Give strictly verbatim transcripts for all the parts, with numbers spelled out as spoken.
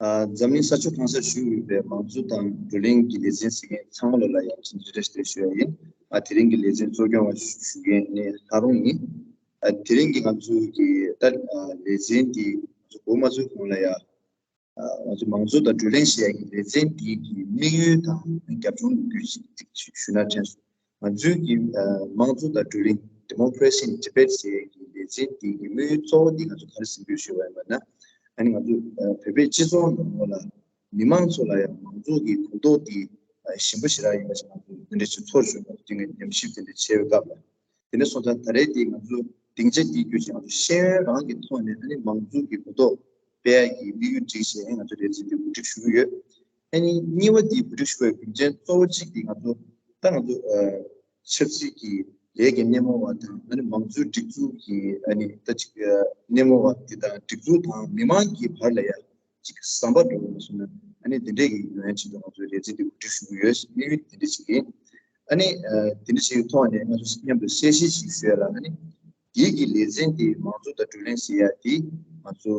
ཨ། འཛམ་གླིང་ས་ཕྱོགས་གང་སར་བཞུགས་ཡོད་པའི་མང་གཙོ་དང་བགྲོ་གླེང་གི་ལེ་ཚན་གཟིགས་མཁན་ཚང་མ་ལོ་ལ་ཡང་བཀྲ་ཤིས་བདེ་ལེགས་ཞུ་ཡ་ཡིན། ཨ། དེ་རིང་གི་ལེ་ཚན་གཙོ་སྐྱོང་བ་ཞུ་མཁན་ནི་ལྷ་རོང་ཡིན། ཨ། དེ་རིང་གི་ང་ཚོའི་གི་ད་ཨ་ལེ་ཚན་འདི་ང་ཚོ་འགོ་མ་ཚུགས་གོང་ལ་ཡ། ཨ། ང་ཚོ་མང་གཙོ་དང་བགྲོ་གླེང་ཞེས་ཀྱི་ལེ་ཚན་འདི་གི་དམིགས་ཡུལ་དང་རྒྱབ་ལྗོངས་ཀྱི་ཅིག་ཞུ་ན་དྲན་སོང་། ང་ཚོའི་གི་ཨ་མང་གཙོ་དང་བགྲོ་གླེང་Democracy in Tibet ཞེས་ཀྱི་ལེ་ཚན་འདི་གི་དམིགས་ཡུལ་གཙོ་བོ་འདི་ང་ཚོ་ག་རེ་ཟིན་དགོས་ཞུས་པ་ཡིན་པ་ན། ཨ་ནི་ང་ཚོ་ཨ་བོད་པའི་སྤྱི་ཚོགས་ནང་ལོགས་ལ་མི་མང་ཚོ་ལ་ཡང་མང་གཙོ་གི་གོ་རྟོགས་འདི་ཨ་ཞན་པོ་ཞེ་དྲག་ཡིན་པ་ཞིག་ང་ཚོ་འདི་འདྲ་ཞིག་ཚོར་བྱུང་བ་དེ་ངས་ཉམས་ཞིབ་དེ་འདྲ་བྱས་པའི་སྐབས་ལ། དེ་ནས་སོང་ཙང་ད་རེས་དེ་ང་ཚོ་སྡིངས་ཆ་འདི་བརྒྱུད་བྱས་ང་ཚོ་ཤེས་ཡོན་རང་གི་ཐོག་ནས་ཨ་ནི་མང་གཙོ་གི་གོ་རྟོགས་སྤེལ་ཡ་གི་དམིགས་ཡུལ་བསྒྲིགས་བྱས་ང་ཚོ་ལེ་ཚན་འདི་གོ་སྒྲིག་ཞུ་གི་ཡོད། ཨ་ནི་གཉིས་པ་འདི་གོ་སྒྲིག་ཞུ་བའི་རྒྱུ་མཚན་གཙོ་བོ་གཅིག་འདི་ང་ཚོ་ད་ང་ཚོ་ཨ་ཆབ་སྲིད་ཀྱི་ལས་ཀྱི་སྣེ་མོ་བ་དང་ཨ་ནི་མང་གཙོའི་སྒྲིག་འཛུགས་ཀྱི་ཨ་ནི་ད་ཅིག་ཨ་སྣེ་མོ་བ་འདི་དང་སྒྲིག་འཛུགས་དང་མི་མང་གི་བར་ལ་ཡ་ཅིག་ཟམ་པ་འགྲོ་བ་སོང་ན་ཨ་ནི་འདི་འདྲས་ཀྱི་ཡོང་ཡ་ཆེད་དུ་ང་ཚོའི་ལེ་ཚན་འདི་གོ་སྒྲིག་ཞུ་གི་ཡོད། དམིགས་ཡུལ་འདི་འདྲས་ཅིག་ཡིན། ཨ་ནི་ཨ་འདི་འདྲས་ཅིག་གི་ཐོག་ནས་ང་ཚོ་མཉམ་དུ་གསལ་བཤད་ཅིག་ཞུ་ཡ་ལ། ཨ་ནི་འདི་གི་ལེ་ཚན་འདི་མང་གཙོ་དང་བགྲོ་གླེང་ཟེར་ཡ་འདི་ང་ཚོ་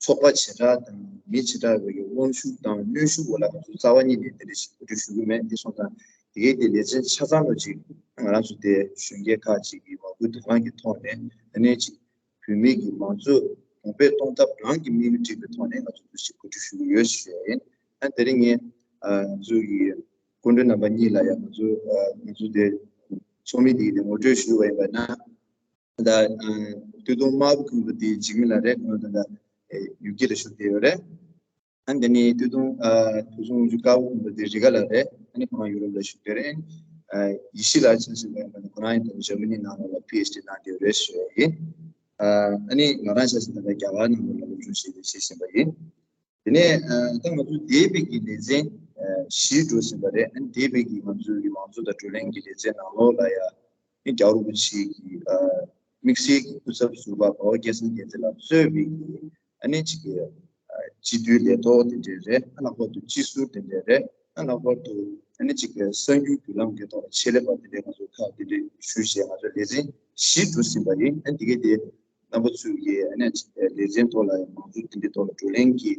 ཚོགས་པ་བྱེ་བྲག་དང་མི་བྱེ་བྲག་པའི་དབང་ཤུགས་དང་གནོན་ཤུགས་འོག་ལ་ང་ཚོ་རྩ་བ་ཉིད་ནས་འདི་འདྲས་ཅིག་གོ་སྒྲིག་ཞུ་གི་མེད། འདི་སོང་ཙང་འདི་གའི་འདི་ལེ་ཚན་ཆ་ཚང་ལོ་ཅིག་ང་རང་ཚོ་དེ་གཞོན་སྐྱེས་ཁག་ཅིག་གི་མ་བསྐུལ་དོ་སྣང་གི་ཐོག་ནས་ཨ་ནི་ཅིག་བོད་མི་གི་མང་གཙོ་གོང་འཕེལ་གཏོང་ཐབས་རང་གི་དམིགས་ཡུལ་བསྒྲིགས་པའི་ཐོག་ནས་ང་ཚོ་འདུ་ཞིག་གོ་སྒྲིག་ཞུ་གི་ཡོད་ཞུ་ཡ་ཡིན། ཨ་དེ་རིང་ངས་ཨ་ང་ཚོ་གི་སྐུ་མགྲོན་རྣམ་པ་གཉིས་ལ་ཡང་ང་ཚོ་ཨ་ང་ཚོ་དེ་ཚོགས་མི་དེ་གི་དེ་ངོ་སྤྲོད་ཞུ་བ་ཡིན་པ་ན། ད་ཨ་སྟོད་ཐུང་དམར་པོ་གོན་པ་དེ་འཇིགས་མེད་ལགས་རེད། ཁོང་ད་ལྟ་ཡུ་ཀེ་ལ་བཞུགས་བསྡད་ཡོད་རེད། ཨ་དེ་ནས་སྟོད་ཐུང་ཨ་དུག་སྲུང་དཀར་པོ་གོན་པ་དེ་རི་ག་ལགས་རེད། ཨ་ནི་ཁོང་ཡུ་རོབ་ལ་བཞུགས་བསྡད་རེད། ཨ་ཡེ་ཤེས་ལགས་ཆ་བཞག་པ་ཡིན་པ་ན་ཁོ་རང་ཡང་ད་ལྟ་འཇར་མ་ནི་ནང་ལོགས་ལ་པི་ཨེཆ་ཌི་གནང་བསྡད་ཡོད་རེད་ཞུ་ཡ་ཡིན། ཨ་ནི་ང་རང་ཆ་བཞག་ད་ལྟ་རྒྱ་གར་ནང་ལོགས་ལ་སློབ་སྦྱོང་བྱེད་བྱེད་བཞིན་པ་ཡིན། དེ་ནས་ཨ་ད་ང་ཚོ་འདས་པའི་གི་ལེ་ཚན་ཨ་བཞི་འགྲོ་བཞིན་པ་རེད། ཨ་ནི་འདས་པའི་གི་ང་ཚོའི་གི་མང་གཙོ་དང་བགྲོ་གླེང་གི་ལེ་ཚན་ནང་ལོགས་ལ་ཡ་ཨ་ནི་རྒྱལ་བ་རིན་པོ་ཆེ་གི་ཨ་དམིགས་བསལ་གྱི་སྐུ་ཚབ་ཟུར་པ་འབའ་བ་སྐལ་བཟང་རྒྱལ་མཚན་ལགས་གཙོས་པའི་གི་ཨ་ནི་ཅིག་གི་ཨ་སྤྱི་འཐུས་ལས་ཐོག་དེ་འདྲས་རེད། ཨ་ལྷག་པར་དུ་སྤྱི་ཟུར་དེ་འདྲས་རེད། ཨ་ལྷག་པར་དུ་ཨ་ནི་ཅིག་གི་གསར་འགྱུར་བརྒྱུད་ལམ་གྱི་ཐོག་ལ་ཆེད་ལས་པ་དེ་འདྲས་ང་ཚོ་ཁག་དེ་འདྲས་ཞུས་བྱས་ང་ཚོ་ལེ་ཚན་བཞི་འགྲོ་ཟིན་པ་ཡིན། ཨ་ནི་དེ་གའི་དེ་རྣམ་པ་ཚོས་ཀྱིས་ཨ་ནི་ལེ་ཚན་ཐོག་ལ་ཡང་མང་གཙོ་འདི་འདྲའི་ཐོག་ལ་བགྲོ་གླེང་གི་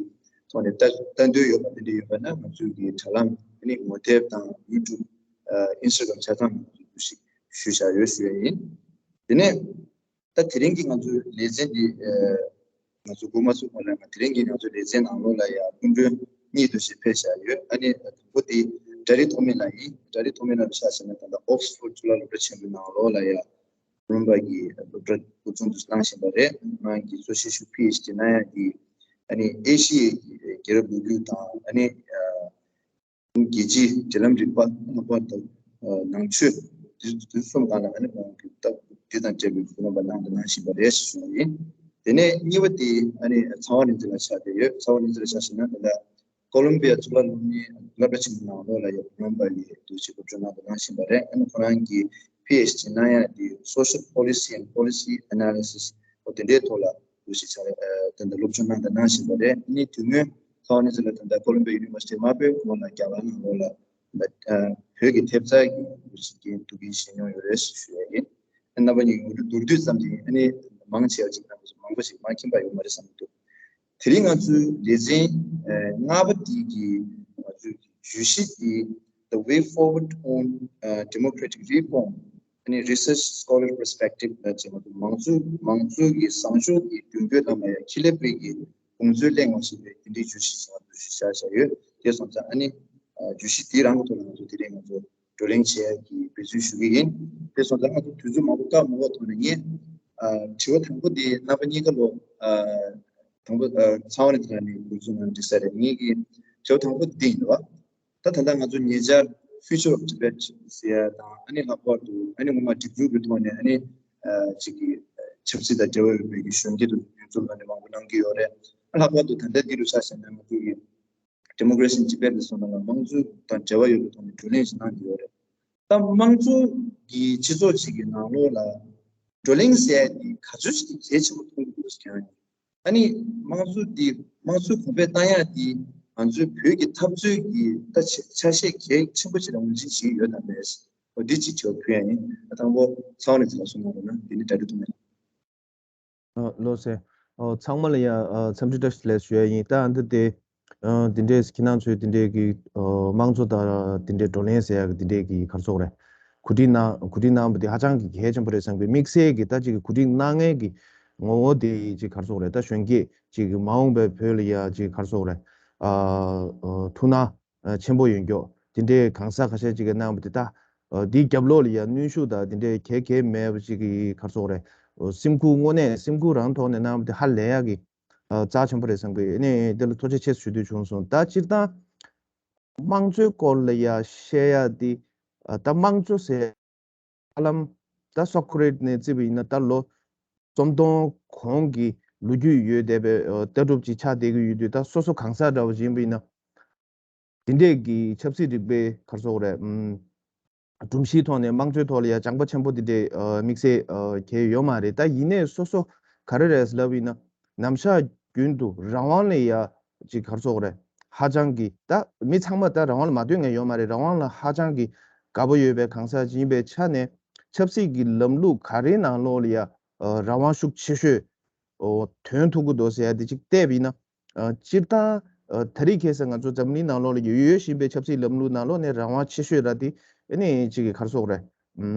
ཐོག་ནས་ལྟ་ལྟ་འདོད་ཡོད་པ་དེ་འདྲ་ཡོད་པ་ན་ང་ཚོས་ཀྱི་དྲ་ལམ་ཨ་ནི་ངོ་དེབ་དང་ཡུ་ཊུབ་ཨིན་སི་ཊ་གྷི་རམ་ཆ་ཚང་ནང་ང་ཚོས་འདུ་ཤེས་ཞུས་བཞག་ཡོད་ཞུ་ཡ་ཡིན། དེ་ནས་ད་དེ་རིང་གི་ང་ཚོའི་ལེ་ཚན་འདི་ང་ཚོ་འགོ་མ་ཚུགས་གོང་ལ་ང་དེ་རིང་གི་ང་ཚོའི་ལེ་ཚན་ནང་ལོགས་ལ་ཡང་སྐུ་མགྲོན་གཉིས་འདུ་ཤེས་ཕེབས་བཞག་ཡོད། ཨ་ནི་དང་པོ་དེ་ཌ་རི་ཐོགས་མེད་ལགས་ཡིན། ཌ་རི་ཐོགས་མེད་ལགས་ལ་ཆ་བཞག་ན་ད་ལྟ་ཨོག་སི་ཕོར་ཌི་གཙུག་ལག་སློབ་གྲྭ་ཆེན་པོའི་ནང་ལོགས་ལ་ཡ་བློན་པ་གི་སློབ་གྲྭ་འགོ་འཛུགས་དུ་གནང་བཞིན་པ་རེད། ཁོང་རང་གི་གཙོ་ཆེ་ཤོས་པི་ཨེཆ་ཌི་གནང་ཡ་གི་ཨ་ནི་ཨེ་ཤི་ཡའི་རྒྱལ་རབས་ལོ་རྒྱུས་དང་ཨ་ནི་རྒྱལ་སྤྱིའི་འབྲེལ་ལམ་རིག་པ་ལྷག་པར་དུ་ནང་ཆོས་དེ་དེ་གསུམ་སྒང་ལ་ཨ་ནི་ཁོང་གི་སྟབས་བདེ་དང་འབྲེལ་བའི་བློན་པ་གནང་དང་གནང་བཞིན་པ་རེད་ཞུ་བ་ཡིན། དེ་ནས་གཉིས་པ་དེ་ཨ་ནི་ཚངས་དབང་རིག་འཛིན་ལགས་ཆགས་བསྡད་ཡོད། ཚངས་དབང་རིག་འཛིན་ལགས་ཆ་བཞག་ན་ད་ལྟ་ཀོ་ལོམ་བི་ཡ་གཙུག་ལག་སློབ་གཉེར་སློབ་གྲྭ་ཆེན་མོ་ནང་ལོགས་ལ་ཡང་བློན་པ་ཡི་འདུ་ཤེས་སློབ་སྦྱོང་གནང་དང་གནང་བཞིན་པ་རེད། ཨ་ནི་ཁོ་རང་གི་པི་ཨེཆ་ཌི་གནང་ཡ་དེ་Social Policy and Policy Analysis འོ་དེ་འདྲའི་ཐོག་ལ་འདུ་ཤེས་ཆགས་རེད། ཨ་དེ་འདྲ་སློབ་སྦྱོང་གནང་དང་གནང་བཞིན་པ་རེད། ཨ་ནི་དེ་སྔོན་ཚངས་དབང་རིག་འཛིན་ལགས་ད་ལྟ་ཀོ་ལོམ་བི་ཡ་ཡུ་ནི་ཝར་སི་ཊི་དམར་པོའི་ཁོངས་ལ་རྒྱ་གར་ནང་ལོགས་ལ་ཨ་བོད་ཀྱི་ཐེབས་རྩ་གི་འདུ་ཤེས་ཀྱི་འདུ་འཛོམས་བྱེད་མྱོང་ཡོད་རེད་ཞུ་ཡ་ཡིན། རྣམ་པ་གཉིས་ངོ་སྤྲོད་མདོར་བསྡུས་ཙམ་ཞིག་ཨ་ནི་མང་ཆེ་བ་ཅིག་རྣམ་པ་ཚོ་མང་པོ་ཞིག་མ་མཁྱེན་པ་ཡོད་མ་རེད་བསམ་གྱི་འདུག་དེ་རིང་ང་ཚོའི་ལེ་ཚན་ལྔ་པ་འདི་གི་ང་ཚོའི་བརྗོད་གཞི་འདི་The Way Forward on uh, Democratic Reform ཨ་ནི་Research Scholar Perspective ལ་བྱས་པ་དང་མང་གཙོའི་མང་གཙོའི་གི་བཟང་ཕྱོགས་ཀྱི་མདུན་སྐྱོད་ལམ་ལ་ཡང་ཁེ་ལས་པའི་གི་དགོངས་ཚུལ་གླེང་བ་ཞེས་པའི་འདི་འདྲའི་བརྗོད་གཞི་ཞིག་ང་ཚོས་ཞུ་བཞག་བཞག་ཡོད། དེ་སོང་ཙང་ཨ་ནི་བརྗོད་གཞི་འདི་རང་གི་ཐོག་ལ་ང་ཚོ་དེ་རིང་ང་ཚོ་བགྲོ་གླེང་བྱེད་ཡག་གི་འབད་བརྩོན་ཞུ་གི་ཡིན། དེ་སོང་ཙང་ང་ཚོ་དུས་ཚོད་མང་པོ་བཀག་མ་དགོས་ཐོག་ནས་ངས་ཨ་དྲི་བ་དང་པོ་དེ་རྣམ་པ་གཉིས་ཀ་ལོ་ཨ་དང་པོ་ཨ་ཚང་བ་ནས་དེ་ནས་འགོ་འཛུགས་གནང་འགྲིག་ས་རེད། ངེད་ཀྱི་དྲི་བ་དང་པོ་དེ་ཡིན་པ། ད་ད་ལྟ་ང་ཚོ་ཉེ་ཆར་Future of Tibet ཟེར་ཡ་དང་ཨ་ནི་ལྷག་པར་དུ་ཨ་ནི་ངོ་མ་སྒྲིག་འཛུགས་ཀྱི་ཐོག་ནས་ཨ་ནི་ཨ་ཅིག་གི་ཆབ་སྲིད་དང་འབྲེལ་བ་ཡོད་པའི་གི་གཞོན་སྐྱེས་དང་མཉམ་འཛོམས་ལ་ནི་མང་པོ་གནང་གི་ཡོད་རེད། ཨ་ལྷག་པར་དུ་ད་ལྟ་འདི་རུ་ཆ་བཞག་ན་ང་ཚོ་གི་Democracy in Tibet ལ་སོང་ན་ལ་དམངས་གཙོ་དང་འབྲེལ་བ་ཡོད་པའི་ཐོག་ནས་བགྲོ་གླེང་ཞིག་གནང་གི་ཡོད་རེད། ད་དམངས་གཙོ་གི་སྤྱི་ཚོགས་ཅིག་གི་ནང་ལོགས་ལ་བགྲོ་གླེང་ཟེར་ཡ་དེ་ག་ཚོད་ཅིག་གལ་ཆེན་པོ་མཐོང་གི་འདུག་ཟེར་ཡང་ཨ་ནི་དམངས་གཙོ་འདི་དམངས་གཙོ་གོང་འཕེལ་བཏང་ཡ་དེ་ང་ཚོའི་བོད་ཀྱི་འཐབ་རྩོད་ཀྱི་ད་ཆ་ཆ་ཤས་གལ་ཆེན་པོ་ཅིག་ལ་ངོས་འཛིན་བྱེད་ཀྱི་ཡོད་དམ་མེད། འོ་འདི་གཅིག་དྲི་བ་ཕུལ་ཡ་ཡིན། ཨ་དང་པོ་ཚང་བ་ནས་ཚང་གསུང་གནང་རོགས་གནང་། དེ་ནི་གྲ་སྒྲིག་ཐུབ་མེད། ཨ་ལགས་སེ། ཨ་ཚང་མ་ལ་ཡང་ཨ་འཚམས་འདྲི་བཀྲ་ཤིས་བདེ་ལེགས་ཞུ་ཡ་ཡིན། ད་ཨ་འདི་དེ་ ཨ་འདི་འདྲས་ཁྱེད་རང་ཚོས་འདི་འདྲས་ཀྱི་ཨ་དམངས་གཙོ་དང་འདི་འདྲས་བགྲོ་གླེང་ཟེར་ཡག་གི་འདི་འདྲས་ཀྱི་ག་རེ་ཟེར་དགོས་རེད། གོ་སྒྲིག་གནང་གོ་སྒྲིག་གནང་བ་དེ་ཧ་ཅང་གི་གལ་ཆེན་པོ་རེད་བསམ་གི། དམིགས་བསལ་གྱི་ད་ཅིག་གི་གོ་སྒྲིག་གནང་མཁན་གྱི་ངོ་བོ་དེ་ཅིག་ག་རེ་ཟེར་དགོས་རེད། ད་གཞོན་སྐྱེས་ཅིག་གི་མ་འོངས་པའི་བོད་ལ་ཡ་ཅིག་ག་རེ་ཟེར་དགོས་རེད། ཨ་ཨ་ཐུགས་སྣང་ཨ་ཆེན་པོ་ཡོད་མཁན་དེ་འདྲའི་གང་ཟག་ཁ་ཤས་ཅིག་གིས་གནང་བ་དེ་ད་ཨ་དེའི་རྒྱབ་ལོགས་ལ་ཡ་གནོན་ཤུགས་དང་དེ་འདྲའི་གལ་གལ་མེད་པ་ཅིག་གི་ག་རེ་ཟེར་དགོས་རེད། ཨ་སེམས་ཁུར་དངོས་གནས་སེམས་ཁུར་རང་ཐོག་ནས་གནང་བ་དེ་ཧ་ལས་ཡག་གི་ཨ་རྩ་ཆེན་པོ་རེད་བསམ་གི། ཨ་ནི་དེ་ལ་ཐུགས་རྗེ་ཆེ་ཞུ་འདོད་བྱུང་སོང་། ད་སྤྱིར་བཏང་དམངས་གཙོའི་སྐོར་ལ་ཡ་བཤད་ཡ་དེ་ཨ་ད་དམངས་གཙོ་ཟེར་ཧ་ལམ་ད་སོ་ཀ་རེ་ཏི་ནས་བརྩིས་པ་ཡིན་ན་ད་ལོ་ཚོམ་སྟོང་གོང་གི་ལོ་རྒྱུས་ཡོད་བསྡད་པའི་ཨ་ལྟ་གྲུབ་ཅིག་ཆགས་བསྡད་ཀྱི་ཡོད་དུས། ད་སོ་སོ་གང་ཟག་འདྲ་བོ་ཅིག་ཡིན་པ་ཡིན་ན་དེ་འདྲས་ཀྱི་ཆབ་སྲིད་རིག་པའི་ག་རེ་ཟེར་དགོས་རེད། ཨམ་སྒྲོམ་གཞིའི་ཐོག་ནས་དམངས་གཙོའི་ཐོག་ལ་ཡ་སྦྱངས་པ་ཆེན་པོ་དེ་འདྲས་ཨ་དམིགས་བསལ་ཨ་གལ་ཡོད་མ་རེད། ད་ཡིན་ནའི་སོ་སོ་ག་རེ་རེད་ལབ་ཡིན་ན་ནམ་ཞག་རྒྱུན་དུ་རང་དབང་ལ་ཡ་ཅིག་ག་རེ་ཟེར་དགོས་རེད། ཧ་ཅང་གི་ད་མི་ཚང་མ་ད་རང་དབང་ལ་མ་འདོད་མཁན་ཡོད་མ་རེད། རང་དབང་ལ་ཧ་ཅང་གི་དགའ་པོ་ཡོད་པའི་གང་ཟག་ཅིག་ཡིན་པའི་ཆ་ནས་ཆབ་སྲིད་ཀྱི་ལམ་ལུགས་ག་རེའི་ནང་ལོགས་ལ་ཡ་ཨ་རང་དབང་ཤུགས་ཆེ་ཤོས་ཨོ་ཐོན་ཐུབ་ཀྱི་འདུག་ཟེར་ཡ་དེ་ཅིག་བལྟས་པ་ཡིན་ན། ཨ་སྤྱིར་བཏང་ཨ་ད་རེས་ཁ་སང་ང་ཚོ་འཛམ་གླིང་ནང་ལོགས་ལ་ཡོད་ཡོད་བཞིན་པའི་ཆབ་སྲིད་ལམ་ལུགས་ནང་ལོགས་ནས་རང་དབང་ཆེ་ཤོས་ར་དེ་ཨ་ནི་ཅིག་གི་ག་རེ་ཟེར་དགོས་རེད།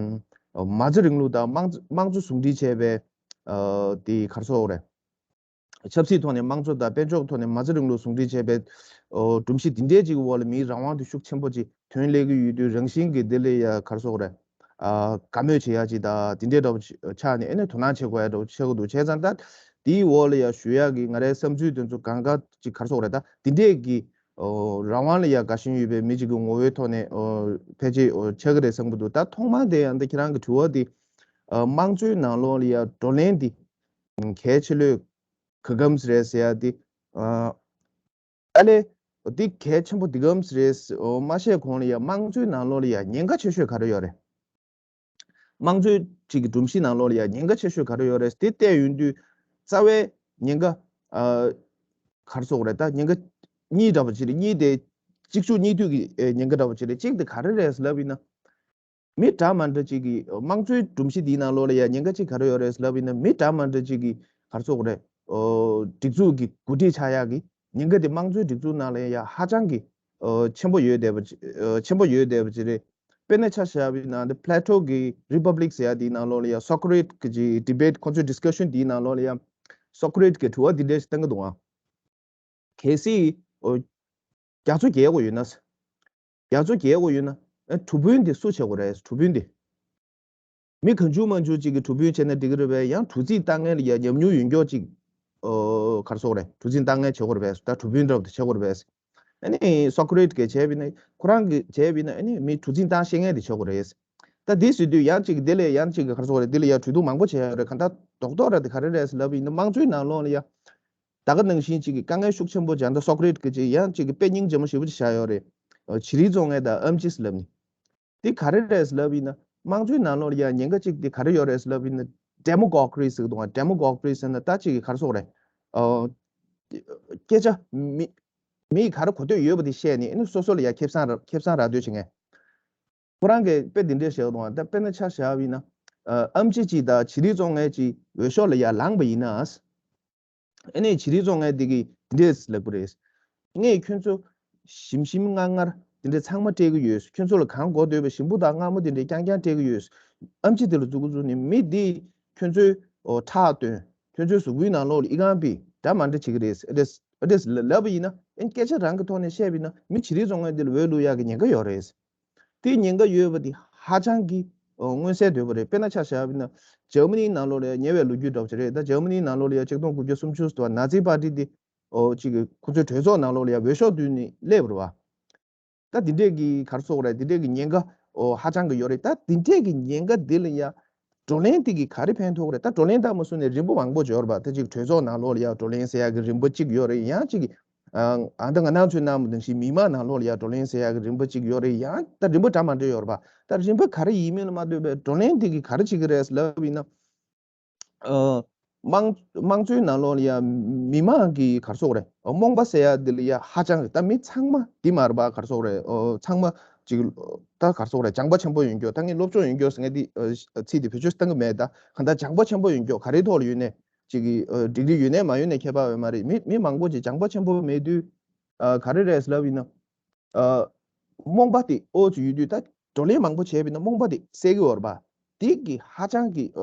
ཨུམ། མ་རྩ་རིང་ལུགས་དང་དམངས་དམངས་གཙོ་ཟུང་འབྲེལ་བྱས་པའི་ཨ་དེ་ག་རེ་ཟེར་དགོས་རེད། ཆབ་སྲིད་ཐོག་ནས་དམངས་གཙོ་དང་དཔལ་འབྱོར་ཐོག་ནས་མ་རྩ་རིང་ལུགས་ཟུང་འབྲེལ་བྱས་པའི་ཨོ་སྒྲོམ་གཞི་འདི་འདྲའི་ཅིག་འོག་ལ་མིའི་རང་དབང་དེ་ཤུགས་ཆེན་པོ་ཅིག་ཐོན་སླེབས་ཀྱི་ཡོད་དུས། རང་བཞིན་གྱིས་འདི་ལ་ཡ་ག་རེ་ཟེར་དགོས་རེད། ཨ་དགའ་མོས་བྱེད་ཡ་ཅིག་དང་དེ་འདྲའི་འདྲ་བོ་ཆགས་ནས་ཨ་ནི་དོ་སྣང་བྱེད་དགོས་ཡ་འདྲ་བོ་ཆགས་ཀྱི་འདུག་བྱས་ཙང་ད་དེའི་འོག་ལ་ཡ་ཞུ་ཡ་གི་ང་རའི་བསམ་ཚུལ་དེ་ཚོ་གང་ག་ཅིག་ག་རེ་ཟེར་དགོས་རེད། ད་དེ་འདྲས་ཀྱི་ཨོ་རང་དབང་ལ་ཡ་དགའ་ཞེན་ཡོད་པའི་མི་ཅིག་གི་ངོ་བོའི་ཐོག་ནས་ཨོ་ཕལ་ཆེར་ཨོ་ཆགས་ཀྱི་རེད་བསམ་གྱི་འདུག་ད་ཐོག་མར་དེ་ཡང་ད་ཁྱེད་རང་གི་དྲི་བ་དེ་ཨ་དམངས་གཙོའི་ནང་ལོགས་ལ་ཡ་བགྲོ་གླེང་དེ་གལ་ཆེ་ལོས་ག་གམ་རེད་ཟེར་ཡ་དེ་ཨ་ཨ་ལས་འདི་གལ་ཆེན་པོ་འདི་གམ་རེད་ཟེར་ཨོ་མ་བཤད་གོང་ལ་ཡ་དམངས་གཙོའི་ནང་ལོགས་ལ་ཡ་ཉེན་ཁ་ཆེ་ཤོས་ག་རེ་ཡོད་རེད། དམངས་གཙོའི་ཅིག་གི་སྒྲོམ་གཞི་ནང་ལོགས་ལ་ཡ་ཉེན་ཁ་ཆེ་ཤོས་ག་རེ་ཡོད་རེད་དེ་བལྟས་ཡོང་དུས། རྩ་བའི་ཉེན་ཁ་ཨ་ག་རེ་ཟེར་དགོས་རེད། ད་ཉེན་ཁ་གཉིས་འདྲ་བོ་ཅིག་རེད། གཉིས་དེ་གཅིག་མཇུག་གཉིས་མཐུད་ཀྱི་ཨེ་ཉེན་ཁ་འདྲ་བོ་ཅིག་རེད། གཅིག་དེ་ག་རེ་རེད་ལབ་ཡིན་ན། མི་འདྲ་མ་འདྲ་ཅིག་གིས་དམངས་གཙོའི་སྒྲོམ་གཞི་འདིའི་ནང་ལོགས་ལ་ཡ་ཉེན་ཁ་ཅིག་ག་རེ་ཡོད་རེད་ལབ་ཡིན་ན། མི་འདྲ་མ་འདྲ་ཅིག་གིས་ག་རེ་ཟེར་དགོས་རེད། ཨོ་སྒྲིག་འཛུགས་ཀྱི་འགོ་ཁྲིད་ཆགས་ཡག་གི་ཉེན་ཁ་དེ་དམངས་གཙོའི་སྒྲིག་འཛུགས་ནང་ལ་ཡ་ཧ་ཅང་གི་ཨོ་ཆེན་པོ་ཡོད་བསྡད་པ་ཅིག་ཨོ་ཆེན་པོ་ཡོད་བསྡད་པ་ཅིག་རེད། དཔེར་ན་ཆ་བཞག་པ་ཡིན་ན་འདི་Plato་གི་Republic་ཟེར་ཡ་དེའི་ནང་ལོགས་ལ་ཡ་Socrates་གི་ཅིག་debate་ཁོང་ཚོའི་discussion་དེའི་ནང་ལོགས་ལ་ཡ་Socrates་གི་དྲི་བ་འདི་འདྲ་ཞིག་བཏང་གི་འདུག་ཨང་། གལ་སྲིད་ཨོ་རྒྱ་མཚོ་བརྒལ་དགོས་ཡོད་ན། རྒྱ་མཚོ་བརྒལ་དགོས་ཡོད་ན། ཨ་གྲུ་དཔོན་དེ་སུ་བྱེད་དགོས་རེད། གྲུ་དཔོན་དེ། མི་གང་བྱུང་མང་བྱུང་ཅིག་གིས་གྲུ་དཔོན་བྱས་ན་འགྲིག་གི་རེད་པས། ཡང་གྲུ་གཟིངས་བཏང་མཁན་ལ་ཡ་ཉམས་མྱོང་ཡོད་མཁན་ཅིག་ཨོ་ག་རེ་ཟེར་དགོས་རེད། གྲུ་གཟིངས་བཏང་མཁན་བྱེད་དགོས་རེད་པས། ད་གྲུ་དཔོན་འདྲ་བོ་དེ་བྱེད་དགོས་རེད་པས། ཨ་ནི་Socrates་གིས་བྱས་པ་ཡིན་ན། ཁོ་རང་གིས་བྱས་པ་ཡིན་ན་ཨ་ནི་མི་གྲུ་གཟིངས་བཏང་ཤེས་མཁན་དེ་བྱེད་དགོས་རེད། ད་དེ་ཟེར་དུས་ཡང་ཅིག་དེ་ལ་ཡང་ཅིག་ག་རེ་ཟེར་དགོས་རེད། དེ་ལ་ཡ་གྲོས་བསྡུར་མང་པོ་བྱས་ཡོད་རེད། གང་ལྟར་རྡོག་རྡོག་ར་དེ་ག་རེ་རེད་ལབ་ཡིན་ན། དམངས་གཙོའི་ནང་ལོགས་ལ་ཡ། ད་ག་ནང་བཞིན་ཅིག་གི་དཀའ་ངལ་ཤུགས་ཆེན་པོ་སྦྱར་ད་Socrates་གིས་ཅིག་ཡང་ཅིག་གི་དཔེ་སྙིང་རྗེ་མོ་ཞེ་པོ་ཅིག་བཞག་ཡོད་རེད། ཨོ་བྱི་རིལ་བཙོང་མཁན་དང་ཨེམ་ཆི་ལབ་ནི། དེ་ག་རེ་རེད་ལབ་ཡིན་ན། དམངས་གཙོའི་ནང་ལོགས་ལ་ཡང་ཉེན་ཁ་ཅིག་དེ་ག་རེ་ཡོད་རེད་ལབ་ཡིན་ན། Demagoguery་ཟེར་གི་འདུག་ཨ། Demagoguery་ཟེར་ན་ད་ཅིག་གི་ག་རེ་ཟེར་དགོས་རེད། ཨོ་སྐད་ཆ་མི་མིས་ག་རེ་གོ་འདོད་ཡོད་པ་དེ་བཤད་ནས་ཨ་ནི་སོ་སོ་ལ་ཡ་ཁེ་བཟང་རག་ཁེ་བཟང་རག་འདོད་བྱེད་མཁན། ཁོ་རང་གིས་དཔེ་འདི་འདྲས་བཤད་གི་འདུག་ཨ། ད་དཔེར་ན་ཆ་བཞག་པ་ཡིན་ན། ཨ་ཨེམ་ཆི་ཅིག་དང་བྱི་རིལ་བཙོང་མཁན་ཅིག་འོས་ཤོག་ལ་ཡར་ལངས་པ་ཡིན་ན། ཨ་ནི་བྱི་རིལ་བཙོང་མཁན་དེ་གིས་འདི་འདྲས་ལབ་ཀྱི་རེད། ངས་ཁྱོད་ཚོ་ཞིམ་ཞིམ་མངར་མངར་འདི་འདྲས་ཚང་མ་སྤྲད་ཀྱི་ཡོད། ཁྱོད་ཚོ་ལ་གང་དགོས་འདོད་པའི་ཞིམ་པོ་དང་མངར་མོ་འདི་འདྲས་རྐྱང་རྐྱང་སྤྲད་ཀྱི་ཡོད། ཨེམ་ཆི་དེ་ལ་མཛུབ་གུ་བཙུགས་ནས་མི་འདིས་ཁྱོད་ཚོའི་ཨོ་ཁྲག་བཏོན། ཁྱོད་ཚོའི་གཟུགས་པོའི་ནང་ལོགས་ལ་ཨི་ཁུང་ཕུད། འདྲ་མི་འདྲ་བྱེད་ཀྱི་རེད། ཨ་འདྲས་ཨ་འདྲས་ལབ་པ་ཡིན་ན། ཨ་ནི་སྐད་ཆ་རང་གི་ཐོག་ནས་བཤད་པ་ཡིན་ན་མི་བྱི་རིལ་བཙོང་མཁན་འདི་ལ་འོས་བླུག་ཡག་གི་ཉེན་ཁ་ཡོད་རེད། དེ་ཉེན་ཁ་ཡོད་པ་དེ་ཧ་ཅང་གི་ཨོ་མངོན་གསལ་དོད་པོ་རེད། དཔེར་ན་ཆ་བཞག་པ་ཡིན་ན། འཇར་མ་ནིའི་ནང་ལོགས་ལ་ཉེ་བའི་ལོ་རྒྱུས་འདྲ་བོ་ཅིག་རེད། ད་འཇར་མ་ནིའི་ནང་ལོགས་ལ་ཡ་ཆིག་སྟོང་དགུ་བརྒྱ་སུམ་ཅུ་སོ་ནཱ་ཛི་པར་ཏི་དེ་ཨོ་ཅིག་གི་ཁོ་ཚོའི་གྲོས་ཚོགས་ནང་ལོགས་ལ་ཡ་འོས་ཤོག་བསྡུས་ནས་སླེབས་པ་རེད་བ། ད་འདི་འདྲས་ཀྱི་ག་རེ་ཟེར་དགོས་རེད། འདི་འདྲས་ཀྱི་ཉེན་ཁ་ཨོ་ཧ་ཅང་གི་ཡོད་རེད། ད་འདི་འདྲས་ཀྱི་ཉེན་ཁ་འདི་ལ་ཡ་བགྲོ་གླེང་དེ་གིས་ག་རེ་ཕན་ཐོགས་རེད། ད་བགྲོ་གླེང་ད་མ་སུ་ནས་རིམ་པ་མང་པོ་ཅིག་ཡོད་རེད་པ། ད་ཅིག་གྲོས་ཚོགས་ནང་ལོགས་ལ་ཡ་བགྲོ་གླེང་ཟེར་ཡག་གི་རིམ་པ་གཅིག་ཡོད་རེད། ཡང་ཅིག་ཨ་ཨ་ད་ང་རང་ཚོའི་ནང་མི་ནང་བཞིན་མི་མང་ནང་ལོགས་ལ་ཡ་བགྲོ་གླེང་ཟེར་ཡག་གི་རིམ་པ་གཅིག་ཡོད་རེད། ཡང་ད་རིམ་པ་འདྲ་མི་འདྲ་ཡོད་རེད་པ། ད་རིམ་པ་ག་རེ་ཡིན་མིན་ལ་མ་ལྟོས་པའི་བགྲོ་གླེང་དེ་གིས་ག་རེ་བྱེད་ཀྱི་རེད་ལབ་ཡིན་ན། ཨ་དམངས་དམངས་གཙོའི་ནང་ལོགས་ལ་ཡ་མི་མང་གི་ག་རེ་ཟེར་དགོས་རེད། རྨོངས་པ་ཟེར་ཡ་འདི་ལ་ཡ་ཧ་ཅང་གི་ད་མི་ཚང་མ་འདི་མ་རེད་པ། ག་རེ་ཟེར་དགོས་རེད། ཨོ་ཚང་མ་ཅིག་ད་ག་རེ་ཟེར་དགོས་རེད། སྦྱངས་པ་ཆེན་པོ་ཡོད་མཁན། ད་ངས་སློབ་སྦྱོང་ཡོད་མཁན་ཟེར་མཁན་འདི་ཨ་ཚིག་འདི་བེད་སྤྱོད་བཏང་གི་མེད། ད་གང་ལྟར་སྦྱངས་པ་ཆེན་པོ་ཡོད་མཁན་ག་རེའི་ཐོག་ལ་ཡོད་ནའི་ཅིག་གི་ཨ་ཌིག་རི་ཡོད་ནའི་མ་ཡོད་ནའི་ཁྱད་པར་ཡོད་མ་རེད། མི་མི་མང་པོ་ཅིག་སྦྱངས་པ་ཆེན་པོ་མེད་དུས། ཨ་ག་རེ་རེད་ལབ་ཡིན་ན། ཨ་རྨོངས་པ་དེ་ཨོ་ཅིག་ཡོད་དུས་ད་བགྲོ་གླེང་མང་པོ་བྱས་པ་ཡིན་ན་རྨོངས་པ་དེ་སེལ་གི་ཡོད་རེད་པ། དེ་གི་ཧ་ཅང་གི་ཨ་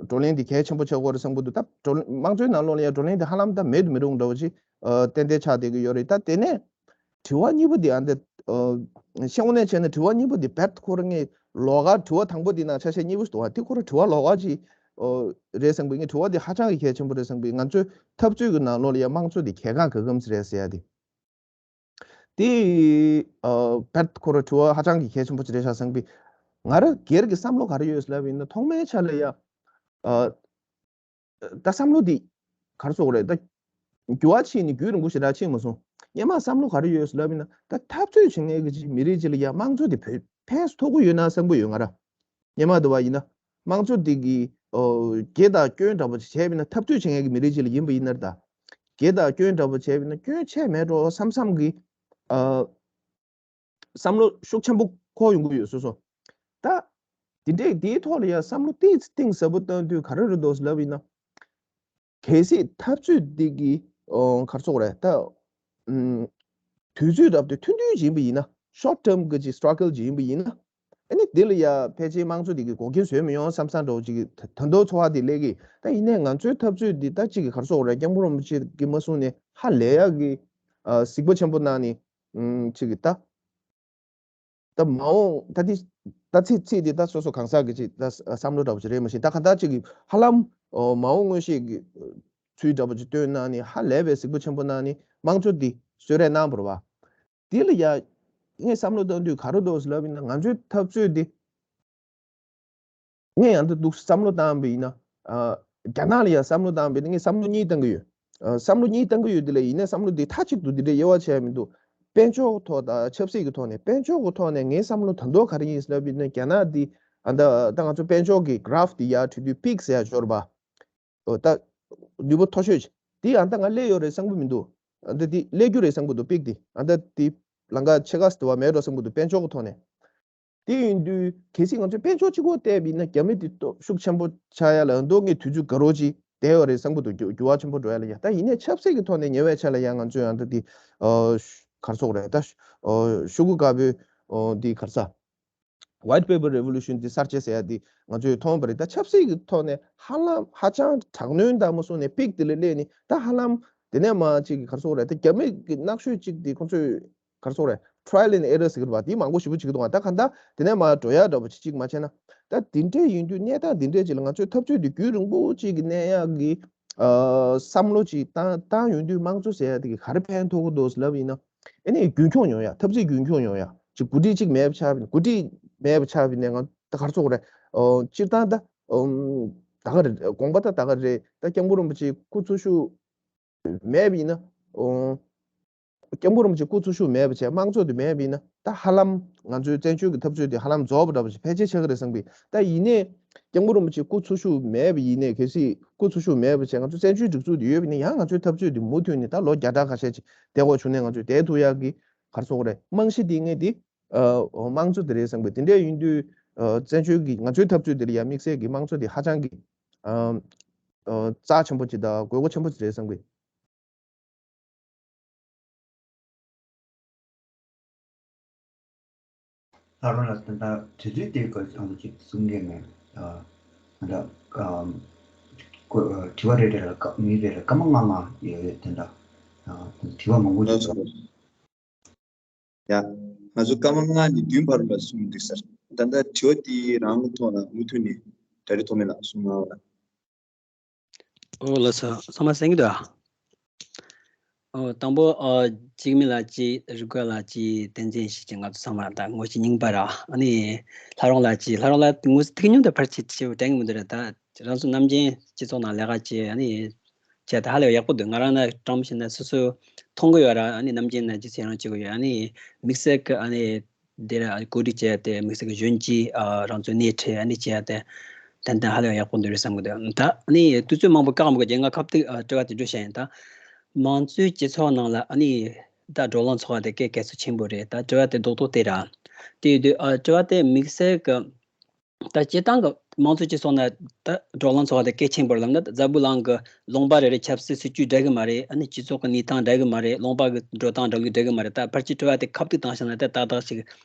བགྲོ་གླེང་དེ་གལ་ཆེན་པོ་ཆགས་ཀྱི་ཡོད་རེད་བསམ་གྱི་འདུག་ད་བགྲོ་གླེང་དམངས་གཙོའི་ནང་ལོགས་ལ་ཡང་བགྲོ་གླེང་དེ་ཧ་ལམ་ད་མེད་དུ་མི་རུང་འདྲ་བོ་ཅིག་ཨ་ཏན་ཏན་ཆགས་བསྡད་ཀྱི་ཡོད་རེད། ད་དེ་ནས་དྲི་བ་གཉིས་པ་དེ་ཨ་འདི་ཨ་ཤེས་ངོ་ནས་བྱས་ན་དྲི་བ་གཉིས་པ་དེ་བེད་ཁོ་རང་ངས་ལོགས་ཀ་དྲི་བ་དང་པོ་དེ་ནང་ཆ་ཤས་གཉིས་པོ་ཞིག་འདུག་བ། དེ་ཁོ་རང་དྲི་བ་ལོགས་ཀ་ཅིག་ཨ་རེད་བསམ་གྱི། ངས་དྲི་བ་དེ་ཧ་ཅང་གི་གལ་ཆེན་པོ་རེད་བསམ་གྱི། ང་ཚོའི་འཐབ་རྩོད་ཀྱི་ནང་ལོགས་ལ་ཡང་དམངས་གཙོ་དེ་གལ་འགངས་ག་གམ་ཞིག་རེད་ཟེར་ཡ་དེ། དེ་ཨ་བེད་ཁོ་རང་དྲི་བ་ཧ་ཅང་གི་གལ་ཆེན་པོ་ཅིག་རེད་ཤག་བསམ་གྱི། ང་རང་སྒེར་གྱི་བསམ་བློ་ག་རེ་ཡོད་ལབ་ཡིན་ན་ཐོག་མའི་ཆ་ལ་ཡ་ཨ་ད་བསམ་བློ་འདི་ག་རེ་ཟེར་དགོས་རེད། ད་འགྱུར་བ་ཕྱིན་ནས་རྒྱུན་རིང་པོ་ཞེ་དྲག་ཕྱིན་མ་སོང་། སྔོན་མ་བསམ་བློ་ག་རེ་ཡོད་ལབ་ཡིན་ན་ད་འཐབ་རྩོད་བྱེད་མཁན་གྱི་མི་རིགས་ཅིག་ལ་ཡ་དམངས་གཙོ་དེ་ཕན་ཕན་ཐོགས་ཀྱི་ཡོད་ན་བསམ་གྱི་ཡོད་ང་རང་། སྔོན་མ་དུ་བ་ཡིན་ན། དམངས་གཙོ་འདི་གི་ཨོ་དགེ་དང་སྐྱོན་འདྲ་པོ་ཅིག་བྱས་པ་ཡིན་ན། འཐབ་རྩོད་བྱེད་མཁན་གྱི་མི་རིགས་ཅིག་ལ་ཡིན་པ་ཡིན་ན་རེད་ད། དགེ་དང་སྐྱོན་འདྲ་པོ་བྱས་པ་ཡིན་ན་སྐྱོན་ཆེ་མེད་འགྲོ་བསམ་བསམ་གི་ཨ་བསམ་བློ་ཤུགས་ཆེན་པོ་འཁོར་ཡོང་གི་ཡོད་སོ་སོ། ད་དེ་འདྲས་དེའི་ཐོག་ལ་ཡང་བསམ་བློ་ཏིག་ཙམ་གཏིང་ཟབ་པོ་བཏང་དུས་ག་རེ་རེད་འདུག་ལབ་ཡིན་ན། གལ་སྲིད་འཐབ་རྩོད་འདི་གི་ཨོ་ག་རེ་ཟེར་དགོས་རེད་ད། ཨུམ། དུས་ཚོད་རབ་ཏུ་ཐུང་ཐུང་ཅིག་ཡིན་པ་ཡིན་ན། ཤོར་ཊརམ་གི་ཅིག་སི་ཊྲག་གལ་ཅིག་ཡིན་པ་ཡིན་ན། ཨ་ནི་འདི་ལ་ཡ་ཕལ་ཆེར་དམངས་གཙོ་འདི་གི་འགོག་རྐྱེན་བཟོས་མི་ཡོང་བསམ་བསམ་འདྲ་བོ་ཅིག་གི་ད་ད་དུང་ཚོར་བ་འདི་སླེབས་ཀྱི། ད་ཡིན་ནའི་ང་ཚོའི་འཐབ་རྩོད་འདི་ད་ཅིག་གི་ག་རེ་ཟེར་དགོས་རེད། སྐྱབས་མགོན་རིན་པོ་ཆེ་གིས་མ་གསུངས་ནས་ཧ་ལས་ཡག་གི་ཨ་གཟིགས་པ་ཆེན་པོ་གནང་ནས་ཨུམ་ཅིག་གི་ད། ད་མ་འོངས་ད་འདི་ད་ཚིག་ཚིག་འདི་ད་སོ་སོ་གང་ཟག་གི་ཅིག་ད་བསམ་བློ་འདྲ་བོ་ཅིག་རེད། མ་གཞི་ད་གང་ལྟར་ཅིག་གི་ཧ་ལམ་ཨོ་མ་འོངས་མངོན་ཤེས་ཀྱི་ཚུལ་འདྲ་བོ་ཅིག་སྟོན་གནང་ནས་ཧ་ལས་པའི་གཟིགས་པ་ཆེན་པོ་གནང་ནས་དམངས་གཙོ་འདི་གསོལ་རས་གནང་བ་རེད་བ། འདི་ལ་ཡ་ངས་བསམ་བློ་བཏང་དུས་ག་རེ་འདུག་ལབ་ཡིན་ན། ང་ཚོའི་འཐབ་རྩོད་འདི། ངས་ཡང་ད་འདུག་བསམ་བློ་བཏང་བ་ཡིན་ན། ཨ་རྒྱ་ནག་ལ་ཡང་བསམ་བློ་བཏང་བ་ཡིན་ན་ངས་བསམ་བློ་གཉིས་བཏང་གི་ཡོད། ཨ་བསམ་བློ་གཉིས་བཏང་གི་ཡོད། དེ་ལ་ཡིན་ན་བསམ་བློ་འདི་མཐའ་གཅིག་ཏུ་འདི་འདྲའི་དབྱེ་བ་ཕྱེ་ཡ་མི་འདུག་དཔལ་འབྱོར་ཐོག་དང་ཆབ་སྲིད་ཀྱི་ཐོག་ནས། དཔལ་འབྱོར་གྱི་ཐོག་ནས་ངའི་བསམ་བློ་ད་མདོ་ག་རེ་ཡིན་ལབ་ཡིན་ན། རྒྱ་ནག་འདི་ཨ་ད་ད་ང་ཚོ་དཔལ་འབྱོར་གྱི་གྷ་རཕ་འདི་ཡར་འགྲོ་དུས་པིག་ཟེར་ཡ་འབྱོར་བ། ཨོ་ད་ནུས་པ་མཐོ་ཤོས་ཅིག་འདི་ཨ་ད་ང་སླེབས་ཡོད་རེད་བསམ་གྱི་མི་འདུག་ཨ་ད་འདི་སླེབས་རྒྱུ་རེད་བསམ་གྱི་འདུག་པིག་འདི་ཨ་ད་འདི་ལམ་ཁ་ཕྱེད་ཀ་ཙམ་དུ་བ་མེད་འགྲོ་བསམ་གྱི་འདུག་དཔལ་འབྱོར་གྱི་ཐོག་ནས། དེ་ཡིན་དུས་གལ་སྲིད་ང་ཚོས་དཔལ་འབྱོར་གཅིག་པོ་བལྟས་པ་ཡིན་ན་རྒྱ་མི་དེ་སྟོབས་ཤུགས་ཆེན་པོ་ཆགས་ཡ་ལ་མདོ་ངས་དུས་ཚོད་དགའ་རོགས་ཅིག་བསྡད་ཡོད་རེད་བསམ་གྱི་འདུག་འགྱུར་འགྱུར་བ་ཆེན་པོ་འགྲོ་ཡ་ལ་ཡ། ད་ཡིན་ནའི་ཆབ་སྲིད་ཀྱི་ཐོག་ནས་ཉེ་བའི་ཆར་ལ་ཡ་ང་ཚོས་ཡང་ད་དེ་ཨ་ག་རེ་ཟེར་དགོས་རེད། ད་ཨ་ཤོག་གུ་དཀར་པོའི་ཨ་དེ་ག་རེ་ཟ། White Paper Revolution དེ་གསར་བརྗེ་ཟེར་ཡ་དེ་ང་ཚོས་མཐོང་བ་རེད། ད་ཆབ་སྲིད་ཀྱི་ཐོག་ནས་ཧ་ལམ་ཧ་ཅང་དྲག་གནོན་དང་མ་སོང་ནས་པིག་དེ་ལ་སླེབས་ནས། ད་ཧ་ལམ་དེ་ནས་མ་ཅིག་ག་རེ་ཟེར་དགོས་རེད། ད་རྒྱ་མི་གི་ནག་ཤོས་ཅིག་དེ་ཁོང་ཚོས་ག་རེ་ཟེར་དགོས་རེད། Trial and error ཟེར་གི་རེད་པ། དེ་མང་པོ་ཞེ་པོ་བྱེད་ཀྱི་འདུག་ད་ག་ད་དེ་ནས་མ་འགྲོ་ཡ་འདྲ་པོ་ཅིག་ཅིག་མ་བྱས་ན། ད་དེ་འདྲས་ཡིན་དུས་གནས་སྟངས་དེ་འདྲས་ཅིག་ལ་ང་ཚོས་འཐབ་རྩོད་དེ་རྒྱུན་རིང་པོ་ཅིག་གི་གནས་ཡག་གི་ཨ་བསམ་བློ་ཅིག་བཏང་བཏང་ཡོང་དུས་དམངས་གཙོ་ཟེར་ཡ་དེ་གི་ག་རེ་ཕན་ཐོགས་ཀྱི་འདུག་ལབ་ཡིན་ན། ཨ་ནི་རྒྱུན་འཁྱོངས་ཡོང་ཡ། འཐབ་རྩོད་རྒྱུན་འཁྱོངས་ཡོང་ཡ། ཅིག་འགོ་ཁྲིད་ཅིག་མེད་པ་ཆགས་པ་ཡིན། འགོ་ཁྲིད་མེད་པ་ཆགས་པ་ཡིན་ནའི་ང་ད་ག་རེ་ཟེར་དགོས་རེད། ཨོ་སྤྱིར་བཏང་ད་ཨོ་ད་ག་རེ་དགོངས་པ་ད་ད་ག་རེ་རེད། ད་སྐྱབས་མགོན་རིན་པོ་ཆེ་སྐུ་འཚོ་བཞུགས་མེད་པ་ཡིན་ན། ཨོ་སྐྱབས་མགོན་རིན་པོ་ཆེ་སྐུ་འཚོ་བཞུགས་མེད་པ་བྱས། དམངས་གཙོ་དེ་མེད་པ་ཡིན་ན། ད་ཧ་ལམ་ང་ཚོའི་བཙན་བྱོལ་གྱི་འཐབ་རྩོད་དེ་ཧ་ལམ་རྫོགས་པ་འདྲ་པོ་ཞིག་ཕལ་ཆེར་ཆགས་ཀྱི་རེད་བསམ་གི། ད་ཡིན་ནའི་སྐྱབས་མགོན་རིན་པོ་ཆེ་སྐུ་འཚོ་བཞུགས་མེད་པ་ཡིན་ནའི། གལ་སྲིད་སྐུ་འཚོ་བཞུགས་མེད་པ་བྱས་ང་ཚོ་བཙན་བྱོལ་སྒྲིག་འཛུགས་དེ་ཡོད་པ་ཡིན་ན། ཡང་ང་ཚོའི་འཐབ་རྩོད་དེ་མུ་མཐུད་ནས་ད་ལོ་བརྒྱ་ཕྲག་ཁ་ཤས་ཅིག་བསྡད་དགོས་བྱུང་ནའི་ང་ཚོས་བསྡད་ཐུབ་ཡག་གི་ག་རེ་ཟེར་དགོས་རེད། རྨང་གཞི་དེ་ངས་དེ་ཨ་དམངས་གཙོ་དེ་རེད་བསམ་གི། དེ་འདྲ་ཡིན་དུས་ཨ་བཙན་བྱོལ་གྱི་ང་ཚོའི་འཐབ་རྩོད་དེ་ལ་ཡང་དམིགས་བསལ་གྱི་དམངས་གཙོ་དེ་ཧ་ཅང་གི་ཨ་ཨ་རྩ་ཆེན་པོ་ཅིག་དང་དགོས་མཁོ་ཆེན་པོ་ཅིག་རེད་བསམ་གི། ལྷ་རོང་ལགས། ད་ལྟ་དུས་ཚོད་དེ་ག་ཚང་མ་ཅིག་གསུང་གི་མེད། ཨ་ད་ལྟ་ཨ་ཀོ་ཨ་དྲི་བ་རེ་རེ་ལ་སྐར་མ་རེ་རེ་ལ་སྐར་མ་ལྔ་ལྔ་ཡོད་ཡོད། དེ་འདྲ་ཨ་དྲི་བ་མང་པོ་ཅིག་འདུག་ཡ། ང་ཚོ་སྐར་མ་ལྔ་ནས་བདུན་བར་ལ་གསུང་འདུག་ཟེར། ད་ལྟ་དྲི་བ་དེ་རང་ཐོག་ལ་མུ་མཐུད་ནས་གྲ་སྒྲིག་ཐོགས་མེད་ལགས་གསུང་གནང་རོགས། ཨོ་ལགས་སོ། ཚང་མ་གསན་གྱི་འདུག་ཨ། ཨོ་དང་པོ་ཨ་འཇིགས་མེད་ལགས་ཀྱིས་རིག་རྒོད་ལགས་ཀྱིས་བསྟན་འཛིན་ཞིག་གིས་ང་ཚོ་ཚང་མ་ད་ངོ་ཤེས་རྙིང་པ་ར། ཨ་ནི་ལྷ་རོང་ལགས་ཀྱིས། ལྷ་རོང་ལགས་ངོ་ཤེས་ཐུག་མྱོང་དེ་ཕལ་ཆེར་ཆེ་བོ་དྲན་གྱི་མི་འདུག་ར། ད་རང་ཚོ་ནམ་རྒྱུན་སྤྱི་ཚོགས་ནང་ལས་ཀ་བྱེད། ཨ་ནི་བྱས་ད་ཧ་ལས་ཡག་པོ་འདུག་ང་རང་ན་བཀྲམ་ཞིག་ན་སོ་སོ་མཐོང་གི་ཡོད་ར། ཨ་ནི་ནམ་རྒྱུན་ན་ཅི་ཚེ་རང་བྱེད་དགོས་ཡོད། ཨ་ནི་དམིགས་བསལ་གི་ཨ་ནི་དེ་ལ་གོ་སྒྲིག་བྱས་ཏེ་དམིགས་བསལ་གི་གཞོན་སྐྱེས་ཨ་རང་ཚོའི་སྣེ་ཁྲིད་ཨ་ནི་བྱས་ཏེ་ཏན་ཏན་ཧ་ལས་ཡག་པོ་འདུག་རེད་བསམ་གི་འདུག་ད་ཨ་ནི་དུས་ཚོད་མང་པོ་བཀག་མི་དགོས་རྒྱུ་ང་སྐབས་ཐོག་ཨ་དྲི་བ་དེ་འདྲ་བཤད་ཡིན། ད་མང་གཙོའི་སྤྱི་ཚོགས་ནང་ལ་ཨ་ནི་ད་བགྲོ་གླེང་ཚོགས་པ་དེ་གལ་གལ་ཚོད་ཆེན་པོ་རེད། ད་དྲི་བ་དེ་རྡོག་རྡོག་དེ་ར། དེ་ཡོད་དུས་ཨ་དྲི་བ་དེ་དམིགས་བསལ་གི་ད་སྤྱིར་བཏང་གི་ དམངས་གཙོའི་སྤྱི་ཚོགས་ནང་ད་བགྲོ་གླེང་ཚོགས་པ་དེ་གལ་ཆེན་པོ་རེད་ལབ་ན། འཛམ་བུ་གླིང་གི་ལུང་པ་རེ་རེ་ཆབ་སྲིད་སྲིད་ཇུས་འདྲ་གི་མ་རེད། ཨ་ནི་སྤྱི་ཚོགས་ཀྱི་གནས་སྟངས་འདྲ་གི་མ་རེད། ལུང་པ་གི་འགྲོ་སྟངས་འགྲོ་ལུགས་འདྲ་གི་མ་རེད། ད་ཕལ་ཆེར་དྲི་བ་དེ་ཁ་ཐུག་བཏང་བཞག་ན་ད་ཏག་ཏག་ཅིག་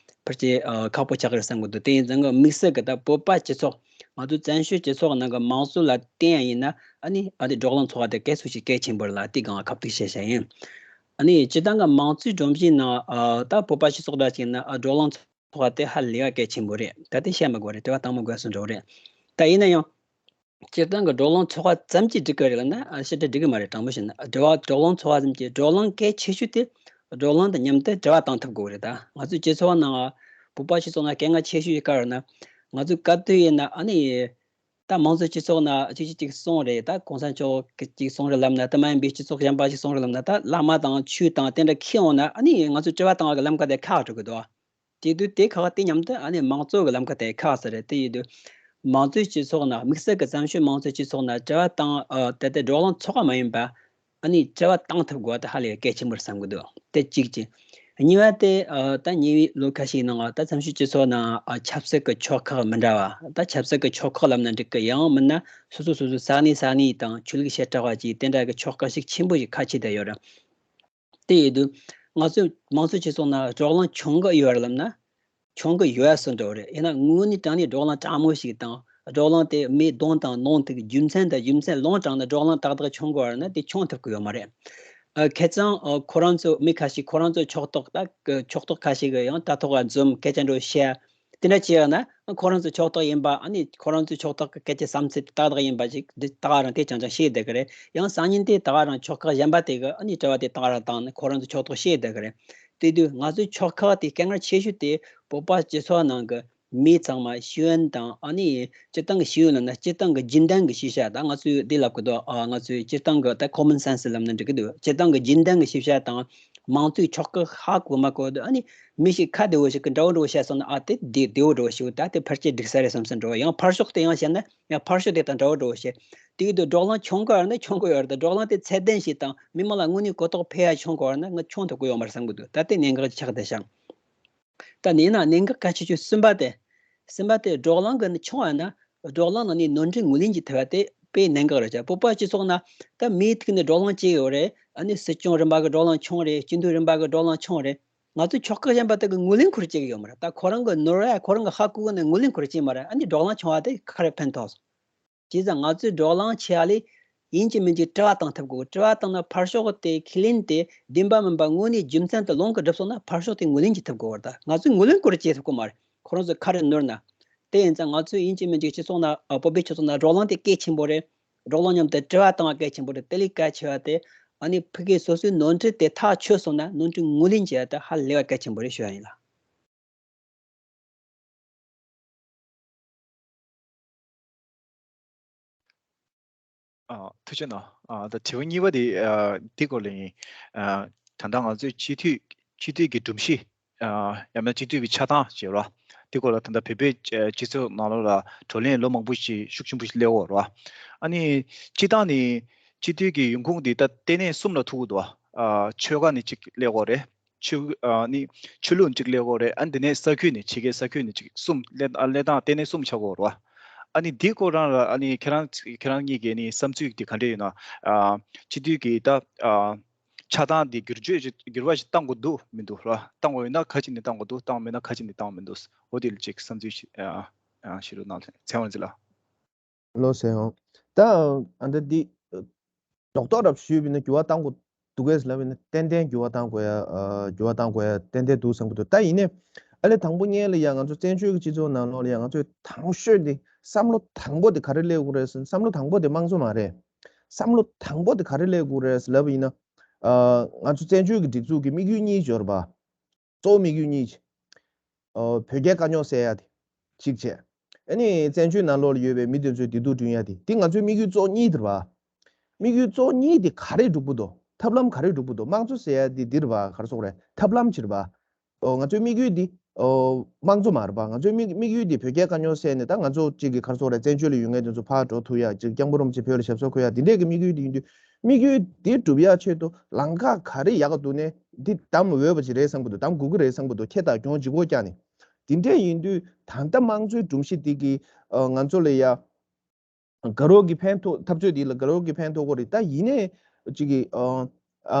ཕལ་ཆེར་ཨ་ཁག་པོ་ཆགས་ཀྱི་རེད་བསམ་གི་འདུག་དེ་ཡིན་ཙང་གི་དམིགས་བསལ་གི་ད་བོད་པ་སྤྱི་ཚོགས། ང་ཚོའི་བཙན་བྱོལ་སྤྱི་ཚོགས་ནང་གི་དམངས་གཙོ་ལ་བརྟེན་ཡ་ཡིན་ན། ཨ་ནི་ཨ་ནི་བགྲོ་གླེང་ཚོགས་པ་དེ་གལ་སུ་ཞིག་གལ་ཆེན་པོ་རེད་ལ། དེ་གང་ཁ་ཐུག་བཤད་བྱ་ཡིན། ཨ་ནི་སྤྱིར་བཏང་གི་དམངས་གཙོའི་སྒྲོམ་གཞིའི་ནང་ཨ་ད་བོད་པ་སྤྱི་ཚོགས་འདྲ་ཅིག་ཡིན་ན་ཨ་བགྲོ་གླེང་ཚོགས་པ་དེ་ཧ་ལས་པ་གལ་ཆེན་པོ་རེད། ད་དེ་བཤད་མི་དགོས་རེད། དྲི་བ་བཏང་མི་དགོས་སུ་འགྲོ་རེད། ད་ཡིན་ན་ཡང་སྤྱིར་བཏང་གི་བགྲོ་གླེང་ཚོགས་པ་ཙམ་གྱིས་འགྲིག་གི་རེད་ལབ་ན་ཨ་ཕྱི་དྲིལ་འགྲིག་གི་མ་རེད། དྲང་པོ་བཤད་ན་དྲི་བ་བགྲོ་གླེང་ཚོགས་པ་ཙམ་གྱིས། བགྲོ་གླེང་གལ་ཆེ་ཤོས་དེ་བགྲོ་གླེང་དང་མཉམ་དུ་དྲི་བ་བཏང་ཐུབ་དགོས་རེད། ད་ང་ཚོའི་སྤྱི་ཚོགས་ནང་བོད་པ་སྤྱི་ཚོགས་ནང་གལ་ཆེ་ཤོས་ཡིན་ག་རེད་ན། ང་ཚོའི་སྐབས་དུས་ཡིན་ན་ཨ་ནི། ད་དམངས་གཙོའི་སྤྱི་ཚོགས་ནང་ཅིག་ཅིག་ཅིག་གསུངས་རེད། ད་གོང་ས་མཆོག་གིས་ཅིག་གསུངས་རེད་ལབ་ན། དེ་མ་ཡིན་པའི་སྤྱི་ཚོགས་གཞན་པ་ཞིག་གསུངས་རེད་ལབ་ན། ད་བླ་མ་དང་ཆོས་དང་དེ་འདྲ་ཁྱེར་འོང་ན་ཨ་ནི་ང་ཚོས་དྲི་བ་བཏང་བ་གི་ལམ་ཁ་དེ་ཁག་འགྲོ་གི་འདུག་དེ་དུས་དེ་ཁག་དེ་མཉམ་དུ་ཨ་ནི་དམངས་གཙོ་གི་ལམ་ཁ་དེ་ཁག་ས་རེད། དེ་ཡིན་དུས་དམངས་གཙོའི་སྤྱི་ཚོགས་ནང་དམིགས་བསལ་གི་བཙན་བྱོལ་དམངས་གཙོའི་སྤྱི་ཚོགས་ནང་དྲི་བ་བཏང་ཨ་དེ་དེ་བགྲོ་གླེང་ཚོགས་པ་མ་ཡིན་པ། ཨ་ནི་དྲི་བ་བཏང་ཐུབ་དགོས་པ་དེ་ཧ་ལས་གལ་ཆེན་པོ་རེད་བསམ་གི་འདུག་དེ་གཅིག་བྱས། གཉིས་པ་དེ་ཨ་ད་ཉེ་བའི་ལོ་ཁ་ཤས་ནང་ཨ་ད་བཙན་བྱོལ་སྤྱི་ཚོགས་ནང་ཨ་ཆབ་སྲིད་ཀྱི་ཕྱོགས་ཁག་མི་འདྲ་བ། ད་ཆབ་སྲིད་ཀྱི་ཕྱོགས་ཁག་ལབ་ན་འགྲིག་གི། ཡང་མིན་ན་སོ་སོ་སོ་སོའི་ས་གནས་ས་གནས་དང་ཆོས་ལུགས་བྱེ་བྲག་པ་བཅས་དེ་འདྲ་གི་ཕྱོགས་ཁག་ཞིག་ཆེན་པོ་ཞིག་ཁ་ཕྱེ་བསྡད་ཡོད་རེད། དེ་ཡིན་དུས་ང་ཚོའི་དམངས་གཙོའི་སྤྱི་ཚོགས་ནང་བགྲོ་གླེང་བྱུང་གི་ཡོད་རེད་ལབ་ན། བྱུང་གི་ཡོད་སུ་འགྲོ་རེད། ཡིན་ན་དངོས་གནས་དྲང་གནས་བགྲོ་གླེང་དྲང་མོ་ཞིག་དང་། བགྲོ་གླེང་དེ་མིའི་གདོང་དང་ནང་དུ་རྒྱུ་མཚན་དང་རྒྱུ་མཚན་ལུང་དྲངས་ནས་བགྲོ་གླེང་ཏག་ཏག་བྱུང་དགོས་པ་ན་དེ་བྱུང་ཐུབ་ཀྱི་ཡོད་མ་རེད། ཨ་ཁ་སང་ཨ་ཁོ་རང་ཚོ་མི་ཁ་ཤས་ཁོ་རང་ཚོའི་ཕྱོགས་གཏོགས་ད་ཕྱོགས་གཏོགས་ཁ་ཤས་ཀྱིས་ཡང་དྲ་ཐོག་ལ་འཛོམས་སྐད་ཆ་འདྲ་བཤད། དེ་འདྲ་བྱས་ཡོད་ན་ཁོ་རང་ཚོའི་ཕྱོགས་གཏོགས་ཡིན་པ། ཨ་ནི་ཁོ་རང་ཚོའི་ཕྱོགས་གཏོགས་ཀྱི་སྐད་ཆ་བསམ་ཚུལ་དེ་ཏག་ཏག་ཡིན་པ་ཞིག་འདི་ད་ག་རང་དེ་རྐྱང་རྐྱང་བཤད་བསྡད་ཀྱི་རེད། ཡང་སང་ཉིན་དེ་ད་ག་རང་ཕྱོགས་ཁག་གཞན་པ་དེ་གིས་ཨ་ནི་དྲི་བ་དེ་ད་ག་རང་བཏང་ནས་ཁོ་རང་ཚོའི་ཕྱོགས་གཏོགས་བཤད་བསྡད་ཀྱི་རེད། དེ་དུས་ང་ཚོའི་ཕྱོགས་ཁག་དེ་དཀའ་ངལ་ཆེ་ཤོས་དེ་བོད་པ་སྤྱི་ཚོགས་ནང་གི་མི་ཚང་མ་ཤེས་ཡོན་དང་ཨ་ནི་སྤྱིར་བཏང་གི་ཤེས་ཡོན་ལབ་ན་སྤྱིར་བཏང་གི་རྒྱུན་ལྡན་གི་ཤེས་བྱ། ད་ང་ཚོས་འདི་ལབ་གི་འདུག་ཨ་ང་ཚོས་སྤྱིར་བཏང་གི་ད་ཁོ་མོན་སེན་སི་ལབ་ན་འགྲིག་གི་འདུག་སྤྱིར་བཏང་གི་རྒྱུན་ལྡན་གི་ཤེས་བྱ་དང་། མང་གཙོའི་ཕྱོགས་ཁག་ཧ་གོ་མ་གོ་དེ་ཨ་ནི་མི་ཞིག་ཁ་བདེ་བོ་ཞིག་གིས་འདྲ་བོ་འདྲ་བོ་བཤད་སོང་ན། ཨ་དེ་བདེ་བདེ་བོ་འདྲ་བོ་ཞིག་ད་དེ་ཕལ་ཆེར་འགྲིག་ས་རེད་བསམ་སོང་འགྲོ། ཡང་ཕར་ཕྱོགས་དེ་ཡང་བཤད་ན་ཡང་ཕར་ཕྱོགས་དེ་དང་འདྲ་བོ་འདྲ་བོ་བཤད། དེ་གི་དུས་བགྲོ་གླེང་བྱུང་གི་ཡོད་རེད་ན་བྱུང་གི་ཡོད་རེད། ད་བགྲོ་གླེང་དེ་ཚད་ལྡན་ཞིག་དང་མི་མང་ལ་དངོས་གནས་གོ་རྟོགས་འཕེལ་ཡ་བྱུང་གི་ཡོད་རེད་ན་ང་བྱུང་ཐུབ་ཀྱི་ཡོད་མ་རེད་བསམ་གི་འདུག་ད་དེ་གནད་འགག་ཆགས་བསྡད་ཤག་ད་ནི་ན་གནད་འགག་གལ་ཆེ་ཤོས་གསུམ་པ་དེ། གསུམ་པ་དེ་བགྲོ་གླེང་གི་ནི་བྱུང་བ་ན་བགྲོ་གླེང་ནང་ནས་ནོར་འཁྲུལ་ངོས་ལེན་གྱི་ཐུབ་པ་དེ་དཔེ་གནད་འགག་རེད་ཤག་བོད་པ་སྤྱི་ཚོགས་ནང་ད་མིའི་ཐོག་ནས་བགྲོ་གླེང་བྱས་ཡོད་རེད། ཨ་ནི་སྲིད་སྐྱོང་རིམ་པ་གི་བགྲོ་གླེང་བྱུང་རེད། སྤྱི་འཐུས་རིམ་པ་གི་བགྲོ་གླེང་བྱུང་རེད། ང་ཚོ་ཕྱོགས་ཁག་གཞན་པ་དག་གིས་ངོས་ལེན་ཁོ་རང་བྱེད་ཀྱི་ཡོད་མ་རེད། ད་ཁོ་རང་གི་ནོར་ཡ་ཁོ་རང་གི་ཧ་གོ་གི་ནས་ངོས་ལེན་ཁོ་རང་བྱེད་མ་རེད། ཨ་ནི་བགྲོ་གླེང་བྱུང་བ་དེ་ག་རེ་ཕན་ཐོགས་སོང་། བྱས་ཙང་ང་ཚོས་བགྲོ་གླེང་བྱེད་ཡ་ལས་ཡིན་གཅིག་མིན་གཅིག་དྲི་བ་བཏང་ཐུབ་དགོས། དྲི་བ་བཏང་ན་ཕར་ཕྱོགས་དེ་ཁས་ལེན་དེ་བདེན་པ་མིན་པ་དངོས་གནས་རྒྱུ་མཚན་དང་ལུང་གིས་སྒྲུབ་སོང་ན་ཕར་ཕྱོགས་དེ་ངོས་ལེན་གྱིས་ཐུབ་དགོས་པ་རེད། ད་ང་ཚོས་ངོས་ལེན་སྐོར་བྱེད་ཐུབ་ཀྱི་མ་རེད། ཁོ་རང་ཚོ་ཁ་རེ་ནོར་ན། དེ་ཡིན་ཙང་ང་ཚོས་ཡིན་གཅིག་མིན་གཅིག་སྤྱི་ཚོགས་ན་ཨ་བོད་པའི་སྤྱི་ཚོགས་ན་བགྲོ་གླེང་དེ་གལ་ཆེན་པོ་རེད། བགྲོ་གླེང་མཉམ་དུ་དྲི་བ་བཏང་བ་གལ་ཆེན་པོ་རེད། དེ་ལས་གལ་ཆེ་བ་དེ་ཨ་ནི་ཕ་གིའི་སོ་སོའི་ནོར་འཁྲུལ་དེ་ཐག་ཆོད་སོང་ན་ནོར་འཁྲུལ་ངོས་ལེན་བྱེད་ཡ་དེ་ཧ་ལས་པ་གལ་ཆེན་པོ་རེད་ཞུ་ཡ་ཡིན་ལགས། ཨ། ཐུགས་རྗེ་གནང་། ཨ། ད་དྲི་བ་གཉིས་པ་དེ། ཨ། འདི་སྐོར་ལ་ཡིན། ཨ། ད་ལྟ་ང་ཚོའི་སྤྱི་འཐུས་སྤྱི་འཐུས་ཀྱི་སྒྲོམ་གཞི། ཨ། ཡང་ན་སྤྱི་འཐུས་ཀྱི་ཆགས་སྟངས་བྱེད་རོགས། འདི་སྐོར་ལ་ད་ལྟ་བོད་པའི་སྤྱི་ཚོགས་ནང་ལོགས་ལ་བགྲོ་གླེང་ལོ་མང་པོ་ཞིག་ཤུགས་ཆེན་པོ་ཞིག་སླེབས་ཡོད་རོགས། ཨ་ནི་སྤྱིར་བཏང་ནི་སྤྱི་འཐུས་ཀྱི་ཡོང་ཁུངས་འདི་ད་ལྟེ་གནས་གསུམ་ལ་ཐུག་གི་འདུག་ཨ། ཆོལ་ཁ་ནས་གཅིག་སླེབས་ཡོད་རེད། ཆོས། ཨ་ནི་ཆོས་ལུགས་གཅིག་སླེབས་ཡོད་རེད། ཨ་ནི་དེ་ནས་ས་ཁུལ་ནས་ཕྱི་རྒྱལ་ས་ཁུལ་ནས་གཅིག་གསུམ་སླེབས། ཨ། སླེབས་སྟངས་ལྟེ་གནས་གསུམ་ཆགས་ཡོད་རེད་བ། ཨ་ནི་འདི་སྐོར་རང་ལ་ཨ་ནི་ཁྱེད་རང་ཁྱེད་རང་གཉིས་ཀྱི་ནི་བསམ་ཚུལ་འདི་ག་འདྲ་ཡོད་ན། ཨ། སྤྱི་འཐུས་ཀྱི་ད། ཨ། ཆགས་སྟངས་འདི་བསྒྱུར་བཅོས་ཅིག་འགྱུར་བ་ཞིག་གཏང་དགོས་འདུག་མི་འདུག་ར། གཏང་དགོས་ཡོད་ན་ག་ཅི་ནས་གཏང་དགོས་འདུག་གཏང་མེད་ན་ག་ཅི་ནས་གཏང་མི་འདུག་འོ་དེ་ལ་ཅིག་བསམ་ཚུལ་ཞིག་ཨ། ཨ། བཤད་རོགས་གནང་། ཚེ་དབང་རྩེ་ལགས། བློ་གསལ་ཡོང་། ད་ཨ་འདྲ་འདི་རྡོག་རྡོག་རབ་ཞུས་པ་ཡིན་ན་འགྱུར་བ་གཏང་དགོས་འདུག་གས་ལབ་པ་ཡིན་ན་ཏན་ཏན་འགྱུར་བ་གཏང་དགོས་ཡ། ཨ། འགྱུར་བ་གཏང་དགོས་ཡ་ཏན་ཏན་འདུག་བསམ་གྱི་འདུག་ད་ཡིན་ནའི་ཨ་ལས་དང་པོ་ཉིད་ལ་ཡ་ང་ཚོ་བཙན་བྱོལ་གྱི་སྤྱི་ཚོགས་ནང་ལོགས་ལ་ཡ་ང་ཚོས་དང་ཤོས་འདི་བསམ་བློ་དང་པོ་འདི་ག་རེ་སླེབས་དགོས་རེད་ཟེར་ན། བསམ་བློ་དང་པོ་འདི་དམངས་གཙོ་མ་རེད། བསམ་བློ་དང་པོ་འདི་ག་རེ་སླེབས་དགོས་རེད་ཟེར་ལབ་པ་ཡིན་ན། ཨ། ང་ཚོ་བཙན་བྱོལ་གྱི་སྒྲིག་འཛུགས་ཀྱི་དམིགས་ཡུལ་གཉིས་ཡོད་རེད་པ། གཙོ་བོ་དམིགས་ཡུལ་གཉིས། ཨོ། བོད་རྒྱའི་དཀའ་རྙོག་སེལ་ཡ་དེ་གཅིག་བྱས། ཨ་ནི་བཙན་བྱོལ་ནང་ལོགས་ལ་ཡོད་པའི་མི་དེ་ཚོའི་བདེ་སྡུག་བསྐྲུན་ཡ་དེ། དེ་ང་ཚོའི་དམིགས་ཡུལ་གཙོ་བོ་གཉིས་དེ་རེད་པ། དམིགས་ཡུལ་གཙོ་བོ་གཉིས་དེ་ག་རེ་སྒྲུབ་ཀྱི་འདུག་ཐབས་ལམ་ག་རེ་སྒྲུབ་ཀྱི་འདུག་དམངས་གཙོ་ཟེར་ཡ་དེ་འདི་རེད་པ། ག་རེ་ཟེར་དགོས་རེད། ཐབས་ལམ་ཅིག་རེད་པ། ཨོ། ང་ཚོའི་དམིགས་ཡུལ་འདི། ཨོ། དམངས་གཙོ་མ་རེད་པ། ང་ཚོའི་དམིགས་དམིགས་ཡུལ་འདི་བོད་རྒྱའི་དཀའ་རྙོག་སེལ་ནས་ད་ང་ཚོ་གཅིག་གི་ག་རེ་ཟེར་དགོས་རེད། བཙན་བྱོལ་ལ་ཡོད་མཁན་དེ་ཚོ་ཕར་འགྲོ་ཐུབ་ཡ། གཅིག་སྐྱབས་མགོན་རིན་པོ་ཆེ་བོད་ལ་ཞབས་སོར་འཁོད་ཡ་དེ་འདྲས་ཀྱི་དམིགས་ཡུལ་དེ་ཡིན་དུས། དམིགས་ཡུལ་དེ་སྒྲུབ་ཡ་ཆེད་དུ་ལམ་ཁ་ག་རེ་ཡག་ག་འདུག་ནས་འདི་གདམ་འོས་པ་ཅིག་རེད་བསམ་གྱི་འདུག་གདམ་དགོས་ཀྱི་རེད་བསམ་གྱི་འདུག་ཁྱེད་དང་གྱོང་ལྗིད་ཁོག་བཀྱགས་ནས། དེ་འདྲ་ཡིན་དུས་ད་ལྟ་དམངས་གཙོའི་སྒྲོམ་གཞི་འདི་གིས་ཨ་ང་ཚོ་ལ་ཡ་དགའ་རོགས་ཀྱི་ཕན་ཐོགས། འཐབ་རྩོད་འདི་ལ་དགའ་རོགས་ཀྱི་ཕན་ཐོགས་ཀྱི་རེད། ད་ཡིན་ནའི་ཅིག་གི་ཨ་ཨ་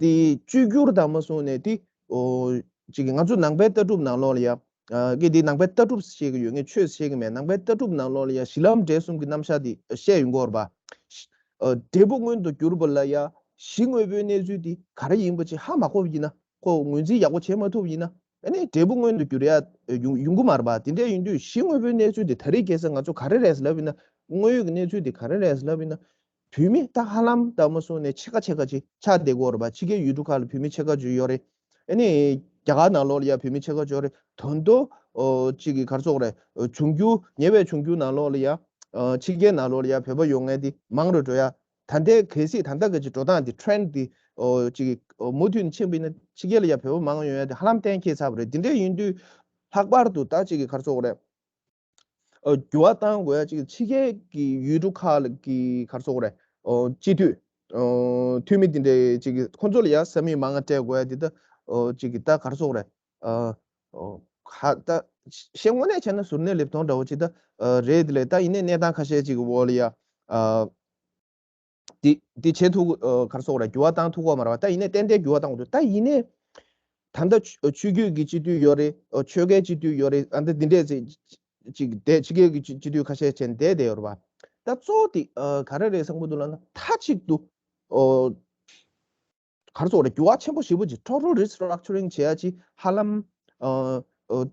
དེ་བཅོས་བསྒྱུར་དང་མ་སོང་ནས་དེ་ཨོ་ཅིག་གི་ང་ཚོ་ནང་པའི་ལྟ་གྲུབ་ནང་ལོགས་ལ་ཡ། ཨ་ངས་འདི་ནང་པའི་ལྟ་གྲུབ་བཤད་ཀྱི་ཡོད། ངས་ཆོས་བཤད་ཀྱི་མེད། ནང་པའི་ལྟ་གྲུབ་ནང་ལོགས་ལ་ཡ་གཞི་ལམ་འབྲས་གསུམ་གྱི་རྣམ་གཞག་འདི་བཤད་ཡོང་གི་ཡོད་རེད་པ། ཨ་འབྲས་བུ་མངོན་དུ་གྱུར་པ་ལ་ཡ་གཞི་དངོས་པོའི་གནས་ཚུལ་འདི་ག་རེ་ཡིན་པ་ཅིག་ཧ་མ་གོ་བ་ཡིན་ན། ཁོ་ངོས་འཛིན་ཡག་པོ་བྱེད་མ་ཐུབ་ཡིན་ན། ཨ་ནི་འབྲས་བུ་མངོན་དུ་གྱུར་ཡ་ཡོང་ཡོང་གི་མ་རེད་པ། དེ་འདྲ་ཡིན་དུས་གཞི་དངོས་པོའི་གནས་ཚུལ་དེ་ད་རེས་ཁ་སང་ང་ཚོ་ག་རེ་རེད་ཟེར་ལབ་ཡིན་ན། དངོས་ཡོད་ཀྱི་གནས་ཚུལ་དེ་ག་རེ་རེད་ཟེར་ལབ་ཡིན་ན། བོད་མི་ད་ཧ་ལམ་ད་མ་སོང་ནས་ཕྱེད་ཀ་ཕྱེད་ཀ་ཅིག་ཆགས་བསྡད་ཀྱི་ཡོད་རེད་པ། ཕྱི་རྒྱལ་ཡུལ་གྲུ་ཁག་ལ་བོད་མི་ཕྱེད་ཀ་ཅིག་ཡོད་རེད། ཨ་ནི་རྒྱ་གར་ནང་ལོགས་ལ་ཡ་བོད་མི་ཕྱེད་ཀ་ཅིག་ཡོད་རེད། ད་དུང་ཨོ་གཅིག་གི་ག་རེ་ཟེར་དགོས་རེད། འབྱུང་འགྱུར་ཉེ་བའི་འབྱུང་འགྱུར་ནང་ལོགས་ལ་ཡ་ཨ་ཕྱི་རྒྱལ་ནང་ལོགས་ལ་ཡ་བོད་པ་ཡོང་མཁན་དེ་མང་རུ་འགྲོ་ཡ། ད་ལྟའི་གལ་སྲིད་ད་ལྟ་གི་ཅིག་འགྲོ་སྟངས་འདི་ཊེ་རེན་ཌི་འདི་ཨོ་ཅིག་ཨོ་མུ་མཐུད་ནས་ཕྱིན་པ་ཡིན་ན་ཕྱི་རྒྱལ་ལ་ཡ་བོད་པ་མང་ཡོང་ཡ་དེ་ཧ་ལམ་གཏན་འཁེལ་ཚར་བ་རེད། འདི་འདྲ་ཡིན་དུས་ལྷག་པར་དུ་ད་ཅིག་གི་ག་རེ་ཟེར་དགོས་རེད། ཨོ་འགྱུར་བ་གཏང་དགོས་ཡ་ཅིག་ཕྱི་རྒྱལ་གྱི་ཡུལ་གྲུ་ཁག་ལ་གི་ག་རེ་ཟེར་དགོས་རེད། ཨོ་སྤྱི་འཐུས་ཨོ་འཐུས་མི་འདི་འདྲ་ཅིག་གི་ཁོང་ཚོ་ལ་ཡ་ས་མིག་མང་ང་སྤྲད་དགོས་ཡ་འདི་ད་ཨོ་ཅིག་གི་ད་ག་རེ་ཟེར་དགོས་རེད། ཨོ་ཧ་ད་ཤེས་དངོས་གནས་བྱས་ན་ཟུར་ནས་ལེབ་མཐོང་འདྲ་བོ་ཅིག་ད་ཨོ་རེད། དེ་ལས་ད་ཡིན་ནའི་གནས་སྟངས་ཁ་ཤས་ཅིག་གི་འོག་ལ་ཡ་ཨ། འདི་འདི་བྱེད་ཐུབ། ཨ་ག་རེ་ཟེར་དགོས་རེད། འགྱུར་བ་བཏང་ཐུབ་ཀྱི་ཡོད་མ་རེད་པ། ད་ཡིན་ནའི་ཏན་ཏན་འགྱུར་བ་བཏང་དགོས་འདུག་ད་ཡིན་ནའི་ད་ལྟ་ཆོས་ཆོས་བརྒྱུད་ཀྱི་སྤྱི་འཐུས་ཡོད་རེད། ཨ་ཆོལ་ཁའི་སྤྱི་འཐུས་ཡོད་རེད། ཨ་འདི་འདི་འདྲས་ཅིག་ཅིག་བསྡད། ཕྱི་རྒྱལ་གྱི་སྤྱི་སྤྱི་འཐུས་ཁ་ཤས་བྱས་བསྡད་བསྡད་ཡོད་རེད་པ། ད་གཙོ་བོ་དེ་ཨ་ག་རེ་རེད་བསམ་གྱི་འདུག་ལབ་ན། མཐའ་གཅིག་ཏུ་ཨོ་ག་རེ་ཟེར་དགོས་རེད། འགྱུར་བ་ཆེན་པོ་ཞེ་པོ་ཅིག total restructuring བྱེད་ཡ་ཅིག་ཧ་ལམ་ཨ་ཨ་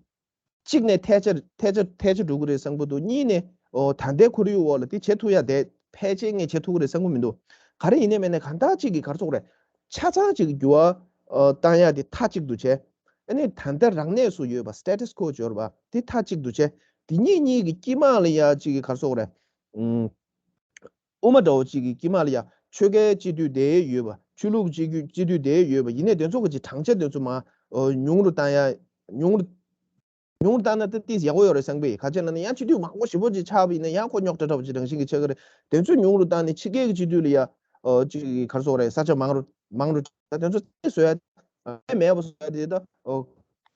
གཅིག་ནས་ཐལ་ཆ་ཐལ་ཆ་ཐལ་ཆ་འགྲོ་གི་རེད་བསམ་གྱི་འདུག་གཉིས་ནས་ཨོ་ད་ལྟའི་ཁོར་ཡུག་འོག་ལ་དེ་བྱེད་ཐུབ་ཡ་དེ་ཕལ་ཆེར་ངས་བྱེད་ཐུབ་ཀྱི་རེད་བསམ་གྱི་མི་འདུག་ག་རེ་ཡིན་ནའི་མིན་ནའི་གང་ལྟར་གཅིག་གིས་ག་རེ་ཟེར་དགོས་རེད། ཆ་ཚང་གཅིག་གི་འགྱུར་བ་ཨོ་བཏང་ཡ་དེ་མཐའ་གཅིག་ཏུ་བྱས། ཨ་ནི་ད་ལྟ་རང་གནས་སུ་ཡོད་པ་status quo ཡོད་པ་དེ་མཐའ་གཅིག་ཏུ་བྱས། དེ་གཉིས་གཉིས་ཀྱི་དཀྱིལ་མ་ལ་ཡ་གཅིག་གིས་ག་རེ་ཟེར་དགོས་རེད། ཨུམ། དབུ་མ་འདྲ་བོ་གཅིག་གི་དཀྱིལ་མ་ལ་ཡ་ཆོལ་ཁའི་སྤྱི་འཐུས་དེ་ཡོད་པ། ཆོས་ལུགས་སྤྱི་འཐུས་སྤྱི་འཐུས་དེ་ཡོད་པ། ཡིན་ནའི་དེ་ཚོ་གི་ཅིག་གྲངས་ཆ་དེ་ཚོ་མར་ཨོ་ཉུང་རུ་བཏང་ཡ། ཉུང་རུ་ཉུང་རུ་བཏང་ན་ད་ཏིས་ཡག་པོ་ཡོད་རེད་བསམ་གི། ག་རེ་ལབ་ན་ཡང་སྤྱི་འཐུས་མང་པོ་ཞེ་པོ་ཅིག་ཆགས་པ་ཡིན་ན་ཡང་ཁོ་རྙོག་དྲ་འདྲ་བོ་ཅིག་རང་བཞིན་གྱིས་ཆགས་ཀྱི་རེད། དེ་ཚོ་ཉུང་རུ་བཏང་ནས་ཕྱི་རྒྱལ་གྱི་སྤྱི་འཐུས་ལ་ཡ་ཨོ་ཅིག་ག་རེ་ཟེར་དགོས་རེད། ས་ཆ་མང་རུ་མང་རུ་ད་དེ་ཚོ་ཏིས་བཟོ་ཡ། ཨ་མེད་པ་བཟོ་ཡ་དེ་ད་ཨོ།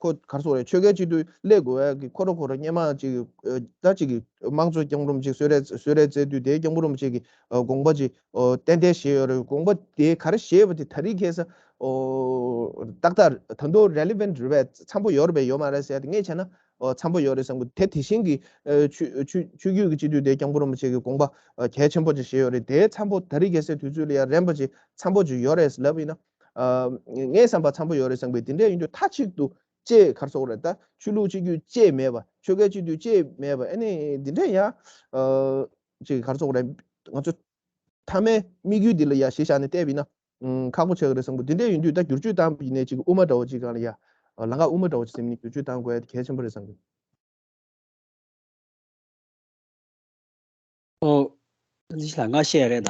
ཁོ་ག་རེ་ཟེར་དགོས་རེད། ཆོལ་ཁའི་སྤྱི་འཐུས་སླེབས་དགོས་ཡ་གི་ཁོ་རང་ཁོ་རང་སྔོན་མ་ཅིག་ཨ་ད་ཅིག་གི་དམངས་གཙོ་སྐྱོང་རིམ་ཅིག་གསོལ་རས་གསོལ་རས་བསྩལ་དུས་དེའི་སྐྱོང་རིམ་ཅིག་གི་ཨ་དགོངས་པ་ཅིག་ཨོ་ཏན་ཏན་བཞེས་ཡོད་རེད། དགོངས་པ་དེ་ག་རེ་བཞེས་པ་དེ་ད་རེས་ཁ་སང་ཨོ་ཏག་ཏག་ད་དུང་relevant རེད་པས། འཚམ་པོ་ཡོད་རེད་པས་ཡོད་མ་རེད་ཟེར་ཡ་དེ་ངས་བྱས་ན་ཨོ་འཚམ་པོ་ཡོད་རེད་བསམ་གི། དེ་དེ་བཞིན་གྱི་ཨ་ཆོས་ཆོས་ཆོས་བརྒྱུད་ཀྱི་སྤྱི་འཐུས་དེའི་སྐྱོང་རིམ་ཅིག་གི་དགོངས་པ་ཨ་གལ་ཆེན་པོ་ཅིག་བཞེས་ཡོད་རེད། དེ་འཚམ་པོ་ད་རེས་ཁ་སང་དུས་ཚོད་ལ་ཡ་རན་པ་ཅིག་འཚམ་པོ་ཅིག་ཡོད་རེད་ལབ་ཡིན་ན། ཨ་ངའི་བསམ་པ་འཚམ་པོ་ཡོད་རེད་བསམ་གི། དེ་འདྲ་ཡིན་དུས་མཐའ་གཅིག་ཏུ་ཅེས་ག་རེ་ཟེར་དགོས་རེད། ད་ཆོས་ལུགས་སྤྱི་འཐུས་ཅེས་མེད་པ། ཆོལ་ཁའི་སྤྱི་འཐུས་ཅེས་མེད་པ། ཨ་ནི་འདི་འདྲ་ཡ་ཨ་ཅིག་ག་རེ་ཟེར་དགོས་རེད། ང་ཚོ་མཐའ་མའི་དམིགས་ཡུལ་འདི་ལ་ཡ་གཞི་བཞག་ནས་བལྟས་པ་ཡིན་ན་ཨུམ་ཁག་པོ་ཆགས་ཀྱི་རེད་བསམ་གི། འདི་འདྲ་ཡིན་དུས་ད་བསྒྱུར་བཅོས་བཏང་པ་ཡིན་ནའི་ཅིག་དབུ་མ་འདྲ་བོ་ཅིག་སྒང་ལ་ཡ་ལམ་ཁ་དབུ་མ་འདྲ་བོ་ཅིག་ཟིན་ནས་བསྒྱུར་བཅོས་བཏང་དགོས་ཡ་དེ་གལ་ཆེན་པོ་རེད་བསམ་གི། ཨོ། ལི་ཤི་ལ་ང་བཤད་ཡ་རེད་ད།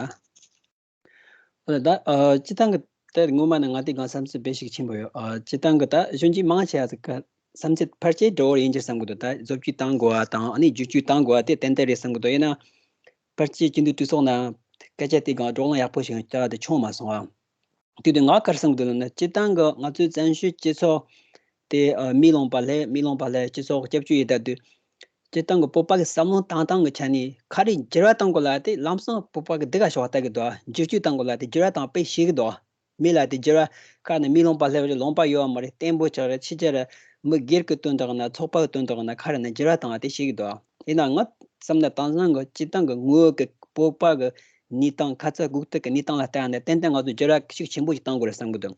ཨོ་ད་ཨ་སྤྱི་བཏང་གི་ད་སྔོན་མ་ནས་ང་དེ་གང་བསམ་ཚུལ་དཔེ་ཞིག་ཆེན་པོ་ཡོད། ཨ་སྤྱི་བཏང་གི་ད་གཞོན་སྐྱེས་མང་ཆེ་བ་ཟིག་གི་བསམ་ཚུལ་ཕལ་ཆེར་འདྲ་བོ་ཡིན་གྱི་བསམ་གི་འདུག་ད་བཟོ་བཅོས་བཏང་དགོས་པ་དང་ཨ་ནི་བསྒྱུར་བཅོས་བཏང་དགོས་པ་དེ་ཏན་ཏན་རེད་བསམ་གི་འདུག་ཡིན་ན་ཕལ་ཆེར་སྤྱི་འཐུས་གྲོས་ཚོགས་ནང་སྐད་ཆ་དེ་གང་བགྲོ་གླེང་ཡག་པོ་ཞིག་བྱ་བ་དེ་བྱུང་མ་སོང་ཨ། དེ་དུས་ང་ག་རེ་བསམ་གི་འདུག་ལབ་ན་སྤྱི་བཏང་གི་ང་ཚོའི་བཙན་བྱོལ་སྤྱི་ཚོགས་དེ་ཨ་མི་ལོངས་པ་ལྷས་མི་ལོངས་པ་ལྷས་སྤྱི་ཚོགས་སྐྱབས་བཅོལ་ཡིན་ད་དུས་སྤྱི་བཏང་གི་བོད་པ་གི་བསམ་བློ་བཏང་སྟངས་ཀྱི་ཆ་ནས་ག་རེ་འགྱུར་བ་གཏང་དགོས་ལབ་དེ་ལམ་སང་བོད་པ་གི་སྡུག་ག་ཞོག་ལྟ་གི་འདུག་བསྒྱུར་བཅོས་གཏང་དགོས་ལབ་དེ་འགྱུར་བ་གཏང་དཔེ་ཤེས་གི་འདུག་མི་ལ་དེ་འགྱུར་བ་ཁ་ནས་མི་ལོངས་པ་ལྷས་རེད། ལོངས་པ་ཡོད་པ་མ་རེད། བརྟན་པོ་ཆགས་རེད། ཕྱི་རྒྱལ་རེད། མི་སྒེར་གི་དོན་དག་ན་ཚོགས་པ་གི་དོན་དག་ན་ག་རེ་ན་འགྱུར་བ་བཏང་བ་དེ་ཤེས་གི་འདུག་ཡིན་ན་ང་བསམ་ན་དེང་སང་གི་སྤྱི་བཏང་གི་དངོས་ཡོད་ཀྱི་བོད་པ་གི་གནས་སྟངས་ཁ་ཚ་དགོས་གཏུག་གི་གནས་སྟངས་ལ་བལྟས་ན་ཏན་ཏན་ང་ཚོ་འགྱུར་བ་ཤུགས་ཆེན་པོ་ཞིག་གཏང་དགོས་རེད་བསམ་གི་འདུག་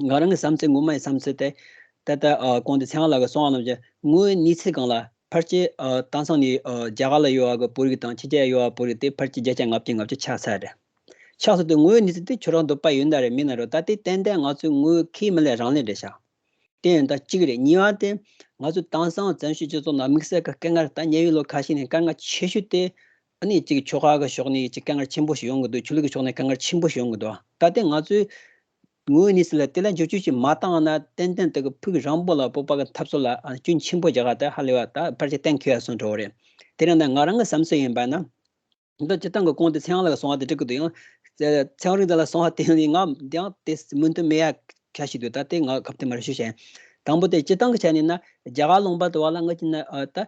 ང་རང་གི་བསམ་ཚུལ་ངོ་མ་ཡི་བསམ་ཚུལ་དེ་ད་ལྟ་ཨ་གོང་དུ་ཚེ་དབང་ལགས་ཀྱིས་གསུངས་པ་ནང་བཞིན་དངོས་ཡོད་གནས་ཚུལ་སྒང་ལ་ཕལ་ཆེར་ཨ་དེང་སང་ནས་ཨ་རྒྱ་གར་ལ་ཡོད་པ་གི་བོད་རིགས་དང་ཕྱི་རྒྱལ་ཡོད་པ་བོད་རིགས་དེ་ཕལ་ཆེར་བརྒྱ་ཆ་ལྔ་བཅུ་ང་བཅུ་ཆགས་ཚར་རེད། ཆགས་སོང་དུས་དངོས་ཡོད་གནས་ཚུལ་དེ་ཁྱོད་རང་འདོད་པ་ཡོད་ན་རེད་མེད་ན་རེད། ད་དེ་ཏན་ཏན་ང་ཚོའི་དངོས་ཡོད་ཁས་མི་ལེན་རང་ལེན་རེད་ཤག་དེ་ཡང་ད་གཅིག་རེད། གཉིས་པ་དེ་ང་ཚོ་དེང་སང་བཙན་བྱོལ་སྤྱི་ཚོགས་ནང་དམིགས་བསལ་གྱི་དཀའ་ངལ་ད་ཉེ་བའི་ལོ་ཁ་ཤས་ནས་དཀའ་ངལ་ཆེ་ཤོས་དེ་ཨ་ནི་གཅིག་ཆོལ་ཁ་གི་ཕྱོགས་ནས་གཅིག་དཀའ་ངལ་ཆེན་པོ་ཞིག་ཡོང་གི་འདུག་ཆོས་ལུགས་ཀྱི་ཕྱོགས་ནས་དཀའ་ངལ་ཆེན་པོ་ཞིག་ཡོང་གི་འདུག་ད་དེ་ང་ཚོའི་དངོས་ཡོད་གནས་ཚུལ་ལ་དེ་ལ་འགྱུར་བཅོས་ཤིག་མ་བཏང་ན་ཏན་ཏན་དེ་གི་ཕུགས་རིང་པོ་ལ་བོད་པ་གི་འཐབ་རྩོད་ལ་ཨ་སྐྱོན་ཆེན་པོ་རྒྱག་ག་ད་ཧ་ལས་པ་ད་ཕལ་ཆེར་གཏན་འཁེལ་བ་སོང་འགྲོ་བ་རེད། དེ་རིང་ནས་ང་རང་གི་བསམ་ཚུལ་ཡིན་པ་ན། འདི་སྤྱིར་བཏང་གི་གོང་དུ་ཚེ་དབང་ལགས་གསུངས་པ་དེ་འགྲིག་གི་འདུག་ཡང་། ཚེ་དབང་རིག་འཛིན་ལགས་གསུངས་པ་དེ་ནི་ང་འདི་ཡང་དེ་མུ་མཐུད་མེད་ཡ་ཁ་ཞིག་འདུག་ད་དེ་ང་སྐབས་དེ་མར་ཞུ་བྱས། དང་པོ་དེ་སྤྱིར་བཏང་གི་ཆ་ནས་ན་རྒྱ་གར་ལུང་པ་དུ་བ་ལ་ངི་ཅི་ན་ཨ་ད་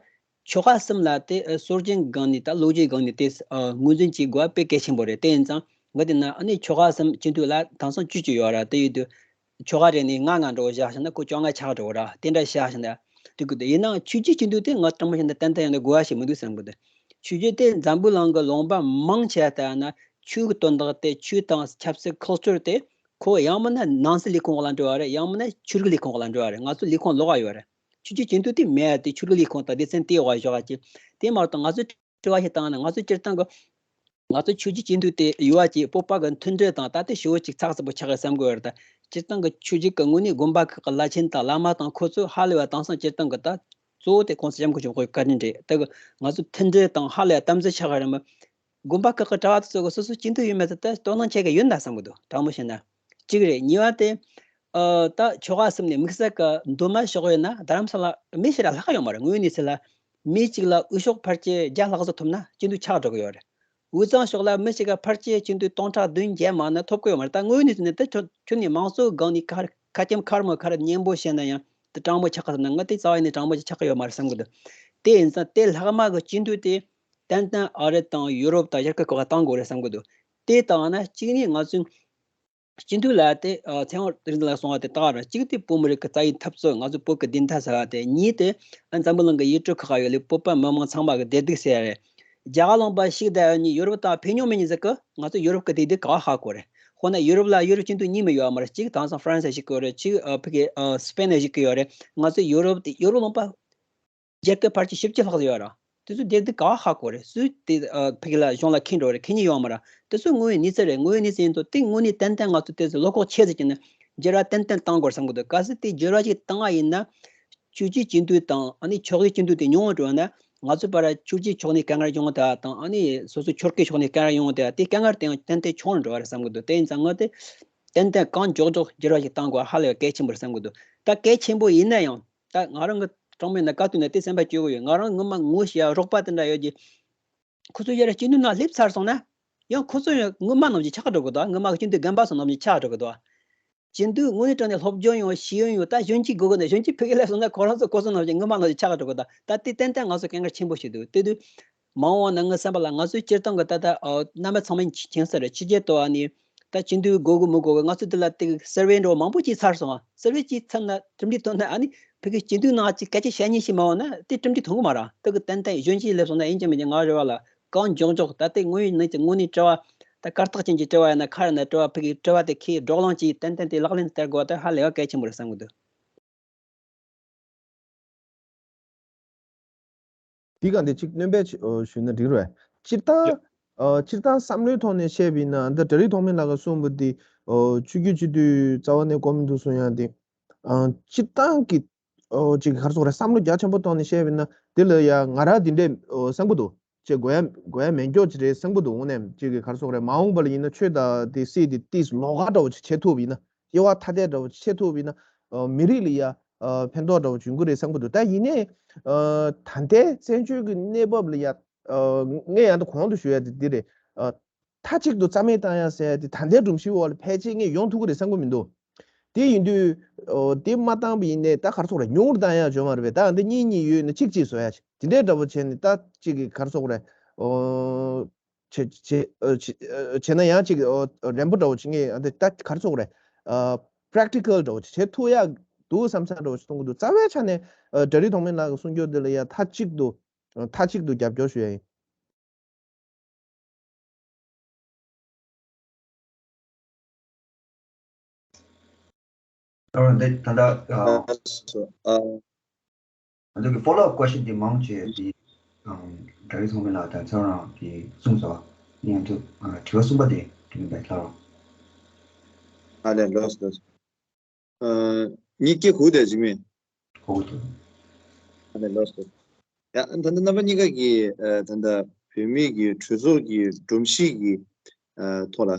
ཆོལ་ཁ་གསུམ་ལ་དེ་ཨ་སྲོལ་རྒྱུན་སྒང་ནས་ད་ལོ་རྒྱུས་སྒང་ནས་དེ་ཨ་ངོས་འཛིན་བྱེད་དགོས་པ་དཔེ་གལ་ཆེན་པོ་རེད། དེ་ཡིན་ཙང་ངི་དེ་ན་ཨ་ནི་ཆོལ་ཁ་གསུམ་སྤྱི་འཐུས་ལ་དེང་སང་བཅུ་བཅུ་ཡོད་ར། དེ་ཡོད་དུས་ཆོལ་ཁ་རེ་ནས་ལྔ་ལྔ་འགྲོ་བཞག་ཤིང་ན་ཁོ་བཅོ་ལྔ་ཆགས་འགྲོ་ར། དེ་འདྲ་བཞག་ཤིང་ན་དེ་གི་དེ་ཡིན་ནའང་ཆོས་བརྒྱུད་སྤྱི་འཐུས་དེ་ང་དྲང་མོ་བཤད་ན་ཏན་ཏན་ཡོང་ན་དགོས་པ་ཞིག་མི་འདུག་བསམ་གི་འདུག་ཆོས་བརྒྱུད་དེ་འཛམ་བུ་གླིང་གི་ལུང་པ་མང་ཆེ་བ་ལྟར་ན་ཆོས་ཀྱི་དོན་དག་དེ་ཆོས་དང་ཆབ་སྲིད་ཁོལ་ཅར་དེ་ཁོ་ཡང་མིན་ན་ནང་སྲིད་ལས་ཁུངས་ལ་འགྲོ་བ་རེད། ཡང་མིན་ན་ཆོས་རིག་ལས་ཁུངས་ལ་འགྲོ་བ་རེད། ང་ཚོ་ལས་ཁུངས་ལོགས་ཡོད་རེད། ཆོས་བརྒྱུད་སྤྱི་འཐུས་དེ་མེད་དེ་ཆོས་རིག་ལས་ཁུངས་དང་སྡེ་ཚན་དེའི་འོག་བཞག་གི་དེ་མ་གཏོགས་ང་ཚོས་དྲི་བ་ཞིག་བཏང་ན་ང་ཚོ་སྤྱིར་བཏང་གི་ང་ཚོ་ཆོས་བརྒྱུད་སྤྱི་འཐུས་དེ་ཡོད་པ་ཅིག་བོད་པ་གི་མཐུན་སྒྲིལ་དང་ད་ལྟའི་ཞི་བོ་ཅིག་ཚགས་ཚུད་པོ་ཆགས་ཡོད་བསམ་གི་ཡོད་རེད། ད་སྤྱིར་བཏང་གི་ཆོས་བརྒྱུད་ཀྱི་ངོས་ནས་དགོན་པ་ཁག་གི་བླ་ཆེན་དང་བླ་མ་དང་ཁོ་ཚོས་ཧ་ལས་པ་དེང་སང་སྤྱིར་བཏང་གི་ད་གཙོ་བོ་དེ་གོང་ས་སྐྱབས་མགོན་ཆེན་པོ་མཆོག་གི་བཀའ་དྲིན་རེད། ད་གི་ང་ཚོ་མཐུན་སྒྲིལ་དང་ཧ་ལས་པ་དམ་འཛིན་ཆགས་ཡོད་རེད་མོད། དགོན་པ་ཁག་གི་གྲྭ་བ་དེ་ཚོ་གི་སོ་སོ་སྤྱི་འཐུས་ཡོད་མེད་ཚོ་ད་དོ་སྣང་བྱེད་མཁན་ཡོད་ན་བསམ་གི་འདུག་དྲང་མོ་བཤད་ན། གཅིག་རེད། གཉིས་པ་དེ། ཨ་ད་ཆོལ་ཁ་གསུམ་ནས་དམིགས་བསལ་གི་མདོ་སྨད་ཕྱོགས་ཡོད་ན་རྡ་རམ་ས་ལ་མི་ཞེ་དྲག་ལྷག་ཡོད་མ་རེད། དངོས་ཡོད་གནས་ཚུལ་ལ་མི་གཅིག་ལ་འོས་ཤོག་ཕལ་ཆེར་བརྒྱ་ལྷག་ཙམ་ཐོབ་ན་སྤྱི་འཐུས་ཆགས་འགྲོ་གི་ཡོད་རེད། དབུས་གཙང་ཕྱོགས་ལ་མི་གཅིག་ག་ཕལ་ཆེར་སྤྱི་འཐུས་སྟོང་ཕྲག་བདུན་བརྒྱད་མང་ན་ཐོབ་གི་ཡོད་མ་རེད། ད་དངོས་ཡོད་གནས་ཚུལ་ནས་ད་ཁྱོད་ཁྱོད་ནས་མང་གཙོའི་སྒང་ནས་ཁ་ཁ་སྐྱེམས་ཁ་ར་མོ་ཁ་ར་སྙན་པོ་བཤད་ན་ཡང་དེ་དྲང་མོ་ཆགས་གི་ཟེར་ན་ང་དེ་རྩ་བ་ནས་དྲང་མོ་ཆགས་གི་ཡོད་མ་རེད་བསམ་གི་འདུག་དེ་ཡིན་ཙང་དེ་ལྷག་མ་གི་སྤྱི་འཐུས་དེ་ཏན་ཏན་ཨ་རི་དང་ཡུ་རོབ་དང་ཡར་ཀི་ཁག་ག་བཏང་དགོས་རེད་བསམ་གི་འདུག་དེ་བཏང་ན་གཅིག་ནས་ང་ཚོའི་སྤྱི་འཐུས་ལ་དེ་ཨ་ཚེ་དབང་རིག་འཛིན་ལགས་གསུངས་པ་དེ་ལྟར་གཅིག་དེ་བོད་མི་རིགས་ཀྱི་རྩ་བའི་འཐབ་རྩོད། ང་ཚོ་བོད་ཀྱི་བདེན་མཐའ་ཟེར་བ་དེ། གཉིས་དེ་ཨ་འཛམ་བུ་གླིང་གི་ཡུལ་གྲུ་ཁག་ཁག་ཡོད་ལས་བོད་པ་མི་མང་ཚང་མ་གི་བདེ་སྡུག་ཟེར་ཡ་རེད། རྒྱ་གར་ལུང་པ་ཞིག་བསྡད་ཡོད་ནི་ཡུ་རོབ་དང་བོད་ཉོ་མི་ཉིན་ཟིག་གི་ང་ཚོ་ཡུ་རོབ་ཀྱི་བདེ་སྡུག་ག་བ་ཧ་གོ་རེད། ཧོ་ན་ཡུ་རོབ་ལ་ཡུ་རོབ་སྤྱི་འཐུས་གཉིས་མི་ཡོད་མ་རེད། གཅིག་དེང་སང་ཧྥ་རན་སི་ཞིག་གི་ཡོད་རེད། གཅིག་ཨ་ཕ་གི་ཨ་སི་པེན་ཞིག་གི་ཡོད་རེད། ང་ཚོ་ཡུ་རོབ་དེ་ཡུ་རོབ་ལུང་པ་རྒྱལ་ཁབ་ཕལ་ཆེར་བཞི་བཅུ་ལྷག་ཙམ་ཡོད་ར། དེ་ཚོ་བདེ་སྡུག་ག་བ་ཧ་གོ་རེད། སུས་དེ་ཨ་ཕ་གི་ལ་གཞུང་ལ་འཁྱེར་འགྲོ་རེད། འཁྱེར་མཁན་ཡོད་མ་ར། དེ་ཚོ་དངོས་ཡོད་གནས་ཚུལ་རེད། དངོས་ཡོད་གནས་ཚུལ་ཡིན་དུས་དེ་དངོས་གནས་ཏན་ཏན་ང་ཚོ་དེ་ཚོ་བློ་ཁོག་ཆེ་ཟིག་བྱས་ནས་འགྱུར་བ་ཏན་ཏན་གཏང་དགོས་བསམ་གི་འདུག་གལ་སྲིད་དེ་འགྱུར་བ་ཞིག་བཏང་བ་ཡིན་ན། ཆོས་བརྒྱུད་སྤྱི་འཐུས་དང་ཨ་ནི་ཕྱོགས་བཞི་སྤྱི་འཐུས་དེ་ཉུང་བ་འགྲོ་བ་ན་ང་ཚོ་བར་ཆོས་བརྒྱུད་ཕྱོགས་ནས་དཀའ་ངལ་ཡོང་བ་དང་། ཨ་ནི་སོ་སོ་ཆོལ་ཁའི་ཕྱོགས་ནས་དཀའ་ངལ་ཡོང་བ་དང་། དེ་དཀའ་ངལ་དེ་ཡང་ཏན་ཏན་ཆུང་རུ་འགྲོ་བ་རེད་བསམ་གི་འདུག་དེ་ཡིན་ཙང་ང་དེ་ཏན་ཏན་གང་མགྱོགས་མགྱོགས་འགྱུར་བ་ཞིག་བཏང་དགོས་ཧ་ལས་པ་གལ་ཆེན་པོ་རེད་བསམ་གི་འདུག་ད་གལ་ཆེན་པོ་ཡིན་ན་ཡང་ད་ང་རང་གི་དྲང་མོ་ཡིན་ན་བཀའ་བསྡུར་ནས་དེ་སེམས་པ་སྐྱོ་གི་ཡོད། ང་རང་ངོ་མ་ངོ་ཤེས་ཡ་རོགས་པ་དེ་འདྲ་ཡོད་ཀྱི། ཁོ་ཚོ་ཡར་སྤྱི་འཐུས་ནང་སླེབས་ཚར་སོང་ན་ཡང་ཁོ་ཚོ་ཡང་སྔོན་མ་ནང་བཞིན་ཆགས་འགྲོ་གི་འདུག་སྔོན་མ་གི་སྤྱི་འཐུས་རྒན་པ་ཚོ་ནང་བཞིན་ཆགས་འགྲོ་གི་འདུག་སྤྱི་འཐུས་དངོས་གནས་དྲང་གནས་སློབ་སྦྱོང་ཡོང་ཤེས་ཡོན་ཡོད། ད་གཞོན་སྐྱེས་དགོས་གི་ན་གཞོན་སྐྱེས་ཕ་གི་སླེབས་སོང་ན་ཁོ་རང་ཚོ་ཁོ་ཚོ་ནང་བཞིན་སྔོན་མ་ནང་བཞིན་ཆགས་འགྲོ་གི་འདུག་ད་དེ་ཏན་ཏན་ང་ཚོ་དཀའ་ངལ་ཆེན་པོ་ཞིག་འདུག་དེ་དུས་མ་འོངས་པ་ན་ངའི་བསམ་པ་ལ་ང་ཚོའི་སྤྱིར་བཏང་གི་ད་ལྟ་ཨ་རྣམ་པ་ཚང་མ་མཁྱེན་ས་རེད། ཕྱི་རྒྱལ་དུ་ཨ་ནི་ད་སྤྱི་འཐུས་དགོས་གི་མི་དགོས་གི་ང་ཚོ་འདི་ལ་དེ་གི་སར་ཝེ་འདྲ་བོ་མང་པོ་བྱས་ཚར་སོང་། སར་ཝེ་བྱས་ཚར་ན་གྲུབ་འབྲས་ཐོན་ན་ཨ་ནི་ཕ་གི་སྤྱི་འཐུས་ནང་ཅིག་སྐད་ཆ་བཤད་མཁན་ཞིག་མ་འོང་ན་དེ་གྲུབ་འབྲས་ཐོན་གི་མ་རེད། དེ་གི་ཏན་ཏན་གཞོན་སྐྱེས་སླེབས་སོང་ན་ཡིན་གཅིག་མིན་གཅིག་ང་རེ་བ་ལ་གང་མགྱོགས་མགྱོགས་ད་ལྟའི་དངོས་ཡོད་གནས་ཀྱི་དངོས་གནས་དྲི་བ་ད་གར་སྟེགས་ཅན་གྱི་དྲི་བ་ཡིན་ན་ཁ་ཡིན་ན་དྲི་བ་ཕ་གིའི་དྲི་བ་དེ་ཁྱེད་བགྲོ་གླེང་གྱིས་ཏན་ཏན་དེ་ལག་ལེན་བསྟར་དགོས་པ་དེ་ཧ་ལས་པ་གལ་ཆེན་པོ་རེད་བསམ་གི་འདུག་འདི་ག་འདི་གཅིག་སྣོན་པ་ཞུས་ན་འགྲིག་རེད། སྤྱིར་བཏང་ཡ། སྤྱིར་བཏང་བསམ་བློའི་ཐོག་ནས་བཤད་པ་ཡིན་ན་འདི་གྲ་རིགས་ཐོགས་མེད་ལགས་ཀྱིས་གསུངས་པ་འདི་ཆོས་བརྒྱུད་སྤྱི་འཐུས་རྩ་བ་ནས་དགོས་མི་འདུག་གསུང་ཡ་འདི། སྤྱིར་བཏང་གི་ཨོ་ཅིག་ག་རེ་ཟེར་དགོས་རེད། བསམ་བློ་རྒྱ་ཆེན་པོ་བཏང་ནས་བཤད་པ་ཡིན་ན་དེ་ལ་ཡ་ང་རང་འདི་འདྲས་ཨོ་བསམ་གྱི་འདུག་ཅེས་དགོས་ཡ་དགོས་ཡ་མེད་མགྱོགས་ཅིག་རེད་བསམ་གྱི་འདུག་དངོས་གནས་ཅིག་གི་ག་རེ་ཟེར་དགོས་རེད། མ་འོངས་པ་ལ་ཡིན་ན་ཆོས་དང་དེ་སྲིད་དེ་ཏིས་ལོགས་ཀ་འདྲ་བོ་ཅིག་བྱེད་ཐུབ་པ་ཡིན་ན། དབྱེ་བ་ཐ་དད་འདྲ་བོ་ཅིག་བྱེད་ཐུབ་པ་ཡིན་ན། ཨོ་མི་རིགས་ལ་ཡ་ཨོ་ཕན་ཐོགས་འདྲ་བོ་ཅིག་ཡོང་གི་རེད་བསམ་གྱི་འདུག་ད་ཡིན་ནའི་ཨོ་ད་ལྟའི་བཙན་བྱོལ་གྱི་གནས་བབ་ལ་ཡ་ཨོ་ངས་ཡང་ད་གོང་དུ་ཞུ་ཡ་དེ་འདི་རེད། ཨོ་མཐའ་གཅིག་ཏུ་རྩ་མེད་བཏང་ཡ་ཟེར་ཡ་དེ་ད་ལྟའི་སྒྲོམ་གཞིའི་འོག་ལ་ཕལ་ཆེར་ངས་ཡོང་ཐུབ་ཀྱི་རེད་བསམ་གྱི་མི་འདུག་དེ་ཡིན་དུས་ཨོ་དེ་མ་བཏང་བ་ཡིན་ནའི་ད་ག་རེ་ཟེར་དགོས་རེད། ཉུང་རུ་བཏང་ཡ་ཡོད་མ་རེད་པས། ད་འདི་གཉིས་གཉིས་ཡོད་ན་གཅིག་གཅིག་བཟོ་ཡ་ཅིག་དེ་འདྲའི་འདྲ་པོ་བྱས་ནས་ད་གཅིག་གི་ག་རེ་ཟེར་དགོས་རེད། ཨོ་བྱེད་བྱེད་ཨོ་བྱེད་ཨོ་བྱས་ན་ཡང་གཅིག་ཨོ་རན་པོ་འདྲ་པོ་ཅིག་ངས་འདི་ད་ག་རེ་ཟེར་དགོས་རེད། ཨོ་པེ་རེག་ཊི་ཀལ་འདྲ་པོ་ཅིག་བྱེད་ཐུབ་ཡ་འདུག་བསམ་བསམ་འདྲ་པོ་ཅིག་གཏོང་གི་འདུག་རྩ་བའི་ཆ་ནས་ཨོ་གྲ་རིགས་ཐོགས་མེད་ལགས་ཀྱི་གསུང་སྐྱོར་འདི་ལ་ཡ་མཐའ་གཅིག་ཏུ་ཨོ་མཐའ་གཅིག་ཏུ་རྒྱབ་སྐྱོར་ཞུ་ཡ་ཡིན། ཨ་འདི་ད་ལྟ་ཨ་ཨ་ང་ཚོ་གི་follow up question དེ་མང་ཆེ་དེ་ཨམ་གྲ་རིགས་ཚང་མ་ལ་ད་ཚང་རང་གི་གསུངས་སོ། ང་ཚོ་ཨ་དྲི་བ་གསུམ་པ་དེ་དྲི་བ་ལྷག་རོགས། ཨ་ལས་ལོས་ལོས། ཨ་ཉིད་ཀྱི་ཧུ་དེ་ཇི་མེ། ཧུ་དེ། ཨ་ནི་ལོས་ལོས། ཡ་ད་ལྟ་རྣམ་པ་གཉིས་ཀ་གི་ཨ་ད་ལྟ་བོད་མི་གི་གྲོས་ཚོགས་ཀྱི་སྒྲོམ་གཞི་གི་ཨ་ཐོག་ལ་ཨ་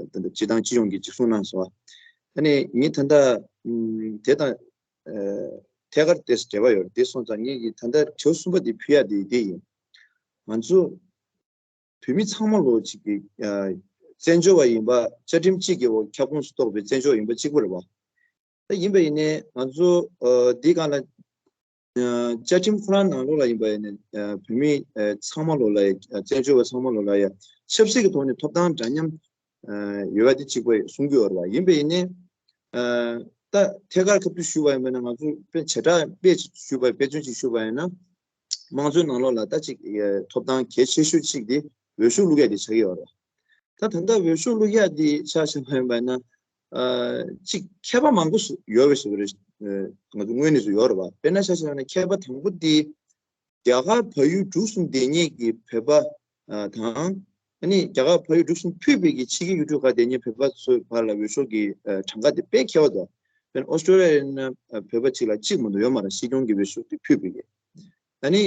ད་ལྟ་སྤྱི་བཏང་སྤྱི་ཡོངས་ཀྱི་ཅིག་གསུང་གནང་སོང་བ། ཨ་ནི་ངས་ད་ལྟ་ཨམ་དེ་དང་ཨ་ཐད་ཀར་དེ་འབྲེལ་བ་ཡོད་རེད། དེ་སོང་ཙང་ངས་ཀྱི་ད་ལྟ་དྲི་བ་གསུམ་པ་དེ་ཕུལ་ཡ་དེ་དེ་ཡིན། ང་ཚོ་བོད་མི་ཚང་མ་ལོ་གཅིག་གི་ཨ་བཙན་བྱོལ་བ་ཡིན་པ་བཅའ་ཁྲིམས་གཅིག་གི་འོག་ཁྱབ་ཁོངས་སུ་གཏོགས་པའི་བཙན་བྱོལ་ཡིན་པ་གཅིག་པ་རེད་བ། ད་ཡིན་པ་ཡིན་ནའི་ང་ཚོ་འདི་གང་ལ་བཅའ་ཁྲིམས་ཁོ་རང་ནང་ལོགས་ལ་ཡིན་པ་ཡིན་ནའི་བོད་མི་ཚང་མ་ལོགས་ལ་ཡ་བཙན་བྱོལ་བ་ཚང་མ་ལོགས་ལ་ཡ་ཆབ་སྲིད་ཀྱི་ཐོག་ནས་ཐོབ་ཐང་འདྲ་མཉམ་ཡོད་པ་དེ་གཅིག་པ་གསུང་གི་ཡོད་རེད་བ། ཡིན་པ་ཡིན་ནའི་ད་ཐད་ཀར་ཁ་ཐུག་ཞུས་པ་ཡིན་པ་ན་ང་ཚོ་དཔེ་བྱེ་བྲག་དཔེ་ཞུས་པ་དཔེ་མཚོན་ཅིག་ཞུས་པ་ཡིན་ན། དམངས་གཙོའི་ནང་ལོགས་ལ་ད་ཅིག་ཐོབ་ཐང་གལ་ཆེ་ཤོས་གཅིག་དེ་འོས་ཤོག་བླུག་ཡ་དེ་ཆགས་ཀྱི་ཡོད་རེད། ད་ད་ལྟ་འོས་ཤོག་བླུག་ཡ་དེ་ཆ་བཞག་པ་ཡིན་པ་ན་ཅིག་མཁས་པ་མང་པོ་ཡོད་པ་ཞིག་རེད། ང་ཚོ་དངོས་གནས་སུ་ཡོད་རེད་བ། དཔེར་ན་ཆ་བཞག་ན་མཁས་པ་དང་པོ་དེ་རྒྱ་གར་བལ་ཡུལ་འབྲུག་གསུམ་བསྡད་མཁན་གྱི་བོད་པ་དང་། ཨ་ནི་རྒྱ་གར་བལ་ཡུལ་འབྲུག་གསུམ་ཕུད་པའི་གི་ཕྱི་རྒྱལ་ཡུལ་གྲུ་ཁག་བསྡད་མཁན་བོད་པ་ཚོའི་བར་ལ་འོས་ཤོག་གི་གྲངས་ཀ་དེ་དཔེ་ཁྱད་པར་འདུག་དཔེར་ན་ཨོ་སི་ཀྲོ་ལི་ཡ་ཡིན་ན་བོད་པ་གཅིག་ལ་གཅིག་མ་གཏོགས་ཡོད་མ་རེད། སྲིད་སྐྱོང་གི་འོས་ཤོག་དེ་ཕུད་པའི་གི། ཨ་ནི་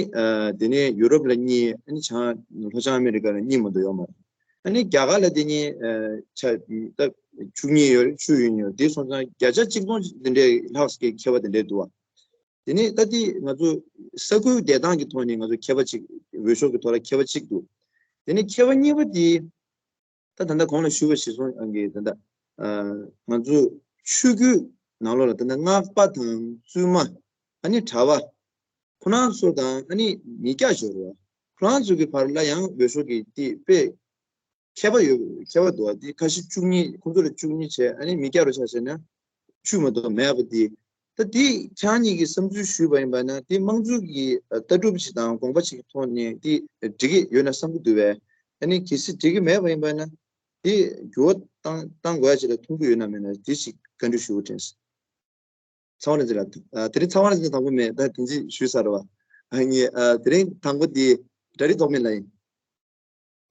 དེ་ནས་ཡུ་རོབ་ལ་གཉིས། ཨ་ནི་བྱང་ལྷོ་བྱང་ཨ་མེ་རི་ཀ་ལ་གཉིས་མ་གཏོགས་ཡོད་མ་རེད། ཨ་ནི་རྒྱ་གར་ལ་དེ་གཉིས་ཆ་ད་བཅུ་གཉིས་ཡོད་རེད། བཅུ་ཡོད་ཡོད་དེ་སོང་ཙང་བརྒྱ་ཆ་གཅིག་སྟོང་དེ་འདྲའི་ལྷག་ཙམ་གྱི་ཁྱད་པར་དེ་འདྲའི་འདུག་བ། དེ་ནས་ད་ལྟའི་ང་ཚོ་ས་ཁུལ་བསྡད་སྟངས་ཀྱི་ཐོག་ནས་ང་ཚོ་ཁྱད་པར་གཅིག་འོས་ཤོག་གི་ཐོག་ལ་ཁྱད་པར་གཅིག་འདུག་དེ་ནས་ཁྱད་པར་གཉིས་པ་དེ་ད་ད་ལྟ་གོང་ལ་ཞུས་པ་གཞིར་བཟུང་ཨང་གི་ད་ལྟ་ང་ཚོ་ཆོས་བརྒྱུད་ནང་ལོགས་ལ་ད་ལྟ་སྔགས་པ་དང་བཙུན་མ། ཨ་ནི་གྲྭ་པ་ཁོ་རང་ཚོ་དང་ཨ་ནི་མི་སྐྱ་ཞོར་བ་ཁོ་རང་ཚོ་གི་བར་ལ་ཡང་འོས་ཤོག་གི་དེ་དཔེ་ཁྱད་པར་ཡོད། ཁྱད་པར་འདུག་བ། དེ་ཁ་ཤས་བཅུ་གཉིས། ཁོང་ཚོ་ལ་བཅུ་གཉིས་བྱས། ཨ་ནི་མི་སྐྱ་རུ་ཆ་བཞག་ན་བཅུ་མ་གཏོགས་མེད་པ་དེ། ད་དེ་ཁྱེད་གཉིས་ཀྱིས་བསམ་ཚུལ་ཞུས་པ་ཡིན་པ་ན་དེ་དམངས་གཙོ་གི་ལྟ་གྲུབ་ཅིག་དང་དགོངས་པ་ཅིག་གི་ཐོག་ནས་དེ་འགྲིག་གི་ཡོད་ན་བསམ་གྱི་འདུག་བས། ཨ་ནི་གལ་སྲིད་འགྲིག་གི་མེད་པ་ཡིན་པ་ན་དེ་འགྱུར་བ་བཏང་བཏང་དགོས་ཡ་ཅིག་ལ་མཐོང་གི་ཡོད་ན་མེད་ན་དེ་ཅིག་བཀའ་འདྲི་ཞུ་དགོས་དྲན་སོང་། ཚེ་དབང་རིག་འཛིན་ལགས། ཨ། དེ་རིང་ཚེ་དབང་རིག་འཛིན་དང་པོ་མེད། ད་དེ་འཛིན་ཞུས་ཚར་བ། ཨ་ནི་ཨ་དེ་རིང་དང་པོ་དེ་གྲ་སྒྲིག་ཐོགས་མེད་ལ་ཡིན།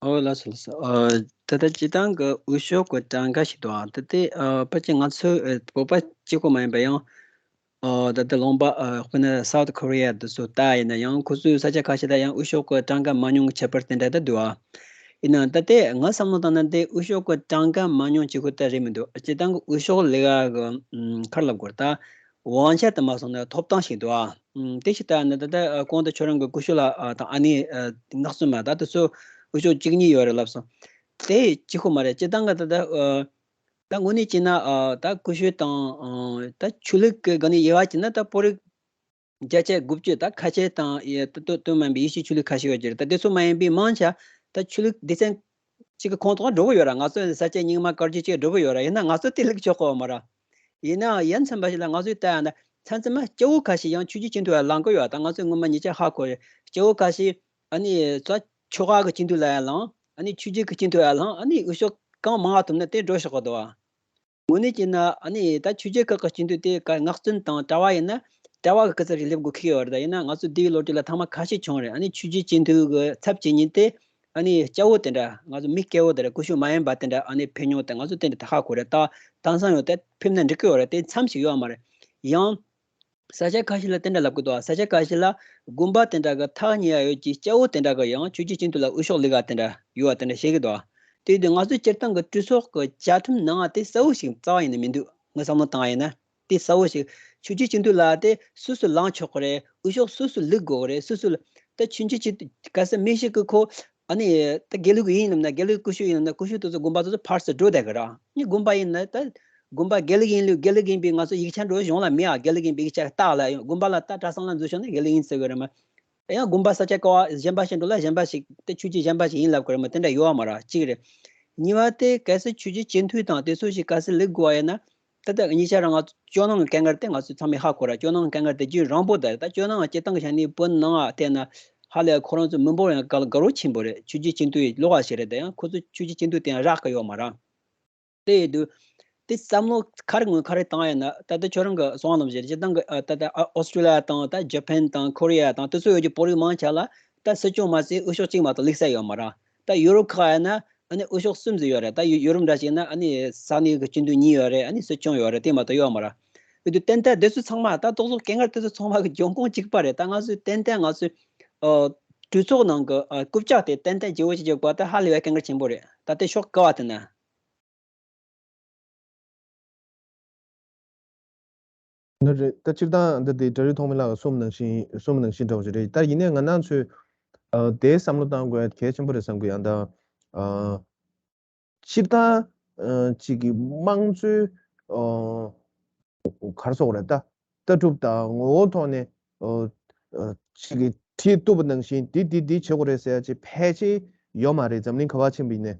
ཨོ་ལགས་སོ་ལགས་སོ། ཨ། ད་ལྟ་སྤྱིར་བཏང་གི་འོས་ཤོག་གི་གྲངས་ཀ་ཞིག་འདུག་ཨ། ད་ལྟའི་ཨ་ཕལ་ཆེར་ང་ཚོའི་ཨ་བོད་པ་གཅིག་པོ་མ་ཡིན་པ་ཡང་ཨ་ད་ལྟ་ལུང་པ་ཨ་དཔེར་ན་South Korea དེ་ཚོ་ལྟ་ཡིན་ན་ཡང་ཁོ་ཚོའི་ས་ཆ་ཁ་ཤས་ལ་ཡང་འོས་ཤོག་གི་གྲངས་ཀ་མང་ཉུང་ཁྱད་པར་དེ་འདྲ་ད་འདུག་ཨ། ཡིན་ནའང་ད་ལྟའི་ང་བསམ་བློ་བཏང་ན་འདི་འོས་ཤོག་གི་གྲངས་ཀ་མང་ཉུང་གཅིག་པོ་ད་རེད་མི་འདུག་སྤྱིར་བཏང་གི་འོས་ཤོག་ལས་ཀ་གི་ཨམ་ག་རེ་ལབ་དགོས་རེད། ད་དབང་ཆ་དུ་མ་སོང་ན་ཐོབ་ཐང་ཞིག་འདུག་ཨ། ཨམ་དེ་ཞིག་ལྟ་ན་ད་ལྟ་ཨ་གོང་དུ་ཁྱོད་རང་གི་སྐུ་ཞབས་ལགས་ཨ་དང་ཨ་ནེ་ཨ་ནགས་བཙུན་མ་ད་དེ་ཚོ་འོས་ཤོག་བཅུ་གཉིས་ཡོད་རེད་ལབ་སོང་། དེ་གཅིག་པོ་མ་རེད། སྤྱིར་བཏང་གི་ད་ལྟ་ཨ་ད་དངོས་གནས་བྱས་ན་ཨ་ད་སྐུ་ཞབས་དང་ཨ་ད་ཆོས་ལུགས་ཀྱི་སྒང་ནས་དབྱེ་བ་བྱས་ན་ད་བོད་རིགས་བརྒྱ་ཆ་དགུ་བཅུ་ད་ཁ་ཆེ་དང་ཡ་ད་དོ་དོ་མིན་པའི་ཡེ་ཤུའི་ཆོས་ལུགས་ཁ་ཤས་ཡོད་ཀྱི་རེད། ད་དེ་ཚོ་མ་ཡིན་པའི་མང་ཆེ་ད་ཆོས་ལུགས་སྡེ་ཚན་གཅིག་གི་ཁོངས་གཏོགས་འགྲོ་གི་ཡོད་ར། ང་ཚོ་ས་སྐྱ་རྙིང་མ་དཀར་ཆག་ཅིག་འགྲོ་གི་ཡོད་ར། ཡིན་ན་ང་ཚོ་དེ་ལུགས་ཆོག་གོ་མ་ར། ཡིན་ན་ཡ་མཚན་པ་ཞིག་ལ་ང་ཚོས་ལྟ་ཡ་ན་མཚམས་མཚམས་སྐྱ་བོ་ཁ་ཤས་ཡང་ཆོས་བརྒྱུད་སྤྱི་འཐུས་ལ་ལངས་གི་ཡོད། ད་ང་ཚོས་སྔོན་མ་ཉེ་ཆར་ཧ་གོ་རེད། སྐྱ་བོ་ཁ་ཤས་ཨ་ནི་ཚོ་ཆོལ་ཁ་གི་སྤྱི་འཐུས་ལ་ཡང་ལངས། ཨ་ནི་ཆོས་བརྒྱུད་ཀྱི་སྤྱི་འཐུས་ལ་ཡང་ལངས། ཨ་ནི་འོས་ཤོག་གང་མང་བ་ཐོབ་ན་དེ་འགྲོ་ཆོག་གི་འདུག་ཨ། དངོས་གནས་བྱས་ན་ཨ་ནི་ད་ཆོས་བརྒྱུད་ཁག་གི་སྤྱི་འཐུས་དེ་ག་ནགས་བཙུན་དང་གྲྭ་པ་ཡིན་ན་གྲྭ་པ་གི་སྐུ་ཚབ་ཞིག་སླེབས་དགོས་ཁེལ་ཡོད་རེད། ད་ཡིན་ན་ང་ཚོ་འདིའི་ལོ་རྒྱུས་ལ་ཐེངས་མ་ཁ་ཤས་བྱུང་རེད། ཨ་ནི་ཆོས་བརྒྱུད་སྤྱི་འཐུས་གི་ཚབ་བྱེད་མཁན་དེ་ཨ་ནི་སྐྱ་བོ་དེ་འདྲ། ང་ཚོ་མི་སྐྱ་བོ་དེ་འདྲ་སྐུ་ཞབས་མ་ཡིན་པ་དེ་འདྲ་ཨ་ནི་ཕེབས་མྱོང་དེ་ང་ཚོ་དེ་འདྲ་ད་ཧ་གོ་རེད། ད་དེང་སང་ཡང་དེ་ཕེབས་ན་འགྲིག་གི་ཡོད་རེད། དེ་མཚམས་ཤིག་ཡོད་མ་རེད། ཡང་ས་ཆ་ཁ་ཤས་ལ་དེ་འདྲ་ལབ་གི་འདུག་ས་ཆ་ཁ་ཤས་ལ་དགོན་པ་དེ་འདྲ་གི་ཐག་ཉེ་ཡ་ཡོད་ཀྱི་སྐྱ་བོ་དེ་འདྲ་གི་ཡང་ཆོས་བརྒྱུད་སྤྱི་འཐུས་ལ་འོས་ཤོག་ལས་ཀ་དེ་འདྲ་ཡོད་པ་དེ་འདྲ་བཤད་གི་འདུག་དེ་དུས་ང་ཚོའི་སྤྱིར་བཏང་གི་གྲོས་ཚོགས་ཀྱི་བཅའ་ཁྲིམས་ནང་དེ་གསལ་བོ་ཞིག་རྩ་བ་ཡིན་ནི་མི་འདུག་ངས་བསམ་བློ་བཏང་བ་ཡིན་ན་དེ་གསལ་བོ་ཞིག་ཆོས་བརྒྱུད་སྤྱི་འཐུས་ལ་དེ་སུ་སུ་ལངས་ཆོག་གི་རེད། འོས་ཤོག་སུ་སུ་བླུག་དགོས་གི་རེད། སུ་སུ་ལ་ད་ཆོས་བརྒྱུད་སྤྱི་འཐུས་གལ་སྲིད་མི་ཞིག་གི་ཁོ་ཨ་ནི་ད་དགེ་ལུགས་ཡིན་ལབ་ན་དགེ་ལུགས་སྐུ་ཞབས་ཡིན་ལབ་ན་སྐུ་ཞབས་དེ་ཚོ་དགོན་པ་དེ་ཚོ་ཕར་ཚུར་འགྲོ་བསྡད་གི་ར། ཨ་ནི་དགོན་པ་ཡིན་ན་ད་དགོན་པ་དགེ་ལུགས་ཡིན་ལུགས་དགེ་ལུགས་ཡིན་པའི་ང་ཚོ་ཡིག་ཆ་འགྲོ་གཞུང་ལ་མེད་ཨ། དགེ་ལུགས་ཡིན་པའི་ཡིག་ཆ་རྟགས་ལ་ཡོད། དགོན་པ་ལ་ད་གྲྭ་ཚང་ལ་འཛུལ་ཤོག་ན་དགེ་ལུགས་ཡིན་ཟེར་གི་རེད་མ། ཡང་དགོན་པ་ས་ཆ་ག་བ་གཞན་པ་ཞིག་འགྲོ་ལ་གཞན་པ་ཞིག་དེ་ཆོས་བརྒྱུད་གཞན་པ་ཞིག་ཡིན་ལབ་དགོས་རེད་མ། དེ་འདྲ་ཡོད་བ་མ་རེད། གཅིག་རེད། གཉིས་པ་དེ་གལ་སྲིད་ཆོས་བརྒྱུད་སྤྱི་འཐུས་དང་དེ་ཚོ་ཞིག་གལ་སྲིད་ལུག་དགོས་བ་ཡིན་ན་ད་ལྟ་ཉེ་ཆར་ང་ཇོ་ནང་གི་སྐད་ངར་དེ་ང་ཚོས་ཚང་མས་ཧ་གོ་ར། ཇོ་ནང་གི་སྐད་ངར་དེ་རྒྱུན་རིང་པོ་དེ་རེད། ད་ཇོ་ནང་སྤྱི་བཏང་གི་ཆ་ནས་བོད་ནང་ཨ་བལྟས་ན་ཧ་ལས་ཁོ་རང་ཚོ་མི་འབོར་ཡང་དགའ་དགའ་རོགས་ཆེན་པོ་རེད། ཆོས་བརྒྱུད་སྤྱི་འཐུས་ལོགས་ཀ་ཞིག་རེད། དེ་ཡང་ཁོ་ཚོ་ཆོས་བརྒྱུད་སྤྱི་འཐུས་དེ་ཡང་རག་གི་ཡོད་མ་རེད། དེ་ཡིན་དུས་དེ་བསམ་བློ་ག་རེ་ངོས་ག་རེ་བཏང་ཡོད་ན། ད་ལྟ་ཁྱོད་རང་གི་གསུང་བ་ནང་བཞིན་སྤྱིར་བཏང་གི་ཨ་ད་ལྟ་ཨ་ཨོ་སི་ཀྲི་ལི་ཡ་དང་ད་ཇ་པན་དང་ཁོ་རི་ཡ་དང་དེ་ཚོ་ཡོད་ཀྱི་བོད་རིགས་མང་ཆེ་ལ་ད་སྲིད་སྐྱོང་མ་ཟད་འོས་ཤོག་གཅིག་མ་གཏོགས་ལུག་ས་ཡོད་མ་རེད། ད་ཡུ་རོབ་ཁག་ཡིན་ན་ཨ་ནི་འོས་ཤོག་གསུམ་ཟིག་ཡོད་རེད། ད་ཡུ་ཡུ་རོབ་འདྲ་ཞིག་ཡིན་ན་ཨ་ནི་ས་གནས་ཀྱི་སྤྱི་འཐུས་གཉིས་ཡོད་རེད། ཨ་ནི་སྲིད་སྐྱོང་ཡོད་རེད། དེ་མ་གཏོགས་ཡོད་མ་རེད། ཡིན་དུས་ཏན་ཏན་དེ་ཚོ་ཚང་མ་ད་ཏོག་ཙམ་སྐད་ངར་དེ་ཚོ་ཚང་མ་གི་འབྱུང་ཁུངས་གཅིག་པ་རེད། ད་ང་ཚོས་ཏན་ཏན་ང་ཚོའི་ཨ་གྲོས་ཚོགས་ནང་གི་ཨ་རྐུབ་བཀྱག་དེ་ཏན་ཏན་བརྗེ་བོ་ཞིག་བརྒྱབ་པ་ད་ཧ་ལས་པའི་སྐད་ངར་ཆེན་པོ་རེད། ད་དེ་ཤོག་ག་བ་དེ་ན། ནི་རེད། ད་སྤྱིར་བཏང་འདི་དེ་གྲ་རུ་ཐོགས་མེད་ལགས་གསུངས་ནང་བཞིན་གསུངས་ནང་བཞིན་འདྲ་བོ་ཞིག་རེད། ད་ཡིན་ནའི་ང་རང་ཚོས་ཨ་དེ་བསམ་བློ་བཏང་དགོས་གལ་ཆེན་པོ་རེད་བསམ་གི། ཡང་ད་ཨ་སྤྱིར་བཏང་ཨ་གཅིག་གི་དམངས་གཙོའི་ཨ་ ག་རེ་ཟེར་དགོས་རེད། ད་ལྟ་གྲུབ་དང་ངོ་བོ་ཐོག་ནས་ཨོ་ཨོ་ཅིག་གི་བྲིས་བཏུབ་པ་ནང་བཞིན་འདི་འདི་འདི་བྱེད་དགོས་རེད་ཟེར་ཡ་ཅིག་ཕལ་ཆེར་ཡོད་མ་རེད། འཛམ་གླིང་ག་པར་ཕྱིན་པ་ཡིན་ནའི་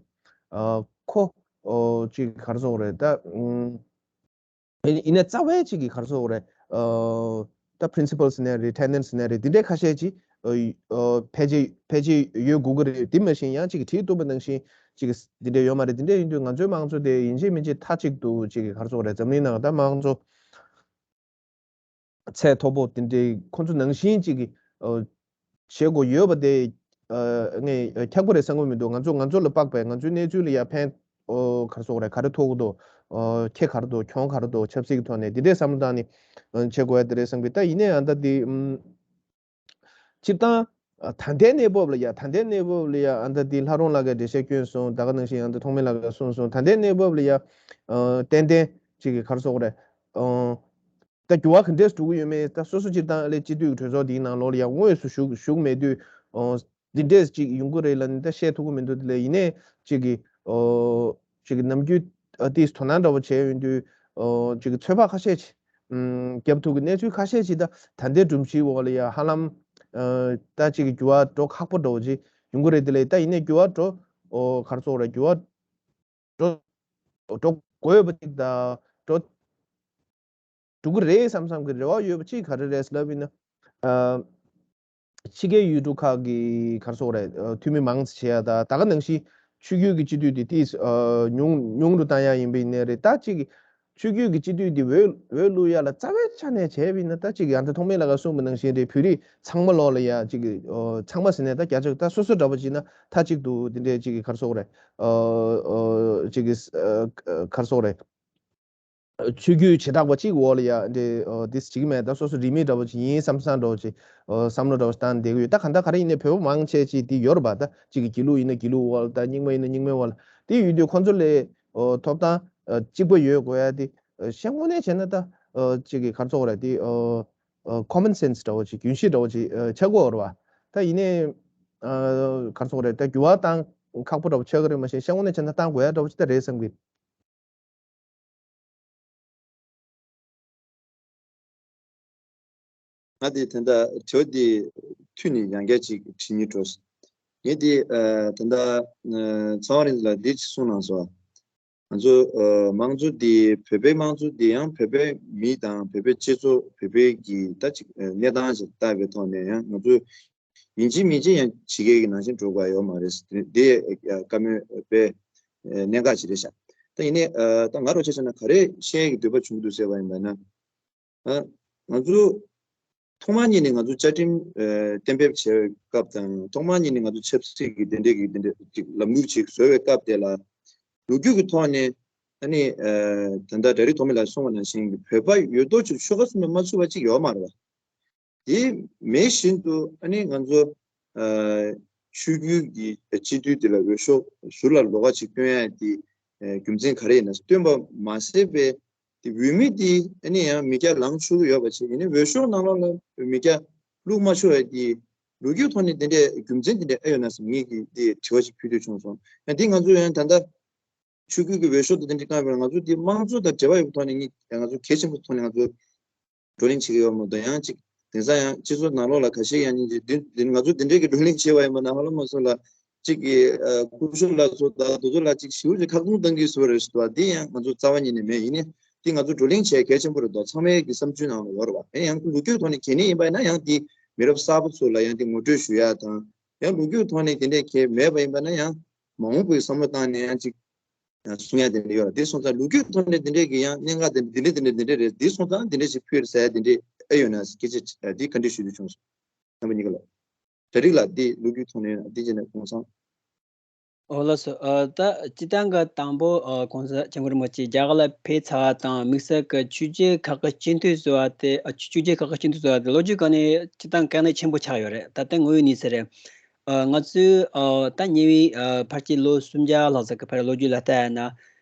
ཨ་ཁོ་ཨོ་ཅིག་ག་རེ་ཟེར་དགོས་རེད། ད་ཨུམ། ཡིན་ཡིན་ན་རྩ་བའི་ཅིག་གི་ག་རེ་ཟེར་དགོས་རེད། ཨ་ད་principles ནས་རེད། tenets ནས་རེད། འདི་འདྲའི་ཁ་ཤས་ཅིག་ཨ་ཨ་ཕལ་ཆེར་ཕལ་ཆེར་ཡོད་དགོས་ཀྱི་རེད། དེ་མ་གཞི་ཡང་ཅིག་གི་བྲིས་བཏུབ་པ་ནང་བཞིན་ཅིག་གི་འདི་འདྲའི་ཡོད་མ་རེད། འདི་འདྲའི་ཡིན་དུས་ང་ཚོའི་དམངས་གཙོ་དེ་ཡིན་གཅིག་མིན་གཅིག་མཐའ་གཅིག་ཏུ་ཅིག་གི་ག་རེ་ཟེར་དགོས་རེད། འཛམ་གླིང་ནང་ད་དམངས་གཙོ་ཚད་མཐོ་པོ་དེ་འདྲའི་ཁོ་ཚོ་ནང་བཞིན་ཅིག་གི་ཨ་བྱེད་དགོས་ཡོད་པ་དེ་ཨ་ངས་ཁྱབ་དགོས་རེད་བསམ་གྱི་མི་འདུག་ང་ཚོ་ང་ཚོ་ལ་དཔག་པའི་ང་ཚོའི་གནས་ཚུལ་ལ་ཡ་ཕན་ཨོ་ག་རེ་ཟེར་དགོས་རེད། ག་རེ་ཐོགས་ཀྱི་འདུག་ཨོ་ཁེ་ག་རེ་འདུག་གྱོང་ག་རེ་འདུག་ཆབ་སྲིད་ཀྱི་ཐོག་ནས་འདི་འདྲའི་བསམ་བློ་བཏང་ནས་ཨ་བྱེད་དགོས་ཡ་དེ་རེད་བསམ་གྱི། ད་ཡིན་ནའི་ཨ་ད་འདི་ཨམ་སྤྱིར་བཏང་ཨ་ད་ལྟའི་གནས་བབ་ལ་ཡ་ད་ལྟའི་གནས་བབ་ལ་ཡ་ཨ་ད་འདི་ལྷ་རོང་ལགས་ཀྱིས་འགྲེལ་བཤད་བསྐྱོན་སོང་། ད་ག་ནང་བཞིན་ཨ་ད་ཐོགས་མེད་ལགས་ཀྱིས་གསུངས་སོང་། ད་ལྟའི་གནས་བབ་ལ་ཡ་ཨ་ཏན་ཏན་ཅིག་གི་ག་རེ་ཟེར་དགོས་རེད། ཨ་ད་འགྱུར་བ་ག་འདྲས་འགྲོ་གི་ཡོད་མེད་ད་སོ་སོ་སྤྱིར་བཏང་ཨ་ལས་སྤྱི་འཐུས་ཀྱི་གྲོས་ཚོགས་འདིའི་ནང་ལོགས་ལ་ཡང་དངོས་སུ་ཞུགས་ཞུགས་མེད་དུས་ཨོ་འདི་འདྲས་ཅིག་ཡོང་གི་རེད་ལབ་ནས་ད་བཤད་ཐུབ་ཀྱི་མི་འདུག་དེ་ལས་ཡིན་ནའི་ཅིག་གི་ཨོ་ཅིག་གི་ནམ་རྒྱུན་ཨ་ཏིས་དོ་སྣང་འདྲ་བོ་བྱས་ཡོང་དུས་ཨོ་ཅིག་གི་ཚོད་དཔག་ཁ་ཤས་ཅིག་ཨམ་རྒྱབ་ཐུབ་ཀྱི་གནས་ཚུལ་ཁ་ཤས་ཅིག་ད་ད་ལྟའི་སྒྲོམ་གཞིའི་འོག་ལ་ཡང་ཧ་ལམ་ཨ་ད་ཅིག་གི་འགྱུར་བ་འགྲོ་ཁག་པོ་འདྲ་བོ་ཅིག་ཡོང་གི་རེད། དེ་ལས་ད་ཡིན་ནའི་འགྱུར་བ་འགྲོ་ཨོ་ག་རེ་ཟེར་དགོས་རེད། འགྱུར་བ་འགྲོ་འགྲོ་དགོས་པ་ཅིག་དང་འགྲོ་འགྲོ་གི་རེད་བསམ་བསམ་གྱི་རེ་བ་ཡོད་པ་ཅིག་ག་རེ་རེད་ལབ་ཡིན་ན། ཨ་ཕྱི་རྒྱལ་ཡུལ་གྲུ་ཁག་གི་ག་རེ་ཟེར་དགོས་རེད། ཨ་འཐུས་མི་མང་ཙམ་བྱེད་ཡ་དང་ད་ག་ནང་བཞིན་ཆོས་བརྒྱུད་ཀྱི་སྤྱི་འཐུས་དེ་ཏིས་ཨ་ཉུང་ཉུང་རུ་བཏང་ཡ་ཡིན་པ་ཡིན་ནའི་རེད། ད་ཅིག་ཆོས་བརྒྱུད་ཀྱི་སྤྱི་འཐུས་དེ་འོས་འོས་བླུག་ཡ་ལ་རྩ་བའི་ཆ་ནས་བྱས་པ་ཡིན་ན་ད་ཅིག་ཡང་ད་ཐོགས་མེད་ལགས་ཀྱིས་གསུངས་པ་ནང་བཞིན་རེད། བོད་རིགས་ཚང་མ་ལོག་ལ་ཡ་ཅིག་གི་ཨོ་ཚང་མ་ཟེར་ནས་ད་བརྒྱ་ཆ་ད་སོ་སོ་འདྲ་པོ་བྱས་ན་མཐའ་གཅིག་ཏུ་དེ་འདྲའི་ཅིག་གི་ག་རེ་ཟེར་དགོས་རེད། ཨོ་ཨོ་ཅིག་གི་ཨ་ག་རེ་ཟེར་དགོས་རེད། ཆོས་བརྒྱུད་བྱེ་བྲག་པ་གཅིག་འོག་ལ་ཡ་འདི་ཨོ་འདི་བྱེད་ཀྱི་མེད། ད་སོ་སོ་རིས་མེད་འདྲ་པོ་ཅིག་ཡིན་བསམ་བསམ་འདྲ་པོ་ཅིག་ཨོ་བསམ་བློ་འདྲ་པོ་ཞིག་བཏང་བསྡད་ཀྱི་ཡོད། ད་གང་ལྟར་ག་རེ་ཡིན་ནའི་བོད་པ་མང་ཆེ་ཅིག་འདི་ཡོད་རེད་པ། ད་གཅིག་གི་དགེ་ལུགས་ཡིན་ན་དགེ་ལུགས་འོག་ལ། ད་རྙིང་མ་ཡིན་ན་རྙིང་མའི་འོག་ལ། དེ་ཡོད་དུས་ཁོང་ཚོ་ལས་ཨོ་ཐོབ་ཐང་ཨ་གཅིག་པ་ཡོད་དགོས་ཡ་དེ་ཨ་བཤད་དངོས་གནས་བྱས་ན་ད་ཨ་གཅིག་གི་ག་རེ་ཟེར་དགོས་རེད། དེ་ཨོ་ཨོ་common sense འདྲ་པོ་ཅིག་རྒྱུན་ཤེས་འདྲ་པོ་ཅིག་ཨ་ཆགས་ཀྱི་ཡོད་རེད་པ། ད་ཡིན་ནའི་ཨ་ག་རེ་ཟེར་དགོས་རེད། ད་འགྱུར་བ་བཏང་ཁག་པོ་འདྲ་པོ་ཆགས་ཀྱི་རེད། མ་གཞི་བཤད་དངོས་གནས་བྱས་ན་བཏང་དགོས་ཡ་འདྲ་པོ་ཅིག་ད་རེད་བསམ་གི། ང་དེ་ད་ལྟ་དྲི་བ་འདི་མཐུད་ནས་ཡང་བསྐྱར་ཅིག་དྲི་སྙིང་བྲོ། ངས་དེ་ཨ་ད་ལྟ་ཨ་ཚང་བ་རིན་ལ་འདི་ཅིག་གསུངས་གནང་སོང་། ང་ཚོ་ཨ་དམངས་གཙོ་འདི་བོད་པའི་དམངས་གཙོ་འདི་ཡང་བོད་པའི་མི་དང་བོད་པའི་སྤྱི་ཚོགས་བོད་པའི་གི་ད་ཅིག་ཨ་གནས་སྟངས་ཅིག་ལྟ་བའི་ཐོག་ནས་ཡང་ང་ཚོ་ཡིན་གཅིག་མིན་གཅིག་ཡང་ཕྱི་རྒྱལ་གྱི་ནང་བཞིན་འགྲོ་དགོས་ཡོད་མ་རེད། དེ་ཡ་བཀའ་མོལ་དཔེ་གནད་འགག་ཅིག་རེད་ཤག་ད་ཡིན་ནའི་ཨ་ད་ང་རང་ཆ་བཞག་ན་ག་རེ་བཤད་ཀྱི་འདོད་པ་བྱུང་འདུག་ཟེར་བ་ཡིན་པ་ན། ཨ་ང་ཚོ་ཐོག་མ་ཉིད་ནས་ང་ཚོ་བཅའ་ཁྲིམས་ཨ་གཏན་འབེབས་བྱས་པའི་སྐབས་དང་ཐོག་མ་ཉིད་ནས་ང་ཚོ་ཆབ་སྲིད་ཀྱི་དེ་འདྲའི་གི་དེ་འདྲའི་ཅིག་ལམ་ལུགས་ཅིག་བཟོ་བའི་སྐབས་དེ་ལ་ལོ་རྒྱུས་ཀྱི་ཐོག་ནས་ཨ་ནི་ཨ་ད་ལྟ་གྲ་རིག་ཐོགས་མེད་ལགས་གསུངས་པ་ནང་བཞིན་གྱི་བོད་པ་ཡོད་མདོག་ཅིག་ཆོལ་ཁ་གསུམ་ལ་མ་ཚུད་པ་ཅིག་ཡོད་མ་རེད་པ། དེ་མེད་བཞིན་དུ་ཨ་ནི་ང་ཚོ་ཨ་ཆོས་བརྒྱུད་ཀྱི་སྤྱི་འཐུས་དེ་ལ་འོས་ཤོག་ཟུར་ལ་ལོགས་ཀ་ཅིག་བསྟུན་ཡ་དེ་ཨ་རྒྱུ་མཚན་ག་རེ་ཡིན་ན་བསྟུན་པ་མ་ཟད་པའི་དེ་འོས་མི་དེ་ཨ་ནི་ཡང་མི་སྐྱ་ལངས་ཆོག་གི་ཡོད་པ་བྱས། ཡིན་ནའི་འོས་ཤོག་ནང་ལོགས་ལ་མི་སྐྱ་བླུགས་མ་ཆོག་ཡ་དེ་ལོ་རྒྱུས་ཐོག་ནས་དེ་འདྲའི་རྒྱུ་མཚན་དེ་འདྲ་ཨེ་ཡོད་ན་བསམ་ངེད་ཀྱིས་དེ་དྲི་བ་ཞིག་ཕུལ་འདོད་བྱུང་སོང་། ཡང་དེ་ང་ཚོ་ཡང་ད་ལྟ་ཆོས་བརྒྱུད་ཀྱི་འོས་ཤོག་དང་དེ་འདྲ་བཏང་བའི་ང་ཚོ་དེ་དམངས་གཙོ་དང་འབྲེལ་བ་ཡོད་པའི་ཐོག་ནས་ངས་ང་ཚོ་གལ་ཆེན་པོའི་ཐོག་ནས་ང་ཚོ་བགྲོ་གླེང་བྱེད་ཀྱི་ཡོད་མ་གཏོགས། ཡང་ཅིག་དེང་སང་ཡང་སྤྱི་ཚོགས་ནང་ལོགས་ལ་ཁ་ཤས་ཡང་སྙིང་རྗེ་འདི་འདི་ང་ཚོ་དེ་འདྲའི་གི་བགྲོ་གླེང་བྱས་པ་ཡིན་པ་ན་ཧ་ལམ་མ་སོང་ལ་ཅིག་གི་ཨ་སྐུ་ཞབས་ལགས་ཚོ་དང་དེ་ཚོ་ལ་ཅིག་ཞེ་པོ་ཅིག་ཁ་རྡུང་བཏང་གི་བཟོ་རེད་ཟེར་བ་འདི་ཡང་ང་ཚོ་རྩ་བ་ཉིད་ནས་མེད། ཡིན་ནའི་འདི་ང་ཚོ་བགྲོ་གླེང་བྱེད་གལ་ཆེན་པོ་རེད་འདུག་ཚང་མའི་གི་བསམ་ཚུལ་ནང་ལ་ཡོད་རེད་བ། ཡང་ཡང་ལོ་རྒྱུས་ཐོག་ནས་གལ་གནད་ཡིན་པ་ཡིན་ན་ཡང་འདི་མི་རབས་གསར་པ་ཚོ་ལ་ཡང་འདི་ངོ་སྤྲོད་ཞུ་ཡ་དང་། ཡང་ལོ་རྒྱུས་ཐོག་ནས་དེ་འདྲས་གལ་མེད་པ་ཡིན་པ་ན་ཡང་མ་འོངས་པའི་བསམ་བློ་བཏང་ནས་ཡང་ཅིག་གསུང་ཡ་དེ་འདྲ་ཡོད་རེད། དེ་སོང་ཙང་ལོ་རྒྱུས་ཐོག་ནས་དེ་འདྲས་ཀྱི་ཡང་གནད་འགག་དེ་འདི་འདྲས་དེ་འདྲས་དེ་འདྲས་རེད། དེ་སོང་ཙང་དེ་འདྲས་ཞིག་ཕུལ་ཟེར་ཡ་དེ་འདྲས་ཨེ་ཡོད་ན་སྐད་ཆ་དེ་བཀའ་འདྲི་ཞུ་རྒྱུ་བྱུང་སོང་། རྣམ་པ་གཉིས་ཀ་ལ། གྲ་སྒྲིག་ལ་དེ་ལོ་རྒྱུས་ཐོག་ནས་དེ་བྱས་ནས་གོང་སང་། ཨོ་ལགས་སོ། ཨ་ད་སྤྱིར་བཏང་གི་དང་པོ་ཨ་གོང་ས་སྐྱབས་མགོན་རིན་པོ་ཆེ་རྒྱ་གར་ལ་ཕེབས་ཚར་བ་དང་དམིགས་བསལ་གྱི་ཆོས་བརྒྱུད་ཁག་གི་སྤྱི་འཐུས་ཟེར་བ་དེ་ཨ་ཆོས་ཆོས་བརྒྱུད་ཁག་གི་སྤྱི་འཐུས་ཟེར་བ་དེ་ལོ་རྒྱུས་སྒང་ནས་སྤྱིར་བཏང་དཀའ་གནད་ཆེན་པོ་ཆགས་ཡོད་རེད། ད་ལྟ་དངོས་ཡོད་གནས་ཚུལ་རེད། ཨ་ང་ཚོས་ཨ་ད་ཉེ་བའི་ཨ་ཕལ་ཆེར་ལོ་སུམ་བརྒྱ་ལྷག་ཙམ་གྱི་ཕར་ལོ་རྒྱུས་ལ་ལྟ་ཡ་ན།